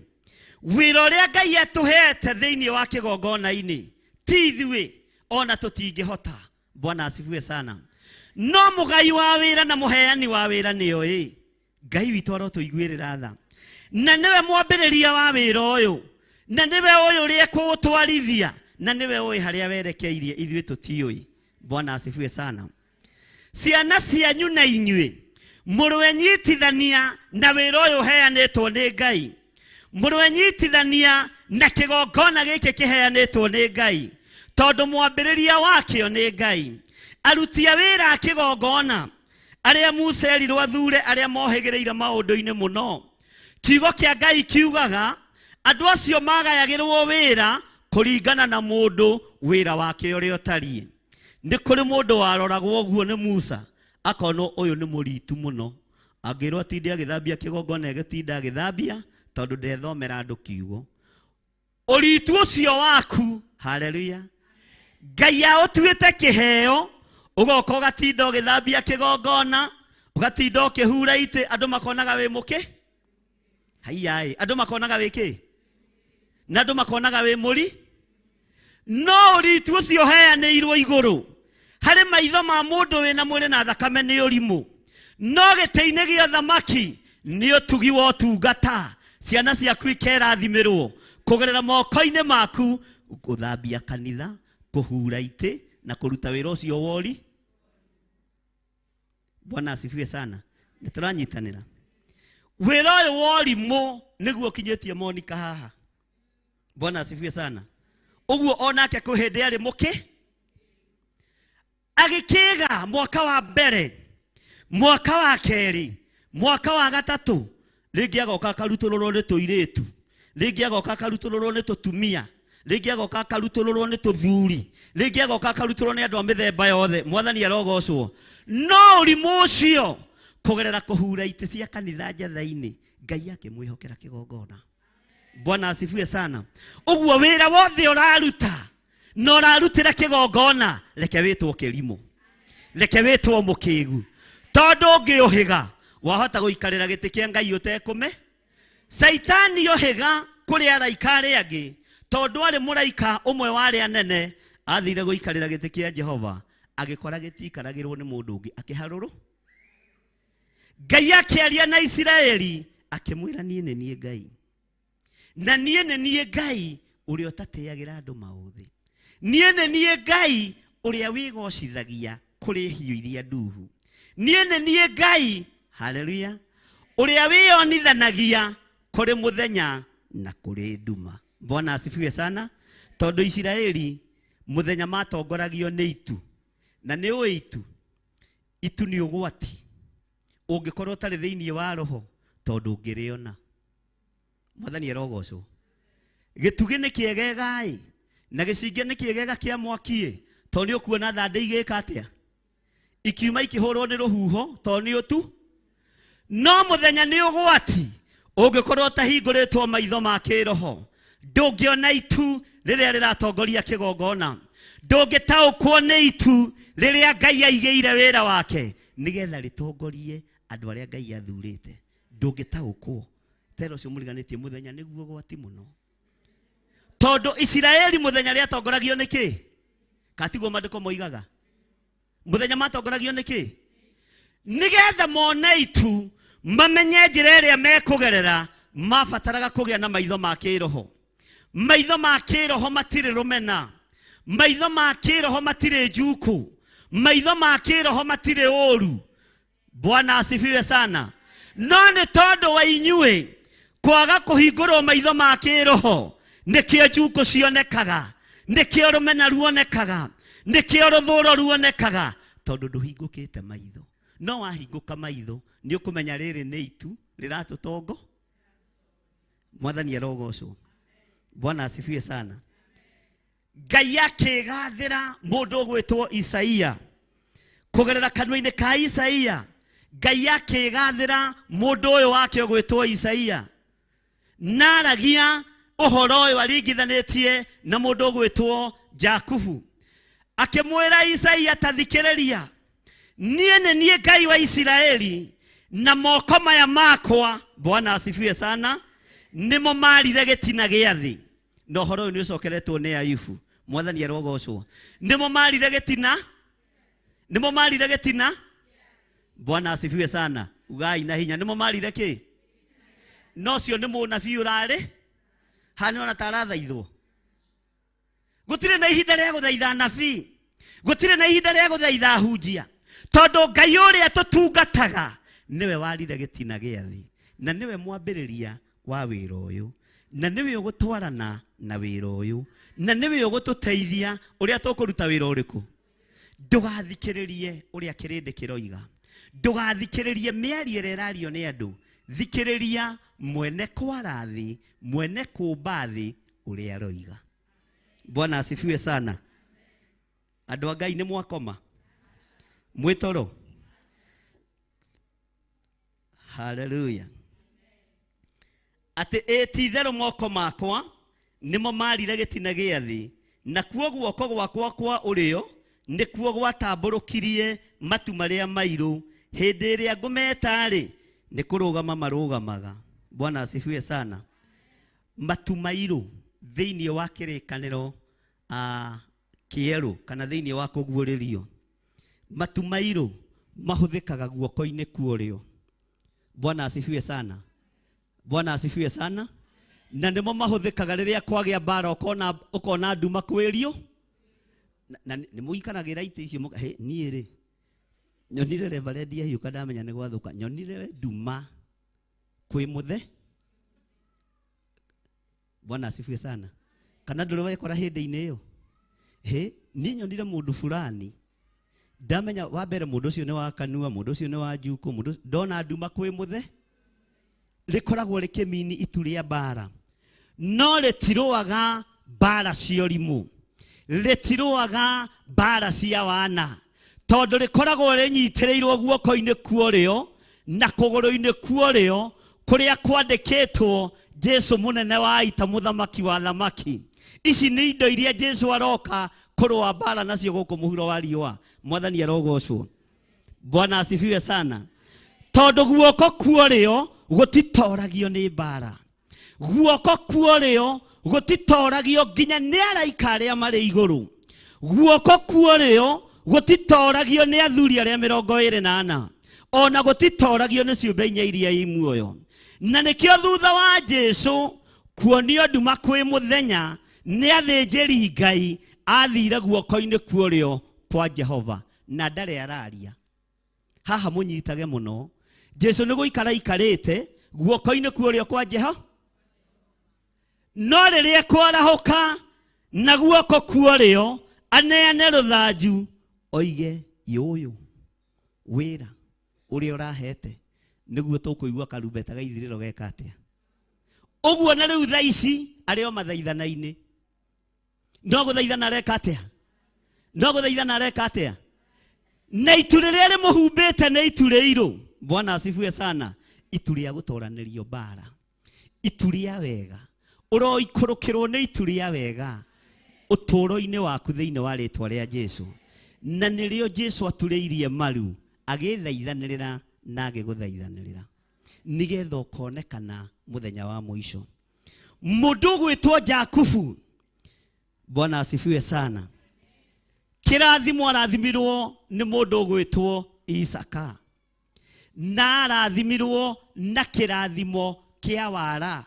Wĩra ũrĩa Ngai atũhete thĩinĩ wa kĩgongona-inĩ ti ithuĩ ona tũtingĩhota. Bwana asifiwe sana. No mũgai wa wĩra na mũheani wa wĩra nĩoĩ. Ngai witũ arotũiguĩrĩra tha. Na nĩwe mwambĩrĩria wa wĩra ũyũ, na nĩwe ũyũ ũrĩa ekũũtwarithia, na nĩwe ũĩ harĩa werekeirie, ithuĩ tũtiũĩ. Bwana asifiwe sana. Ciana cianyu na inyuĩ mũrwenyitithania na wĩra ũyũ ũheanĩtwo nĩ Ngai, mũrwenyitithania na kĩgongona gĩkĩ kĩheanĩtwo nĩ Ngai, tondũ mwambĩrĩria wakĩo nĩ Ngai. Aruti a wĩra a kĩgongona arĩa Musa erirwo athure arĩa mohĩgĩrĩire maũndũ-inĩ mũno. Kiugo kĩa Ngai kiugaga andũ acio magayagĩrwo wĩra kũringana na mũndũ wĩra wake ũrĩa ũtariĩ. Nĩ kũrĩ mũndũ waroragwo ũguo nĩ Musa akonwo ũyũ nĩ mũritu mũno, angĩrwo atinde agĩthambia kĩgongona egĩtinda agĩthambia tondũ ndethomera andũ kiugo. Ũritu ũcio waku Haleluya. Ngai aũtuĩte kĩheo, ũgoka ũgatinda ũgĩthambia kĩgongona, ũgatinda ũkĩhura itĩ, andũ makonaga wĩ mũkĩ. Haiya ĩ, andũ makonaga wĩ kĩ? Na andũ makonaga wĩ mũri. No ũritu ũcio ũheanĩirwo igũrũ harĩ maitho ma mũndũ wĩna mwĩrĩ na thakame nĩ ũrimũ, no gĩtĩ-inĩ gĩa thamaki nĩ ũtugi wa ũtungata. Ciana ciaku ikerathimĩrwo kũgerera moko-inĩ maku, gũthambia kanitha, kũhura itĩ na kũruta wĩra ũcio wori. Bwana asifiwe sana. Nĩ tũranyitanĩra. Wĩra ũyũ wa ũrimũ nĩguo ũkinyĩtie Monica haha. Bwana asifiwe sana. Ũguo onake kwĩ hĩndĩ arĩ mũkĩ agĩkĩga mwaka wa mbere, mwaka wa kerĩ, mwaka wa gatatũ, rĩngĩ agoka akarutũrũrwo nĩ tũirĩtu, rĩngĩ agoka akarutũrũrwo nĩ tũtumia, rĩngĩ agoka akarutũrũrwo nĩ tũthuri, rĩngĩ agoka akarutũrũrwo nĩ andũ a mĩthemba yothe. Mwathani arogocwo. No ũrimũ ũcio kũgerera kũhura itĩ cia kanitha njatha-inĩ, Ngai akĩmwĩhokera kĩgongona. Bwana asifiwe sana. Ũguo wĩra wothe ũraruta na ũrarutĩra kĩgongona, reke wĩtwo kĩrimũ, reke wĩtwo mũkĩgu, tondũ ũngĩũhĩga wahota gũikarĩra gĩtĩ kĩa Ngai ũtekũme. Caitani ũhĩga kũrĩ araika arĩa angĩ, tondũ arĩ mũraika ũmwe wa arĩa anene, athire gũikarĩra gĩtĩ kĩa Jehova, agĩkora gĩtiikaragĩrwo nĩ mũndũ ũngĩ, akĩharũrwo. Ngai akĩaria na Isiraeli akĩmwĩra, niĩ nĩ niĩ Ngai, na niĩ nĩ niĩ Ngai ũrĩa ũtatĩagĩra andũ maũthĩ, niĩ nĩ niĩ Ngai ũrĩa wĩgocithagia kũrĩ hiũ iria nduhu, niĩ nĩ niĩ Ngai, haleluya, ũrĩa wĩyonithanagia kũrĩ mũthenya na kũrĩ nduma. Bwana asifiwe sana. Tondũ Isiraeli mũthenya matongoragio nĩ itu, na nĩ ũĩ itu, itu nĩ ũgwati ũngĩkorwo ũtarĩ thĩinĩ wa roho, tondũ ũngĩrĩona. Mwathani arogocwo. Gĩtugĩ nĩ kĩegega-ĩ, na gĩcinge nĩ kĩegega kĩa mwaki-ĩ, tondũ nĩ ũkuona thandĩ igĩka atĩa, ikiuma ikĩhũrwo nĩ rũhuho, tondũ nĩ ũtu. No mũthenya nĩ ũgwati ũngĩkorwo ũtahingũrĩtwo maitho ma kĩroho, ndũngĩona itu rĩrĩa rĩratongoria kĩgongona, ndũngĩtaũkwo nĩ itu rĩrĩa Ngai aigĩire wĩra wake nĩgetha rĩtongorie andũ arĩa Ngai athurĩte. Ndũngĩtaũkwo. Tera ũcio mũriganĩtie mũthenya nĩguo ũgwati mũno, tondũ Isiraeli mũthenya rĩatongoragio nĩ kĩ? Katiguo maandĩko moigaga mũthenya matongoragio nĩ kĩ? Nĩgetha mone itu, mamenye njĩra ĩrĩa mekũgerera, mabataraga kũgĩa na maitho ma kĩroho. Maitho ma kĩroho matirĩ rũmena, maitho ma kĩroho matirĩ njuku, maitho ma kĩroho matirĩ ũru. Bwana asifiwe sana. No nĩ tondũ wa inyuĩ kwaga kũhingũrwo maitho ma kĩroho, nĩkĩo njuku cionekaga, nĩkĩo rũmena ruonekaga, nĩkĩo rũthũro ruonekaga, tondũ ndũhingũkĩte maitho. No wahingũka maitho nĩ ũkũmenya rĩrĩ nĩ itu rĩratũtongo. Mwathani arogocwo. Bwana asifiwe sana. Ngai akĩgathĩra mũndũ ũgwĩtwo Isaia kũgerera kanua-inĩ ka Isaia. Ngai akĩgathĩra mũndũ ũyũ wake ũgwĩtwo Isaia, naragia ũhoro ũyũ aringithanĩtie na mũndũ ũgwĩtwo Jakubu, akĩmwĩra Isaia, ta thikĩrĩria, niĩ nĩ niĩ Ngai wa Isiraeli, na moko maya makwa, Bwana asifiwe sana, nĩmo marire gĩtina gĩa thĩ. Na ũhoro ũyũ nĩ ũcokeretwo nĩ Ayubu. Mwathani arogocwo. Nĩmo marire gĩtina, nĩmo marire gĩtina. Bwana asifiwe sana. Ugai na hinya, nĩmo marire kĩ? No cio nĩ mũnabii ũrarĩ haha, nĩ ona ta arathaithwo. Gũtirĩ na ihinda rĩa gũthaitha nabii, gũtirĩ na ihinda rĩa gũthaitha ahunjia, tondũ Ngai ũrĩa tũtungataga nĩwe warire gĩtina gĩa thĩ, na nĩwe mwambĩrĩria wa wĩra ũyũ, na nĩwe ũgũtwarana na wĩra ũyũ, na nĩwe ũgũtũteithia ũrĩa tũkũruta wĩra ũrĩkũ. Ndũgathikĩrĩrie ũrĩa kĩrĩndĩ kĩroiga, ndũgathikĩrĩrie mĩario ĩrĩa ĩrario nĩ andũ, thikĩrĩria mwene kwara thĩ, mwene kũmba thĩ ũrĩa aroiga. Bwana asifiwe sana. Andũ a Ngai nĩ mwakoma mwĩtoro? Haleluya. Atĩ ĩ ti itherũ moko makwa nĩmo marire gĩtina gĩa thĩ, Nakuo guoko gwakwa kwa ũrĩo nĩkuo gwatambũrũkirie matu marĩa mairũ. Hĩndĩ ĩrĩa ngũmeta-rĩ, nĩ kũrũgama marũgamaga. Bwana asifiwe sana. Matu mairũ thĩinĩ wa kĩrĩkanĩro kĩerũ kana thĩinĩ wa kũguũrĩrio, matu mairũ mahũthĩkaga guoko-inĩ kwa ũrĩo. Bwana asifiwe sana. Bwana asifiwe sana. Na nĩmo mahũthĩkaga rĩrĩa kwagĩa mbara, ũkona nduma kwĩrio. Na nĩ mũikaragĩra itĩ icio niĩ rĩ nyonire reverend ahiũka ndamenya nĩ gwathũka, nyonire nduma kwĩ mũthe. Bwana asifiwe sana. Kana ndũrĩ wekora hĩndĩ-inĩ ĩyo? Niĩ nyonire mũndũ fulani ndamenya wa mbere mũndũ ũcio nĩ wa kanua, mũndũ ũcio nĩ wa njuku, mũndũ ndona nduma kwĩ mũthe. Rĩkoragwo rĩkĩmini itu rĩa mbara, no rĩtirũaga mbara cia ũrimũ, rĩtirũaga mbara cia wana, tondũ rĩkoragwo rĩnyitĩrĩirwo guoko-inĩ kwa ũrĩo na kũgũrũ-inĩ kwa ũrĩo kũrĩa kwandĩkĩtwo Jesu mũnene wa ita, mũthamaki wa thamaki. Ici nĩ indo iria Jesu aroka kũrũa mbara nacio gũkũ mũhuro wa riũa. Mwathani arogocwo. Bwana asifiwe sana. Tondũ guoko kwa ũrĩo gũtitoragio nĩ mbara, guoko kwa ũrĩo gũtitoragio nginya nĩ araika arĩa marĩ igũrũ, guoko kwa ũrĩo gũtitoragio nĩ athuri arĩa 24, ona gũtitoragio nĩ ciũmbe inya iria i muoyo. Na nĩkĩo thutha wa Jesu kuonio nduma kwĩ mũthenya nĩ athĩnjĩri Ngai athire guoko-inĩ kwa ũrĩo kwa Jehova, na ndarĩ araria. Haha mũnyitage mũno, Jesu nĩ gũikara aikarĩte guoko-inĩ kwa ũrĩo kwa Jehova, no rĩrĩa ekwarahũka na guoko kwa ũrĩo aneane rũthanju oige yũyũ wĩra ũrĩa ũrahete nĩguo tũkũigua karumbeta ga ithirĩro geka atĩa. Ũguo na rĩu thaa ici arĩ o mathaithana-inĩ, no gũthaithana areka atĩa? No gũthaithana areka atĩa? Na itu rĩrĩa rĩmũhumbĩte nĩ itu rĩirũ. Bwana asifiwe sana. Itu rĩa gũtoranĩrio mbara, itu rĩa wega, ũroikũrũkĩrwo nĩ itu rĩa wega ũtũũro-inĩ waku thĩinĩ wa rĩtwa rĩa Jesu. Na nĩrĩo Jesu aturĩirie maru agĩthaithanĩrĩra na agĩgũthaithanĩrĩra nĩgetha ũkonekana mũthenya wa mũico. Mũndũ ũgwĩtwo Jakubu, Bwana asifiwe sana, kĩrathimo arathimirwo nĩ mũndũ ũgwĩtwo Isaka, na arathimirwo na kĩrathimo kĩa wara,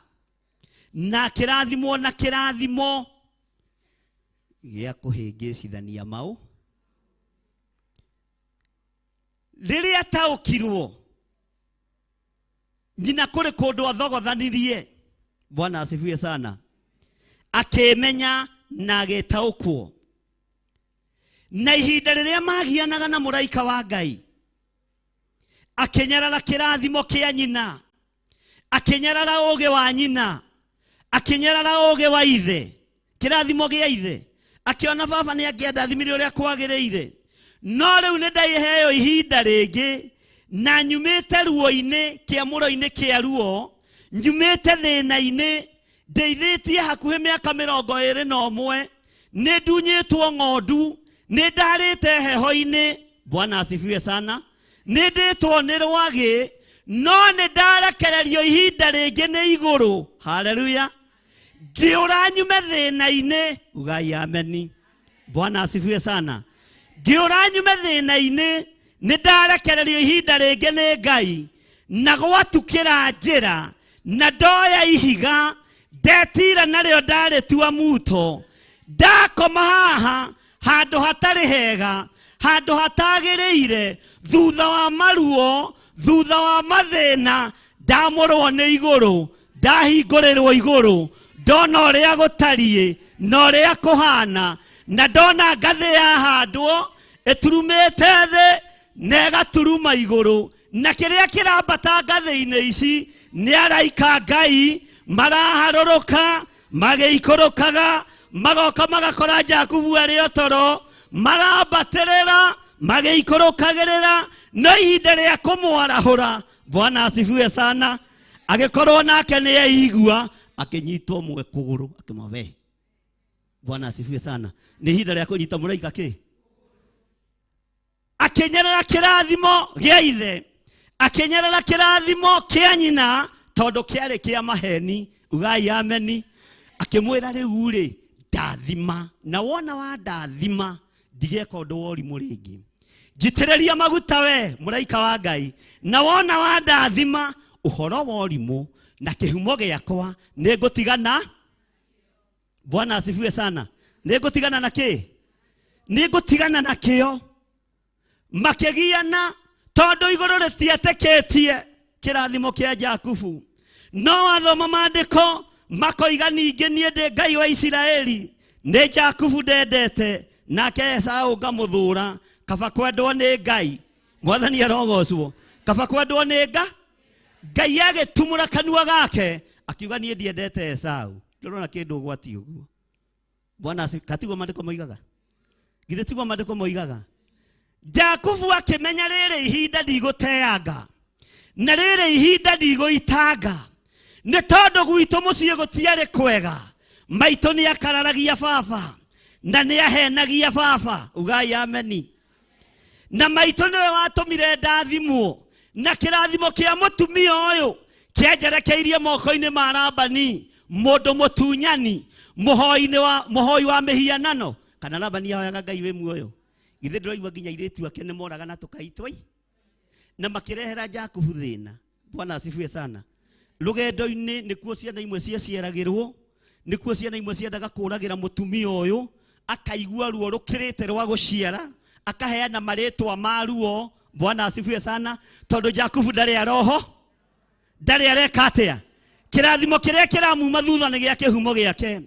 na kĩrathimo na kĩrathimo gĩa kũhĩngĩcithania mau. Rĩrĩa ataũkirwo nyina kũrĩ kũndũ athogothanirie, Bwana asifiwe sana, akĩmenya na agĩtaũkwo. Na ihinda rĩrĩa magianaga na mũraika wa Ngai, akĩnyarara kĩrathimo kĩa nyina, akĩnyarara ũũgĩ wa nyina, akĩnyarara ũũgĩ wa ithe, kĩrathimo gĩa ithe, akĩona baba nĩ angĩandathimire ũrĩa kwagĩrĩire, no rĩu nĩ ndaiheo ihinda rĩngĩ na nyumĩte ruo-inĩ kĩamũro-inĩ kĩa ruo, nyumĩte thĩna-inĩ, ndeithĩtie hakuhĩ mĩaka 21, nĩ ndunyĩtwo ng'ondu, nĩ ndarĩte heho-inĩ. Bwana asifiwe sana. Nĩ ndĩtwo nĩ rwagĩ, no nĩ ndarekererio ihinda rĩngĩ nĩ igũrũ. Haleluya. Ngĩũra nyume thĩna-inĩ. Ugai ameni. Bwana asifiwe sana. Ngĩũra nyume thĩna-inĩ, nĩ ndarekererio ihinda rĩngĩ nĩ Ngai, na gwatukĩra njĩra, na ndoya ihiga, ndetira narĩo ndarĩtua muto, ndakoma haha handũ hatarĩ hega, handũ hatagĩrĩire, thutha wa maruo, thutha wa mathĩna, ndamũrwo nĩ igũrũ, ndahingũrĩrwo igũrũ, ndona ũrĩa gũtariĩ na ũrĩa kũhana, na ndona ngathĩ yahandwo ĩturumĩte thĩ na ĩgaturuma igũrũ, na kĩrĩa kĩrambata ngathĩ-inĩ ici nĩ araika Ngai maraharũrũka magĩikũrũkaga, magoka magakora Jakubu arĩ o toro, marambatĩrĩra magĩikũrũkagĩrĩra, no ihinda rĩa kũmwarahũra. Bwana asifiwe sana. Agĩkorwo nake nĩ aigua, akĩnyitwo mwe kũgũrũ, akĩmwe we Bwana asifiwe sana. Nĩ ihinda rĩa kũnyita mũraika kĩ? Akĩnyerera kĩrathimo gĩa ithe, akĩnyerera kĩrathimo kĩa nyina tondũ kĩarĩ kĩa maheni. Ugai ameni. Akĩmwĩra rĩu rĩ, ndathima na wona wa ndathima ndigeka ũndũ wa ũrimũ rĩngĩ. Njitĩrĩria maguta we mũraika wa Ngai, na wona wa ndathima ũhoro wa ũrimũ na kĩhumo gĩakwa nĩngũtigana. Bwana asifiwe sana. Nĩngũtigana na kĩ? Nĩngũtigana na kĩo. Makĩgiana tondũ igũrũ rĩtietĩkĩtie kĩrathimo kĩa Jakubu. No wathoma maandĩko makoiga ningĩ niĩ ndĩ Ngai wa Isiraeli, nĩ Jakubu ndendete nake Esau ngamũthũra. Kaba kwendwo nĩ Ngai. Mwathani arogocwo. Kaba kwendwo nĩ Ngai agĩtumũra kanua gake akiuga niĩ ndiendete Esau. Ndũrona kĩndũ ũgwati ũguo. Bwana katiguo maandĩko moigaga? Githĩ tiguo maandĩko moigaga? Jakubu akĩmenya rĩrĩ ihinda ndigũteanga na rĩrĩ ihinda ndigũitanga, nĩ tondũ gwitũ mũciĩ gũtiarĩ kwega. Maitũ nĩ akararagia baba na nĩ ahenagia baba. Ugai ameni. Na maitũ nĩwe watũmire ndathimwo, na kĩrathimo kĩa mũtumia ũyũ kĩanjerekeirie moko-inĩ ma Labani, mũndũ mũtunyani, mũhoi wa mĩhianano. Kana Labani ahoyaga Ngai wĩ muoyo? Githĩ ndũraigua nginya airĩtu ake nĩ moraga na tũkaitwa na makĩrehera Jakubu thĩna. Bwana asifiwe sana. Rũgendo-inĩ nĩkuo ciana imwe ciaciaragĩrwo, nĩkuo ciana imwe ciendaga kũragĩra mũtumia ũyũ, akaigua ruo rũkĩrĩte rwa gũciara, akaheana marĩtwa ma ruo. Bwana asifiwe sana. Tondũ Jakubu ndarĩ aroho, ndarĩ areka atĩa? Kĩrathimo kĩrĩa kĩramuma thutha nĩ gĩa kĩhumo gĩake.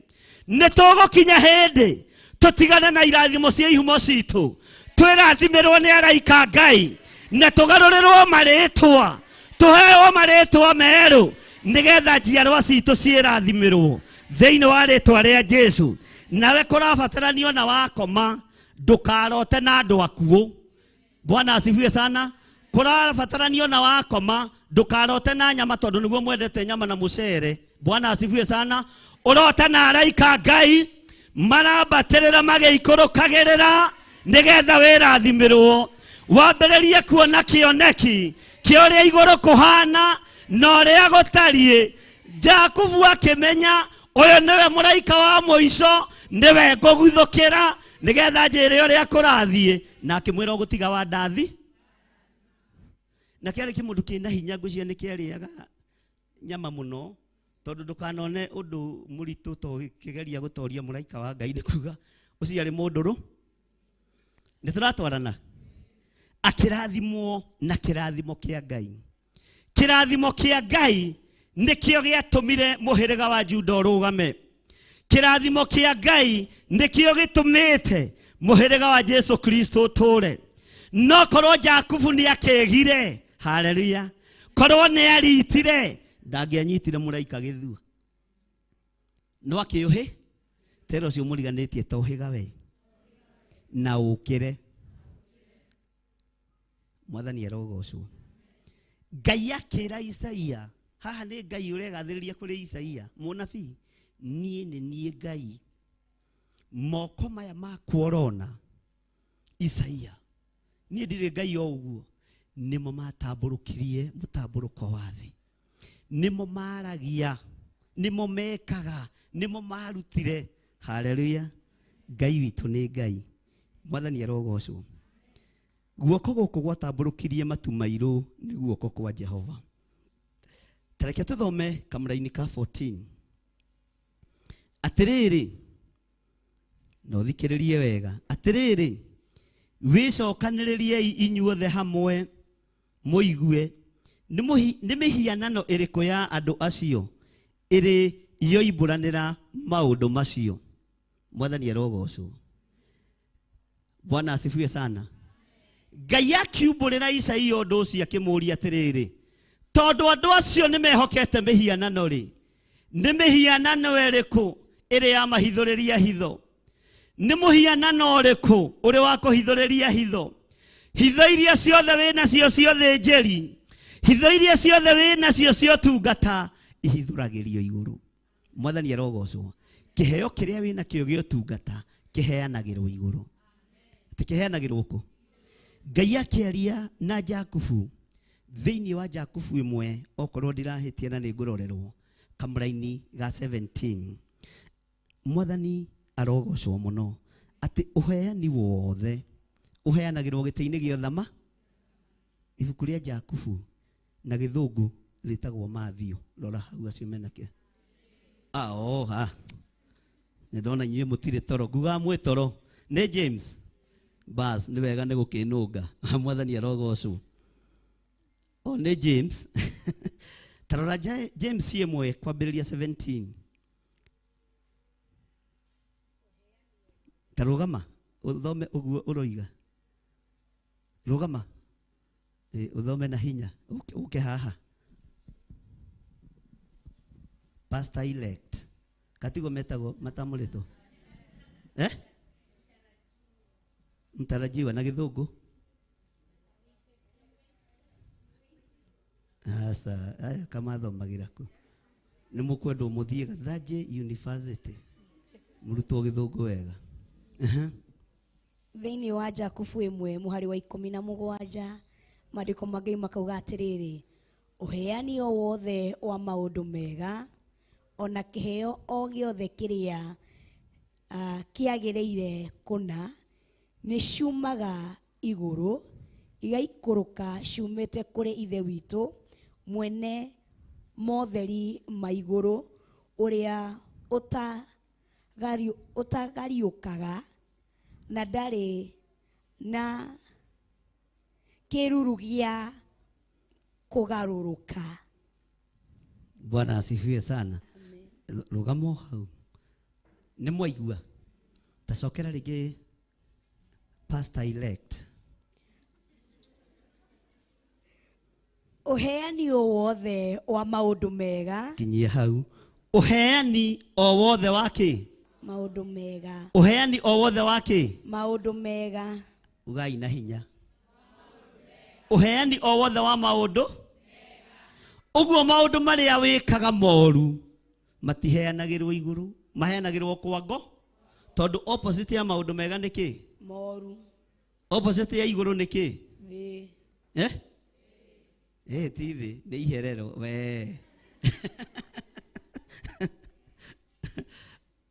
Nĩ tũgũkinya hĩndĩ tũtigane na irathimo cia ihumo citũ, twĩrathimĩrwo nĩ araika Ngai na tũgarũrĩrwo marĩtwa, tũheo marĩtwa merũ nĩgetha njiarwa citũ ciĩrathimĩrwo thĩinĩ wa rĩtwa rĩa Jesu. Nawe kũrabatarania na wakoma ndũkarote na andũ akuũ. Bwana asifiwe sana. Kũrabatarania na wakoma ndũkarote na nyama tondũ nĩguo mwendete nyama na mũcere. Bwana asifiwe sana. Ũrote na araika Ngai marambatĩrĩra magĩikũrũkagĩrĩra nĩgetha wĩrathimĩrwo. Wambĩrĩrie kuona kĩoneki kĩa ũrĩa igũrũ kũhana na ũrĩa gũtariĩ. Jakubu akĩmenya ũyũ nĩwe mũraika wa mũico, nĩwe ngũguthũkĩra nĩgetha njĩre ũrĩa kũrathiĩ. Na akĩmwĩra ũgũtiga wa ndathi. Na kĩarĩ kĩmũndũ kĩna hinya, ngwĩciria nĩ kĩarĩaga nyama mũno, tondũ ndũkanone ũndũ mũritũ to kĩgeria gũtoria mũraika wa Ngai, nĩ kuga ũcio arĩ mũndũrũ. Nĩ tũratwarana. Akĩrathimwo na kĩrathimo kĩa Ngai. Kĩrathimo kĩa Ngai nĩkĩo gĩatũmire mũhĩrĩga wa Juda ũrũgame. Kĩrathimo kĩa Ngai nĩkĩo gĩtũmĩte mũhĩrĩga wa Jesu Kristo ũtũre. No korwo Jakubu nĩ akĩgire, haleluya, korwo nĩ aritire, ndangĩanyitire mũraika gĩthua. No akĩũhĩ tera ũcio mũriganĩtie tohĩga we na ũkĩre. Mwathani arogocwo. Ngai akĩra Isaia, haha nĩ Ngai ũregathĩrĩria kũrĩ Isaia mũnabii, niĩ nĩ niĩ Ngai, moko maya makwa ũrona Isaia, niĩ ndirĩ Ngai o ũguo, nĩmo matambũrũkirie mũtambũrũko wa thĩ, nĩmo maragia, nĩmo mekaga, nĩmo marutire. Haleluya. Ngai witũ nĩ Ngai. Mwathani arogocwo. Guoko gũkũ gwatambũrũkirie matu mairũ nĩ guoko kwa Jehova. Tareke tũthome kamũraini ka 14. Atĩrĩrĩ, na ũthikĩrĩrie wega. Atĩrĩrĩ, wĩcokanĩrĩriei inyuothe hamwe mũigue, nĩ mĩhianano ĩrĩkũ ya andũ acio ĩrĩ yoimbũranĩra maũndũ macio. Mwathani arogocwo. Bwana asifiwe sana. Ngai akiumbũrĩra Isaia ũndũ ũcio akĩmũũria atĩrĩrĩ, tondũ andũ acio nĩ mehokete mĩhianano rĩ, nĩ mĩhianano ĩrĩkũ ĩrĩ ya mahithũrĩria hitho? Nĩ mũhianano ũrĩkũ ũrĩ wa kũhithũrĩria hitho? Hitho iria ciothe wĩ nacio ciothe njeri, hitho iria ciothe wĩ nacio cia ũtungata ihithũragĩrio igũrũ. Mwathani arogocwo. Kĩheo kĩrĩa wĩna kĩo gĩa ũtungata kĩheanagĩrwo igũrũ. Atĩ kĩheanagĩrwo kũ? Ngai akĩaria na Jakubu thĩinĩ wa Jakubu ĩmwe, okorwo ndirahĩtia na nĩngũrorerwo kamũraini ga 17, Mwathani arogocwo mũno atĩ ũheani wothe ũheanagĩrwo gĩtĩ-inĩ gĩa ũthama. Ibuku rĩa Jakubu na gĩthũngũ rĩtagwo Matthew. Rora hau acio menake. Nĩ ndona inyuĩ mũtirĩ toro, ngugaga mwĩ toro. Nĩ James. Bas, nĩ wega nĩ gũkĩnũnga. Mwathani arogocwo. O nĩ James. Tarora James ĩmwe kwambĩrĩria 17. Tarũgama ũthome ũguo ũroiga. Rũgama. Ũthome na hinya. Ũke haha. Pastor elect. Katigo metagwo matamũrĩtwo. Mtarajiwa na gĩthũngũ. Asa, aya kamathomagĩra kũ. Nĩ mũkwendwo mũthiĩ Gathanjĩ University. Mũrutwo gĩthũngũ wega. Thĩinĩ wa Jakubu ĩmwe mũhari wa 17 maandĩko ma Ngai makauga atĩrĩrĩ, ũheani o wothe wa maũndũ mega ona kĩheo o gĩothe kĩrĩa kĩagĩrĩire kũna nĩ ciumaga igũrũ igaikũrũka ciumĩte kũrĩ Ithe witũ mwene motheri ma igũrũ ũrĩa ũtagariũkaga na ndarĩ na kĩruru gĩa kũgarũrũka. Bwana asifiwe sana. Rũgamo hau. Nĩ mwaigua. Tacokera rĩngĩ pastor elect. Ũheani o wothe wa maũndũ mega. Kinyia hau. Ũheani o wothe wa kĩ? Maũndũ mega. Ũheani o wothe wa kĩ? Maũndũ mega. Ugai na hinya. Ũheani o wothe wa maũndũ ũguo maũndũ marĩa wĩkaga moru matiheanagĩrwo igũrũ, maheanagĩrwo kwa ngo, tondũ opposite ya maũndũ mega nĩ kĩ? Moru. Opposite ya igũrũ nĩ kĩ? Thĩ. Ti thĩ, nĩ iherero we.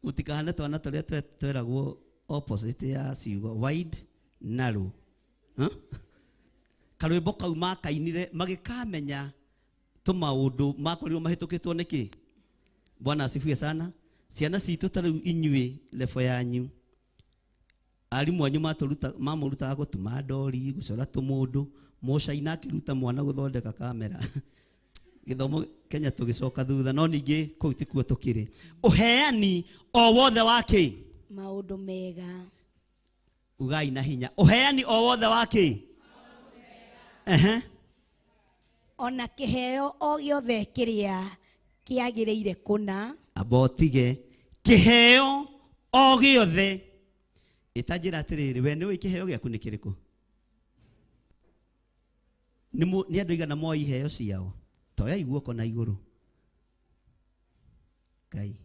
Mũtikahane twana tũrĩa tweragwo opposite ya ciugo wide narrow. Karwĩmbo kau makainire magĩkamenya tũmaũndũ makorirwo mahĩtũkĩtwo nĩkĩ. Bwana asifiwe sana. Ciana citũ ta rĩu inyuĩ level yanyu, arimũ anyu mamũrutaga gũtuma ndori, gũcora tũmũndũ, mũcaina akĩruta mwana gũthondeka kamera. Gĩthomo Kenya tũgĩcoka thutha, no ningĩ kũu tikuo tũkĩrĩ. Ũheani o wothe wa kĩ? Maũndũ mega. Ugai na hinya. Ũheani o wothe wa kĩ? Ona kĩheo o gĩothe kĩrĩa kĩagĩrĩire kũna. Amba ũtige kĩheo o gĩothe. Ĩtanjĩra atĩrĩrĩ, we nĩũĩ kĩheo gĩaku nĩ kĩrĩkũ? Nĩ andũ aigana moĩ iheo ciao? Toyai guoko na igũrũ. Ngai,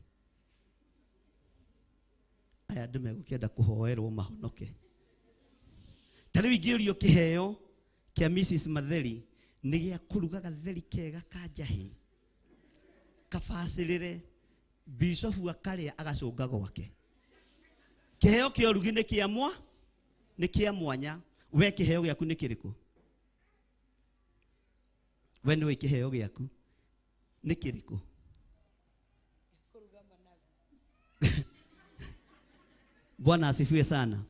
aya andũ megũkĩenda kũhoerwo mahonoke. Ta rĩu ingĩũrio kĩheo kĩa Mrs. Matheri nĩ gĩa kũruga gatheri kega ka njahĩ, kabacĩrĩre, bishofu akarĩa agacũnga gwake. Kĩheo kĩa ũrugi nĩ kĩa mwa, nĩ kĩa mwanya. We kĩheo gĩaku nĩ kĩrĩkũ? We nĩũĩ kĩheo gĩaku nĩ kĩrĩkũ? Bwana asifiwe sana.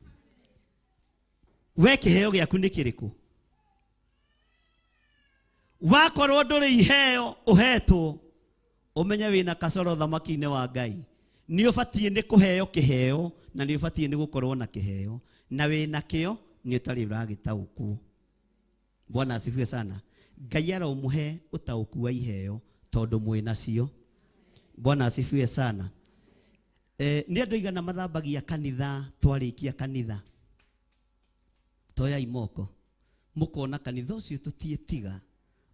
We kĩheo gĩaku nĩ kĩrĩkũ? Wakorwo ndũrĩ iheo ũhetwo, ũmenye wĩna kacoro thamaki-inĩ wa Ngai. Nĩ ũbatiĩ nĩ kũheo kĩheo, na nĩ ũbatiĩ nĩ gũkorwo na kĩheo, na wĩna kĩo nĩ ũtarĩ ũragĩtaũkwo. Bwana asifiwe sana. Ngai aromũhe ũtaũku wa iheo tondũ mwĩ nacio. Bwana asifiwe sana. Nĩ andũ aigana mathambagia kanitha twarĩkia kanitha? Toyai moko. Mũkona kanitha ũcio tũtiĩtiga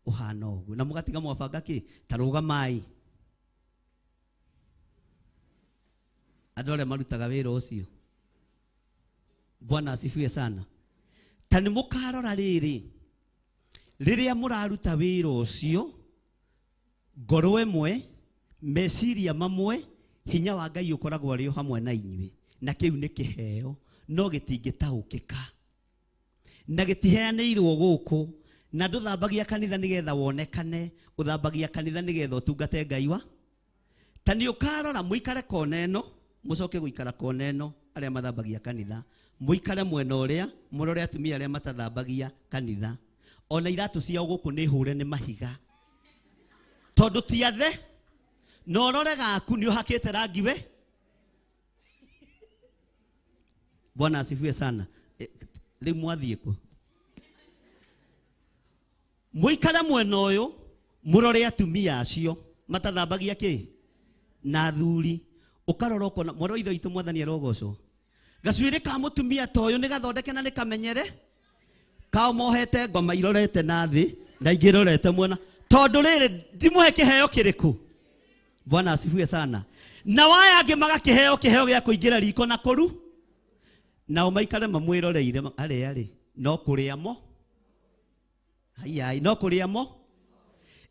ũhana ũguo, na mũgatiga mwabanga kĩ? Ta rũgamai. Andũ arĩa marutaga wĩra ũcio. Bwana asifiwe sana. Ta nĩ mũkarora rĩrĩ, rĩrĩa mũraruta wĩra ũcio, ngoro ĩmwe, meciria mamwe, hinya wa Ngai ũkoragwo arĩ o hamwe na inyuĩ, na kĩu nĩ kĩheo no gĩtingĩtaũkĩka na gĩtiheanĩirwo gũkũ. Na ndũthambagia kanitha nĩgetha wonekane, ũthambagia kanitha nĩgetha ũtungate Ngai wa. Ta nĩ ũkarora mũikare kona ĩno, mũcoke gũikara kona ĩno, arĩa mathambagia kanitha mũikare mwena ũrĩa, mũrore atumia arĩa matathambagia kanitha. Ona iratũ ciao gũkũ nĩ hũre nĩ mahiga, tondũ ti athe. Na ũrore gaku nĩ ũhakĩte rangi we. Bwana asifiwe sana. Rĩu mwathiĩ kũ? Mũikare mwena ũyũ, mũrore atumia acio matathambagia kĩ na athuri. Ũkarora ũkona mwana wa ithe witũ Mwathani arogocwo. Gacuĩrĩ ka mũtumia ta ũyũ nĩ gathondeke na nĩ kamenyere, kao mohete ngoma irorete na thĩ na ingĩ irorete mwena, tondũ rĩrĩ ndimũhe kĩheo kĩrĩkũ. Bwana asifiwe sana. Na waya angĩ magakĩheo kĩheo gĩa kũingĩra riko na kũru, nao maikare mamwĩroreire arĩa rĩ no kũrĩa mo, haiai no kũrĩa mo.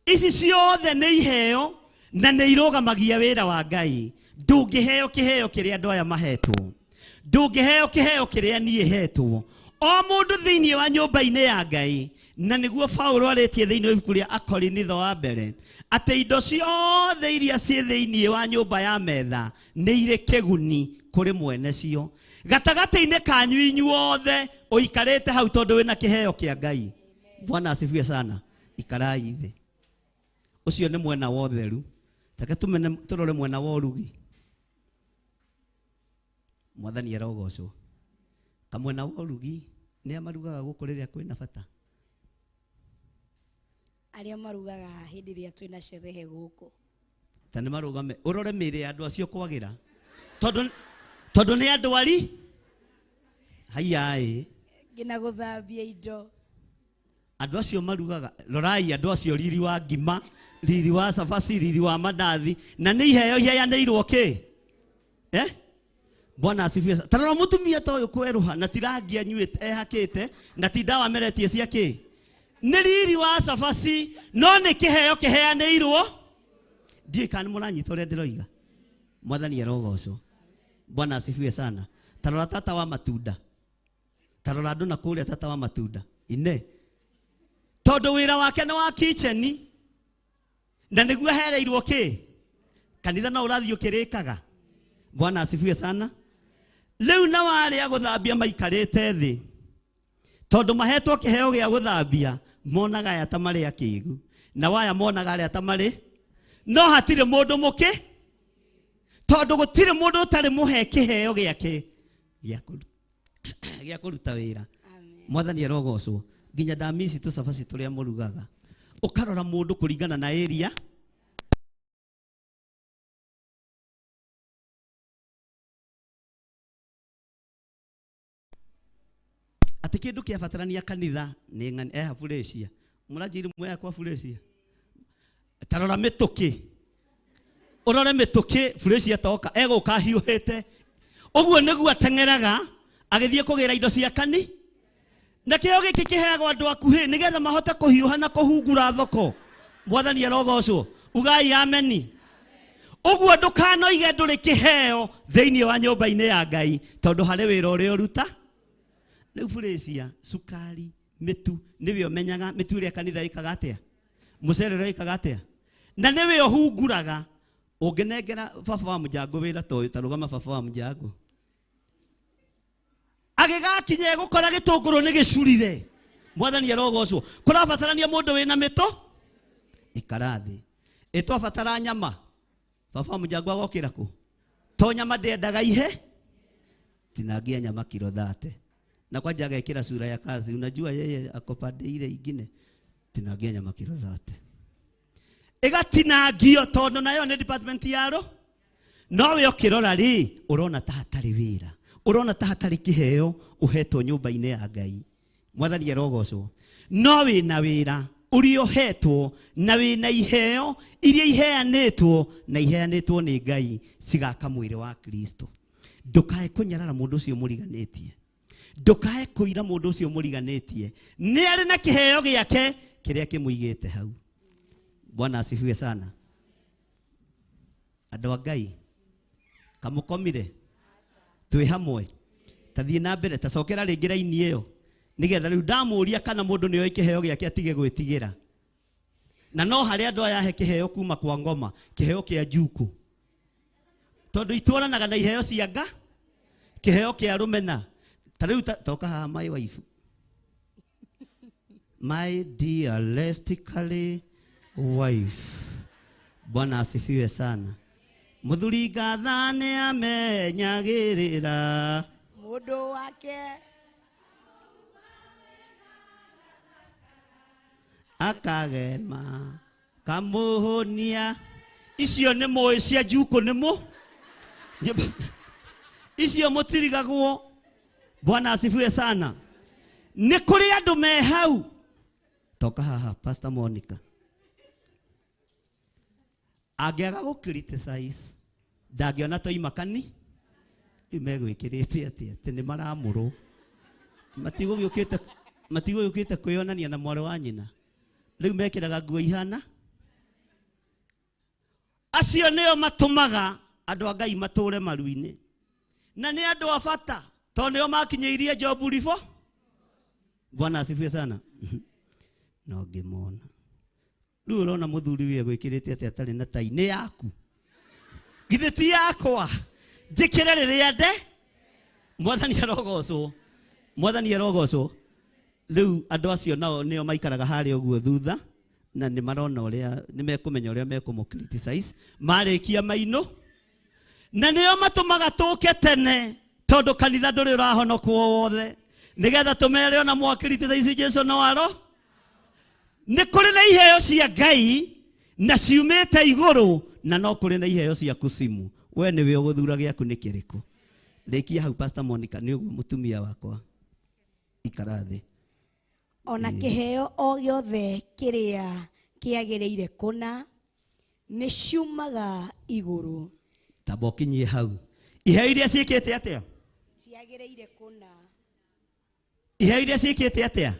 Ici ciothe nĩ iheo na nĩ irũgamagia wĩra wa Ngai. Ndũngĩheo kĩheo kĩrĩa andũ aya mahetwo, ndũngĩheo kĩheo kĩrĩa niĩ hetwo. O mũndũ thĩinĩ wa nyũmba-inĩ ya Ngai, na nĩguo Paulo arĩtie thĩinĩ wa ibuku rĩa Akorinitho wa mbere, atĩ indo ciothe iria ciĩ thĩinĩ wa nyũmba ya metha nĩ irĩ kĩguni kũrĩ mwene cio. Gatagatĩ-inĩ kanyu inyuothe ũikarĩte hau tondũ wĩna kĩheo kĩa Ngai. Bwana asifiwe sana. Ikarai thĩ. Ũcio nĩ mwena wa ũtheru. Take tumene tũrore mwena wa ũrugi. Mwathani arogocwo. Kamwena wa ũrugi nĩ amarugaga gũkũ rĩrĩa kwĩna bata. Arĩa marugaga hĩndĩ ĩrĩa twĩna sherehe gũkũ. Ta nĩ marũgame ũrore mĩĩrĩ ya andũ acio kwagĩra, tondũ nĩ andũ ari haiyaĩ nginya gũthambia indo. Andũ acio marugaga, rorai andũ acio riri wa ngima, riri wa cabaci, riri wa mandathi, na nĩ iheo iheanĩirwo kĩ? Bwana asifiwe. Ta rora mũtumia ta ũyũ kwerũha na ti rangi anyuĩte ehakĩte na ti ndawa ameretie cia kĩ? Nĩ riri wa cabaci, no nĩ kĩheo kĩheanĩirwo. Ndiũĩ kana nĩ mũranyita ũrĩa ndĩroiga. Mwathani arogocwo. Bwana asifiwe sana. Ta rora tata wa matunda, ta rora andũ na kũrĩa tata wa matunda ine, tondũ wĩra wake nĩ wa kitchen na nĩguo ahereirwo kĩ? Kanitha no ũrathiĩ ũkĩrĩkaga. Bwana asifiwe sana. Rĩu na warĩa gũthambia maikarĩte thĩ, tondũ mahetwo kĩheo gĩa gũthambia, monaga aya ta marĩ akĩgu na waya monaga arĩa ta marĩ, no hatirĩ mũndũ mũkĩ, tondũ gũtirĩ mũndũ ũtarĩ mũhe kĩheo gĩake gĩa kũruta wĩra. Mwathani arogocwo. Nginya ndamici tũcabaci tũrĩa mũrugaga, ũkarora mũndũ kũringana na area. Atĩ kĩndũ kĩabatarania kanitha nĩ ng'ani eha Furacia. Mũranjĩire mwe kwa Furacia. Ta rora mĩtũkĩ, ũrore mĩtũkĩ Furacia toka egũka hiũhĩte. Ũguo nĩguo ateng'eraga agĩthiĩ kũgĩra indo cia kani. Na kĩo gĩkĩ kĩheagwo andũ akuhĩ nĩgetha mahote kũhiũha na kũhungura thoko. Mwathani arogocwo. Ugai ameni. Ũguo ndũkanoige ndũrĩ kĩheo thĩinĩ wa nyũmba-inĩ ya Ngai, tondũ harĩ wĩra ũrĩa ũruta. Rĩu Furacia, cukari, mĩtu, nĩwe ũmenyaga mĩtu ĩrĩa kanitha ĩkaga atĩa, mũcere ũrĩa ĩkaga atĩa, na nĩwe ũhunguraga. Ũngĩnengera baba wa mũjango wĩra ta ũyũ, ta rũgama baba wa mũjango, agĩgakinya egũkora gĩtũngũrũ nĩ gĩcurire. Mwathani arogocwo. Kũrabatarania mũndũ wĩna mĩtũ, ikara thĩ. Ĩtwabatara nyama, baba wa mũjango agokĩra kũ? To nyama ndĩendaga ihe, tinangia nyama kiro 30. Na kwanja agekĩra sura ya kazi, unajua yeye ako pande ile ingine, tinangia nyama kiro 30. Ĩgatinangio tondũ nayo nĩ department yaro. No we ũkĩrora rĩ, ũrona ta hatarĩ wĩra, ũrona ta hatarĩ kĩheo ũhetwo nyũmba-inĩ ya Ngai. Mwathani arogocwo. No wĩna wĩra Ũrĩa ũhetwo na wĩna iheo iria iheanĩtwo na iheanĩtwo nĩ Ngai cigaka mwĩrĩ wa Kristo. Ndũkae kũnyarara mũndũ ũcio mũriganĩtie, ndũkae kũira mũndũ ũcio mũriganĩtie, nĩ arĩ na kĩheo gĩake kĩrĩa kĩmũigĩte hau. Bwana asifiwe sana. Andũ a Ngai, kamũkomire twĩ hamwe, tathiĩ na mbere, tacokera rĩngĩ raini ĩyo nĩgetha rĩu ndamũria kana mũndũ nĩoĩ kĩheo gĩake atige gwĩtigĩra. Na no harĩ andũ aya ahe kĩheo kuma kwa ngoma, kĩheo kĩa njuku, tondũ itwaranaga na iheo cia nga, kĩheo kĩa rũmena. Ta rĩu toka haha my wife, my dearest wife. Bwana asifiwe sana. Mũthuri ngatha nĩ amenyagĩrĩra mũndũ wake, akagema kamũhũnia. Icio nĩ mũĩ cia njukũ, nĩ mũ icio mũtirigagwo. Bwana asifiwe sana. Nĩ kũrĩ andũ me hau. Toka haha Pastor Monica, angĩaga gũ criticize ndangĩona toima kani. Rĩu megwĩkĩrĩte atĩa atĩ nĩ maramũrwo, matigũgĩũkĩte kwĩyonania na mwarĩ wa nyina. Rĩu mekĩraga nguo ihana. Acio nĩo matũmaga andũ a Ngai matũre maru-inĩ, na nĩ andũ a bata tondũ nĩo makinyĩirie Jobu rifo. Bwana asifiwe sana. No ngĩmona rĩu ũrona mũthuri ũyũ egwĩkĩrĩte atĩa atarĩ na tai. Nĩ yaku, githĩ ti yakwa? Njĩkĩre rĩrĩa nde. Mwathani arogocwo, Mwathani arogocwo. Rĩu andũ acio nao nĩo maikaraga harĩa ũguo thutha, na nĩ marona ũrĩa nĩ mekũmenya ũrĩa mekũmũ criticize marĩkia mainũ, na nĩo matũmaga tũke tene tondũ kanitha ndũrĩ ũrahonokwo wothe, nĩgetha tũmere ona mwa criticize Jesu no aro. Nĩ kũrĩ na iheo cia Ngai na ciumĩte igũrũ, na no kũrĩ na iheo cia kucimu. We nĩwe ũgũthura gĩaku nĩ kĩrĩkũ. Rĩkia hau Pastor Monica, nĩ ũguo mũtumia wakwa, ikara thĩ. Ona kĩheo o gĩothe kĩrĩa kĩagĩrĩire kũna nĩ ciumaga igũrũ. Tamba ũkinyie hau. Iheo iria ciĩkĩte atĩa? Ciagĩrĩire kũna. Iheo iria ciĩkĩte atĩa?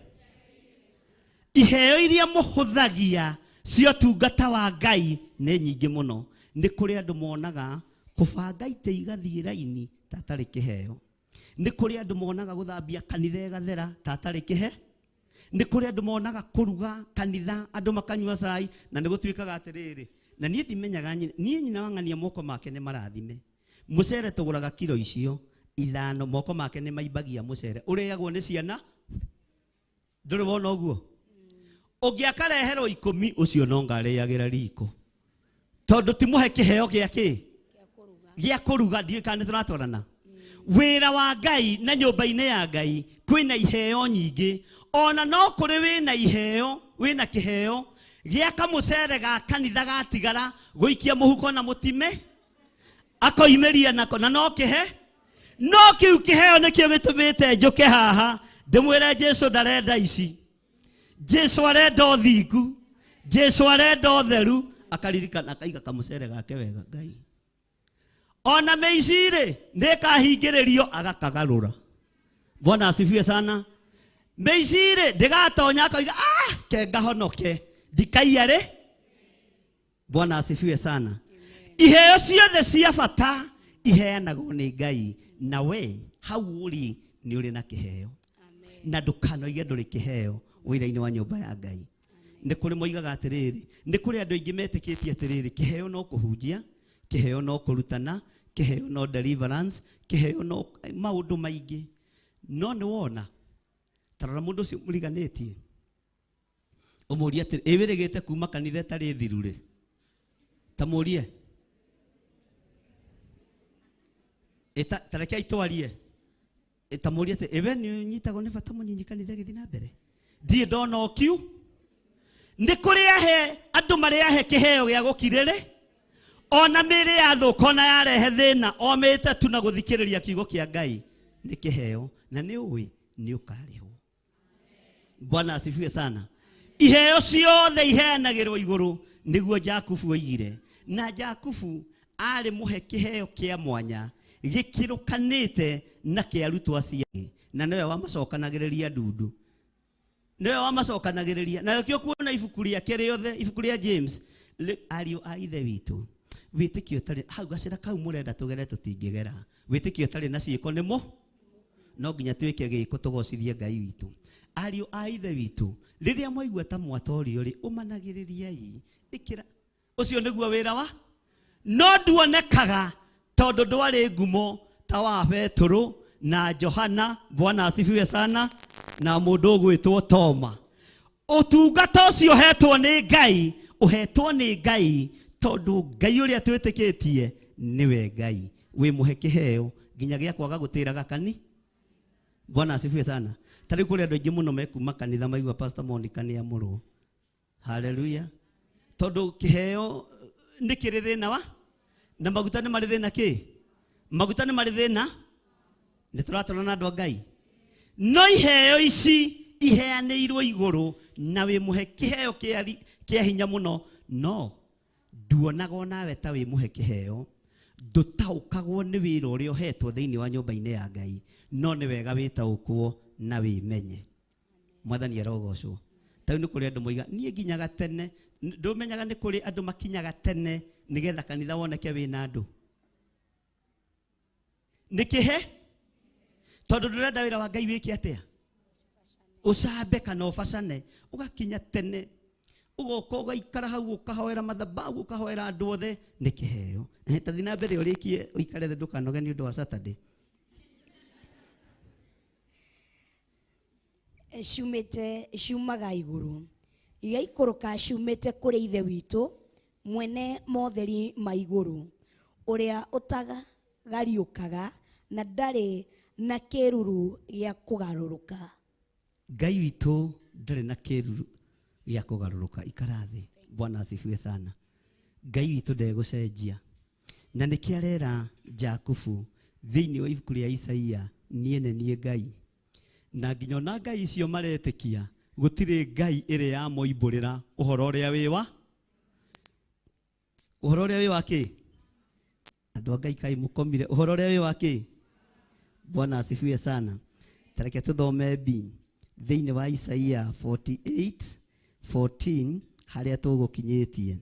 Iheo iria mũhũthagia cia ũtungata wa Ngai nĩ nyingĩ mũno. Nĩ kũrĩ andũ monaga kũbanga itĩ igathiĩ raini ta atarĩ kĩheo. Nĩ kũrĩ andũ monaga gũthambia kanitha ĩgathera ta atarĩ kĩhe. Nĩ kũrĩ andũ monaga kũruga kanitha andũ makanyua cai, na nĩ gũtuĩkaga atĩrĩrĩ, na niĩ ndimenyaga niĩ nyina wa ng'ania moko make nĩ marathime. Mũcere tũgũraga kiro icio 5, moko make nĩ maimbagia mũcere ũrĩagwo nĩ ciana. Ndũrĩ wona ũguo? Ũngĩakareherwo 10 ũcio no ngarĩagĩra riko, tondũ ti mũhe kĩheo gĩa kĩ gĩa kũruga. Ndiũĩ kana nĩ tũratwarana. Wĩra wa Ngai na nyũmba-inĩ ya Ngai kwĩna iheo nyingĩ. Ona no kũrĩ wĩna iheo, wĩna kĩheo gĩa kamũcere ga kanitha gatigara gũikia mũhuko na mũtime akoimĩria nako, na no kĩhe no kĩu kĩheo nĩkĩo gĩtũmĩte njũke haha ndĩmwĩre Jesu ndarenda ici, Jesu arenda ũthingu, Jesu arenda ũtheru. Akaririkana akaiga kamũcere gake wega. Ngai ona mĩici-rĩ nĩ ĩkahingĩrĩrio agakagarũra. Bwana asifiwe sana. Mĩici-rĩ ndĩgatonya akoiga ah, ke ngahonoke ndikaiya rĩ. Bwana asifiwe sana. Iheo ciothe cia bata iheanagwo nĩ Ngai, na we hau ũrĩ nĩ ũrĩ na kĩheo, na ndũkanoige ndũrĩ kĩheo wĩra-inĩ wa nyũmba ya Ngai. Nĩ kũrĩ moigaga atĩrĩrĩ, nĩ kũrĩ andũ aingĩ metĩkĩtie atĩrĩrĩ, kĩheo no kũhunjia, kĩheo no kũrutana, kĩheo no deliverance, kĩheo no maũndũ maingĩ. No nĩ wona tarora mũndũ ũcio mũriganĩtie ũmũrie atĩrĩ, ĩ wĩrĩgĩte kuma kanitha ĩtarĩ thiru rĩ? Ta mũrie. Ta reke itwarie. Ta mũrie atĩrĩ, ĩ we nĩ ũnyitagwo nĩ bata mũnyinyi kanitha ĩgĩthiĩ na mbere? Ndirĩ ndona ũkiu. Nĩ kũrĩ ahe andũ marĩ ahe kĩheo gĩa gũkirĩrĩ, ona mĩĩrĩ yathũka ona yarehe thĩna, omĩte tu na gũthikĩrĩria kiugo kĩa Ngai nĩ kĩheo, na nĩ ũĩ nĩ ũkarĩhwo. Bwana asifiwe sana. Iheo ciothe iheanagĩrwo igũrũ nĩguo Jakubu oigire. Na Jakubu arĩ mũhe kĩheo kĩa mwanya gĩkĩrũkanĩte na kĩa arutwo acio angĩ. Na nĩwe wamacokanagĩrĩria ndundu. Nĩwe wamacokanagĩrĩria. Na nĩkĩo kuona ibuku rĩake rĩothe, ibuku rĩa James, ariũ a ithe witũ, wĩtĩkio ũtarĩ hau gacĩra kau mũrenda tũgere tũtingĩgera. Wĩtĩkio ũtarĩ na ciĩko nĩ mũ no nginya twĩke gĩko tũgocithie Ngai witũ. Ariũ a ithe witũ, rĩrĩa mwaigua ta mwatorio rĩ, ũmanagĩrĩriai. Ĩkĩra ũcio nĩguo wĩra wa no nduonekaga tondũ ndwarĩ ngumo ta wa Petũrũ na Johana, Bwana asifiwe sana, na mũndũ ũgwĩtwo Toma. Ũtungata ũcio ũhetwo nĩ Ngai, ũhetwo nĩ Ngai tondũ Ngai ũrĩa twĩtĩkĩtie nĩwe Ngai. Wĩmũhe kĩheo nginya gĩa kwaga gũtĩraga kani. Bwana asifiwe sana. Ta rĩu kũrĩ andũ aingĩ mũno mekuma kanitha maigua Pastor Monica nĩ amũrwo. Hallelujah. Tondũ kĩheo nĩ kĩrĩ thĩna wa na maguta nĩ marĩ thĩna kĩ? Maguta nĩ marĩ thĩna? Nĩ tũratũra na andũ a Ngai. No iheo ici iheanĩirwo igũrũ na wĩmũhe kĩheo kĩa hinya mũno, no nduonaga onawe ta wĩmũhe kĩheo, ndũtaũkagwo nĩ wĩra ũrĩa ũhetwo thĩinĩ wa nyũmba-inĩ ya Ngai, no nĩ wega wĩtaũkwo na wĩmenye. Mwathani arogocwo. Ta rĩu nĩ kũrĩ andũ moiga niĩ nginyaga tene, ndũmenyaga nĩ kũrĩ andũ makinyaga tene nĩgetha kanitha woneke wĩna andũ. Nĩ kĩhe? Tondũ ndũrenda wĩra wa Ngai wĩke atĩa? Ũcambe kana ũbacane, ũgakinya tene, ũgoka ũgaikara hau ũkahoera mathabahu, ũkahoera andũ othe, nĩ kĩheo. Ta thiĩ na mbere ũrĩkie ũikare thĩ ndũkanoge nĩ ũndũ wa Saturday. Ciumĩte ciumaga igũrũ, igaikũrũka ciumĩte kũrĩ ithe witũ mwene motheri ma igũrũ, ũrĩa ũtagariũkaga na ndarĩ na kĩruru gĩa kũgarũrũka. Ngai witũ ndarĩ na kĩruru gĩa kũgarũrũka. Ikara thĩ. Bwana asifiwe sana. Ngai witũ ndegũcenjia. Na nĩkĩo arera Jakubu thĩinĩ wa ibuku rĩa Isaia, niĩ nĩ niĩ Ngai. Na nginya ona Ngai icio maretĩkia, gũtirĩ Ngai ĩrĩ yamoimbũrĩra ũhoro ũrĩa wĩ wa? Ũhoro ũrĩa wĩ wa kĩ? Andũ a Ngai kaĩ mũkomire. Ũhoro ũrĩa wĩ wa kĩ? Bwana asifiwe sana. Ta reke tũthome B thĩinĩ wa Isaia 48:14 harĩa tũgũkinyĩtie.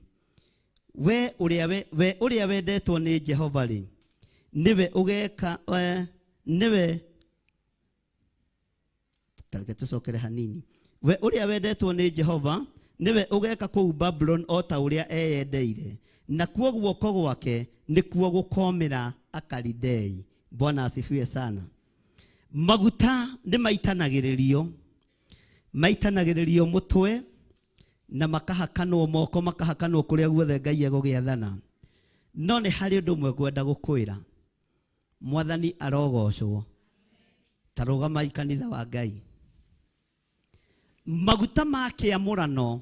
We ũrĩa wendetwo nĩ Jehova rĩ, nĩwe ũgeka, nĩwe tareke tũcokere hanini. We ũrĩa wendetwo nĩ Jehova nĩwe ũgeka kũu Babuloni o ta ũrĩa eyendeire, nakuo guoko gwake nĩkuo gũkomĩra Akalidei. Bwana asifiwe sana. Maguta nĩ maitanagĩrĩrio, maitanagĩrĩrio mũtwe na makahakanwo moko, makahakanwo kũrĩa guothe Ngai egũgĩathana. No nĩ harĩ ũndũ ũmwe ngwenda gũkwĩra. Mwathani arogocwo. Ta rũgamai kanitha wa Ngai. Maguta ma kĩamũrano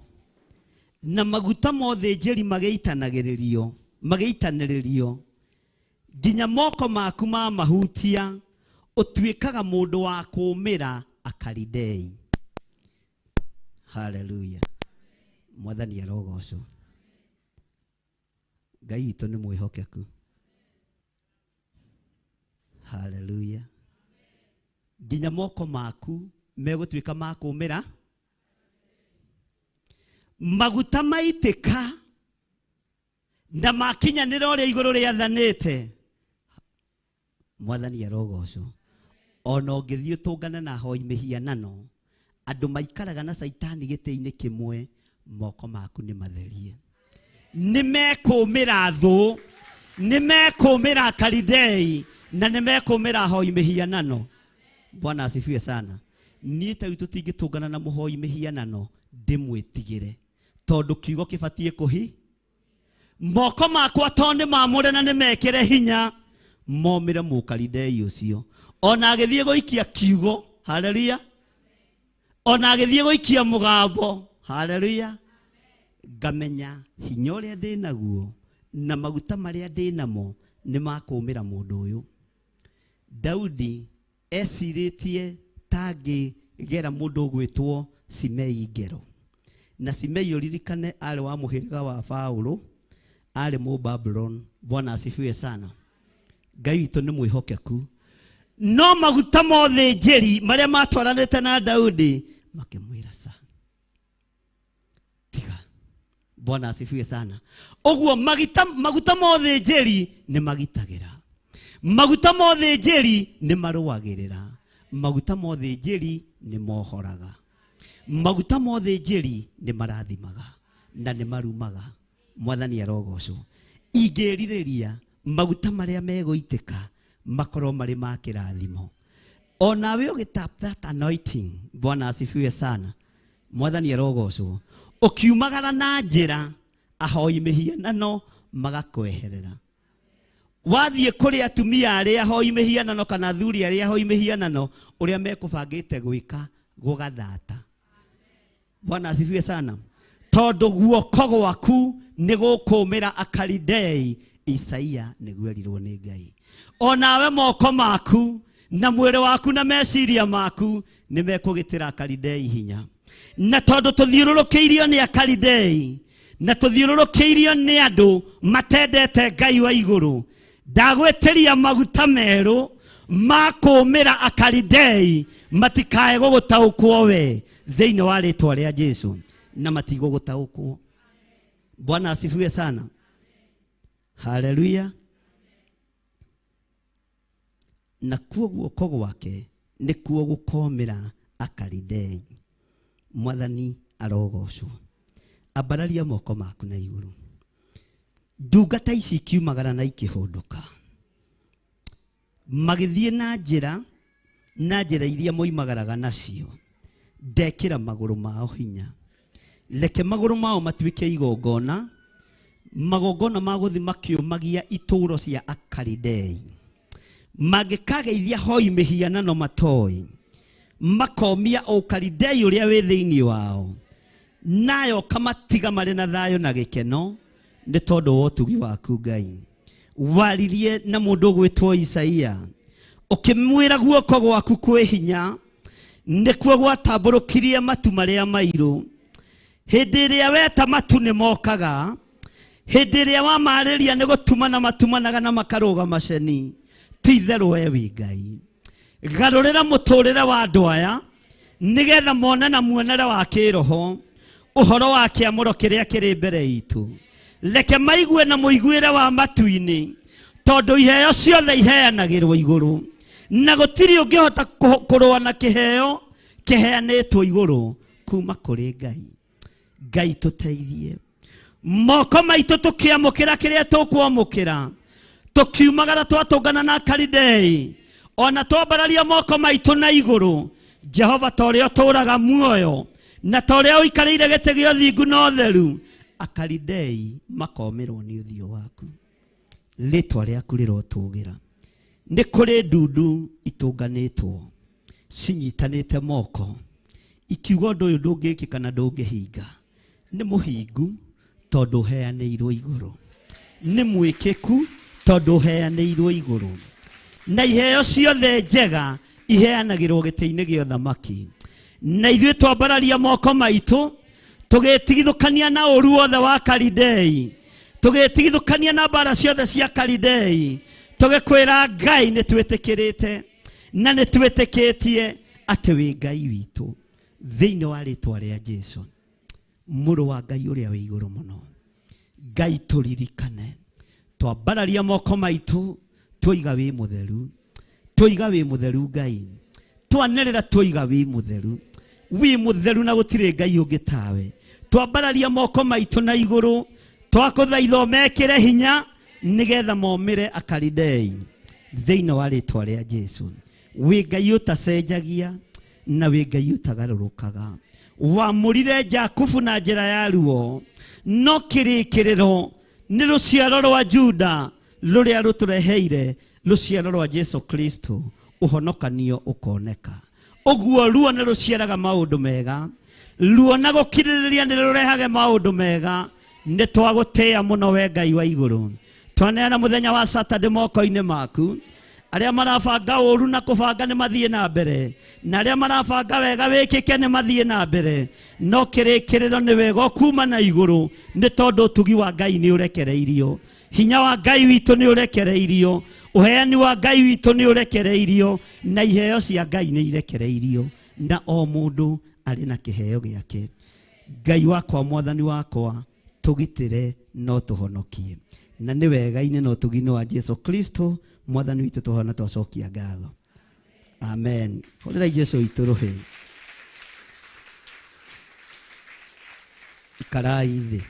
na maguta ma ũthĩnjĩri magĩitanagĩrĩrio, magĩitanĩrĩrio nginya moko maku ma mahutia, ũtuĩkaga mũndũ wa kũũmĩra Akalidei. Hallelujah. Mwathani arogocwo. Ngai witũ nĩ mwĩhokeku. Hallelujah. Nginya moko maku megũtuĩka ma kũũmĩra. Maguta maitĩka na makinyanĩra ũrĩa igũrũ rĩathanĩte. Mwathani arogocwo. Ona ũngĩthiĩ ũtũngane na ahoi mĩhianano, andũ maikaraga na Caitani gĩtĩ-inĩ kĩmwe, moko maku nĩ matherie. Nĩ mekũũmĩra thũ, nĩ mekũũmĩra Akalidei, na nĩ mekũũmĩra ahoi mĩhianano. Bwana asifiwe sana. Niĩ ta rĩu tũtingĩtũngana na mũhoi mĩhianano ndĩmwĩtigĩre, tondũ kiugo kĩbatiĩ kũhi. Moko makwa to nĩ mamũre na nĩ mekĩre hinya, momĩre mũkalidei ũcio. Ona agĩthiĩ gũikia kiugo, haleluya. Ona agĩthiĩ gũikia mũgambo, haleluya. Ngamenya hinya ũrĩa ndĩ naguo na maguta marĩa ndĩ namo nĩ makũũmĩra mũndũ ũyũ. Daudi ecirĩtie ta angĩgera mũndũ ũgwĩtwo Simei ngero. Na Simei ũririkane arĩ wa mũhĩrĩga wa Paulo, arĩ mũ Babylon. Bwana asifiwe sana. Ngai witũ nĩ mwĩhokeku. No maguta mothe njeri marĩa matwaranĩte na Daudi makĩmwĩra sa tiga. Bwana asifiwe sana. Ũguo maguta mothe njeri nĩ magitagĩra, maguta mothe njeri nĩ marũagĩrĩra, maguta mothe njeri nĩ mohoraga, maguta mothe njeri nĩ marathimaga na nĩ marumaga. Mwathani arogocwo. Ingĩrirĩria maguta marĩa megũitĩka makorwo marĩ ma kĩrathimo. Onawe ũgĩtap that anointing. Bwana asifiwe sana. Mwathani arogocwo. Ũkiumagara na njĩra ahoi mĩhianano magakweherera. Wathiĩ kũrĩ atumia arĩa ahoi mĩhianano kana athuri arĩa ahoi mĩhianano, ũrĩa mekũbangĩte gwĩka gũgathata. Bwana asifiwe sana. Tondũ guoko gwaku nĩ gũkũmĩra Akalidei. Isaia nĩguo erirwo nĩ Ngai. Onawe moko maku na mwĩrĩ waku na meciria maku nĩ mekũgitĩra Akalidei hinya. Na tondũ tũthiũrũrũkĩirio nĩ Akalidei na tũthiũrũrũkĩirio nĩ andũ matendete Ngai wa igũrũ, ndagwĩtĩria maguta merũ ma kũũmĩra Akalidei matikae gũgũtaũkwo we thĩinĩ wa rĩtwa rĩa Jesu, na matigũgũtaũkwo. Bwana asifiwe sana. Haleluya. Nakuo guoko gwake nĩkuo gũkomĩra Akalidei. Mwathani arogocwo. Ambararia moko maku na igũrũ. Ndungata ici ikiumagara na ikĩhũndũka, magĩthiĩ na njĩra iria moimagaraga nacio. Ndekĩra magũrũ mao hinya, reke magũrũ mao matuĩke igongona, magongona ma gũthiĩ makĩũmagia itũũro cia Akalidei. Mangĩkageithia hoi mĩhianano matoi, makomia ũkalidei ũrĩa wĩ thĩinĩ wao, nayo kamatiga marĩ na thayũ na gĩkeno nĩ tondũ wa ũtugi waku Ngai. Waririe na mũndũ ũgwĩtwo Isaia, ũkĩmwĩra guoko gwaku kwĩ hinya nĩkuo gwatambũrũkirie matu marĩa mairũ. Hĩndĩ ĩrĩa weta matu nĩ mokaga, hĩndĩ ĩrĩa wamarĩria nĩ gũtumana matumanaga na makarũgama ceni. Ti itherũ we wĩ Ngai. Garũrĩra mũtũrĩre wa andũ aya nĩgetha mone na muonere wa kĩroho ũhoro wa kĩamũro kĩrĩa kĩrĩ mbere itũ. Reke maigue na mũiguĩre wa matu-inĩ, tondũ iheo ciothe iheanagĩrwo igũrũ, na gũtirĩ ũngĩhota kũrũa na kĩheo kĩheanĩtwo igũrũ kuma kũrĩ Ngai. Ngai tũteithie. Moko maitũ tũkĩamũkĩra kĩrĩa tũkwamũkĩra, tũkiumagara twatũngana na Akalidei, ona twambararia moko maitũ na igũrũ, Jehova ta ũrĩa ũtũũraga muoyo na ta ũrĩa ũikarĩire gĩtĩ gĩa ũthingu na ũtheru, Akalidei makomĩrwo nĩ ũthiũ waku. Rĩtwa rĩaku rĩrotũgĩra. Nĩ kũrĩ ndundu itũnganĩtwo cinyitanĩte moko ikiuga ũndũ ũyũ ndũngĩkĩka na ndũngĩhinga. Nĩ mũhingu tondũ ũheanĩirwo igũrũ, nĩ mwĩkĩku tondũ ũheanĩirwo igũrũ, na iheo ciothe njega iheanagĩrwo gĩtĩ-inĩ gĩa ũthamaki. Na ithuĩ twambararia moko maitũ tũgĩtigithũkania na ũru wothe wa Kalidei, tũgĩtigithũkania na mbara ciothe cia Kalidei, tũgĩkwĩra Ngai nĩ twĩtĩkĩrĩte na nĩ twĩtĩkĩtie atĩ wĩ Ngai witũ thĩinĩ wa rĩtwa rĩa Jesu, mũrũ wa Ngai ũrĩa wĩ igũrũ mũno. Ngai tũririkane, twambararia moko maitũ twoiga wĩ mũtheru, twoiga wĩ mũtheru Ngai, twanĩrĩra twoiga wĩ mũtheru, wĩ mũtheru na gũtirĩ Ngai ũngĩ tawe. Twambararia moko maitũ na igũrũ, twakũthaitha mekĩre hinya nĩgetha momĩre Akalidei thĩinĩ wa rĩtwa rĩa Jesu. Wĩ Ngai ũtacenjagia na wĩ Ngai ũtagarũrũkaga. Wamũrire Jakubu na njĩra ya ruo, no kĩrĩkĩrĩro nĩ rũciaro rwa Juda rũrĩa rũtũreheire rũciaro rwa Jesu Kristo, ũhonokanio ũkoneka. Ũguo ruo nĩ rũciaraga maũndũ mega, ruo na gũkirĩrĩria nĩ rũrehage maũndũ mega. Nĩ twagũtĩĩa mũno we Ngai wa igũrũ. Twaneana mũthenya wa Saturday moko-inĩ maku. Arĩa marabanga ũru na kũbanga nĩ mathiĩ na mbere, na arĩa marabanga wega wĩkĩke nĩ mathiĩ na mbere, no kĩrĩkĩrĩro nĩ wega kuma na igũrũ, nĩ tondũ ũtugi wa Ngai nĩ ũrekereirio, hinya wa Ngai witũ nĩ ũrekereirio, ũheani wa Ngai witũ nĩ ũrekereirio, na iheo cia Ngai nĩ irekereirio, na o mũndũ arĩ na kĩheo gĩake. Ngai wakwa, mwathani wakwa, tũgitĩre no tũhonokie, na nĩ wega-inĩ na ũtugi-inĩ wa Jesu Kristo mwathani witũ tũhona twacokia ngatho. Amen. Hũrĩrai Jesu witũ rũhĩ. Ikarai thĩ.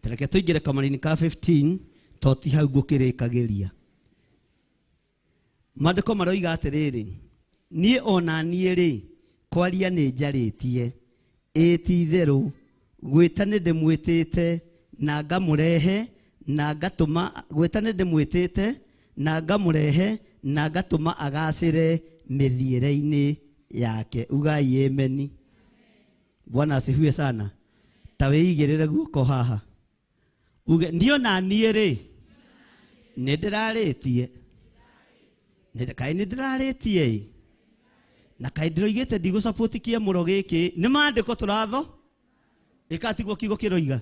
Tareke tũingĩre kamũra-inĩ ka 15 to ti hau ngũkĩrĩkagĩria. Maandĩko maroiga atĩrĩrĩ, niĩ ona niĩ rĩ, kwaria nĩ njarĩtie, ĩĩ ti itherũ, gwĩta nĩ ndĩmwĩtĩte na ngamũrehe na ngatũma, gwĩta nĩ ndĩmwĩtĩte na ngamũrehe na ngatũma agacĩre mĩthiĩre-inĩ yake. Ugai ameni. Bwana asifiwe sana. Ta wĩigĩrĩre guoko haha uge niĩ ona niĩ rĩ nĩ ndĩrarĩtie, kaĩ nĩ ndĩrarĩtie ĩ, na kaĩ ndĩroigĩte ndigũcapoti kĩamũro gĩkĩ. Nĩ maandĩko tũratho ĩkatigwo kiugo kĩroiga.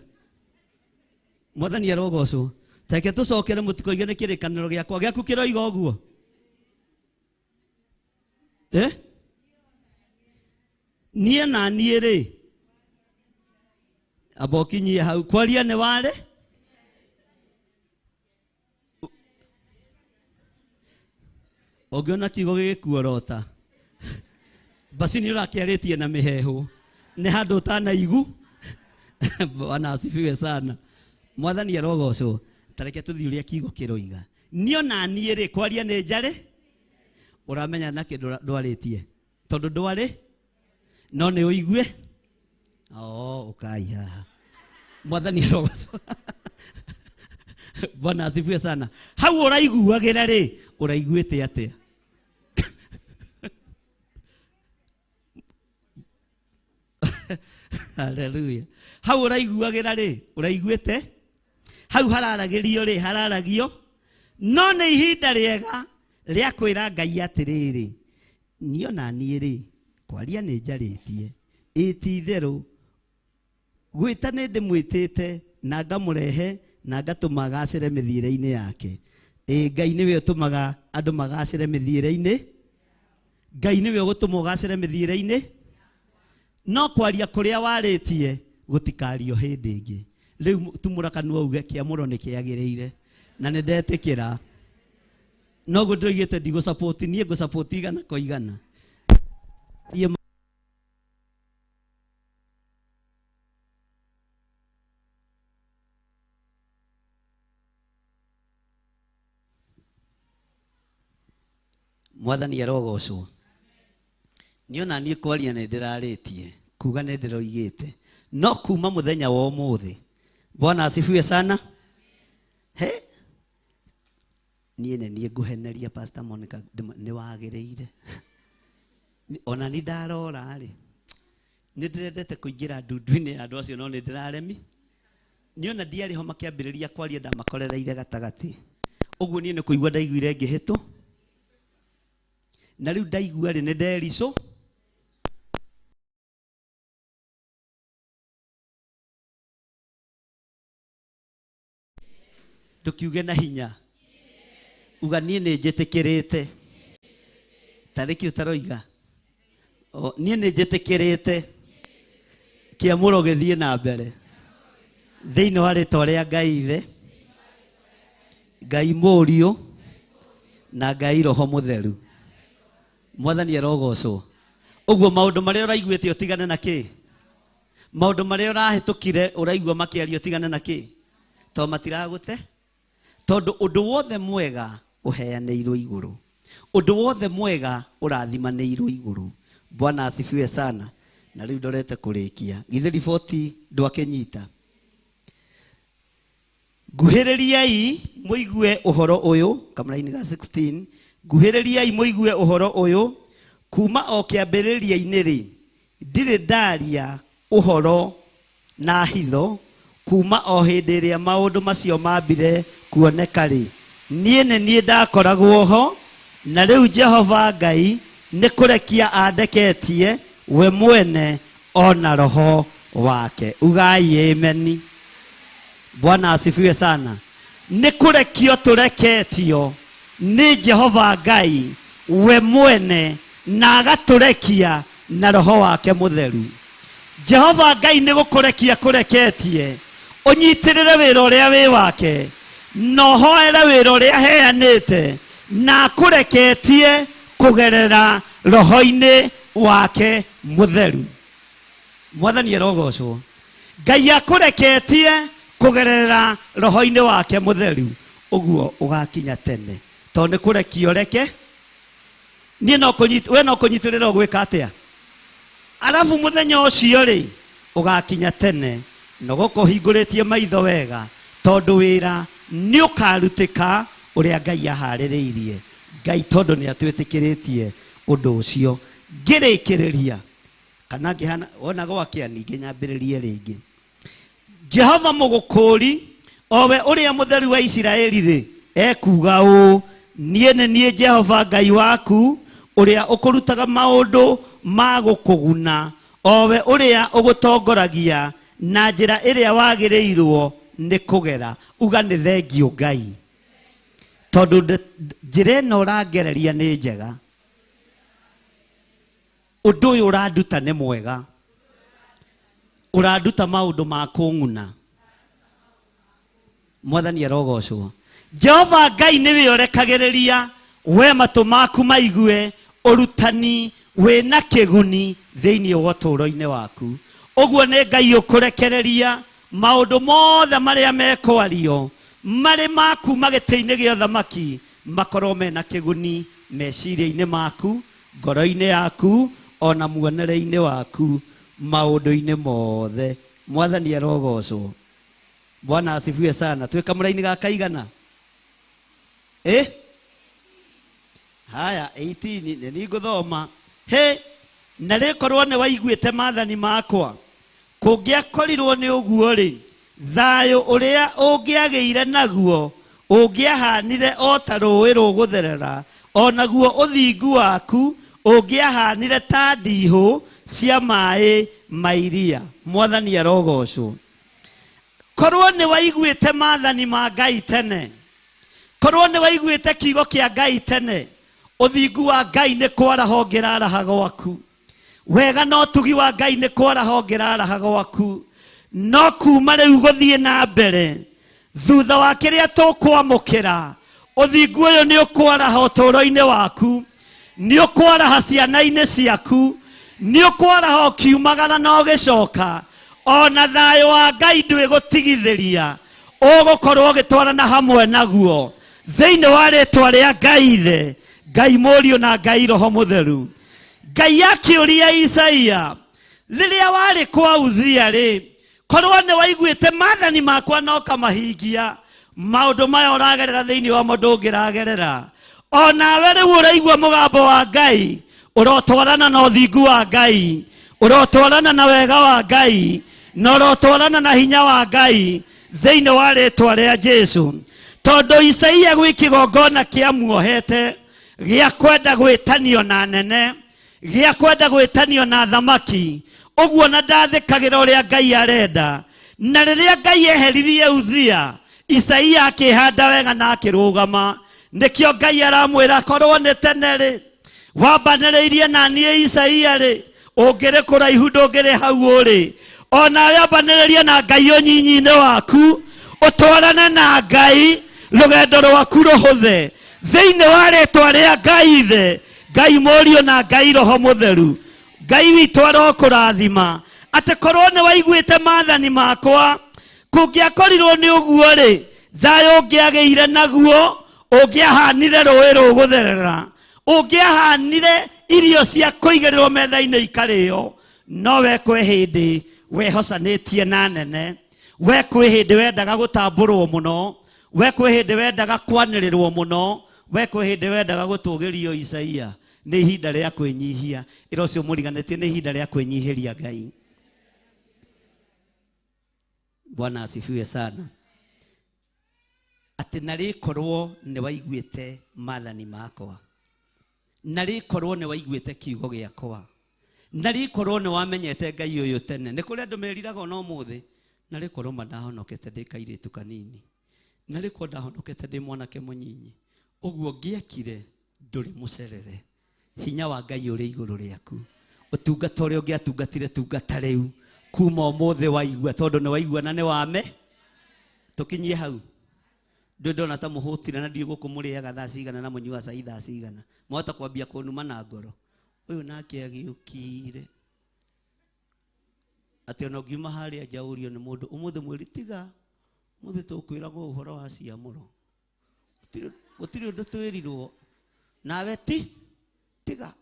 Mwathani arogocwo. Teke tũcokere mũtikoige nĩ kĩrĩkanĩro gĩakwa gĩaku kĩroiga ũguo. Niĩ na niĩ rĩ, amba ũkinyie hau kwaria nĩ warĩ ũngĩona kiugo gĩgĩkuorota basi nĩ ũrakĩarĩtie na mĩheehũ, nĩ handũ ũtanaigu. Bwana asifiwe sana. Mwathani arogocwo. Tareke tũthiĩ ũrĩa kiugo kĩroiga. Niĩ ona niĩ rĩ, kwaria nĩ njarĩ, ũramenya nakĩ ndwarĩtie, tondũ ndwarĩ no nĩ ũigue. Ũkai haha. Mwathani arogocwo. Bwana asifiwe sana. Hau ũraiguagĩra rĩ, ũraiguĩte atĩa? Hallelujah. Hau ũraiguagĩra rĩ, ũraiguĩte? Hau hararagĩrio rĩ, hararagio. No nĩ ihinda rĩega rĩa kwĩra Ngai atĩrĩrĩ, niĩ ona niĩ rĩ, kwaria nĩ njarĩtie, ĩĩ ti itherũ, gwĩta nĩ ndĩmwĩtĩte na ngamũrehe na ngatũma agacĩre mĩthiĩre-inĩ yake. Ĩĩ Ngai nĩwe ũtũmaga andũ magacĩre mĩthiĩre-inĩ. Ngai nĩwe ũgũtũma ũgacĩre mĩthiĩre-inĩ. No kwaria kũrĩa warĩtie gũtikario hĩndĩ ĩngĩ. Rĩu tumũra kanua uge kĩamũro nĩ kĩagĩrĩire na nĩ ndetĩkĩra. Noguo ndĩroigĩte ndigũsupport, niĩ ngũsupport igana kwa igana. Mwathani arogocwo. Niĩ ona niĩ kwaria nĩ ndĩrarĩtie, kuga nĩ ndĩroigĩte, no kuma mũthenya wa ũmũthĩ. Bwana asifiwe sana. He, niĩ nĩ niĩ ngũheneria Pastor Monica, nĩ wagĩrĩire. Ona nĩ ndarora rĩ, nĩ ndĩrendete kũingĩra ndundu-inĩ ya andũ acio, no nĩ ndĩraremi. Niĩ ona ndiarĩ ho makĩambĩrĩria kwaria, ndamakorereire gatagatĩ. Ũguo niĩ nĩ kũigua ndaiguire ngĩhĩtũ. Na rĩu ndaigua rĩ, nĩ ndericũ. Ndũkiuge na hinya. Uga niĩ nĩ njĩtĩkĩrĩte. Tarĩki ũtaroiga. Niĩ nĩ njĩtĩkĩrĩte kĩamũro gĩthiĩ na mbere thĩinĩ wa rĩtwa rĩa Ngai Ithe, Ngai Mũriũ na Ngai Roho Mũtheru. Mwathani arogocwo. Ũguo maũndũ marĩa ũraiguĩte ũtigane na kĩ? Maũndũ marĩa ũrahĩtũkire ũraigua makĩario ũtigane na kĩ? To matiragũte? Tondũ ũndũ wothe mwega ũheanĩirwo igũrũ, ũndũ wothe mwega ũrathimanĩirwo igũrũ. Bwana asifiwe sana. Na rĩu ndorete kũrĩkia, githĩ riboti ndwakĩnyita. Nguhĩrĩriai mũigue ũhoro ũyũ, kamũra-inĩ ga 16. Nguhĩrĩriai mũigue ũhoro ũyũ, kuma o kĩambĩrĩria-inĩ rĩ, ndirĩ ndaria ũhoro na hitho, kuma o hĩndĩ ĩrĩa maũndũ macio mambire kuoneka rĩ, Niĩ nĩ niĩ ndakoragwo ho, na rĩu Jehova Ngai nĩ kũrekia andeketie we mwene ona roho wake. Ugai ameni. Bwana asifiwe sana. Nĩ kũrekio tũreketio nĩ Jehova Ngai we mwene na agatũrekia na roho wake mũtheru. Jehova Ngai nĩ gũkũrekia kũreketie ũnyitĩrĩre wĩra ũrĩa wĩ wake na ũhoere wĩra ũrĩa aheanĩte na akũreketie kũgerera roho-inĩ wake mũtheru. Mwathani arogocwo. Ngai akũreketie kũgerera roho-inĩ wake mũtheru ũguo ũgakinya tene tondũ nĩ kũrekio reke niĩ no kũnyit we no kũnyitĩrĩra ũgwĩka atĩa arabu mũthenya ũcio rĩ ũgakinya tene na gũkũhingũrĩtie maitho wega tondũ wĩra nĩ ũkarutĩka ũrĩa Ngai aharĩrĩirie. Ngai tondũ nĩ atwĩtĩkĩrĩtie ũndũ ũcio. Ngĩrĩkĩrĩria kana ngĩhana wona gwakĩa ningĩ nyambĩrĩrie rĩngĩ. Jehova mũgũkũũri owe ũrĩa mũtheru wa Isiraeli rĩ ekuuga ũũ, niĩ nĩ niĩ Jehova Ngai waku ũrĩa ũkũrutaga maũndũ ma gũkũguna, owe ũrĩa ũgũtongoragia na njĩra ĩrĩa wagĩrĩirwo nĩ kũgera. Uga nĩ thengiũ Ngai tondũ njĩra ĩno ũrangereria nĩ njega, ũndũ ũyũ ũranduta nĩ mwega, ũranduta maũndũ ma kũng'una. Mwathani arogocwo. Jehova Ngai nĩwe ũrekagĩrĩria we matũ maku maigue ũrutani wĩna kĩguni thĩinĩ wa ũtũũro-inĩ waku. Ũguo nĩ Ngai ũkũrekereria maũndũ mothe marĩa mekwario marĩ maku magĩtĩ-inĩ gĩa ũthamaki makorwo mena kĩguni meciria-inĩ maku, ngoro-inĩ yaku, ona muonere-inĩ waku, maũndũ-inĩ mothe. Mwathani arogocwo. Bwana asifiwe sana. Twĩ kamũra-inĩ ga kaigana? Haya 18 nĩ ningũthoma. He na rĩkorwo nĩ waiguĩte maathani makwa, kũngĩakorirwo nĩ ũguo rĩ, thayũ ũrĩa ũngĩagĩire naguo ũngĩahanire o ta rũũĩ rũgũtherera, o naguo ũthingu waku ũngĩahanire ta ndihũ cia maĩ ma iria. Mwathani arogocwo. Korwo nĩ waiguĩte maathani ma Ngai tene, korwo nĩ waiguĩte kiugo kĩa Ngai tene, ũthingu wa Ngai nĩ kwaraha ũngĩraraha gwaku, wega na ũtugi wa Ngai nĩ kwaraha ũngĩraraha gwaku. No kuma rĩu gũthiĩ na mbere thutha wa kĩrĩa tũkwamũkĩra, ũthingu ũyũ nĩ ũkwaraha ũtũũro-inĩ waku, nĩ ũkwaraha ciana-inĩ ciaku, nĩ ũkwaraha ũkiumagara na ũgĩcoka, ona thayũ wa Ngai ndwĩgũtigithĩria, ũgũkorwo ũgĩtwarana hamwe naguo thĩinĩ wa rĩtwa rĩa Ngai Ithe, Ngai Mũriũ na Ngai Roho Mũtheru. Ngai akĩũria Isaia, rĩrĩa warĩ kwa Uzia rĩ, korwo nĩ waiguĩte maathani makwa na ũkamahingia, maũndũ maya ũragerera thĩinĩ wamo ndũngĩragerera. Onawe rĩu ũraigua mũgambo wa Ngai, ũrotwarana na ũthingu wa Ngai, ũrotwarana na wega wa Ngai, na ũrotwarana na hinya wa Ngai thĩinĩ wa rĩtwa rĩa Jesu. Tondũ Isaia gwĩ kĩgongona kĩamuohete gĩa kwenda gwĩtanio na nene, gĩa kwenda gwĩtanio na thamaki, ũguo na ndathĩkagĩra ũrĩa Ngai arenda. Na rĩrĩa Ngai eheririe Uzia, Isaia akĩhanda wega na akĩrũgama. Nĩkĩo Ngai aramwĩra korwo nĩ tene rĩ, wambanĩrĩirie na niĩ Isaia rĩ, ũngĩrĩ kũraihu ndũngĩrĩ hau ũrĩ. Onawe ambanĩrĩrie na Ngai ũnyinyi-inĩ waku, ũtwarane na Ngai rũgendo rwaku rũhũthe thĩinĩ wa rĩtwa rĩa Ngai Ithe, Ngai Mũriũ na Ngai Roho Mũtheru. Ngai witũ arokũrathima atĩ korwo nĩ waiguĩte maathani makwa, kũngĩakorirwo nĩ ũguo rĩ, thayũ ũngĩagĩire naguo ũngĩahanire rũũĩ rũgũtherera, ũngĩahanire irio cia kũigĩrĩrwo metha-inĩ ikarĩo. No we kwĩ hĩndĩ wehocanĩtie na nene, we kwĩ hĩndĩ wendaga gũtambũrwo mũno, we kwĩ hĩndĩ wendaga kwanĩrĩrwo mũno, we kwĩ hĩndĩ wendaga gũtũgĩrio. Isaia, nĩ ihinda rĩa kwĩnyihia. Ĩra ũcio mũriganĩtie nĩ ihinda rĩa kwĩnyihĩria Ngai. Bwana asifiwe sana. Atĩ narĩ korwo nĩ waiguĩte maathani makwa, narĩ korwo nĩ waiguĩte kiugo gĩakwa, narĩ korwo nĩ wamenyete Ngai ũyũ tene. Nĩ kũrĩ andũ meriraga ona ũmũthĩ, narĩ korwo ma ndahonokete ndĩ kairĩtu kanini, narĩ korwo ndahonokete ndĩ mwanake mũnyinyi, ũguo ngĩekire. Ndũrĩ mũcerere, hinya wa Ngai ũrĩ igũrũ rĩaku. Ũtungata ũrĩa ũngĩatungatire, tungata rĩu kuma ũmũthĩ waigua, tondũ nĩ waigua na nĩ wame. Tũkinyie hau. Ndũ ndona ta mũhũtire na ndiũ gũkũ mũrĩaga thaa cigana na mũnyuaga cai thaa cigana, mwahota kwambia kũnuma na ngoro. Ũyũ nake agĩũkire atĩ ona ũngiuma harĩa nja ũrio nĩ mũndũ ũmũthĩ, mwĩri tiga ũmũthĩ tũkwĩragwo ũhoro wa ciamũro, gũtirĩ ũndũ twĩrirwo nawe, ti tiga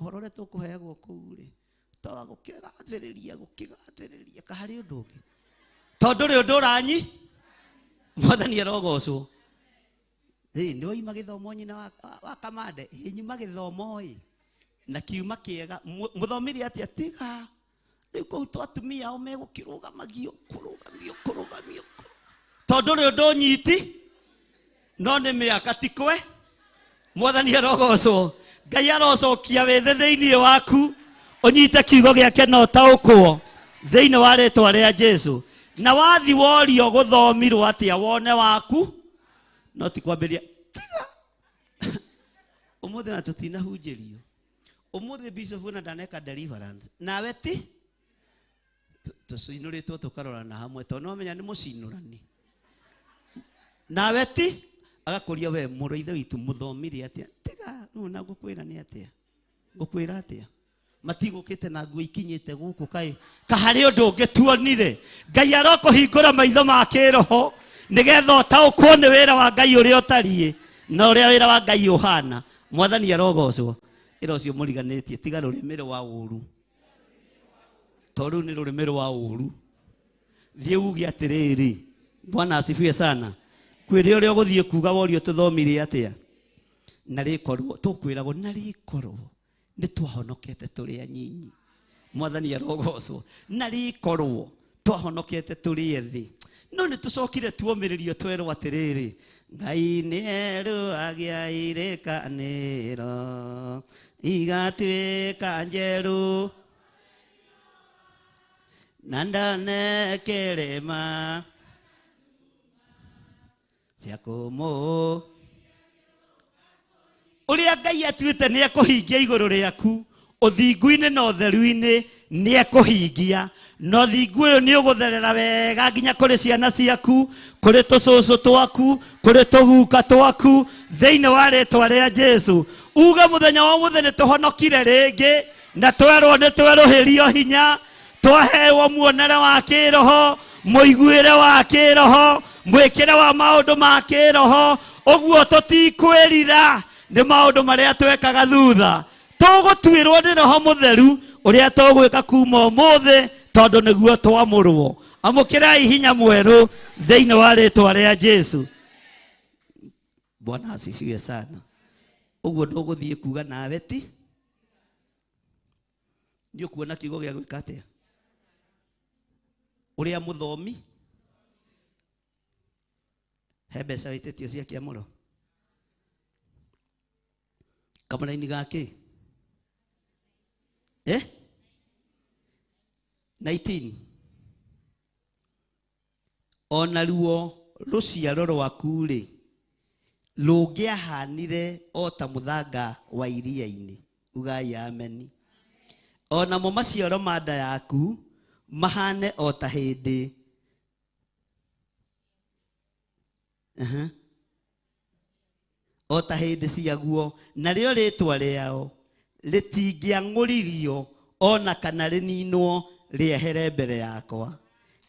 ũhoro ũrĩa tũkũheagwo kũu rĩ, toga gũkĩgathĩrĩria gũkĩgathĩrĩria kaharĩ ũndũ ũngĩ, tondũ rĩ ũndũ ũranyi. Mwathani arogocwo. Ĩ nĩ waima gĩthomo nyina wa kamande? Ĩ nyuma gĩthomo ĩ na kiuma kĩega. Mũthomire atĩa? Tiga rĩu kũu to atumia ao megũkĩrũgamagio kũrũgamio kũrũgamio, tondũ rĩ ũndũ ũnyiti no nĩ mĩaka tikwe. Mwathani arogocwo. Ngai arocokia wĩthĩ thĩinĩ waku, ũnyite kiugo gĩake na ũtaũkwo thĩinĩ wa rĩtwa rĩa Jesu. Na wathi worio gũthomirwo atĩa, wone waku, no ti kwambĩrĩria tiga ũmũthĩ na tũtinahunjĩrio ũmũthĩ bishop na ndaneka deliverance nawe, ti tũcinũrĩtwo tũkarorana hamwe, tondũ nĩwamenya nĩ mũcinũrani nawe, ti agakũria we mũrũ ithe witũ mũthomire atĩa. Tiga rĩu na ngũkwĩra nĩ atĩa, ngũkwĩra atĩa, matigũkĩte na nguo ikinyĩte gũkũ, kaĩ kaharĩ ũndũ ũngĩ tuonire. Ngai arokũhingũra maitho ma kĩroho nĩgetha ũtaũkwo nĩ wĩra wa Ngai ũrĩa ũtariĩ na ũrĩa wĩra wa Ngai ũhana. Mwathani arogocwo. Ĩra ũcio mũriganĩtie, tiga rũrĩmĩ rwa ũru, to rĩu nĩ rũrĩmĩ rwa ũru. Thiĩ uge atĩrĩrĩ, Bwana asifiwe sana. Kwĩrĩ ũrĩa ũgũthiĩ kuga worio tũthomire atĩa, na rĩkorwo tũkwĩragwo, na rĩkorwo nĩ twahonokete tũrĩ anyinyi. Mwathani arogocwo. Na rĩkorwo twahonokete tũrĩ ethĩ, no nĩ tũcokire tuomĩrĩrio twerwo atĩrĩrĩ, Ngai nĩ erũagia irĩkanĩro igatuĩka njerũ na ndane kĩrĩma cia kũmũ ũrĩa Ngai atuĩte nĩ ekũhingia igũrũ rĩaku ũthingu-inĩ na ũtheru-inĩ, nĩ ekũhingia, na ũthingu ũyũ nĩ ũgũtherera wega nginya kũrĩ ciana ciaku, kũrĩ tũcũcũ twaku, kũrĩ tũguka twaku, thĩinĩ wa rĩtwa rĩa Jesu. Uge mũthenya wa ũmũthĩ nĩ tũhonokire rĩngĩ na twerwo nĩ twerũhĩrio hinya, twahewo muonere wa kĩroho, mũiguĩre wa kĩroho, mwĩkĩre wa maũndũ ma kĩroho, ũguo tũtikwĩrira nĩ maũndũ marĩa twekaga thutha. Tũgũtuĩrwo nĩ Roho Mũtheru ũrĩa tũgwĩka kuma ũmũthĩ, tondũ nĩguo twamũrwo. Amũkĩrai hinya mwerũ thĩinĩ wa rĩtwa rĩa Jesu. Bwana asifiwe sana. Ũguo ndũgũthiĩ kuga nawe ti nĩ ũkuona kiugo gĩa gwĩka atĩa ũrĩa mũthomi he mbeca wĩtĩtio cia kĩamũro kamũraini gakĩ eh 19. Ona ruo rũciaro rwaku rĩ rũngĩahanire o ta mũthanga wa iria-inĩ, ugai ameni, onamo maciaro ma nda yaku mahane o ta hĩndĩ. Aha. O ta hĩndĩ ciaguo, narĩo rĩtwa rĩao rĩtingĩang'ũririo ona kana rĩninwo rĩehere mbere yakwa.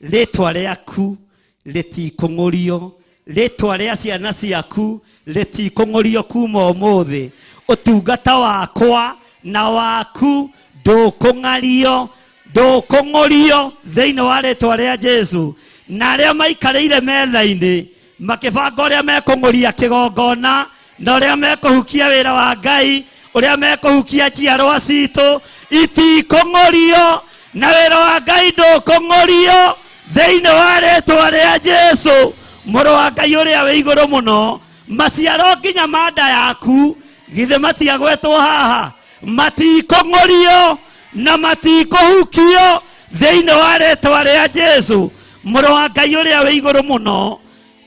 Rĩtwa rĩaku rĩtikũng'ũrio, rĩtwa rĩa ciana ciaku rĩtikũng'ũrio kuma ũmũthĩ. Ũtungata wakwa na waku ndũkũng'ario, ndũkũng'ũrio thĩinĩ wa rĩtwa rĩa Jesu. Na arĩa maikarĩire metha-inĩ makĩbanga ũrĩa mekũng'ũria kĩgongona na ũrĩa mekũhukia wĩra wa Ngai, ũrĩa mekũhukia njiarwa citũ, itikũng'ũrio, na wĩra wa Ngai ndũkũng'ũrio thĩinĩ wa rĩtwa rĩa Jesu. Mũrũ wa Ngai ũrĩa wĩ igũrũ mũno, maciaro nginya ma nda yaku githĩ matiagwetwo haha, matikũng'ũrio na matikũhukio thĩinĩ wa rĩtwa rĩa Jesu mũrũ wa Ngai ũrĩa wĩ igũrũ mũno.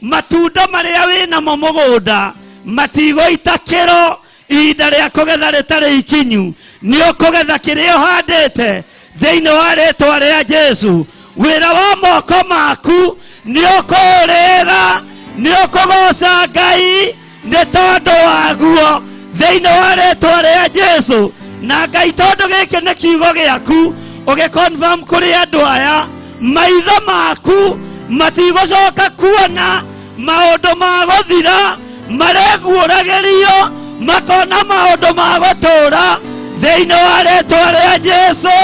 Matunda marĩa wĩ namo mũgũnda matigũita kĩro ihinda rĩa kũgetha rĩtarĩ ikinyu, nĩ ũkũgetha kĩrĩa ũhandĩte thĩinĩ wa rĩtwa rĩa Jesu. Wĩra wa moko maku nĩ ũkũũrĩra, nĩ ũkũgoca Ngai nĩ tondũ waguo thĩinĩ wa rĩtwa rĩa Jesu. Na Ngai, tondũ gĩkĩ nĩ kiugo gĩaku, ũgĩconfirm kũrĩ andũ aya, maitho maku matigũcoka kuona maũndũ ma gũthira, mareguũragĩrio makona maũndũ ma gũtũũra thĩinĩ wa rĩtwa rĩa Jesu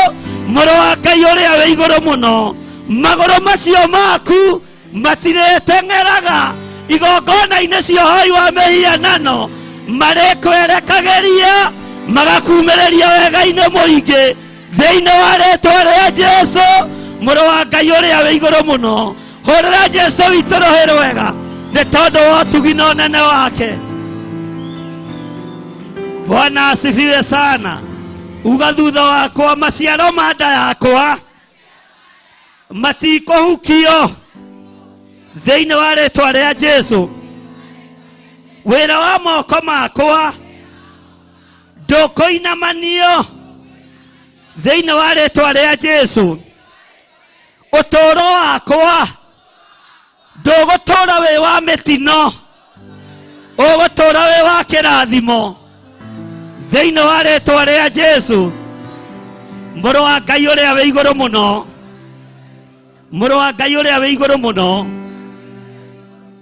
mũrũ wa Ngai ũrĩa wĩ igũrũ mũno. Magũrũ macio maku matirĩteng'eraga igongona-inĩ cia ũhoi wa mĩhianano, marĩkwerekagĩria magakumĩrĩria wega-inĩ mũingĩ thĩinĩ wa rĩtwa rĩa Jesu mũrũ wa Ngai ũrĩa wĩ igũrũ mũno. Hũrĩra Jesu witũ rũhĩ rwega nĩ tondũ wa ũtugi na ũnene wake. Bwana asifiwe sana. Uga thutha wakwa, maciaro ma nda yakwa matikũhukio thĩinĩ wa rĩtwa rĩa Jesu. Wĩra wa moko makwa ndũkũinamanio thĩinĩ wa rĩtwa rĩa Jesu. Ũtũũro wakwa ndũgũtũũra wĩ wa mĩtino, ũgũtũũra wĩ wa kĩrathimo thĩinĩ wa rĩtwa rĩa Jesu mũrũ wa Ngai ũrĩa wĩ igũrũ mũno, mũrũ wa Ngai ũrĩa wĩ igũrũ mũno.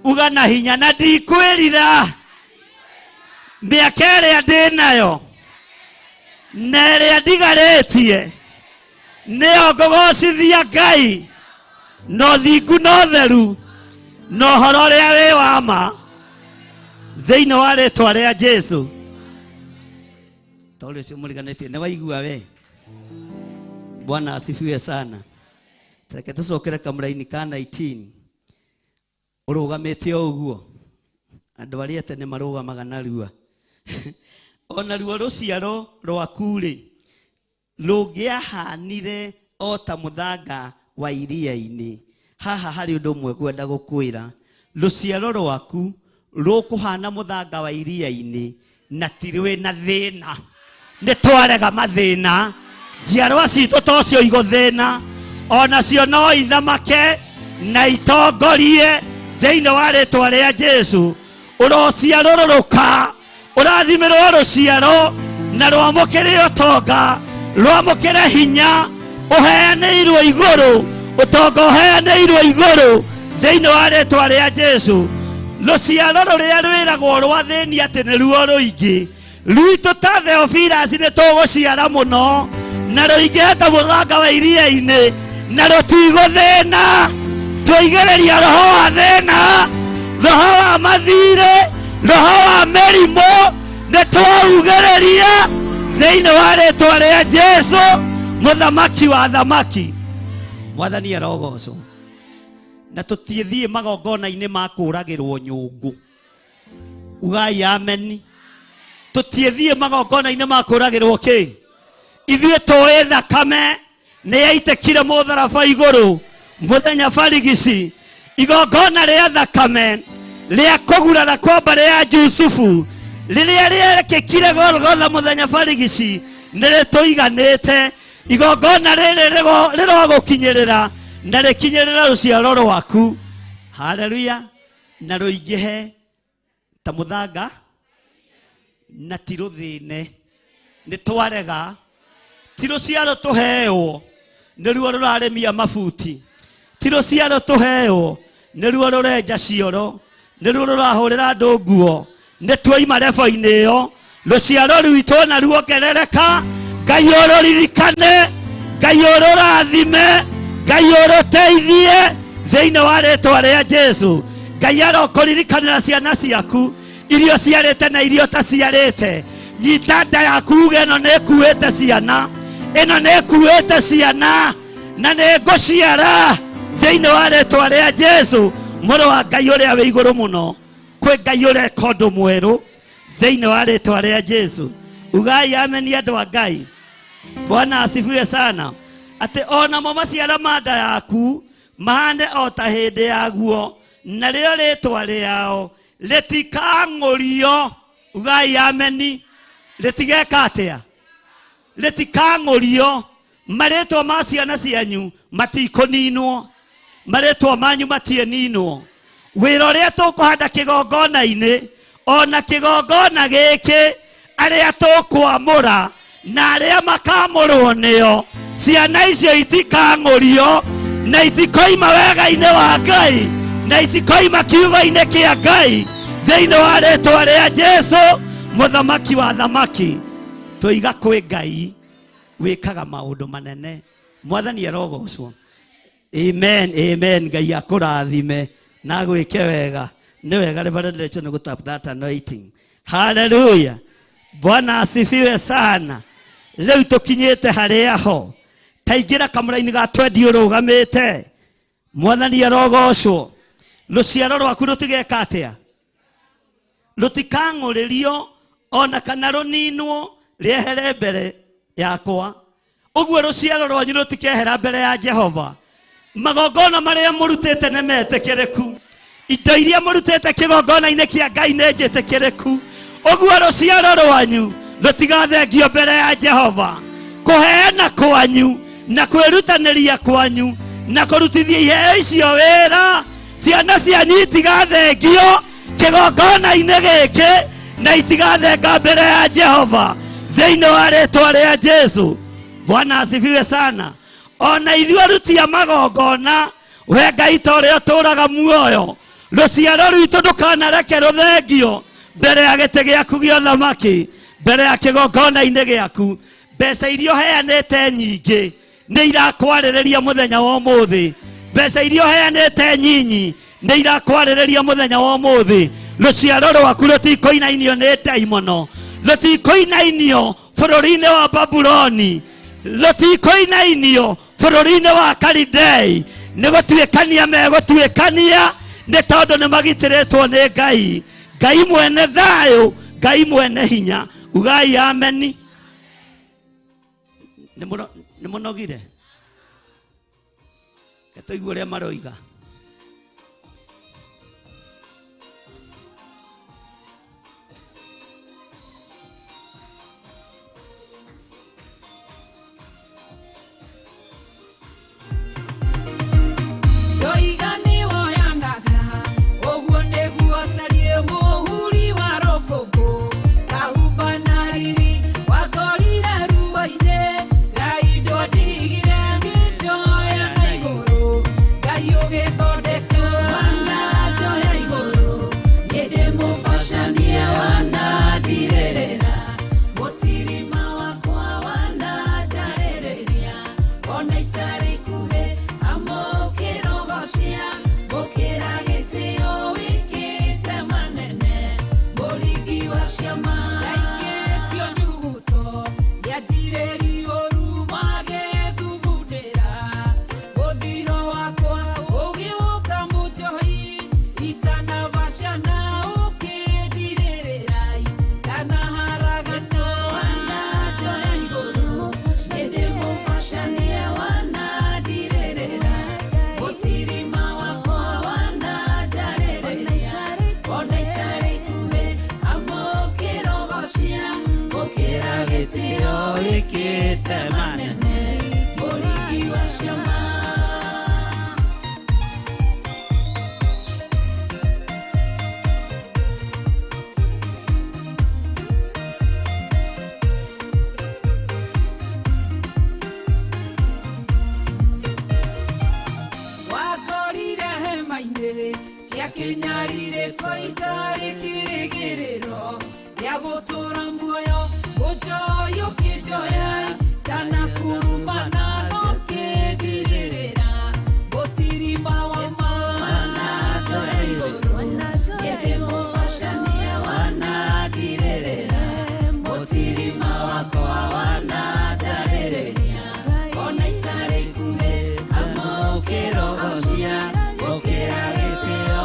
Uga na hinya, na ndikwĩrira mĩaka ĩrĩa ndĩ nayo na ĩrĩa ndigarĩtie, nĩyo ngũgocithia Ngai na ũthingu na ũtheru na ũhoro ũrĩa wĩ wa ma thĩinĩ wa rĩtwa rĩa Jesu. Tondũ ũcio mũriganĩtie nĩ waigua we. Bwana asifiwe sana. Reke tũcokere kamũraini ka 19. Ũrũgamĩte o ũguo, andũ arĩa tene marũgamaga narua. Ona ruo rũciaro rwaku rĩ rũngĩahanire o ta mũthanga wa iria-inĩ. Haha harĩ ũndũ ũmwe ngwenda gũkwĩra, rũciaro rwaku rũkũhana mũthanga wa iria-inĩ na ti rwĩ na thĩna. Nĩ twarega mathĩna, njiarwa citũ tocio igũthĩna, onacio no ithamake na itongorie thĩinĩ wa rĩtwa rĩa Jesu. Ũrociarũrũrũka, ũrathimĩrwo rũciaro na rwamũkĩre ũtonga, rwamũkĩre hinya ũheanĩirwo igũrũ, ũtonga ũheanĩirwo igũrũ thĩinĩ wa rĩtwa rĩa Jesu. Rũciaro rũrĩa rwĩragwo rwa thĩni atĩ nĩruo rũingĩ, rwitũ ta Theophilus nĩ tũgũciara mũno na rũingĩhe ta mũthanga wa iria-inĩ na rũtigũthĩna. Twaigĩrĩria roho wa thĩna, roho wa mathirĩ, roho wa mĩrimũ, nĩ twaugĩrĩria thĩinĩ wa rĩtwa rĩa Jesu mũthamaki wa thamaki. Mwathani arogocwo. Na tũtiĩthiĩ magongona-inĩ ma kũũragĩrwo nyũngũ. Ugai ameni. Tũtiĩthiĩ magongona-inĩ ma kũũragĩrwo kĩ? Ithuĩ tũĩ thakame nĩ yaitĩkire mũtharaba igũrũ mũthenya barigici. Igongona rĩa thakame rĩa kũgurara kwa mbarĩ ya Jusufu rĩrĩa rĩekĩkire Golgotha mũthenya barigici nĩ rĩtũiganĩte. Igongona rĩrĩ rĩrogũkinyĩrĩra na rĩkinyĩrĩra rũciaro rwaku. Haleluya. Na rũingĩhe ta mũthanga na ti rũthĩne. Nĩ twarega, ti rũciaro tũheo nĩruo rũrarĩmia mabuti, ti rũciaro tũheo nĩruo rũrenja cioro, nĩruo rũrahũrĩra andũ nguo. Nĩ tuoima rebo-inĩ ĩyo, rũciaro rwitũ na ruongerereka. Ngai ũrũririkane, Ngai ũrũrathime, Ngai ũrũteithie thĩinĩ wa rĩtwa rĩa Jesu. Ngai arokũririkanĩra ciana ciaku irio ciarĩte na irio ũtaciarĩte. Nyita nda yaku uge ĩno nĩ ĩkuĩte ciana, ĩno nĩ ĩkuĩte ciana na nĩ ngũciara thĩinĩ wa rĩtwa rĩa Jesu. Mũrũ wa Ngai ũrĩa wĩ igũrũ mũno, kwĩ Ngai ũreka ũndũ mwerũ thĩinĩ wa rĩtwa rĩa Jesu. Ugai ameni andũ a Ngai. Bwana asifiwe sana. Atĩ onamo maciaro ma nda yaku mahane o ta hĩndĩ yaguo, narĩo rĩtwa rĩao rĩtikang'ũrio. Ugai ameni. Rĩtigeka atĩa? Rĩtikang'ũrio. Marĩtwa ma ciana cianyu matikũninwo, marĩtwa manyu matieninwo. Wĩra ũrĩa tũkũhanda kĩgongona-inĩ, ona kĩgongona gĩkĩ, arĩa tũkwamũra na arĩa makamũrwo nĩo, ciana icio itikang'ũrio na itikoima wega-inĩ wa Ngai na itikoima kiugo-inĩ kĩa Ngai thĩinĩ wa rĩtwa rĩa Jesu mũthamaki wa thamaki. Tũiga kwĩ Ngai wĩkaga maũndũ manene. Mwathani arogocwo. Amen, amen. Ngai akũrathime na agwĩke wega. Nĩ wega Reverend Rachel nĩ gũtap that anointing. Hallelujah. Bwana asifiwe sana. Rĩu tũkinyĩte harĩa ho. Taingĩra kamũra-inĩ ga twendi ũrũgamĩte. Mwathani arogocwo. Rũciaro rwaku rũtigeka atĩa? Rũtikang'ũrĩrio ona kana rũninwo rĩehere mbere yakwa. Ũguo rũciaro rwanyu rũtikehera mbere ya Jehova. Magongona marĩa mũrutĩte nĩ metĩkĩrĩku. Indo iria mũrutĩte kĩgongona-inĩ kĩa Ngai nĩ njĩtĩkĩrĩku. Ũguo rũciaro rwanyu rũtigathengio mbere ya Jehova. Kũheana kwanyu na kwĩrutanĩria kwanyu na kũrutithia iheo icio wĩra, ciana cianyu itigathengio kĩgongona-inĩ gĩkĩ na itigathenga mbere ya Jehova thĩinĩ wa rĩtwa rĩa Jesu. Bwana asifiwe sana. Ona ithuĩ aruti a magongona, we Ngai ta ũrĩa ũtũũraga muoyo, rũciaro rwitũ ndũkanareke rũthengio mbere ya gĩtĩ gĩaku gĩa ũthamaki, mbere ya kĩgongona-inĩ gĩaku. Mbeca iria ũheanĩte nyingĩ nĩ irakwarĩrĩria mũthenya wa ũmũthĩ. Mbeca iria ũheanĩte nyinyi nĩ irakwarĩrĩria mũthenya wa ũmũthĩ. Rũciaro rwaku rũtikũinainio nĩ ndaimono, rũtikũinainio bũrũri-inĩ wa Babuloni, rũtikũinainio bũrũri-inĩ wa Kalidei. Nĩ gũtuĩkania megũtuĩkania, nĩ tondũ nĩ magitĩrĩtwo nĩ Ngai. Ngai mwene thayũ, Ngai mwene hinya. Ugai ameni. Nĩ mũnogire? Reke tũigue ũrĩa maroiga. Ndoiga nĩwoyanaga, ũguo nĩguo tariĩ mũhuri wa rũkũngũ. Kahumba na riri wakorire ruo-inĩ, Ngai ndwandigire ngĩnjoya na igũrũ. Ngai ũgĩthondeka wananjoya igũrũ, niĩ ndĩmũbacanie wanandirĩrĩra. Mũtirima wakwa wananjarĩrĩria, ona itarĩ ikuhĩ amũkĩrogocia. Gũkĩra gĩtĩo wĩkĩte manene, mũringi wa ciama. Ndaikĩtio nyuguto, nĩanjirĩrio ũru magĩthugundĩra. Mũthiro wakwa ũgĩũka mũnjohi, itanabacana ũkĩndirĩrĩra. Ndanaharagacwo wananjoya igũrũ, niĩ ndĩmũbacanie wanandirĩrĩra. Mũtirima wakwa wananjarĩrĩria, ona itarĩ ikuhĩ amũkĩrogocia. Gũkĩra gĩtĩo wĩkĩte manene, mũringi wa ciama. Wakorire hema-inĩ cia kĩnyarire itarĩ kĩrĩgĩrĩro gĩa gũtũũra muoyo, ũnjoya ũkĩnjoya, ndanakurumana no kĩndirĩrĩra. Mũtirima wa ma wananjoya igũrũ, niĩ ndĩmũbacanie wanandirĩrĩra. Mũtirima wakwa wananjarĩrĩria, ona itarĩ ikuhĩ amũkĩrogocia. Gũkĩra gĩtĩo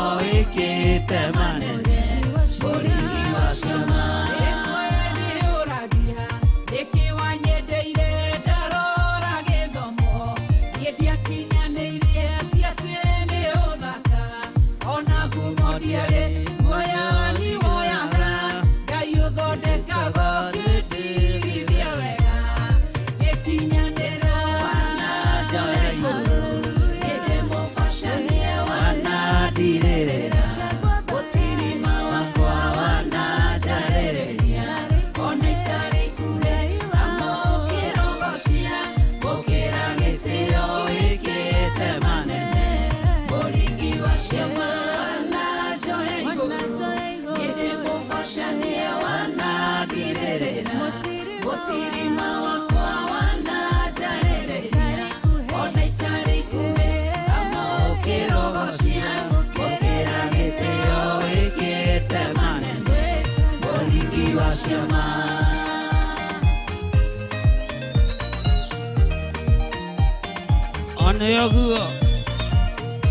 Ona ũguo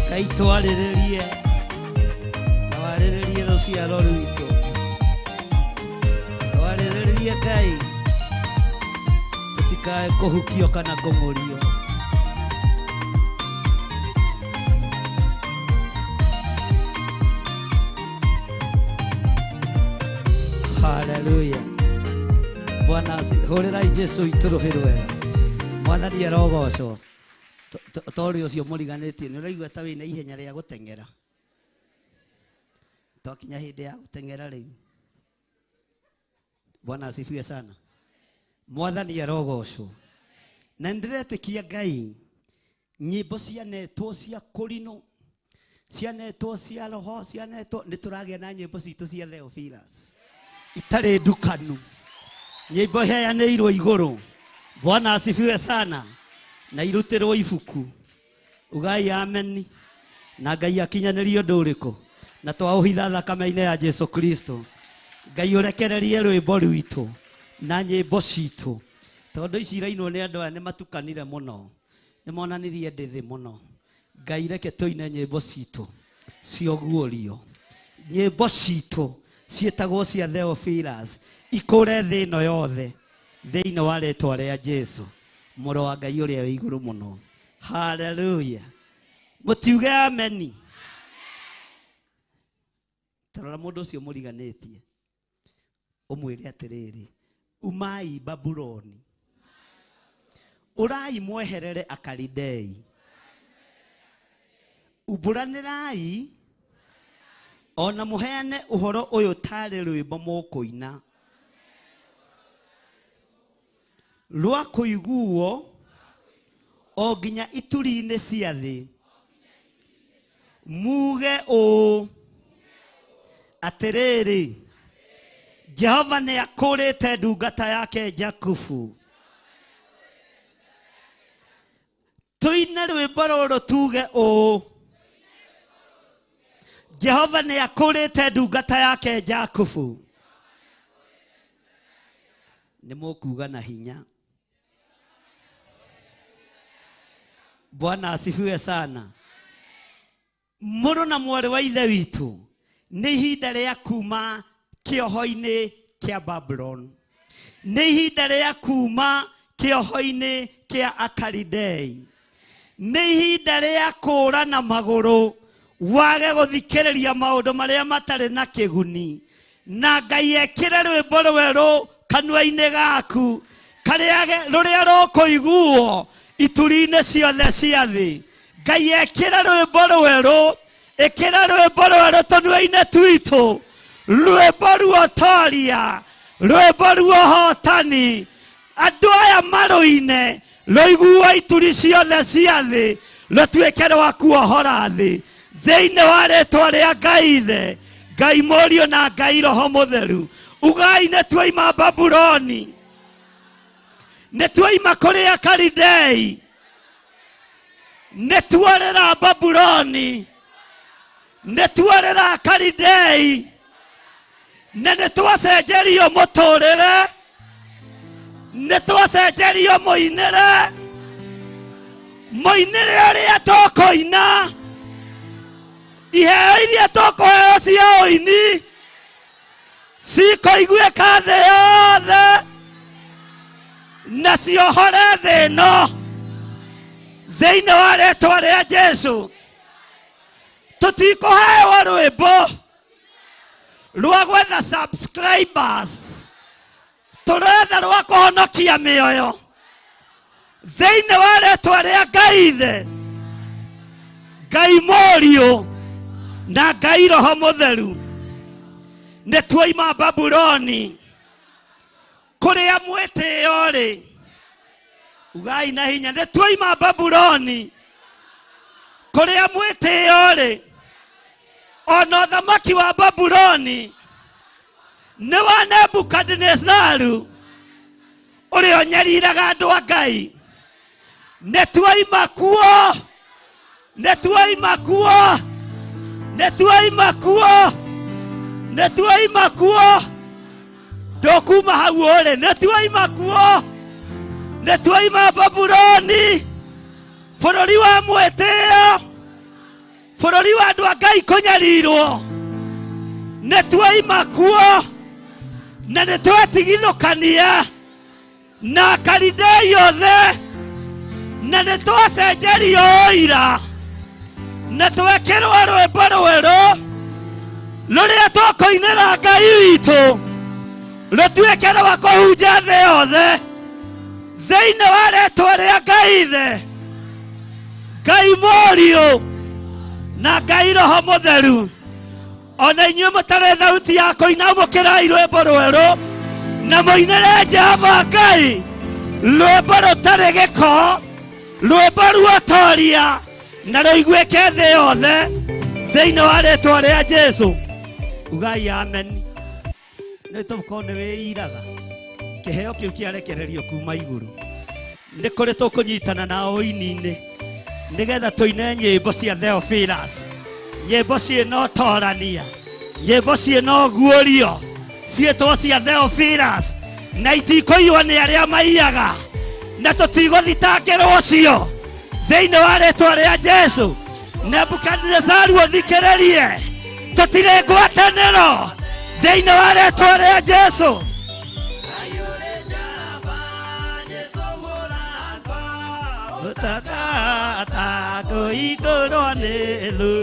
Ngai twarĩrĩrie na warĩrĩrie rũciaro rwitũ. Twarĩrĩrie Ngai tũtikae kũhukio kana kũng'ũrio. Haleluya. Bwana hũrĩrai Jesũ witũ rũhĩ rwega. Mwathani arogocwo. Tori ũcio mũriganĩtie nĩ ũraigua ta wĩna ihenya rĩa gũteng'era. Twakinya hĩndĩ ya gũteng'era rĩu. Bwana asifiwe sana. Mwathani arogocwo. Na nĩndĩretĩkia Ngai nyĩmbo cianetwo cia kũrinũ, cianetwo cia roho, cianetwo nĩ tũragĩa na nyĩmbo citũ cia Theophilus itarĩ ndukanu, nyĩmbo heanĩirwo igũrũ. Bwana asifiwe sana. Na irutĩrwo ibuku. Ugai ameni. Na Ngai akinyanĩrie ũndũ ũrĩkũ. Na twaũhitha thakame-inĩ ya Jesu Kristo. Ngai ũrekererie rwĩmbo rwitũ na nyĩmbo citũ, tondũ ici irainwo nĩ andũ aya nĩ matukanire mũno, nĩ monanirie ndĩthĩ mũno. Ngai reke tũine nyĩmbo citũ cioguũrio, nyĩmbo citũ ciĩtagwo cia Theophilus ikũre thĩ ĩno yothe thĩinĩ wa rĩtwa rĩa Jesu mũrũ wa Ngai ũrĩa wĩ igũrũ mũno. Haleluya. Mũtiuge ameni. Tarora mũndũ ũcio mũriganĩtie ũmwĩre atĩrĩrĩ, umai Babuloni, ũrai mweherere Akalidei, umbũranĩrai ona mũheane ũhoro ũyũ tarĩ rwĩmbo mũkũina rwa kũiguo o nginya ituri-inĩ cia thĩ, muge ũũ atĩrĩrĩ, Jehova nĩ akũrĩte ndungata yake Jakubu. Tũine rwĩmbo rũrũ tuge ũũ, Jehova nĩ akũrĩte ndungata yake Jakubu. Nĩ mũkuga na hinya. Bwana asifiwe sana. Mũrũ na mwarĩ wa ithe witũ, nĩ ihinda rĩa kuma kĩoho-inĩ kĩa Babulon, nĩ ihinda rĩa kuma kĩoho-inĩ kĩa Akalidei, nĩ ihinda rĩa kũũra na magũrũ wage gũthikĩrĩria maũndũ marĩa matarĩ na kĩguni, na Ngai ekĩre rwĩmbo rwerũ kanua-inĩ gaku karĩa rũrĩa rũkũiguo ituri-inĩ ciothe cia thĩ. Ngai ekĩre rwĩmbo rwerũ, ĩkĩra rwĩmbo rwerũ tũnua-inĩ twitũ, rwĩmbo ruotoria, rwĩmbo ruohotani. Andũ aya marũine rũiguo ituri ciothe cia thĩ, rũtuĩke rwa kuohora thĩ thĩinĩ wa rĩtwa rĩa Ngai Ithe, Ngai Mũriũ na Ngai Roho Mũtheru. Ugai nĩ tuoima Babuloni, nĩ tuoima kũrĩ Akalidei, nĩ tuorĩra Babuloni, nĩ tuorĩra Akalidei, na nĩ twacenjerio mũtũrĩre, nĩ twacenjerio mũinĩre, mũinĩre ũrĩa tũkũina, iheo iria tũkũheo cia ũini cikũiguĩka thĩ yothe na ciohore thĩ ĩno thĩinĩ wa rĩtwa rĩa Jesu. Tũtikũheo rwĩmbo rwa gwetha subscribers, tũretha rwa kũhonokia mĩoyo thĩinĩ wa rĩtwa rĩa Ngai Ithe, Ngai Mũriũ na Ngai Roho Mũtheru. Nĩ tuoima Babuloni kũrĩa mwĩtĩo rĩ, ugai na hinya, nĩ tuoima Babuloni kũrĩa mwĩtĩo rĩ, ona ũthamaki wa Babuloni nĩ wa Nebukadinezaru ũrĩa ũnyariraga andũ a Ngai. Nĩ tuoima kuo, nĩ tuoima kuo, nĩ tuoima kuo, nĩ tuoima kuo. Ndũkuma hau ũrĩ, nĩ tuoima kuo, nĩ tuoima Babuloni. Bũrũri wa mwĩtĩo, bũrũri wa andũ a Ngai kũnyarirwo, nĩ tuoima kuo na nĩ twetigithũkania na Akalidei othe, na nĩ twacenjerio ũira na twekĩrwo rwĩmbo rwerũ rũrĩa tũkũinĩra Ngai witũ, rũtuĩke rwa kũhunjia thĩ yothe thĩinĩ wa rĩtwa rĩa Ngai Ithe, Ngai Mũriũ na Ngai Roho Mũtheru. Ona inyuĩ mũtarĩ thauti ya kũina, mũkĩrai rwĩmbo rwerũ na mũinĩre Jehova Ngai rwĩmbo rũtarĩ gĩko, rwĩmbo ruotoria na rũiguĩke thĩ yothe thĩinĩ wa rĩtwa rĩa Jesũ. Ugai amen. Nĩ tũkorwo nĩ wĩiraga kĩheo kĩu kĩarekererio kuma igũrũ, nĩ kũrĩ tũkũnyitana nao ũini-inĩ nĩgetha tũine nyĩmbo cia Theophilus, nyĩmbo ciĩna ũtorania, nyĩmbo ciĩna ũguũrio, ciĩtwo cia Theophilus, na itikũiywo nĩ arĩa maiyaga, na tũtigũthitangĩrwo cio thĩinĩ wa rĩtwa rĩa Jesũ. Nebukadnezaru ũthikĩrĩrie, tũtirĩ ngwatanĩro thĩinĩ wa rĩtwa rĩa Jesũ. Tata kũhingũrwo nĩ thũ,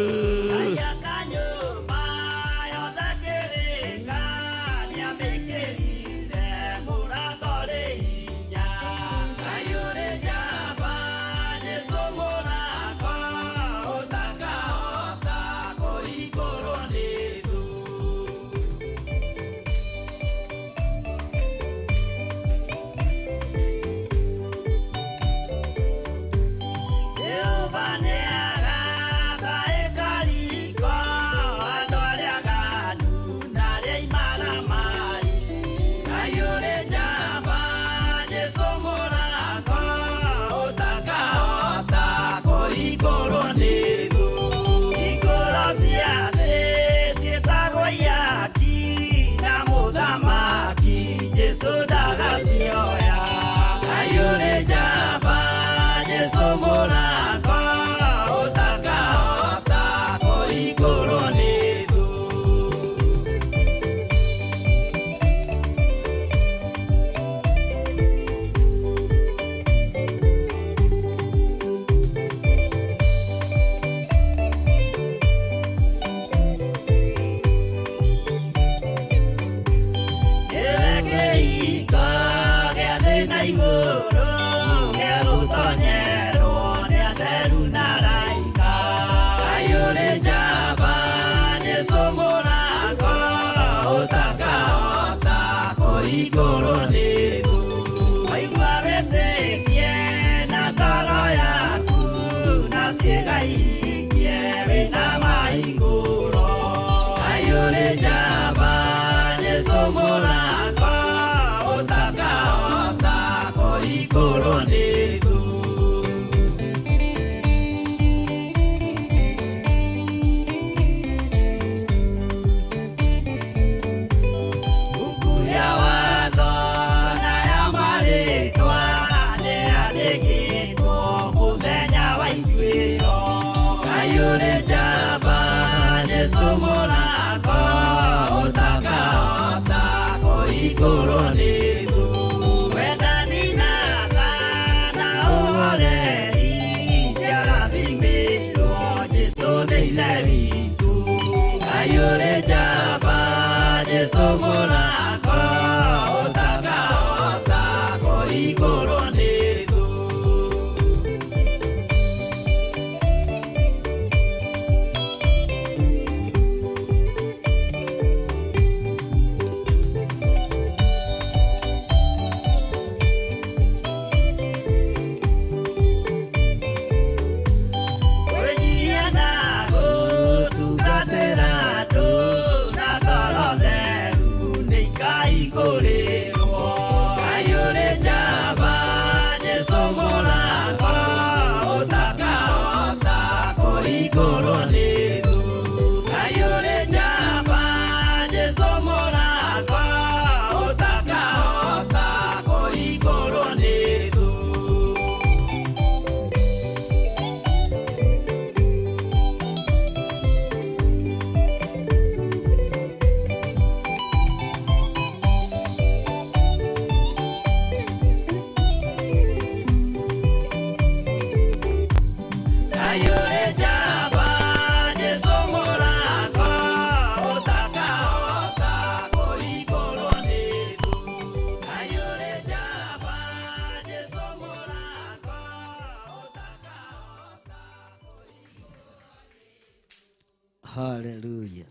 Haleluya.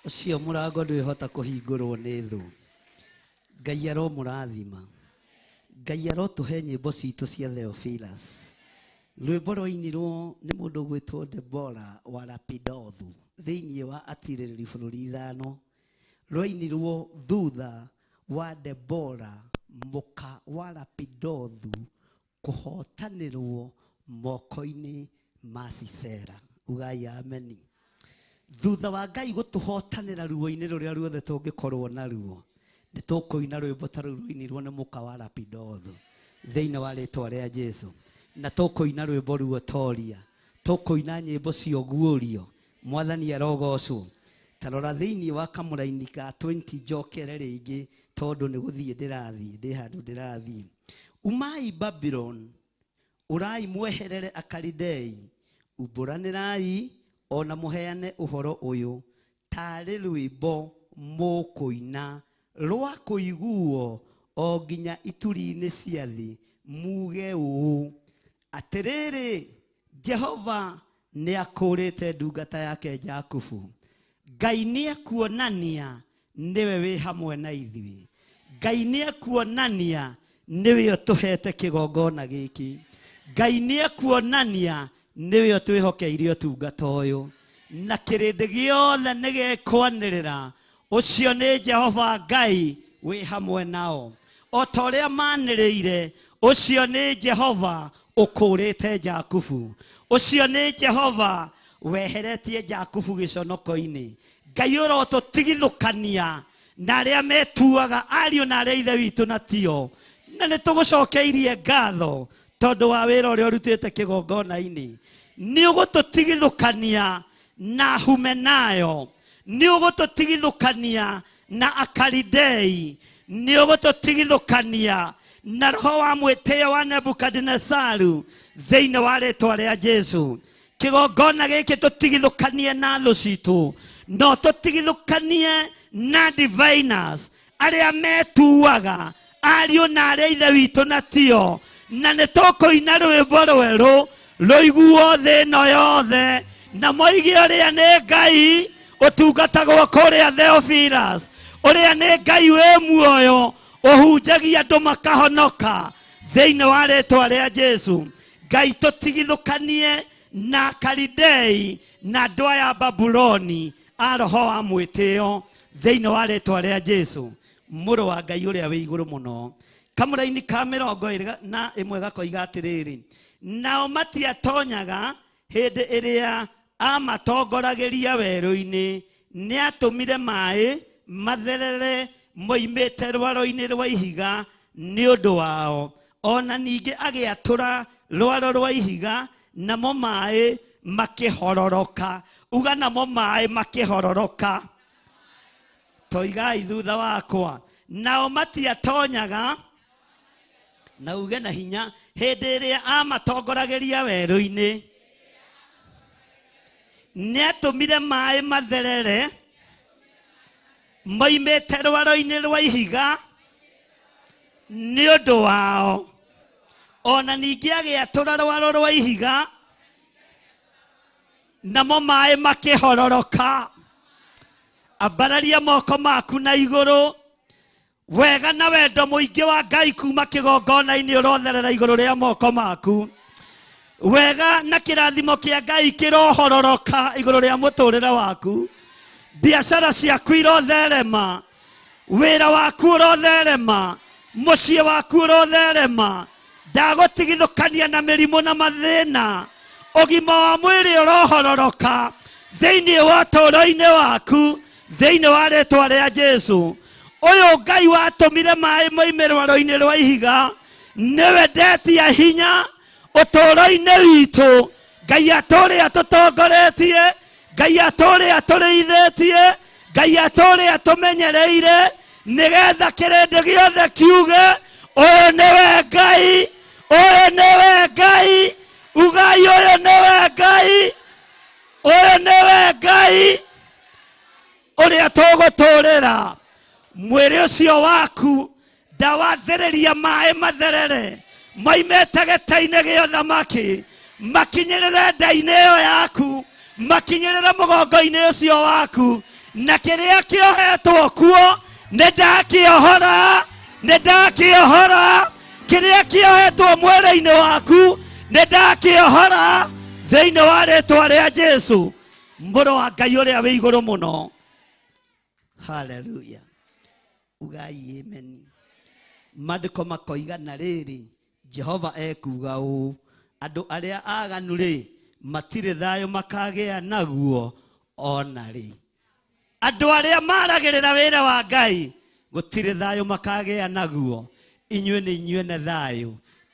Ũcio mũrango ndwĩhota kũhingũrwo nĩ thũ. Ngai aromũrathima. Ngai arotũhe nyĩmbo citũ cia Theophilus. Rwĩmbo rwainirwo nĩ mũndũ ũgwĩtwo Debora wa Lapidothu thĩinĩ wa atirĩrĩri bũrũri ithano. Rwainirwo thutha wa Debora mũka wa Lapidothu kũhotanĩrwo moko-inĩ ma Sisera. Ugai ameni. Thutha wa Ngai gũtũhotanĩra ruo-inĩ rũrĩa ruothe tũngĩkorwo naruo, nĩ tũkũina rwĩmbo ta rũu rũinirwo nĩ mũka wa Lapidothu thĩinĩ wa rĩtwa rĩa Jesu. Na tũkũina rwĩmbo ruotoria, tũkũina nyĩmbo cia ũguũrio. Mwathani arogocwo. Ta rora thĩinĩ wa kamũraini ka 20 njokere rĩngĩ tondũ nĩ gũthiĩ ndĩrathiĩ, ndĩ handũ ndĩrathiĩ. Umai Babylon, ũrai mweherere Akalidei, umbũranĩrai ona mũheane ũhoro ũyũ tarĩ rwĩmbo mũkũina rwa kũiguo o nginya ituri-inĩ cia thĩ, muge ũũ atĩrĩrĩ, Jehova nĩakũũrĩte ndungata yake Jakubu. Ngai nĩekuonania nĩwe wĩ hamwe na ithuĩ. Ngai nĩekuonania nĩwe ũtũhete kĩgongona gĩkĩ. Ngai nĩekuonania nĩwe ũtwĩhokeire ũtungata ũyũ. Na kĩrĩndĩ gĩothe nĩgĩkwanĩrĩra, ũcio nĩ Jehova Ngai wĩ hamwe nao. O ta ũrĩa manĩrĩire, ũcio nĩ Jehova ũkũũrĩte Jakubu. Ũcio nĩ Jehova weheretie Jakubu gĩconoko-inĩ. Ngai ũrotũtigithũkania na arĩa metuaga ariũ na arĩa ithe witũ na tio. Na nĩ tũgũcokeirie ngatho tondũ wa wĩra ũrĩa ũrutĩte kĩgongona-inĩ. Nĩ ũgũtũtigithũkania na Humenayo, nĩ ũgũtũtigithũkania na Akalidei, nĩ ũgũtũtigithũkania na roho wa mwĩtĩo wa Nebukadinesaru thĩinĩ wa rĩtwa rĩa Jesu. Kĩgongona gĩkĩ tũtigithũkanie na thũ citũ, no tũtigithũkanie na diviners arĩa metuaga ariũ na arĩa ithe witũ na tio. Na nĩ tũkũina rwĩmbo rwerũ rũiguo thĩ ĩno yothe, na moige ũrĩa nĩ Ngai ũtungatagwo kũrĩa Theophilus, ũrĩa nĩ Ngai wĩ muoyo ũhunjagia andũ makahonoka thĩinĩ wa rĩtwa rĩa Jesu. Ngai tũtigithũkanie na Akalidei na andũ aya Babuloni a roho wa mwĩtĩo thĩinĩ wa rĩtwa rĩa Jesu, mũrũ wa Ngai ũrĩa wĩ igũrũ mũno. Kamũraini ka 21 gakoiga atĩrĩrĩ, nao matiatonyaga hĩndĩ ĩrĩa amatongoragĩria werũ-inĩ, nĩatũmire maĩ matherere moimĩte rwaro-inĩ rwa ihiga nĩ ũndũ wao. Ona ningĩ agĩatũra rwaro rwa ihiga, namo maĩ makĩhororoka. Uga namo maĩ makĩhororoka. Toigai thutha wakwa. Nao matiatonyaga, na uge na hinya, hĩndĩ ĩrĩa amatongoragĩria werũ-inĩ, nĩatũmire maĩ matherere moimĩte rwaro-inĩ rwa ihiga nĩ ũndũ wao. Ona ningĩ agĩatũra rwaro rwa ihiga, namo maĩ makĩhororoka. Ambararia moko maku na igũrũ. Wega na wendo mũingĩ wa Ngai kuma kĩgongona-inĩ ũrotherera igũrũ rĩa moko maku. Wega na kĩrathimo kĩa Ngai kĩrohororoka igũrũ rĩa mũtũrĩre waku. Biacara ciaku irotherema, wĩra waku ũrotherema, mũciĩ waku ũrotherema. Ndagũtigithũkania na mĩrimũ na mathĩna. Ũgima wa mwĩrĩ ũrohororoka thĩinĩ wa ũtũũro-inĩ waku, thĩinĩ wa rĩtwa rĩa Jesu. Ũyũ Ngai watũmire maĩ moime rwaro-inĩ rwa ihiga, nĩwe ndetia hinya ũtũũro-inĩ witũ. Ngai atũũre atũtongoretie, Ngai atũũre atũrĩithĩtie, Ngai atũũre atũmenyereire, nĩgetha kĩrĩndĩ gĩothe kiuge, ũyũ nĩwe Ngai, ũyũ nĩwe Ngai. Ugai ũyũ nĩwe Ngai, ũyũ nĩwe Ngai ũrĩa tũgũtũũrĩra. Mwĩrĩ ũcio waku ndawathĩrĩria maĩ matherere moimĩte gĩtĩ-inĩ gĩa ũthamaki makinyĩrĩre nda-inĩ ĩyo yaku. Makinyĩrĩre mũgongo-inĩ ũcio waku na kĩrĩa kĩohetwo kuo nĩ ndakĩohora, nĩ ndakĩohora. Kĩrĩa kĩohetwo mwĩrĩ-inĩ waku nĩ ndakĩohora thĩinĩ wa rĩtwa rĩa Jesu, mũrũ wa Ngai ũrĩa wĩ igũrũ mũno. Haleluya. Ugai amen. Maandĩko makoiga na rĩrĩ, Jehova ekuuga ũũ, andũ arĩa aganu rĩ matirĩ thayũ makagĩa naguo ona rĩ. Andũ arĩa maragĩrĩra wĩra wa Ngai gũtirĩ thayũ makagĩa naguo. Inyuĩ nĩ inyuene thayũ,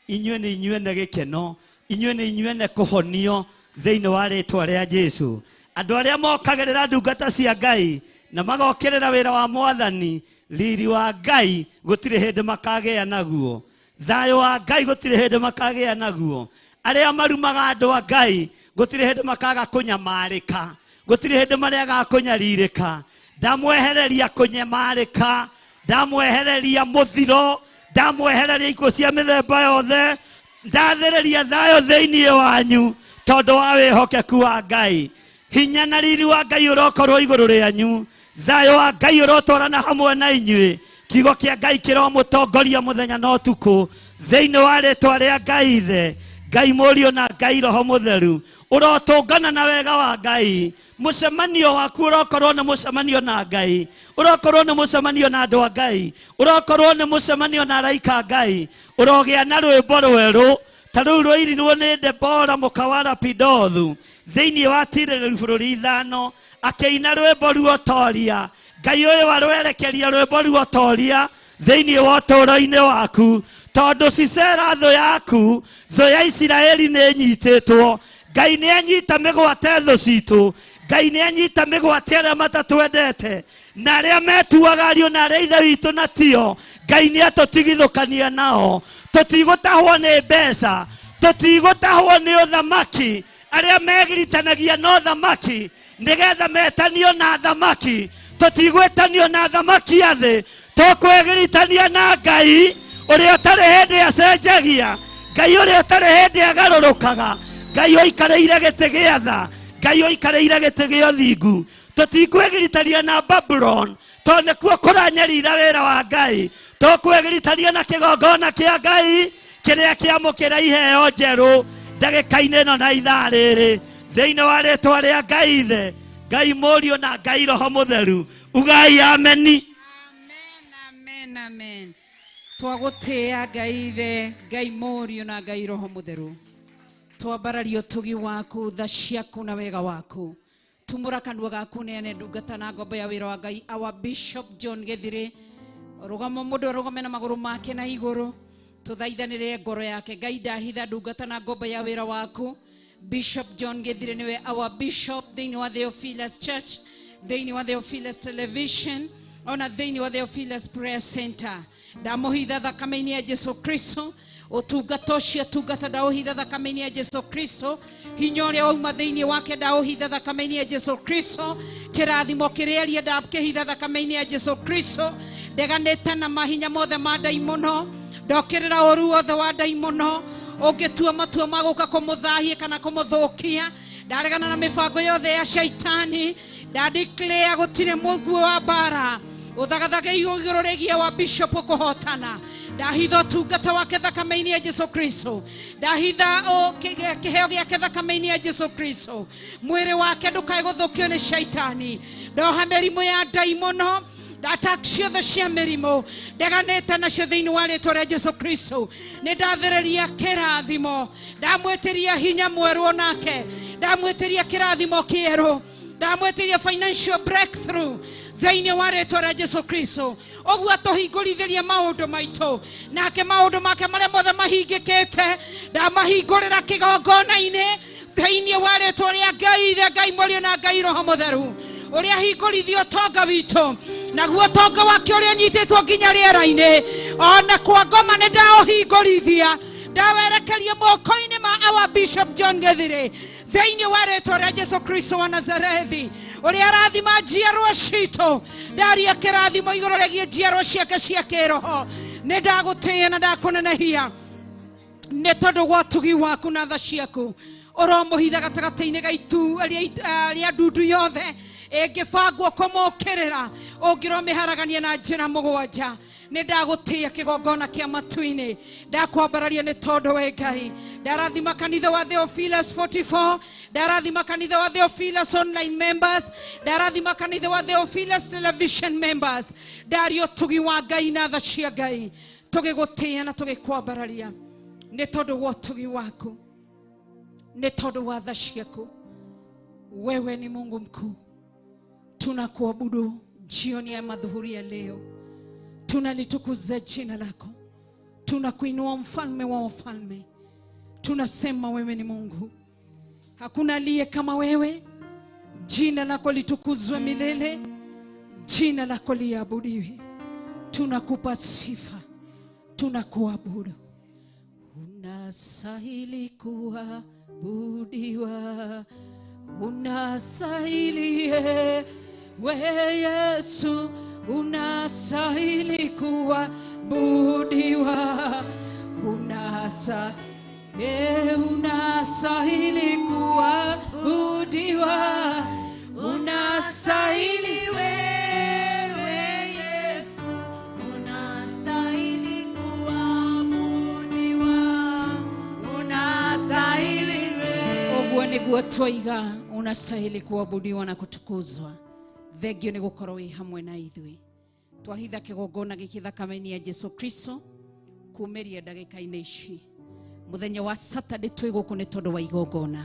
inyuĩ nĩ inyuene gĩkeno, inyuĩ nĩ inyuene kũhonio thĩinĩ wa rĩtwa rĩa Jesu. Andũ arĩa mokagĩrĩra ndungata cia Ngai na magokĩrĩra wĩra wa Mwathani, riri wa Ngai gũtirĩ hĩndĩ makagĩa naguo. Thayũ wa Ngai gũtirĩ hĩndĩ makagĩa naguo. Arĩa marumaga andũ a Ngai gũtirĩ hĩndĩ makaga kũnyamarĩka, gũtirĩ hĩndĩ marĩagaga kũnyarirĩka. Ndamwehereria kũnyamarĩka, ndamwehereria mũthiro, ndamwehereria ikuũ cia mĩthemba yothe, ndathĩrĩria thayũ thĩinĩ wanyu tondũ wa wĩhokeku wa Ngai. Hinya na riri wa Ngai ũrokorwo igũrũ rĩanyu, thayũ wa Ngai ũrotwarana hamwe na inyuĩ. Kiugo kĩa Ngai kĩromũtongoria mũthenya na ũtukũ thĩinĩ wa rĩtwa rĩa Ngai Ithe, Ngai Mũriũ na Ngai Roho Mũtheru. Ũrotũngana na wega wa Ngai. Mũcemanio waku ũrokorwo nĩ mũcemanio na Ngai, ũrokorwo nĩ mũcemanio na andũ a Ngai, ũrokorwo nĩ mũcemanio na araika a Ngai. Ũrogĩa na rwĩmbo rwerũ ta rũu rwairirwo nĩ Debora mũka wa Lapidothu thĩinĩ wa tirĩrĩru bũrũri ithano, akĩina rwĩmbo ruotoria. Ngai ũyũ arwerekeria rwĩmbo ruotoria thĩinĩ wa ũtũũro-inĩ waku, tondũ Sisera thũ yaku, thũ ya Isiraeli nĩ ĩnyitĩtwo. Ngai nĩ anyita mĩgwate thũ citũ, Ngai nĩ anyita mĩgwate arĩa matatwendete na arĩa metuaga ariũ na arĩa ithe witũ na tio. Ngai nĩ atũtigithũkania nao. Tũtigũtahwo nĩ mbeca, tũtigũtahwo nĩ ũthamaki. Arĩa megiritanagia na ũthamaki nĩgetha metanio na thamaki, tũtigwĩtanio na thamaki a thĩ, tũkwĩgiritania na Ngai ũrĩa ũtarĩ hĩndĩ acenjagia, Ngai ũrĩa ũtarĩ hĩndĩ agarũrũkaga, Ngai ũikarĩire gĩtĩ gĩa tha, Ngai ũikarĩire gĩtĩ gĩa ũthingu. Tũtikwĩgiritania na Babulon tondũ nĩkuo kũranyarira wĩra wa Ngai. Tũkwĩgiritania na kĩgongona kĩa Ngai kĩrĩa kĩamũkĩra iheo njerũ ndagĩka-inĩ ĩno na ithaa rĩrĩ thĩinĩ wa rĩtwa rĩa Ngai Ithe, Ngai Mũriũ na Ngai Roho Mũtheru. Ugai ameni. Amen, amen. Twagũtĩĩa Ngai Ithe, Ngai Mũriũ na Ngai Roho Mũtheru. Twambararia ũtugi waku, tha ciaku na wega waku. Tumũra kanua gaku neane ndungata na ngombo ya wĩra wa Ngai, our Bishop John Gĩthirĩ. Rũgamo mũndũ arũgame na magũrũ make na igũrũ, tũthaithanĩrĩre ngoro yake. Ngai ndahitha ndungata na ngombo ya wĩra waku. Bishop John Gĩthirĩ nĩwe our bishop thĩinĩ wa Theophilus Church, thĩinĩ wa Theophilus Television, ona thĩinĩ wa Theophilus Prayer Center. Ndamũhitha thakame-inĩ ya Jesu Kristo. Ũtungata ũcio tungata ndaũhitha thakame-inĩ ya Jesu Kristo. Hinya ũrĩa wauma thĩinĩ wake ndaũhitha thakame-inĩ ya Jesu Kristo. Kĩrathimo kĩrĩa aria ndakĩhitha thakame-inĩ ya Jesu Kristo. Ndeganĩte na mahinya mothe ma ndaimono, ndokĩrĩra ũru wothe wa ndaimono ũngĩtua matua ma gũka kũmũthahia kana kũmũthũkia. Ndaregana na mĩbango yothe ya shaitani. Ndadeclare gũtirĩ mũguo wa mbara ũthagathage igũrũ rĩgiĩ wa bishop kũhotana. Ndahitha ũtungata wake thakame-inĩ ya Jesu Kristo. Ndahitha kĩheo gĩake thakame-inĩ ya Jesu Kristo. Mwĩrĩ wake ndũkae gũthũkio nĩ shaitani. Ndoha mĩrimũ ya ndaimono, attack ciothe cia mĩrimũ ndeganĩte nacio thĩinĩ wa rĩtwa rĩa Jesu Kristo. Nĩ ndathĩrĩria kĩrathimo, ndamwĩtĩria hinya mwerũ onake, ndamwĩtĩria kĩrathimo kĩerũ, ndamwĩtĩria financial breakthrough thĩinĩ wa rĩtwa rĩa Jesu Kristo. Ũguo atũhingũrithĩrie maũndũ maitũ, nake maũndũ make marĩa mothe mahingĩkĩte ndamahingũrĩra kĩgongona-inĩ thĩinĩ wa rĩtwa rĩa Ngai Ithe, Ngai Mũriũ na Ngai Roho Mũtheru. Ũrĩa ahingũrithia ũtonga witũ, naguo ũtonga wake ũrĩa ũnyitĩtwo nginya rĩera-inĩ, ona kwa ngoma nĩ ndaũhingũrithia, ndawerekeria moko-inĩ ma our Bishop John Gĩthirĩ thĩinĩ wa rĩtwa rĩa Jesu Kristo wa Nazarethi. Ũrĩa arathima njiarwa citũ, ndaria kĩrathimo igũrũ rĩgiĩ njiarwa ciake cia kĩroho. Nĩ ndagũtĩĩa na ndakũnenehia nĩ tondũ wa ũtugi waku na tha ciaku. Ũromũhitha gatagatĩ-inĩ ga itu rĩa ndundu yothe ĩngĩbangwo kũmũkĩrĩra, ũngĩromĩharagania na njĩra mũgwanja. Nĩ ndagũtĩĩa kĩgongona kĩa matu-inĩ, ndakwambararia nĩ tondũ we Ngai. Ndarathima kanitha wa Theophilus 44, ndarathima kanitha wa Theophilus online members, ndarathima kanitha wa Theophilus television members. Ndaria ũtugi wa Ngai na tha cia Ngai, tũgĩgũtĩĩa na tũgĩkwambararia nĩ tondũ wa ũtugi waku, nĩ tondũ wa tha ciaku. Wewe ni Mungu mkuu, tunakuabudu jioni ya madhuhuri ya leo. Tunalitukuza jina lako, tunakuinua mfalme wa wafalme. Tunasema wewe ni Mungu, hakuna aliye kama wewe. Jina lako litukuzwe milele, jina lako liabudiwe. Tunakupa sifa, tunakuabudu. Unastahili kuabudiwa, unastahili we Yesu, unastahili kuabudiwa, unastahili kuabudiwa, unastahili wewe Yesu, unastahili kuabudiwa, unastahili wewe. Oguo niguo twaiga, unastahili kuabudiwa na kutukuzwa. Thengio nĩ gũkorwo wĩ hamwe na ithuĩ. Twahitha kĩgongona gĩkĩ thakame-inĩ ya Jesu Kristo kumĩria ndagĩka-inĩ ici. Mũthenya wa Saturday twĩ gũkũ nĩ tondũ wa igongona.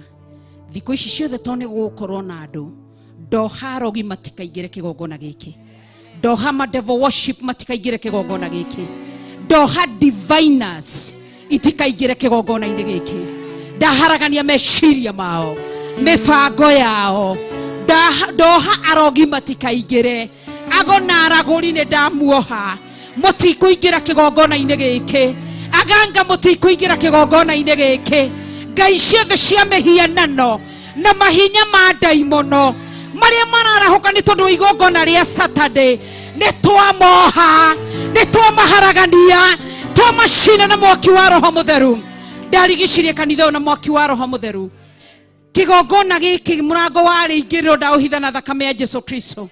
Thikũ ici ciothe tondũ nĩ gũgũkorwo na andũ, ndoha arogi matikaingĩre kĩgongona gĩkĩ, ndoha ma devil worship matikaingĩre kĩgongona gĩkĩ, ndoha diviners itikaingĩre kĩgongona-inĩ gĩkĩ. Ndaharagania meciria mao, mĩbango yao. Ndoha arogi matikaingĩre, ago na aragũri nĩ ndamuoha, mũtikũingĩra kĩgongona-inĩ gĩkĩ. Aganga mũtikũingĩra kĩgongona-inĩ gĩkĩ. Ngai ciothe cia mĩhianano na mahinya ma ndaimono marĩa mararahũka nĩ tondũ wa igongona rĩa Saturday, nĩ twamoha, nĩ twamaharagania, twamacina na mwaki wa Roho Mũtheru. Ndarigicirie kanitha ũyũ na mwaki wa Roho Mũtheru. Kĩgongona gĩkĩ mũrango wa rĩingĩrĩro ndaũhitha na thakame ya Jesu Kristo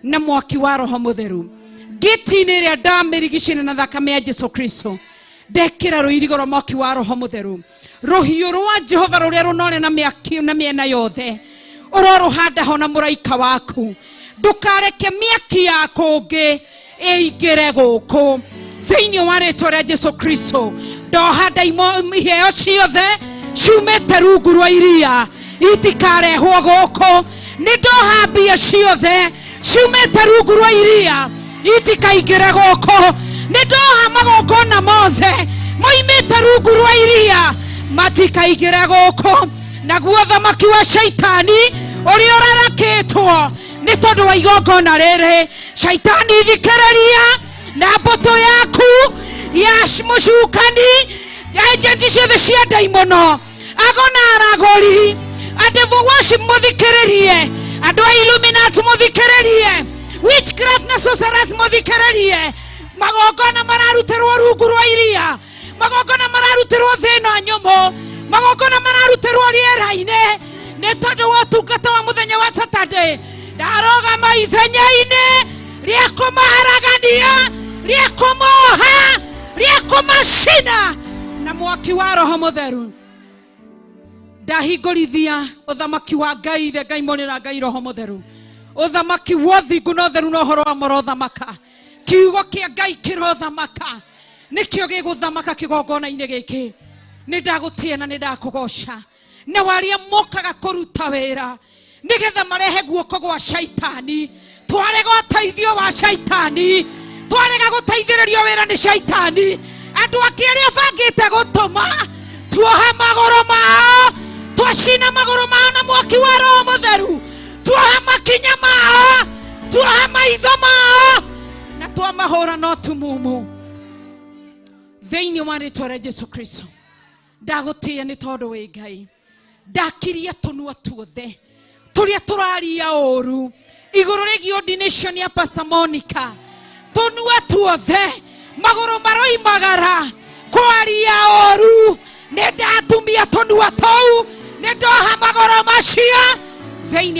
na mwaki wa Roho Mũtheru. Ngĩti-inĩ ĩrĩa ndamĩrigicĩria na thakame ya Jesu Kristo, ndekĩra rũirigo rwa mwaki wa Roho Mũtheru. Rũhiũ rwa Jehova rũrĩa rũnore na mĩaki na mĩena yothe, ũrorũhanda ho na mũraika waku. Ndũkareke mĩaki ya kũngĩ ĩingĩre gũkũ thĩinĩ wa rĩtwa rĩa Jesu Kristo. Ndoha ndaimo iheo ciothe ciumĩte rungu rwa iria itikarehwo gũkũ. Nĩ ndoha mbia ciothe ciumĩte rungu rwa iria itikaingĩre gũkũ. Nĩ ndoha magongona mothe moimĩte rungu rwa iria matikaingĩre gũkũ. Naguo thamaki wa shaitani ũrĩa ũrarakĩtwo nĩ tondũ wa igongona rĩrĩ, shaitani thikĩrĩria na mbũtũ yaku ya mũcukani, agenti ciothe cia ndaimono, ago na aragũri, a devil worship mũthikĩrĩrie, andũ a Illuminati mũthikĩrĩrie, witchcraft na sorcerers mũthikĩrĩrie. Magongona mararutĩrwo rungu rwa iria, magongona mararutĩrwo thĩ ĩno nyũmũ, magongona mararutĩrwo rĩera-inĩ nĩ tondũ wa ũtungata wa mũthenya wa Saturday. Ndarũgama ithenya-inĩ rĩa kũmaharagania, rĩa kũmoha, rĩa kũmacina na mwaki wa Roho Mũtheru. Ndahingũrithia ũthamaki wa Ngai Ithe, Ngai Mũrĩ na Ngai Roho Mũtheru, ũthamaki wa ũthingu na ũtheru na ũhoro wa mũrothamaka. Kiugo kĩa Ngai kĩrothamaka, nĩkĩo gĩgũthamaka kĩgongona-inĩ gĩkĩ. Nĩ ndagũtĩĩa na nĩ ndakũgoca. Na warĩa mokaga kũruta wĩra nĩgetha marehe guoko gwa shaitani, twarega ũteithio wa shaitani, twarega gũteithĩrĩrio wĩra nĩ shaitani. Andũ angĩ arĩa bangĩte gũtũma tuoha magũrũ mao, twacina magũrũ mao na mwaki wa Roho Mũtheru, tuoha makinya mao, tuoha maitho mao na twamahũra no tumumu thĩinĩ wa rĩtwa rĩa Jesu Kristo. Ndagũtĩĩa nĩ tondũ wĩ Ngai. Ndakiria tũnua tuothe tũrĩa tũraria ũru igũrũ rĩgiĩ ordination ya Pastor Monica, tũnua tuothe magũrũ maroimagara kwaria ũru, nĩ ndatumia tũnua tũu, nĩ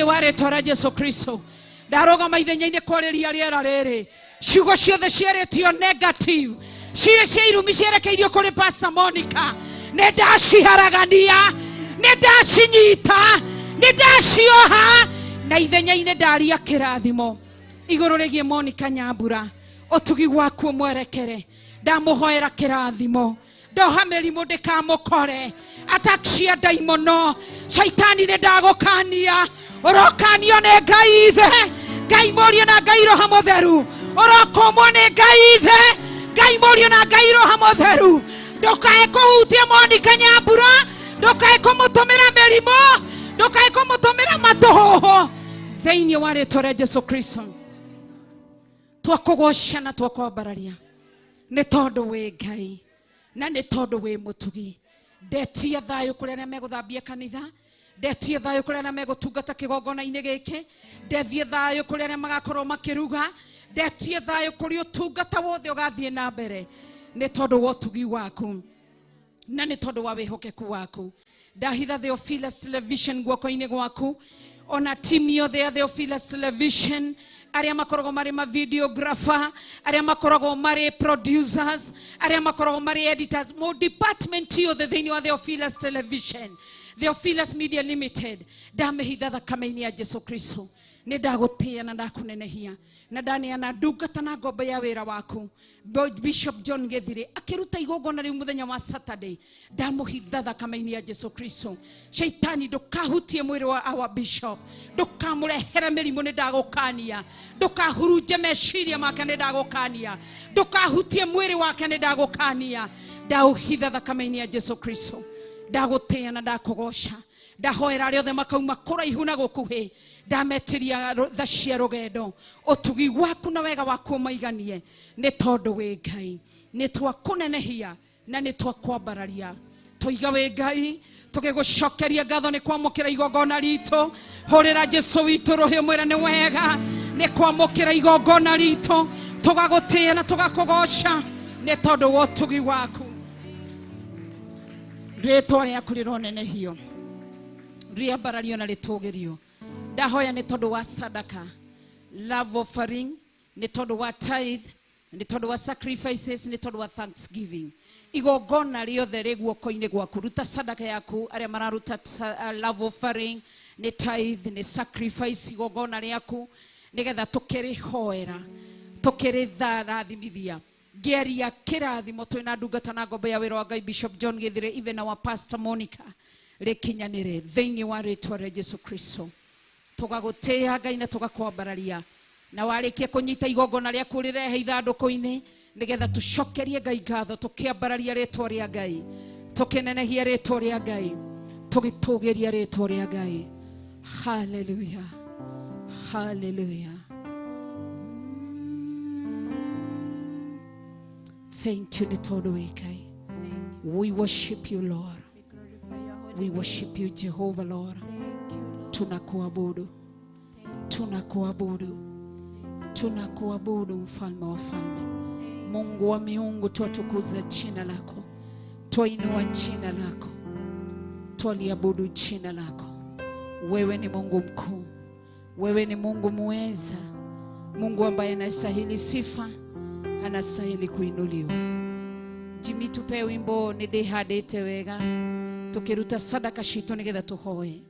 Thĩinĩ wa rĩtwa rĩa Jesu Kristo ndarũgama ithenya-inĩ kwarĩria rĩera rĩrĩ ciugo ciothe ciarĩtio negative cirĩ cia irumi cierekeirio kũrĩ Pastor Monica nĩ ndaciharagania nĩ ndacinyita nĩ ndacioha na ithenya-inĩ ndaria kĩrathimo igũrũ rĩgiĩ Monica Nyambura ũtugi waku ũmwerekere ndamũhoera kĩrathimo ndoha mĩrimũ ndĩkamũkore attack cia ndaimono shaitani nĩ ndagũkania ũrokanio nĩ Ngai ithe Ngai Mũriũ na Ngai Roho Mũtheru ũrokũmwo nĩ Ngai ithe Ngai Mũriũ na Ngai Roho Mũtheru ndũkae kũhutia Monica Nyambura ndũkae kũmũtũmĩra mĩrimũ ndũkae kũmũtũmĩra matũhũhũ thĩinĩ wa rĩtwa rĩa Jesu Kristo twakũgoca na twakwambararia nĩ tondũ wĩ Ngai na nĩ tondũ wĩ mũtugi ndetia thayũ kũrĩ arĩa megũthambia kanitha ndetie thayũ kũrĩ arĩa megũtungata kĩgongona-inĩ gĩkĩ ndethie thayũ kũrĩ arĩa magakorwo makĩruga ndetie thayũ kũrĩ ũtungata wothe ũgathiĩ na mbere nĩ tondũ wa ũtugi waku na nĩ tondũ wa wĩhokeku waku ndahitha Theophilus Television guoko-inĩ gwaku ona timu yothe ya Theophilus Television arĩa makoragwo marĩ ma videographer arĩa makoragwo marĩ producers arĩa makoragwo marĩ editors mo department yothe thĩinĩ wa Theophilus Television Theophilus Media Limited ndamĩhitha thakame-inĩ ya Jesu Kristo nĩ ndagũtĩĩa na ndakũnenehia na ndaneana ndungata na ngombo ya wĩra waku Bishop John Gĩthirĩ akĩruta igongona rĩu mũthenya wa Saturday ndamũhitha thakame-inĩ ya Jesu Kristo shaitani ndũkahutie mwĩrĩ wa our bishop ndũkamũrehere mĩrimũ nĩ ndagũkania ndũkahurunje meciria make nĩ ndagũkania ndũkahutie mwĩrĩ wake nĩ ndagũkania ndaũhitha thakame-inĩ ya Jesu Kristo ndagũtĩĩa na ndakũgoca ndahoera arĩa othe makauma kũraihu na gũkuhĩ ndametiria tha cia rũgendo ũtugi waku na wega waku ũmaiganie nĩ tondũ wĩ Ngai nĩ twakũnenehia na nĩ twakwambararia tũiga wĩ Ngai tũgĩgũcokeria ngatho nĩ kwamũkĩra igongona ritũ hũrĩra Jesu witũ rũhĩ mwĩre nĩ wega nĩ kwamũkĩra igongona ritũ tũgagũtĩĩa na tũgakũgoca nĩ tondũ wa ũtugi waku rĩtwa rĩaku rĩronenehio rĩambarario na rĩtũgĩrio ndahoya nĩ tondũ wa sadaka love offering nĩ tondũ wa tithe nĩ tondũ wa sacrifices nĩ tondũ wa thanksgiving igongona rĩothe rĩ guoko-inĩ gwaku ruta sadaka yaku arĩa mararuta love offering nĩ tithe nĩ sacrifice igongona rĩaku nĩgetha tũkĩrĩhoera tũkĩrĩtharathimithia ngĩaria kĩrathimo twĩna ndungata na ngombo ya wĩra wa Ngai Bishop John Gĩthirĩ even our Pastor Monica rĩkinyanĩre thĩinĩ wa rĩtwa rĩa Jesu Kristo tũgagũtĩĩa Ngai na tũgakwambararia na warĩkia kũnyita igongona rĩaku rĩrehe ithandũkũ-inĩ nĩgetha tũcokerie Ngai ngatho tũkĩambararia rĩtwa rĩa Ngai tũkĩnenehia rĩtwa rĩa Ngai tũgĩtũgĩria rĩtwa rĩa Ngai haleluya haleluya. Thank you nĩ tondũ wĩ Ngai. We worship you Lord. We worship you Jehovah Lord. Tunakuabudu. Tunakuabudu. Tunakuabudu mfalme wa falme. Mungu wa miungu twatukuza jina lako. Twainua jina lako. Twaliabudu jina lako. Wewe ni Mungu mkuu. Wewe ni Mungu muweza. Mungu ambaye anastahili sifa, anastahili kuinuliwa. Jimmy tupe wimbo nĩ ndĩhandĩte wega tukiruta sadaka citũ nĩgetha tũhoe.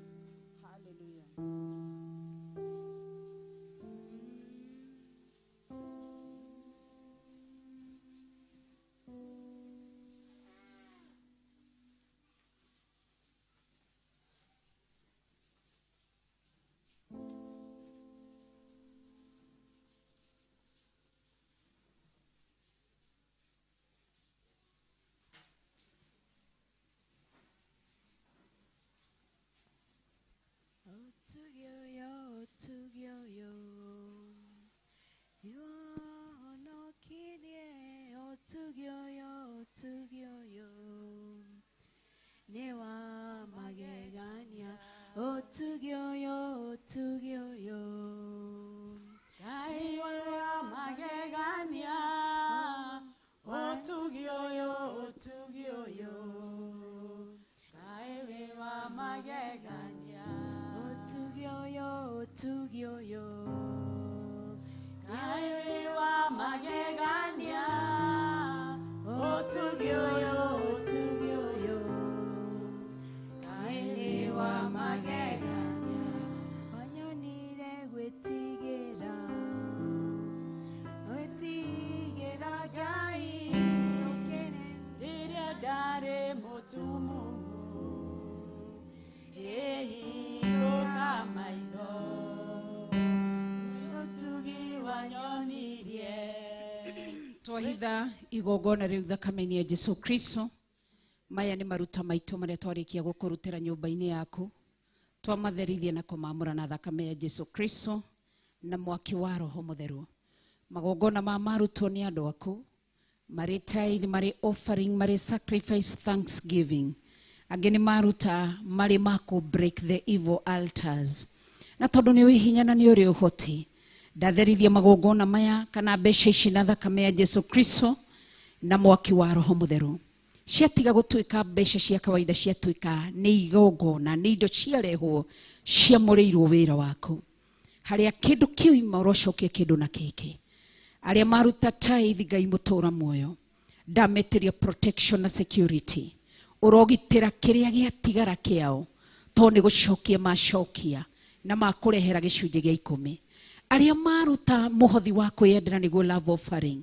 Magegania, otugioyo, Ũtugi ũyũ Ngai wĩ wa magegania, ũtugi ũyũ, ũtugi ũyũ Ngai nĩ wa magegania. Wanyonire gwĩtigĩra, gwĩtigĩra Ngai rĩrĩa ndarĩ mũtumumu, ngĩhingũka maitho, ũtugi wanyonirie. Twahitha igongona rĩu thakame-inĩ ya Jesu Kristo. Maya nĩ maruta maitũ marĩa twarĩkia gũkũrutĩra nyũmba-inĩ yaku, twamatherithia na kũmamũra na thakame ya Jesu Kristo na mwaki wa Roho Mũtheru. Magongona ma marutwo nĩ andũ aku marĩ tithe, marĩ offering, marĩ sacrifice, thanksgiving. Angĩ nĩ maruta marĩ ma kũ break the evil altars, na tondũ nĩ wĩ hinya na nĩ ũrĩ ũhoti, ndatherithia magongona maya kana mbeca ici na thakame ya Jesu Kristo na mwaki wa Roho Mũtheru. Ciatiga gũtuĩka mbeca cia kawaida, ciatuĩka nĩ igongona, nĩ indo ciarehwo ciamũrĩirwo wĩra waku, harĩa kĩndũ kĩu ima ũrocokia kĩndũ na kĩngĩ. Arĩa maruta tithe, Ngai mũtũra muoyo, ndametĩria protection na security, ũrogitĩra kĩrĩa gĩatigara kĩao, tondũ nĩ gũcokia macokia na makũrehera gĩcunjĩ gĩa 10. Arĩa maruta mũhothi wa kwĩyendera nĩguo love offering,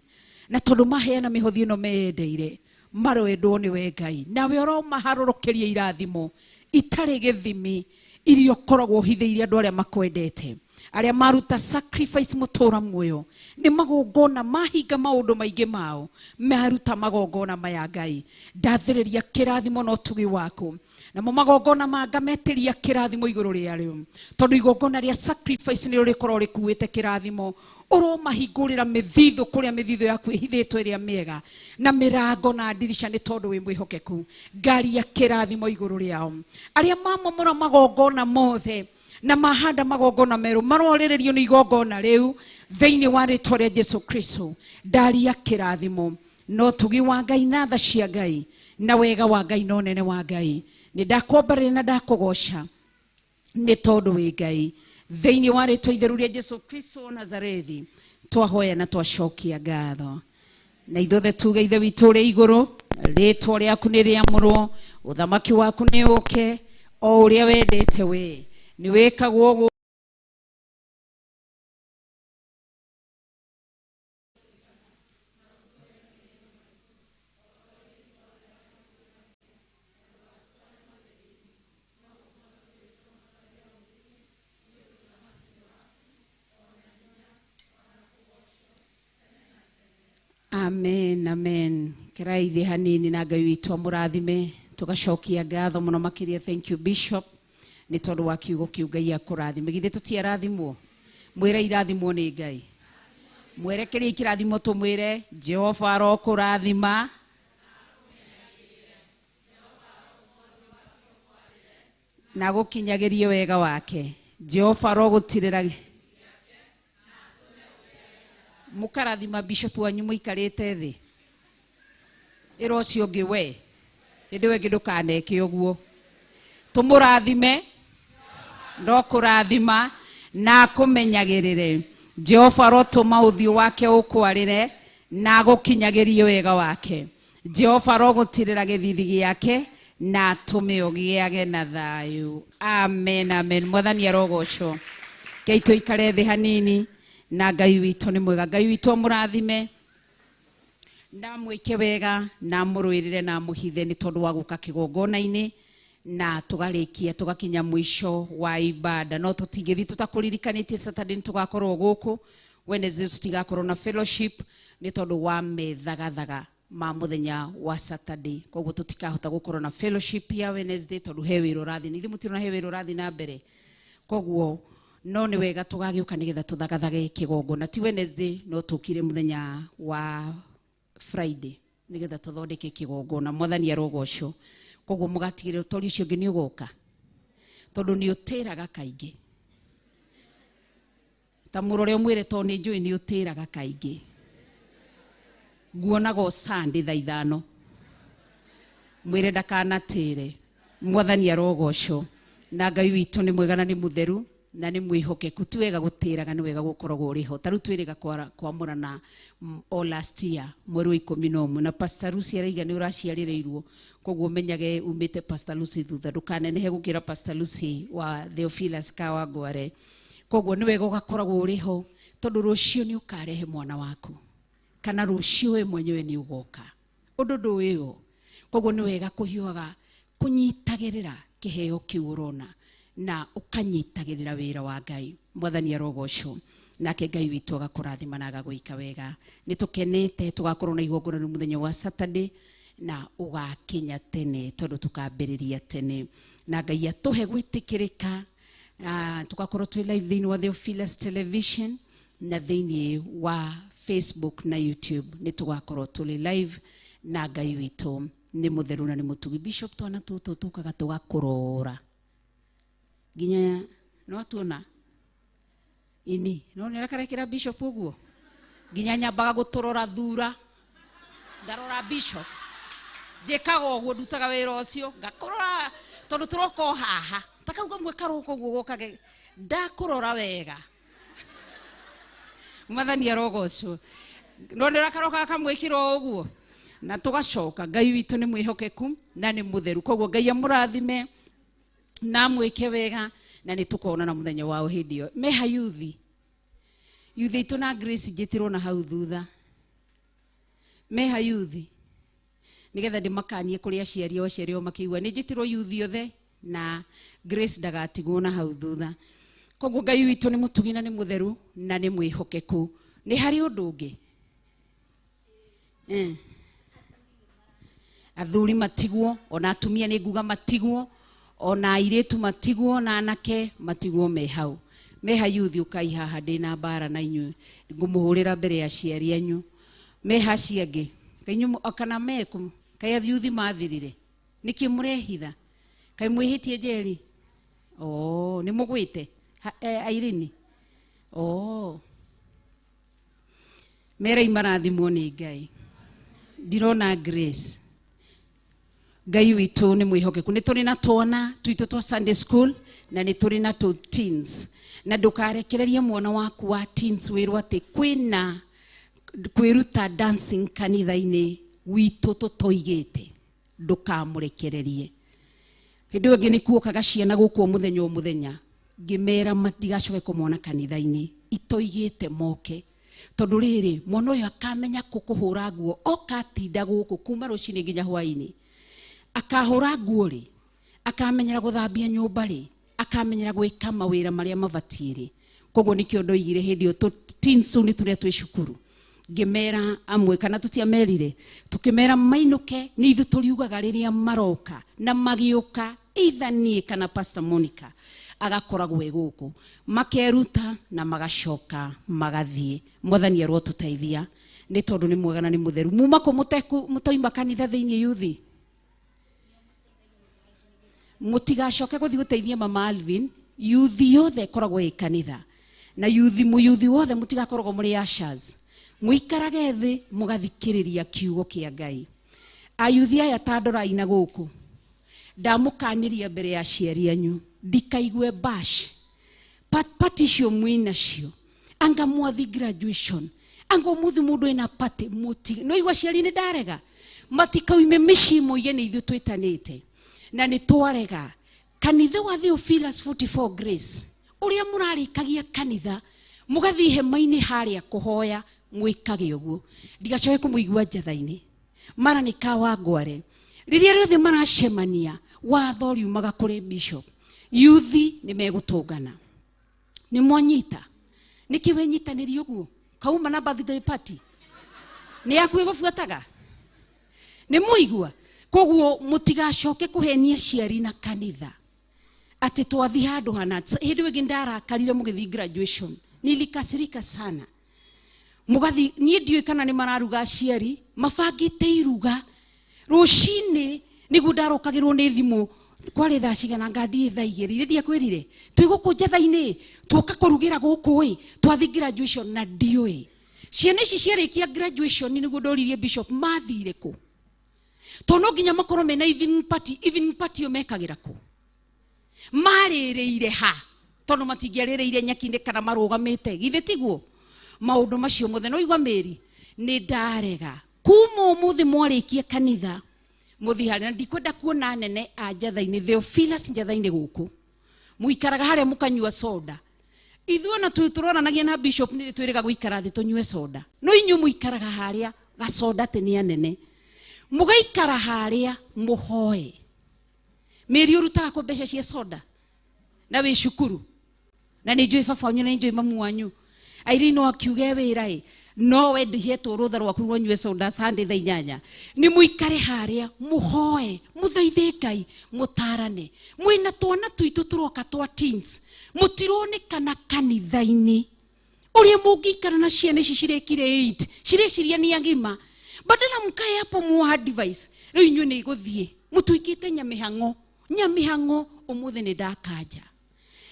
na tondũ maheana mĩhothi ĩno meyendeire, maroendwo nĩwe Ngai, nawe ũromaharũrũkĩria irathimo itarĩ gĩthimi iria ũkoragwo ũhithĩire andũ arĩa makwendete. Arĩa maruta sacrifice mũtũra muoyo, nĩ magongona mahinga maũndũ maingĩ mao, maruta magongona maya Ngai, ndathĩrĩria kĩrathimo na ũtugi waku, namo magongona mangametĩria kĩrathimo igũrũ rĩarĩo, tondũ igongona rĩa sacrifice nĩrĩo rĩkoragwo rĩkuĩte kĩrathimo. Ũromahingũrĩra mĩthithũ kũrĩa mĩthithũ yaku ĩhithĩtwo ĩrĩa mĩega, na mĩrango na ndirica, nĩ tondũ wĩ mwĩhokeku. Ngaria kĩrathimo igũrũ rĩao. Arĩa mamomora magongona mothe na mahanda magongona merũ, marorĩrĩrio nĩ igongona rĩu thĩinĩ wa rĩtwa rĩa Jesu Kristo. Ndaria kĩrathimo no tugi wa Ngai na tha cia Ngai na wega wa Ngai na ũnene wa Ngai. Nĩ ndakwambarĩria na ndakũgoca nĩ tondũ wĩ Ngai, thĩinĩ wa rĩtwa itheru rĩa Jesu Kristo wa Nazarethi twahoya na twacokia ngatho. Na ithuothe tuge, Ithe witũ ũrĩ igũrũ, rĩtwa rĩaku nĩ rĩamũrwo, ũthamaki waku nĩ ũke, o ũrĩa wendete we nĩ wĩkagwo gũkũ. Amen, amen. Kĩraithi hanini na Ngai witũ amũrathime, tũgacokia ngatho mũno makĩria. Thank you, Bishop, nĩ tondũ wa kiugo kĩu. Ngai akũrathime. Githĩ tũtiarathimwo? Mwĩre irathimwo nĩ Ngai, mwerekerie kĩrathimo, tũmwĩre Jehova arokũrathima na gũkinyagĩrie wega wake. Jehova arogũtirĩra. Mũkarathima bishop wanyu mũikarĩte thĩ, ĩra ũcio ũngĩ, we ĩndĩ we ngĩ ndũkaneke ũguo. Tũmũrathime no kũrathima na akũmenyagĩrĩre. Jehova arotũma ũthiũ wake ũkwarĩre na agũkinyagĩrie wega wake. Jehova arogũtirĩra gĩthithi gĩake na atũme ũgĩage na thayũ. Amen, amen. Mwathani arogocwo. Ngai tũikare thĩ hanini na Ngai witũ nĩ mwega. Ngai witũ amũrathime na mwĩke wega na mũrũĩrĩre na mũhithe, nĩ tondũ wa gũka kĩgongona-inĩ na tũgarĩkia tũgakinya mũico wa ibada. No tũtingĩthiĩ tũtakũririkanĩtie, Saturday nĩ tũgakorwo gũkũ, Wednesday tũtigakorwo na fellowship nĩ tondũ wa methagathaga ma mũthenya wa Saturday. Koguo tũtikahota gũkorwo na fellowship ya Wednesday tondũ he wĩra ũrathiĩ, nithuĩ mũtirona he wĩra ũrathiĩ na mbere. Koguo no nĩ wega tũgagĩũka nĩgetha tũthagathage kĩgongona, ti Wednesday no tũkire mũthenya wa Friday nĩgetha tũthondeke kĩgongona. Mwathani arogocwo. Koguo mũgatigĩrĩra ũtori ũcio ũngĩ nĩ ũgoka, tondũ nĩ ũtĩraga kaingĩ. Ta mũrore ũmwĩre, tondũ nĩ njũĩ nĩ ũtĩraga kaingĩ, nguonaga o Sunday thaa 5. Mwĩre ndakanatĩre. Mwathani arogocwo. Na Ngai witũ nĩ mwega na nĩ mũtheru. Na nĩ mwĩhokeku. Ti wega gũtĩraga, nĩ wega gũkoragwo ũrĩ ho. Ta rĩu twĩrĩga kwamũrana o last year mweri wa 11, na Pastor Lucy araiga nĩ ũraciarĩrĩirwo, koguo menyage umĩte Pastor Lucy thutha, ndũkanenehe gũkĩra Pastor Lucy wa Theophilus Kawangware. Koguo nĩ wega ũgakoragwo ũrĩ ho, tondũ rũciũ nĩ ũkarehe mwana waku, kana rũciũ we mwenyewe nĩ ũgoka ũndũ ndũĩyo. Koguo nĩ wega kũhiũhaga kũnyitagĩrĩra kĩheo kĩu ũrona na ũkanyitagĩrĩra wĩra wa Ngai. Mwathani arogocwo, nake Ngai witũ agakũrathima na agagwĩka wega. Nĩ tũkenete tũgakorwo na igongona rĩu mũthenya wa Saturday, na ũgakinya tene tondũ tũkambĩrĩria tene, na Ngai atũhe gwĩtĩkĩrĩka. Tũgakorwo twĩ live thĩinĩ wa Theophilus Television na thĩinĩ wa Facebook na YouTube, nĩ tũgakorwo tũrĩ live, na Ngai witũ nĩ mũtheru na nĩ mũtugi. Bishop, twana tũtũ tũkaga tũgakũrora nginya no atuona ini no nĩ arakarekera Bishop ũguo, nginya nyambaga gũtũrora thura ndarora Bishop, njĩkaga ũguo, ndutaga wĩra ũcio ngakũrora, tondũ tũroka o haha ta kau kamwe karoka ũguo gokage ndakũrora wega. Mwathani arogocwo. No nĩ karoka kamwĩkĩra o ũguo na tũgacoka. Ngai witũ nĩ mwĩhokeku na nĩ mũtheru, koguo Ngai amũrathime na amwĩke wega, na nĩ tũkonana mũthenya wa hĩndĩ ĩyo. Meha yuthi yuthi itũ na Grace njĩtĩrwo na hau thutha, meha yuthi nĩgetha ndĩmakanie kũrĩ aciari o aciari o makĩigua nĩ njĩtĩrwo yuthi othe, na Grace ndagatigwo na hau thutha. Koguo Ngai witũ nĩ mũtugi na nĩ mũtheru na nĩ mwĩhokeku. Nĩ harĩ ũndũ ũngĩ? Athuri matigwo, ona atumia nĩ nguga matigwo, ona airĩtu matigwo, na anake matigwo me hau. Meha yuthi ũkai haha, ndĩna mbara na inyuĩ, ngũmũhũrĩra mbere ya aciari anyu. Meha acio angĩ kaĩ kana meku kaĩ athiuthi mathirire, nĩkĩ mũrehitha? Kaĩ mwĩhĩtie njeri? Oh, nĩ mũgwĩte Irene? Oh, merai marathimwo nĩ Ngai. Ndirona Grace. Ngai witũ nĩ mwĩhokeku. Nĩ tũrĩ na twana twitũ twa Sunday school, na nĩ tũrĩ na tũ teens, na ndũkarekererie mwana waku wa teens wĩrwo atĩ kwĩna kwĩruta dancing kanitha-inĩ witũ tũtoigĩte, ndũkamũrekererie. Hĩndĩ ĩyo ĩngĩ nĩ kuokaga ciana gũkũ o mũthenya o mũthenya, ngĩmera matigacoke kũmona kanitha-inĩ itoigĩte moke, tondũ rĩrĩ mwana ũyũ akamenya kũhũra nguo, oka atinda gũkũ kuma rũcinĩ nginya hwaĩ-inĩ, akahũra nguo rĩ, akamenyera gũthambia nyũmba rĩ, akamenyera gwĩka mawĩra marĩa mabatiĩ rĩ. Koguo nĩkĩo ndoigire hĩndĩ ĩyo teens tũu nĩ tũrĩa twĩ cukuru, ngĩmera amwe kana tũtiamerire, tũkĩmera mainũke, nĩ ithuĩ tũriugaga rĩrĩa maroka, na magĩũka either niĩ kana Pastor Monica agakoragwo e gũkũ, makeruta na magacoka magathiĩ. Mwathani arotũteithia, nĩ tondũ nĩ mwega na nĩ mũtheru. Muma kũ mũtoima kanitha thĩinĩ yuthi? Mũtigacoke gũthiĩ gũteithia Mama Alvin. Yuthi yothe ĩkoragwo ĩ kanitha, na yuthi mũyuthi wothe mũtigakoragwo mũrĩ ushers, mũikarage thĩ mũgathikĩrĩria kiugo kĩa Ngai. Ayuthi aya ta ndorai na gũkũ, ndamũkanĩria mbere ya aciari anyu, ndikaigue bash party icio mwĩnacio, anga mwathi graduation, anga ũmũthĩ mũndũ ena party, mũti no igua aciari nĩ ndarega, matikaume mĩciĩ moige nĩ ithuĩ twĩtanĩte na nĩ twarega. Kanitha wa Theophilus 44 Grace ũrĩa mũrarĩkagia kanitha mũgathiĩ hema-inĩ harĩa kũhoya, mwĩkage ũguo, ndigacoke kũmũigua njatha-inĩ. Mara nĩ Kawangware rĩrĩa rĩothe maracemania, watho riumaga kũrĩ bishop, yuthi nĩ megũtũngana. Nĩ mwanyita? Nĩkĩ wenyitanĩria ũguo? Kauma na birthday party nĩ yaku ĩgũbuataga? Nĩ mũigua? Koguo mũtigacoke kũhenia aciari na kanitha atĩ twathi handũ hana. Hĩndĩ ĩyo ĩngĩ ndarakarire mũgĩthiĩ graduation, nilikasirika sana. Mũgathi niĩ ndiũĩ kana nĩ mararuga aciari mabangĩte iruga rũcinĩ, nĩguo ndarokagĩrwo nĩ thimũ kwarĩ thaa cigana, ngathiĩ thaa igĩrĩ iria ndiakwĩrire twĩ gũkũ njatha-inĩ, tuoka kũrugĩra gũkũ ĩ, twathi graduation na ndiũĩ ciana ici ciarĩkia graduation. Nĩguo ndoririe bishop mathire kũ, tondũ no nginya makorwo mena evening party. Evening party ĩyo mekagĩra kũ? Marĩrĩire ha? Tondu matingĩarĩrĩire nyeki-inĩ kana marũgamĩte. Githĩ tiguo? Maũndũ macio mothe no igua mĩri nĩ ndarega. Kuma ũmũthĩ mwarĩkia kanitha mũthiĩ harĩa na ndikwenda kuona anene a njatha-inĩ Theophilus njatha-inĩ gũkũ. Mũikaraga harĩa mũkanyua soda. Ithuĩ ona tũronanagia na bishop nĩ twĩrĩga gũikara thĩ tũnyue soda. No inyuĩ mũikaraga harĩa gacoda atĩ nĩ anene. Mũgaikara harĩa mũhoe. Mĩri ũrutaga kũ mbeca cia soda na wĩ cukuru na nĩ njũĩ baba wanyu na nĩ njũĩ mamu wanyu. Irene no akiuge wĩra ĩ no we ndihetwo rũtha rwaku rwanyue soda Sunday thaa 8. Nĩ mũikare harĩa mũhoe mũthaithe Ngai mũtarane. Mwĩna twana twitũ tũroka twa teens mũtironekana kanitha-inĩ. Ũrĩa mũngĩikara na ciana ici cirekire 8 cireciria nĩ agima badala mkae hapo muwa advice. Rĩu inyuĩ nĩ igũthiĩ mũtuĩkĩte nyamĩhang'o nyamĩhang'o. Ũmũthĩ nĩ ndakanja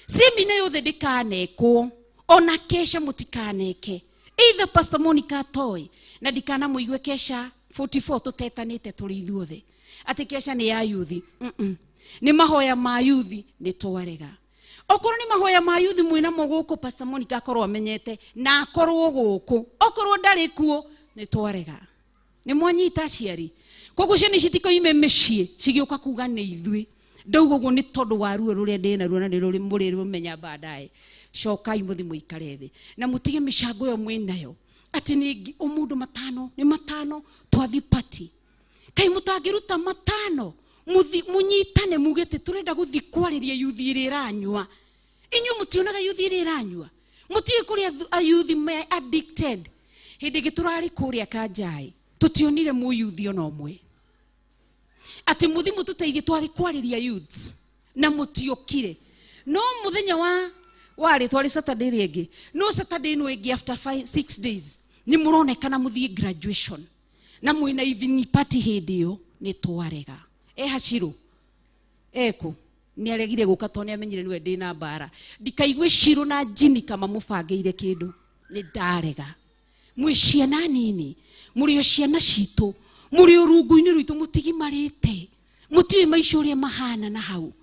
semina yothe ndĩkanekwo ona kesha mũtikaneke. Either Pastor Monica Toy na ndikana mũigue kesha 44 tũtetanĩte tũrĩ ithuothe atĩ kesha nĩ ya yuthi. Nĩ mahoya ma yuthi nĩ twarega. Okorwo nĩ mahoya ma yuthi mwĩna mo gũkũ Pastor Monica akorwo amenyete na akorwo gũkũ okorwo ndarĩ kuo nĩ twarega. Nĩ mwanyita aciari. Koguo ciana ici tikoime mĩciĩ cigĩũka kuga nĩ ithuĩ. Ndauga ũguo nĩ tondũ wa ruo rũrĩa ndĩ naruo na nĩ rũrĩ mũrĩrũmenya baadaye. Cokai mũthi mũikare thĩ na mũtige mĩcango ĩyo mwĩnayo atĩ nĩ ũmũndũ matano nĩ matano twathi party. Kaĩ mũtangĩruta matano muthi mũnyitane muge atĩ tũrenda gũthiĩ kwarĩria yuthi ĩrĩa ĩranyua. Inyuĩ mũtionaga yuthi ĩrĩa ĩranyua? Mũtiũĩ kũrĩa ayuthi me addicted. Hĩndĩ ĩngĩ tũrarĩ kũrĩa Kanjai tũtionire mũyuthi ona ũmwe. Atĩ mũthi mũtũteithie twathi kwarĩria youths na mũtiokire. No mũthenya wa warĩ twarĩ Saturday ĩrĩa ĩngĩ. No Saturday ĩno ĩngĩ after 5 6 days nĩ mũronekana mũthiĩ graduation na mwĩna evening party hĩndĩ ĩyo nĩ twarega. Hacirũ ekũ nĩ aregire gũka tondũ nĩ amenyire nĩwe ndĩna mbara. Ndikaigue Shiro na Jini kama mũbangĩire kĩndũ nĩ ndarega. Mwĩ ciana nini mũrĩ o ciana citũ mũrĩ ũrungu-inĩ rwitũ mũtigimarĩte mũtiũĩ maica ũrĩa mahana na hau.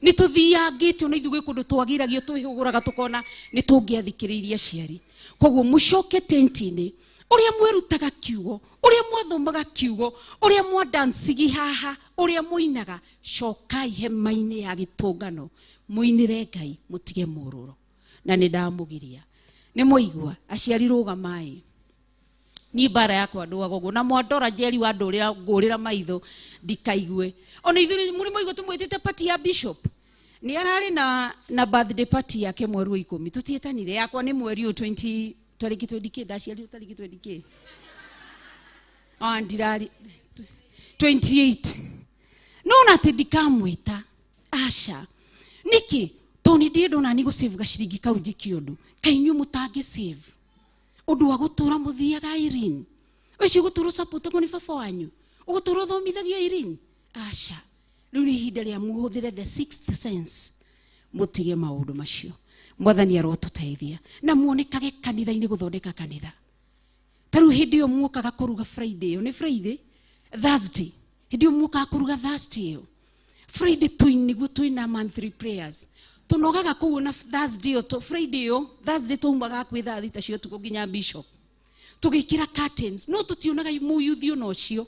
Nĩ tũthiangĩte ona ithuĩ gwĩ kũndũ twagiragio twĩhũgũraga tũkona nĩ tũngĩathikĩrĩirie aciari. Koguo mũcoke tent-inĩ ũrĩa mwerutaga kiugo ũrĩa mwathomaga kiugo ũrĩa mwandancigi haha ũrĩa mũinaga cokai hema-inĩ ya gĩtũngano mũinĩre Ngai mũtige mũrũro. Na nĩ ndamũgiria. Nĩ mwaigua aciari rũgamai. Ni bara yakwa ndũaga ũguo na mwandora Njeri wa ndũrĩra ngũrĩra maitho ndikaigue. Ona ithuĩ mũrĩ mwaigua tũmwĩtĩte party ya bishop. Nĩ ararĩ na birthday party yake mweri wa 10 tũtiĩtanire yakwa nĩ mweri ũyũ 20 tarĩki 20 kĩ ndaciarirwo tarĩki 20 kĩ. Ndirari 28. No na atĩ ndikamwĩta aca. Nĩkĩ? Tondũ nĩ ndĩrenda ona niĩ gũsave gaciringi kau njĩke ũndũ. Kaĩ inyuĩ mũtangĩ save? Ũndũ wa gũtũra mũthiaga Irene. Ũcio ũgũtũra ũsapotagwo nĩ baba wanyu. Ũgũtũra ũthomithagio Irene. Aca. Rĩu nĩ ihinda rĩa mũhũthĩre the sixth sense. Mũtige maũndũ macio. Mwathani arotũteithia. Na muonekage kanitha-inĩ gũthondeka kanitha. Ta rĩu hĩndĩ ĩyo muokaga kũruga Friday ĩyo nĩ Friday? Thursday. Hĩndĩ ĩyo muokaga kũruga Thursday ĩyo. Friday nĩguo twĩna monthly prayers. Tũnogaga kũu na Thursday ĩyo, Friday ĩyo, Thursday twaumaga hakuhĩ thaa 6 cia ũtukũ nginya bishop. Tũgĩkĩra curtains. No tũtionaga mũyuthi ona ũcio.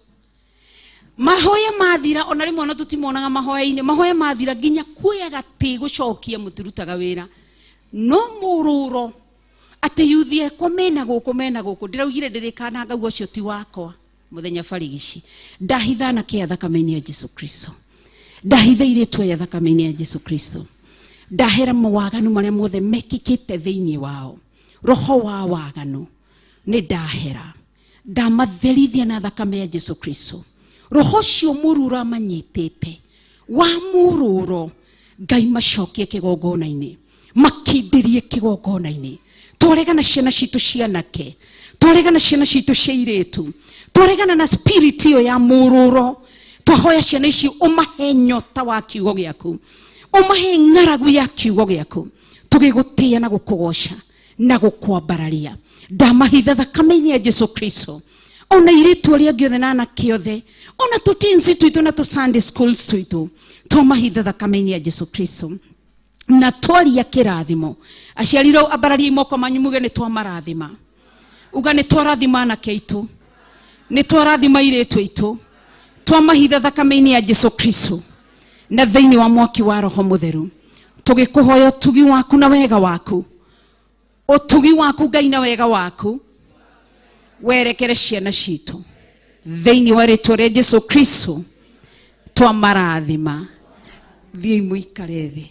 Mahoya mathira ona rĩmwe ona tũtimonaga mahoya-inĩ. Mahoya mathira nginya kuoya gatĩ gũcokia mũtirutaga wĩra. No mũrũro atĩ yuthi ekwa mena gũkũ mena gũkũ ndĩraugire ndĩrĩkana ngauga ũcio ti wakwa mũthenya barigici. Ndahitha na kĩa thakame-inĩ ya Jesu Kristo. Ndahitha irĩtwa ya thakame-inĩ ya Jesu Kristo. Ndahera mawaganu marĩa mothe mekĩkĩte thĩinĩ wao. Roho wa waganu nĩ ndahera. Ndamatherithia na thakame ya Jesu Kristo. Roho ũcio mũru ũramanyitĩte wa mũrũro Ngai macokie kĩgongona-inĩ. Makindĩrie kĩgongona-inĩ. Twaregana ciana citũ cianake. Twaregana ciana citũ cia airĩtu. Twaregana na spirit ĩyo ya mũrũro. Twahoya ciana ici ũmahe nyota wa kiugo gĩaku. Ũmahe ng'aragu ya kiugo gĩaku. Tũgĩgũtĩĩa na gũkũgoca na gũkwambararia. Ndamahitha thakame-inĩ ya Jesu Kristo. Ona airĩtu arĩa angĩ othe na anake othe. Ona tũ teens twitũ na tũ Sunday schools twitũ. Twamahitha thakame-inĩ ya Jesu Kristo. Na twaria kĩrathimo, aciari rĩu ambarariai moko manyu muge nĩ twamarathima. Uga nĩ twarathima anake aitũ, nĩ twarathima airĩtu aitũ, twamahitha thakame-inĩ ya Jesu Kristo na thĩinĩ wa mwaki wa Roho Mũtheru, tũgĩkũhoya ũtugi waku na wega waku, ũtugi waku Ngai na wega waku werekere ciana citũ thĩinĩ wa rĩtwa rĩa Jesu Kristo, twamarathima. Thiĩi mũikare thĩ.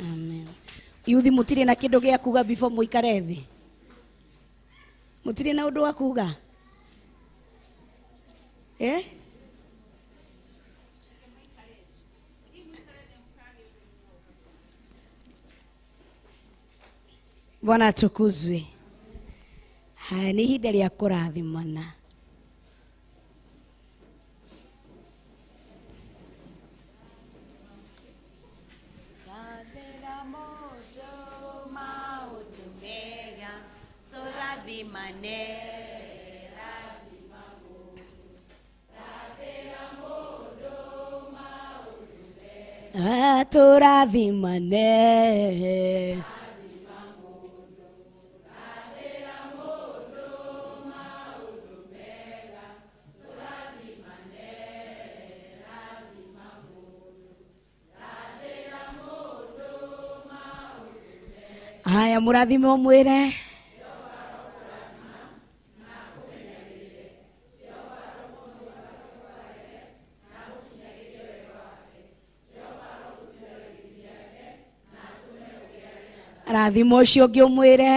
Amen. Yuthi mutirĩ na kĩndũ gĩa kuga before mũikare thĩ? Mutirĩ na ũndũ wa kuga? Eh? Bwana atukuzwe. Haya, nĩ ihinda rĩa kũrathimana. Tũrathimane. Haya, mũrathime ũmwĩre. Rathima ũcio ũngĩ ũmwĩre.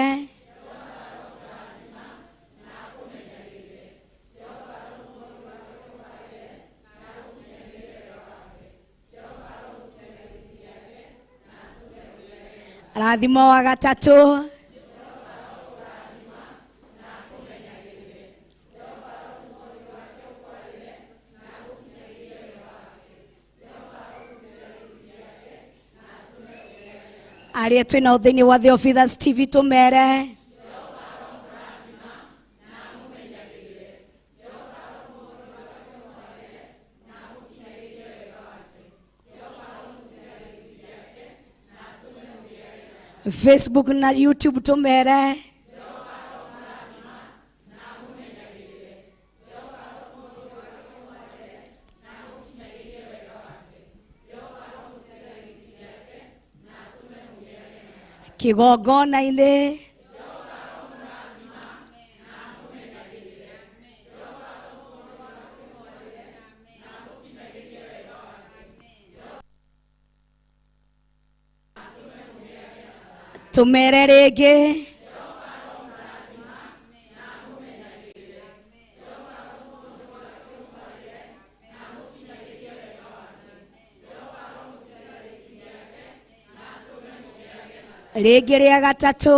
Rathima wa gatatũ. Arĩa twĩ nao thĩinĩ wa Theophilus TV tũmere. Facebook na YouTube tũmere. Kĩgongona-inĩ. Tũmere rĩngĩ. Rĩngĩ rĩa gatatũ.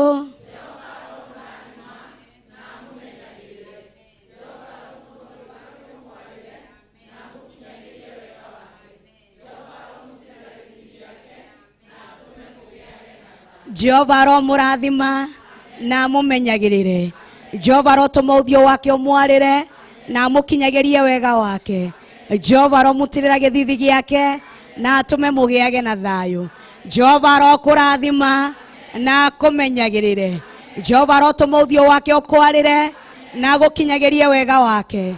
Jehova aromũrathima na amũmenyagĩrĩre. Jehova arotũma ũthiũ wake ũmwarĩre na amũkinyagĩrie wega wake. Jehova aromũtirĩra gĩthithi gĩake na atũme mũgĩage na thayũ. Jehova arokũrathima na akũmenyagĩrĩre. Jehova arotũma ũthiũ wake ũkwarĩre na agũkinyagĩrie wega wake.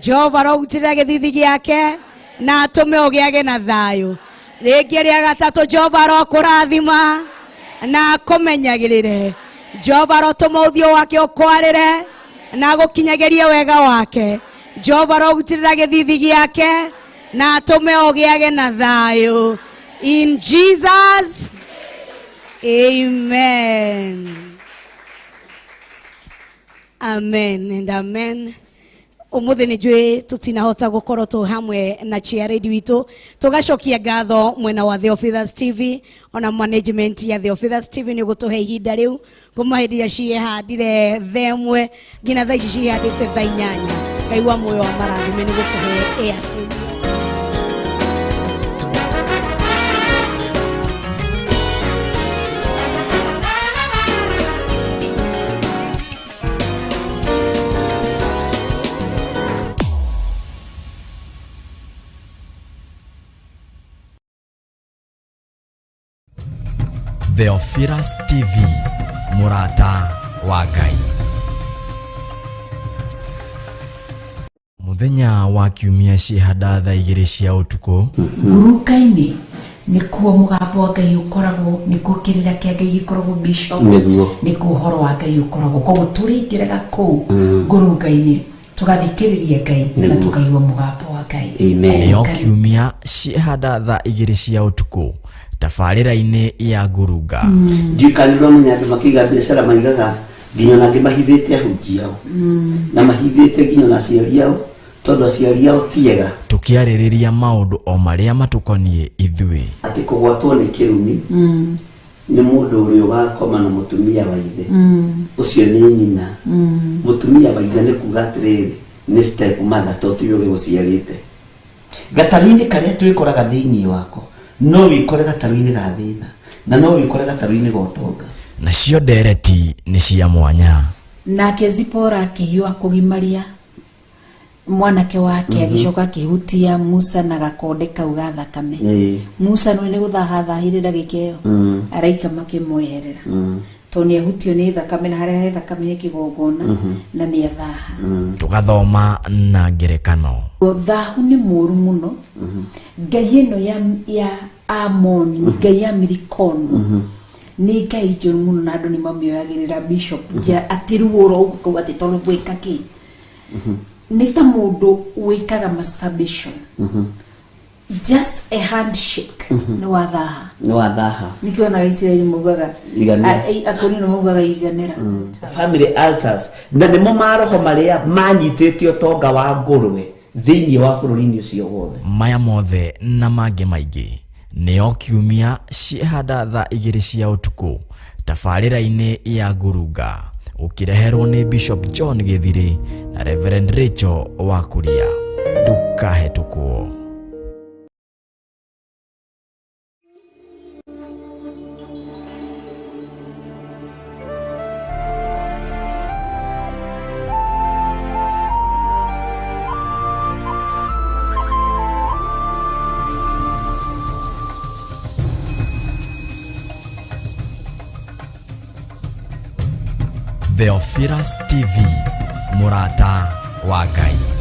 Jehova arogutĩrĩra gĩthithi gĩake na atũme ũgĩage na thayũ. Rĩngĩ rĩa gatatũ, Jehova arokũrathima na akũmenyagĩrĩre. Jehova arotũma ũthiũ wake ũkwarĩre na agũkinyagĩrie wega wake. Jehova arogutĩrĩra gĩthithi gĩake na atũme ũgĩage na thayũ. In Jesus, amen. Amen and amen. Umuthi nĩ njũĩ tũtinahota gũkorwo tũ hamwe na chairlady witũ, tũgacokia ngatho mwena wa Theophilus TV ona management ya Theophilus TV nĩ gũtũhe ihinda rĩu kuma hĩndĩ ĩrĩa ciĩhandire thaa ĩmwe nginya thaa ici ciĩhandĩte thaa inyanya. Ngai wa muoyo wa marathime nĩ gũtũhe airtime. Theophilus TV, mũrata wa Ngai. Mũthenya wa kiumia ciĩhanda thaa igĩrĩ cia ũtukũ. Nguruka-inĩ nĩkuo mũgambo wa Ngai ũkoragwo, nĩkuo kĩrĩra kĩa Ngai gĩkoragwo, bishop. Nĩguo. Nĩkuo ũhoro wa Ngai ũkoragwo, koguo tũrĩingĩraga kũu ngurunga-inĩ tũgathikĩrĩria Ngai na Nĩguo. tũkaigua mũgambo wa Ngai. Amen. Nĩo kiumia ciĩhanda thaa igĩrĩ cia ũtukũ tabarĩra-inĩ ya ngurunga. Ndiũĩ kana nĩ ũramenya andũ makĩiga biacara maigaga nginya ona angĩ mahithĩte ahunjia ao na mahithĩte nginya ona aciari ao, tondũ aciari ao ti ega. Tũkĩarĩrĩria maũndũ o marĩa matũkoniĩ ithuĩ. Atĩ kũgwatwo nĩ kĩrumi nĩ mũndũ ũrĩa ũgakoma na mũtumia wa ithe, ũcio nĩ nyina. Mũtumia wa ithe nĩ kuga atĩrĩrĩ, nĩ step mother, to tiwe ũgĩgũciarĩte. Gatarũ-inĩ karĩa twĩkoraga thĩinĩ wako, no wĩkore gatarũ-inĩ ga thĩna na no wĩkore gatarũ-inĩ ga ũtonga. Nacio ndereti nĩ cia mwanya. Nake Zipora akĩhiũha kũgimaria mwanake wake, agĩcoka akĩhutia Musa na gakonde kau ga thakame. Musa nĩ nĩ gũthaha thahire ndagĩka ĩyo, araika makĩmweherera tondũ nĩ ahutio nĩ thakame, na harĩa he thakame he kĩgongona na nĩ athaha. Tũgathoma na ngerekano. Thahu nĩ mũru mũno. Ngai ĩno ya Amoni, ngai ya Milikomu, nĩ ngai njũru mũno na andũ nĩ mamĩoyagĩrĩra, bishop, atĩ ruo ro ũguo kau atĩ tondũ gwĩka kĩ nĩ ta mũndũ wĩkaga masturbation, just a handshake nĩ wathaha. Nĩ wathaha. Nĩkĩo onaga Isiraeli maugaga Iganĩra. Akorino maugaga iganĩra. Family altars na nĩmo maroho marĩa manyitĩte ũtonga wa ngũrwe thĩinĩ wa bũrũri-inĩ ũcio wothe. Maya mothe na mangĩ maingĩ nĩo kiumia ciĩhanda thaa igĩrĩ cia ũtukũ tabarĩra-inĩ ya ngurunga, ũkĩreherwo nĩ Bishop John Gĩthirĩ na Reverend Rachel wa Kuria. Ndũkahetũkwo. Theophilus TV, mũrata wa Ngai.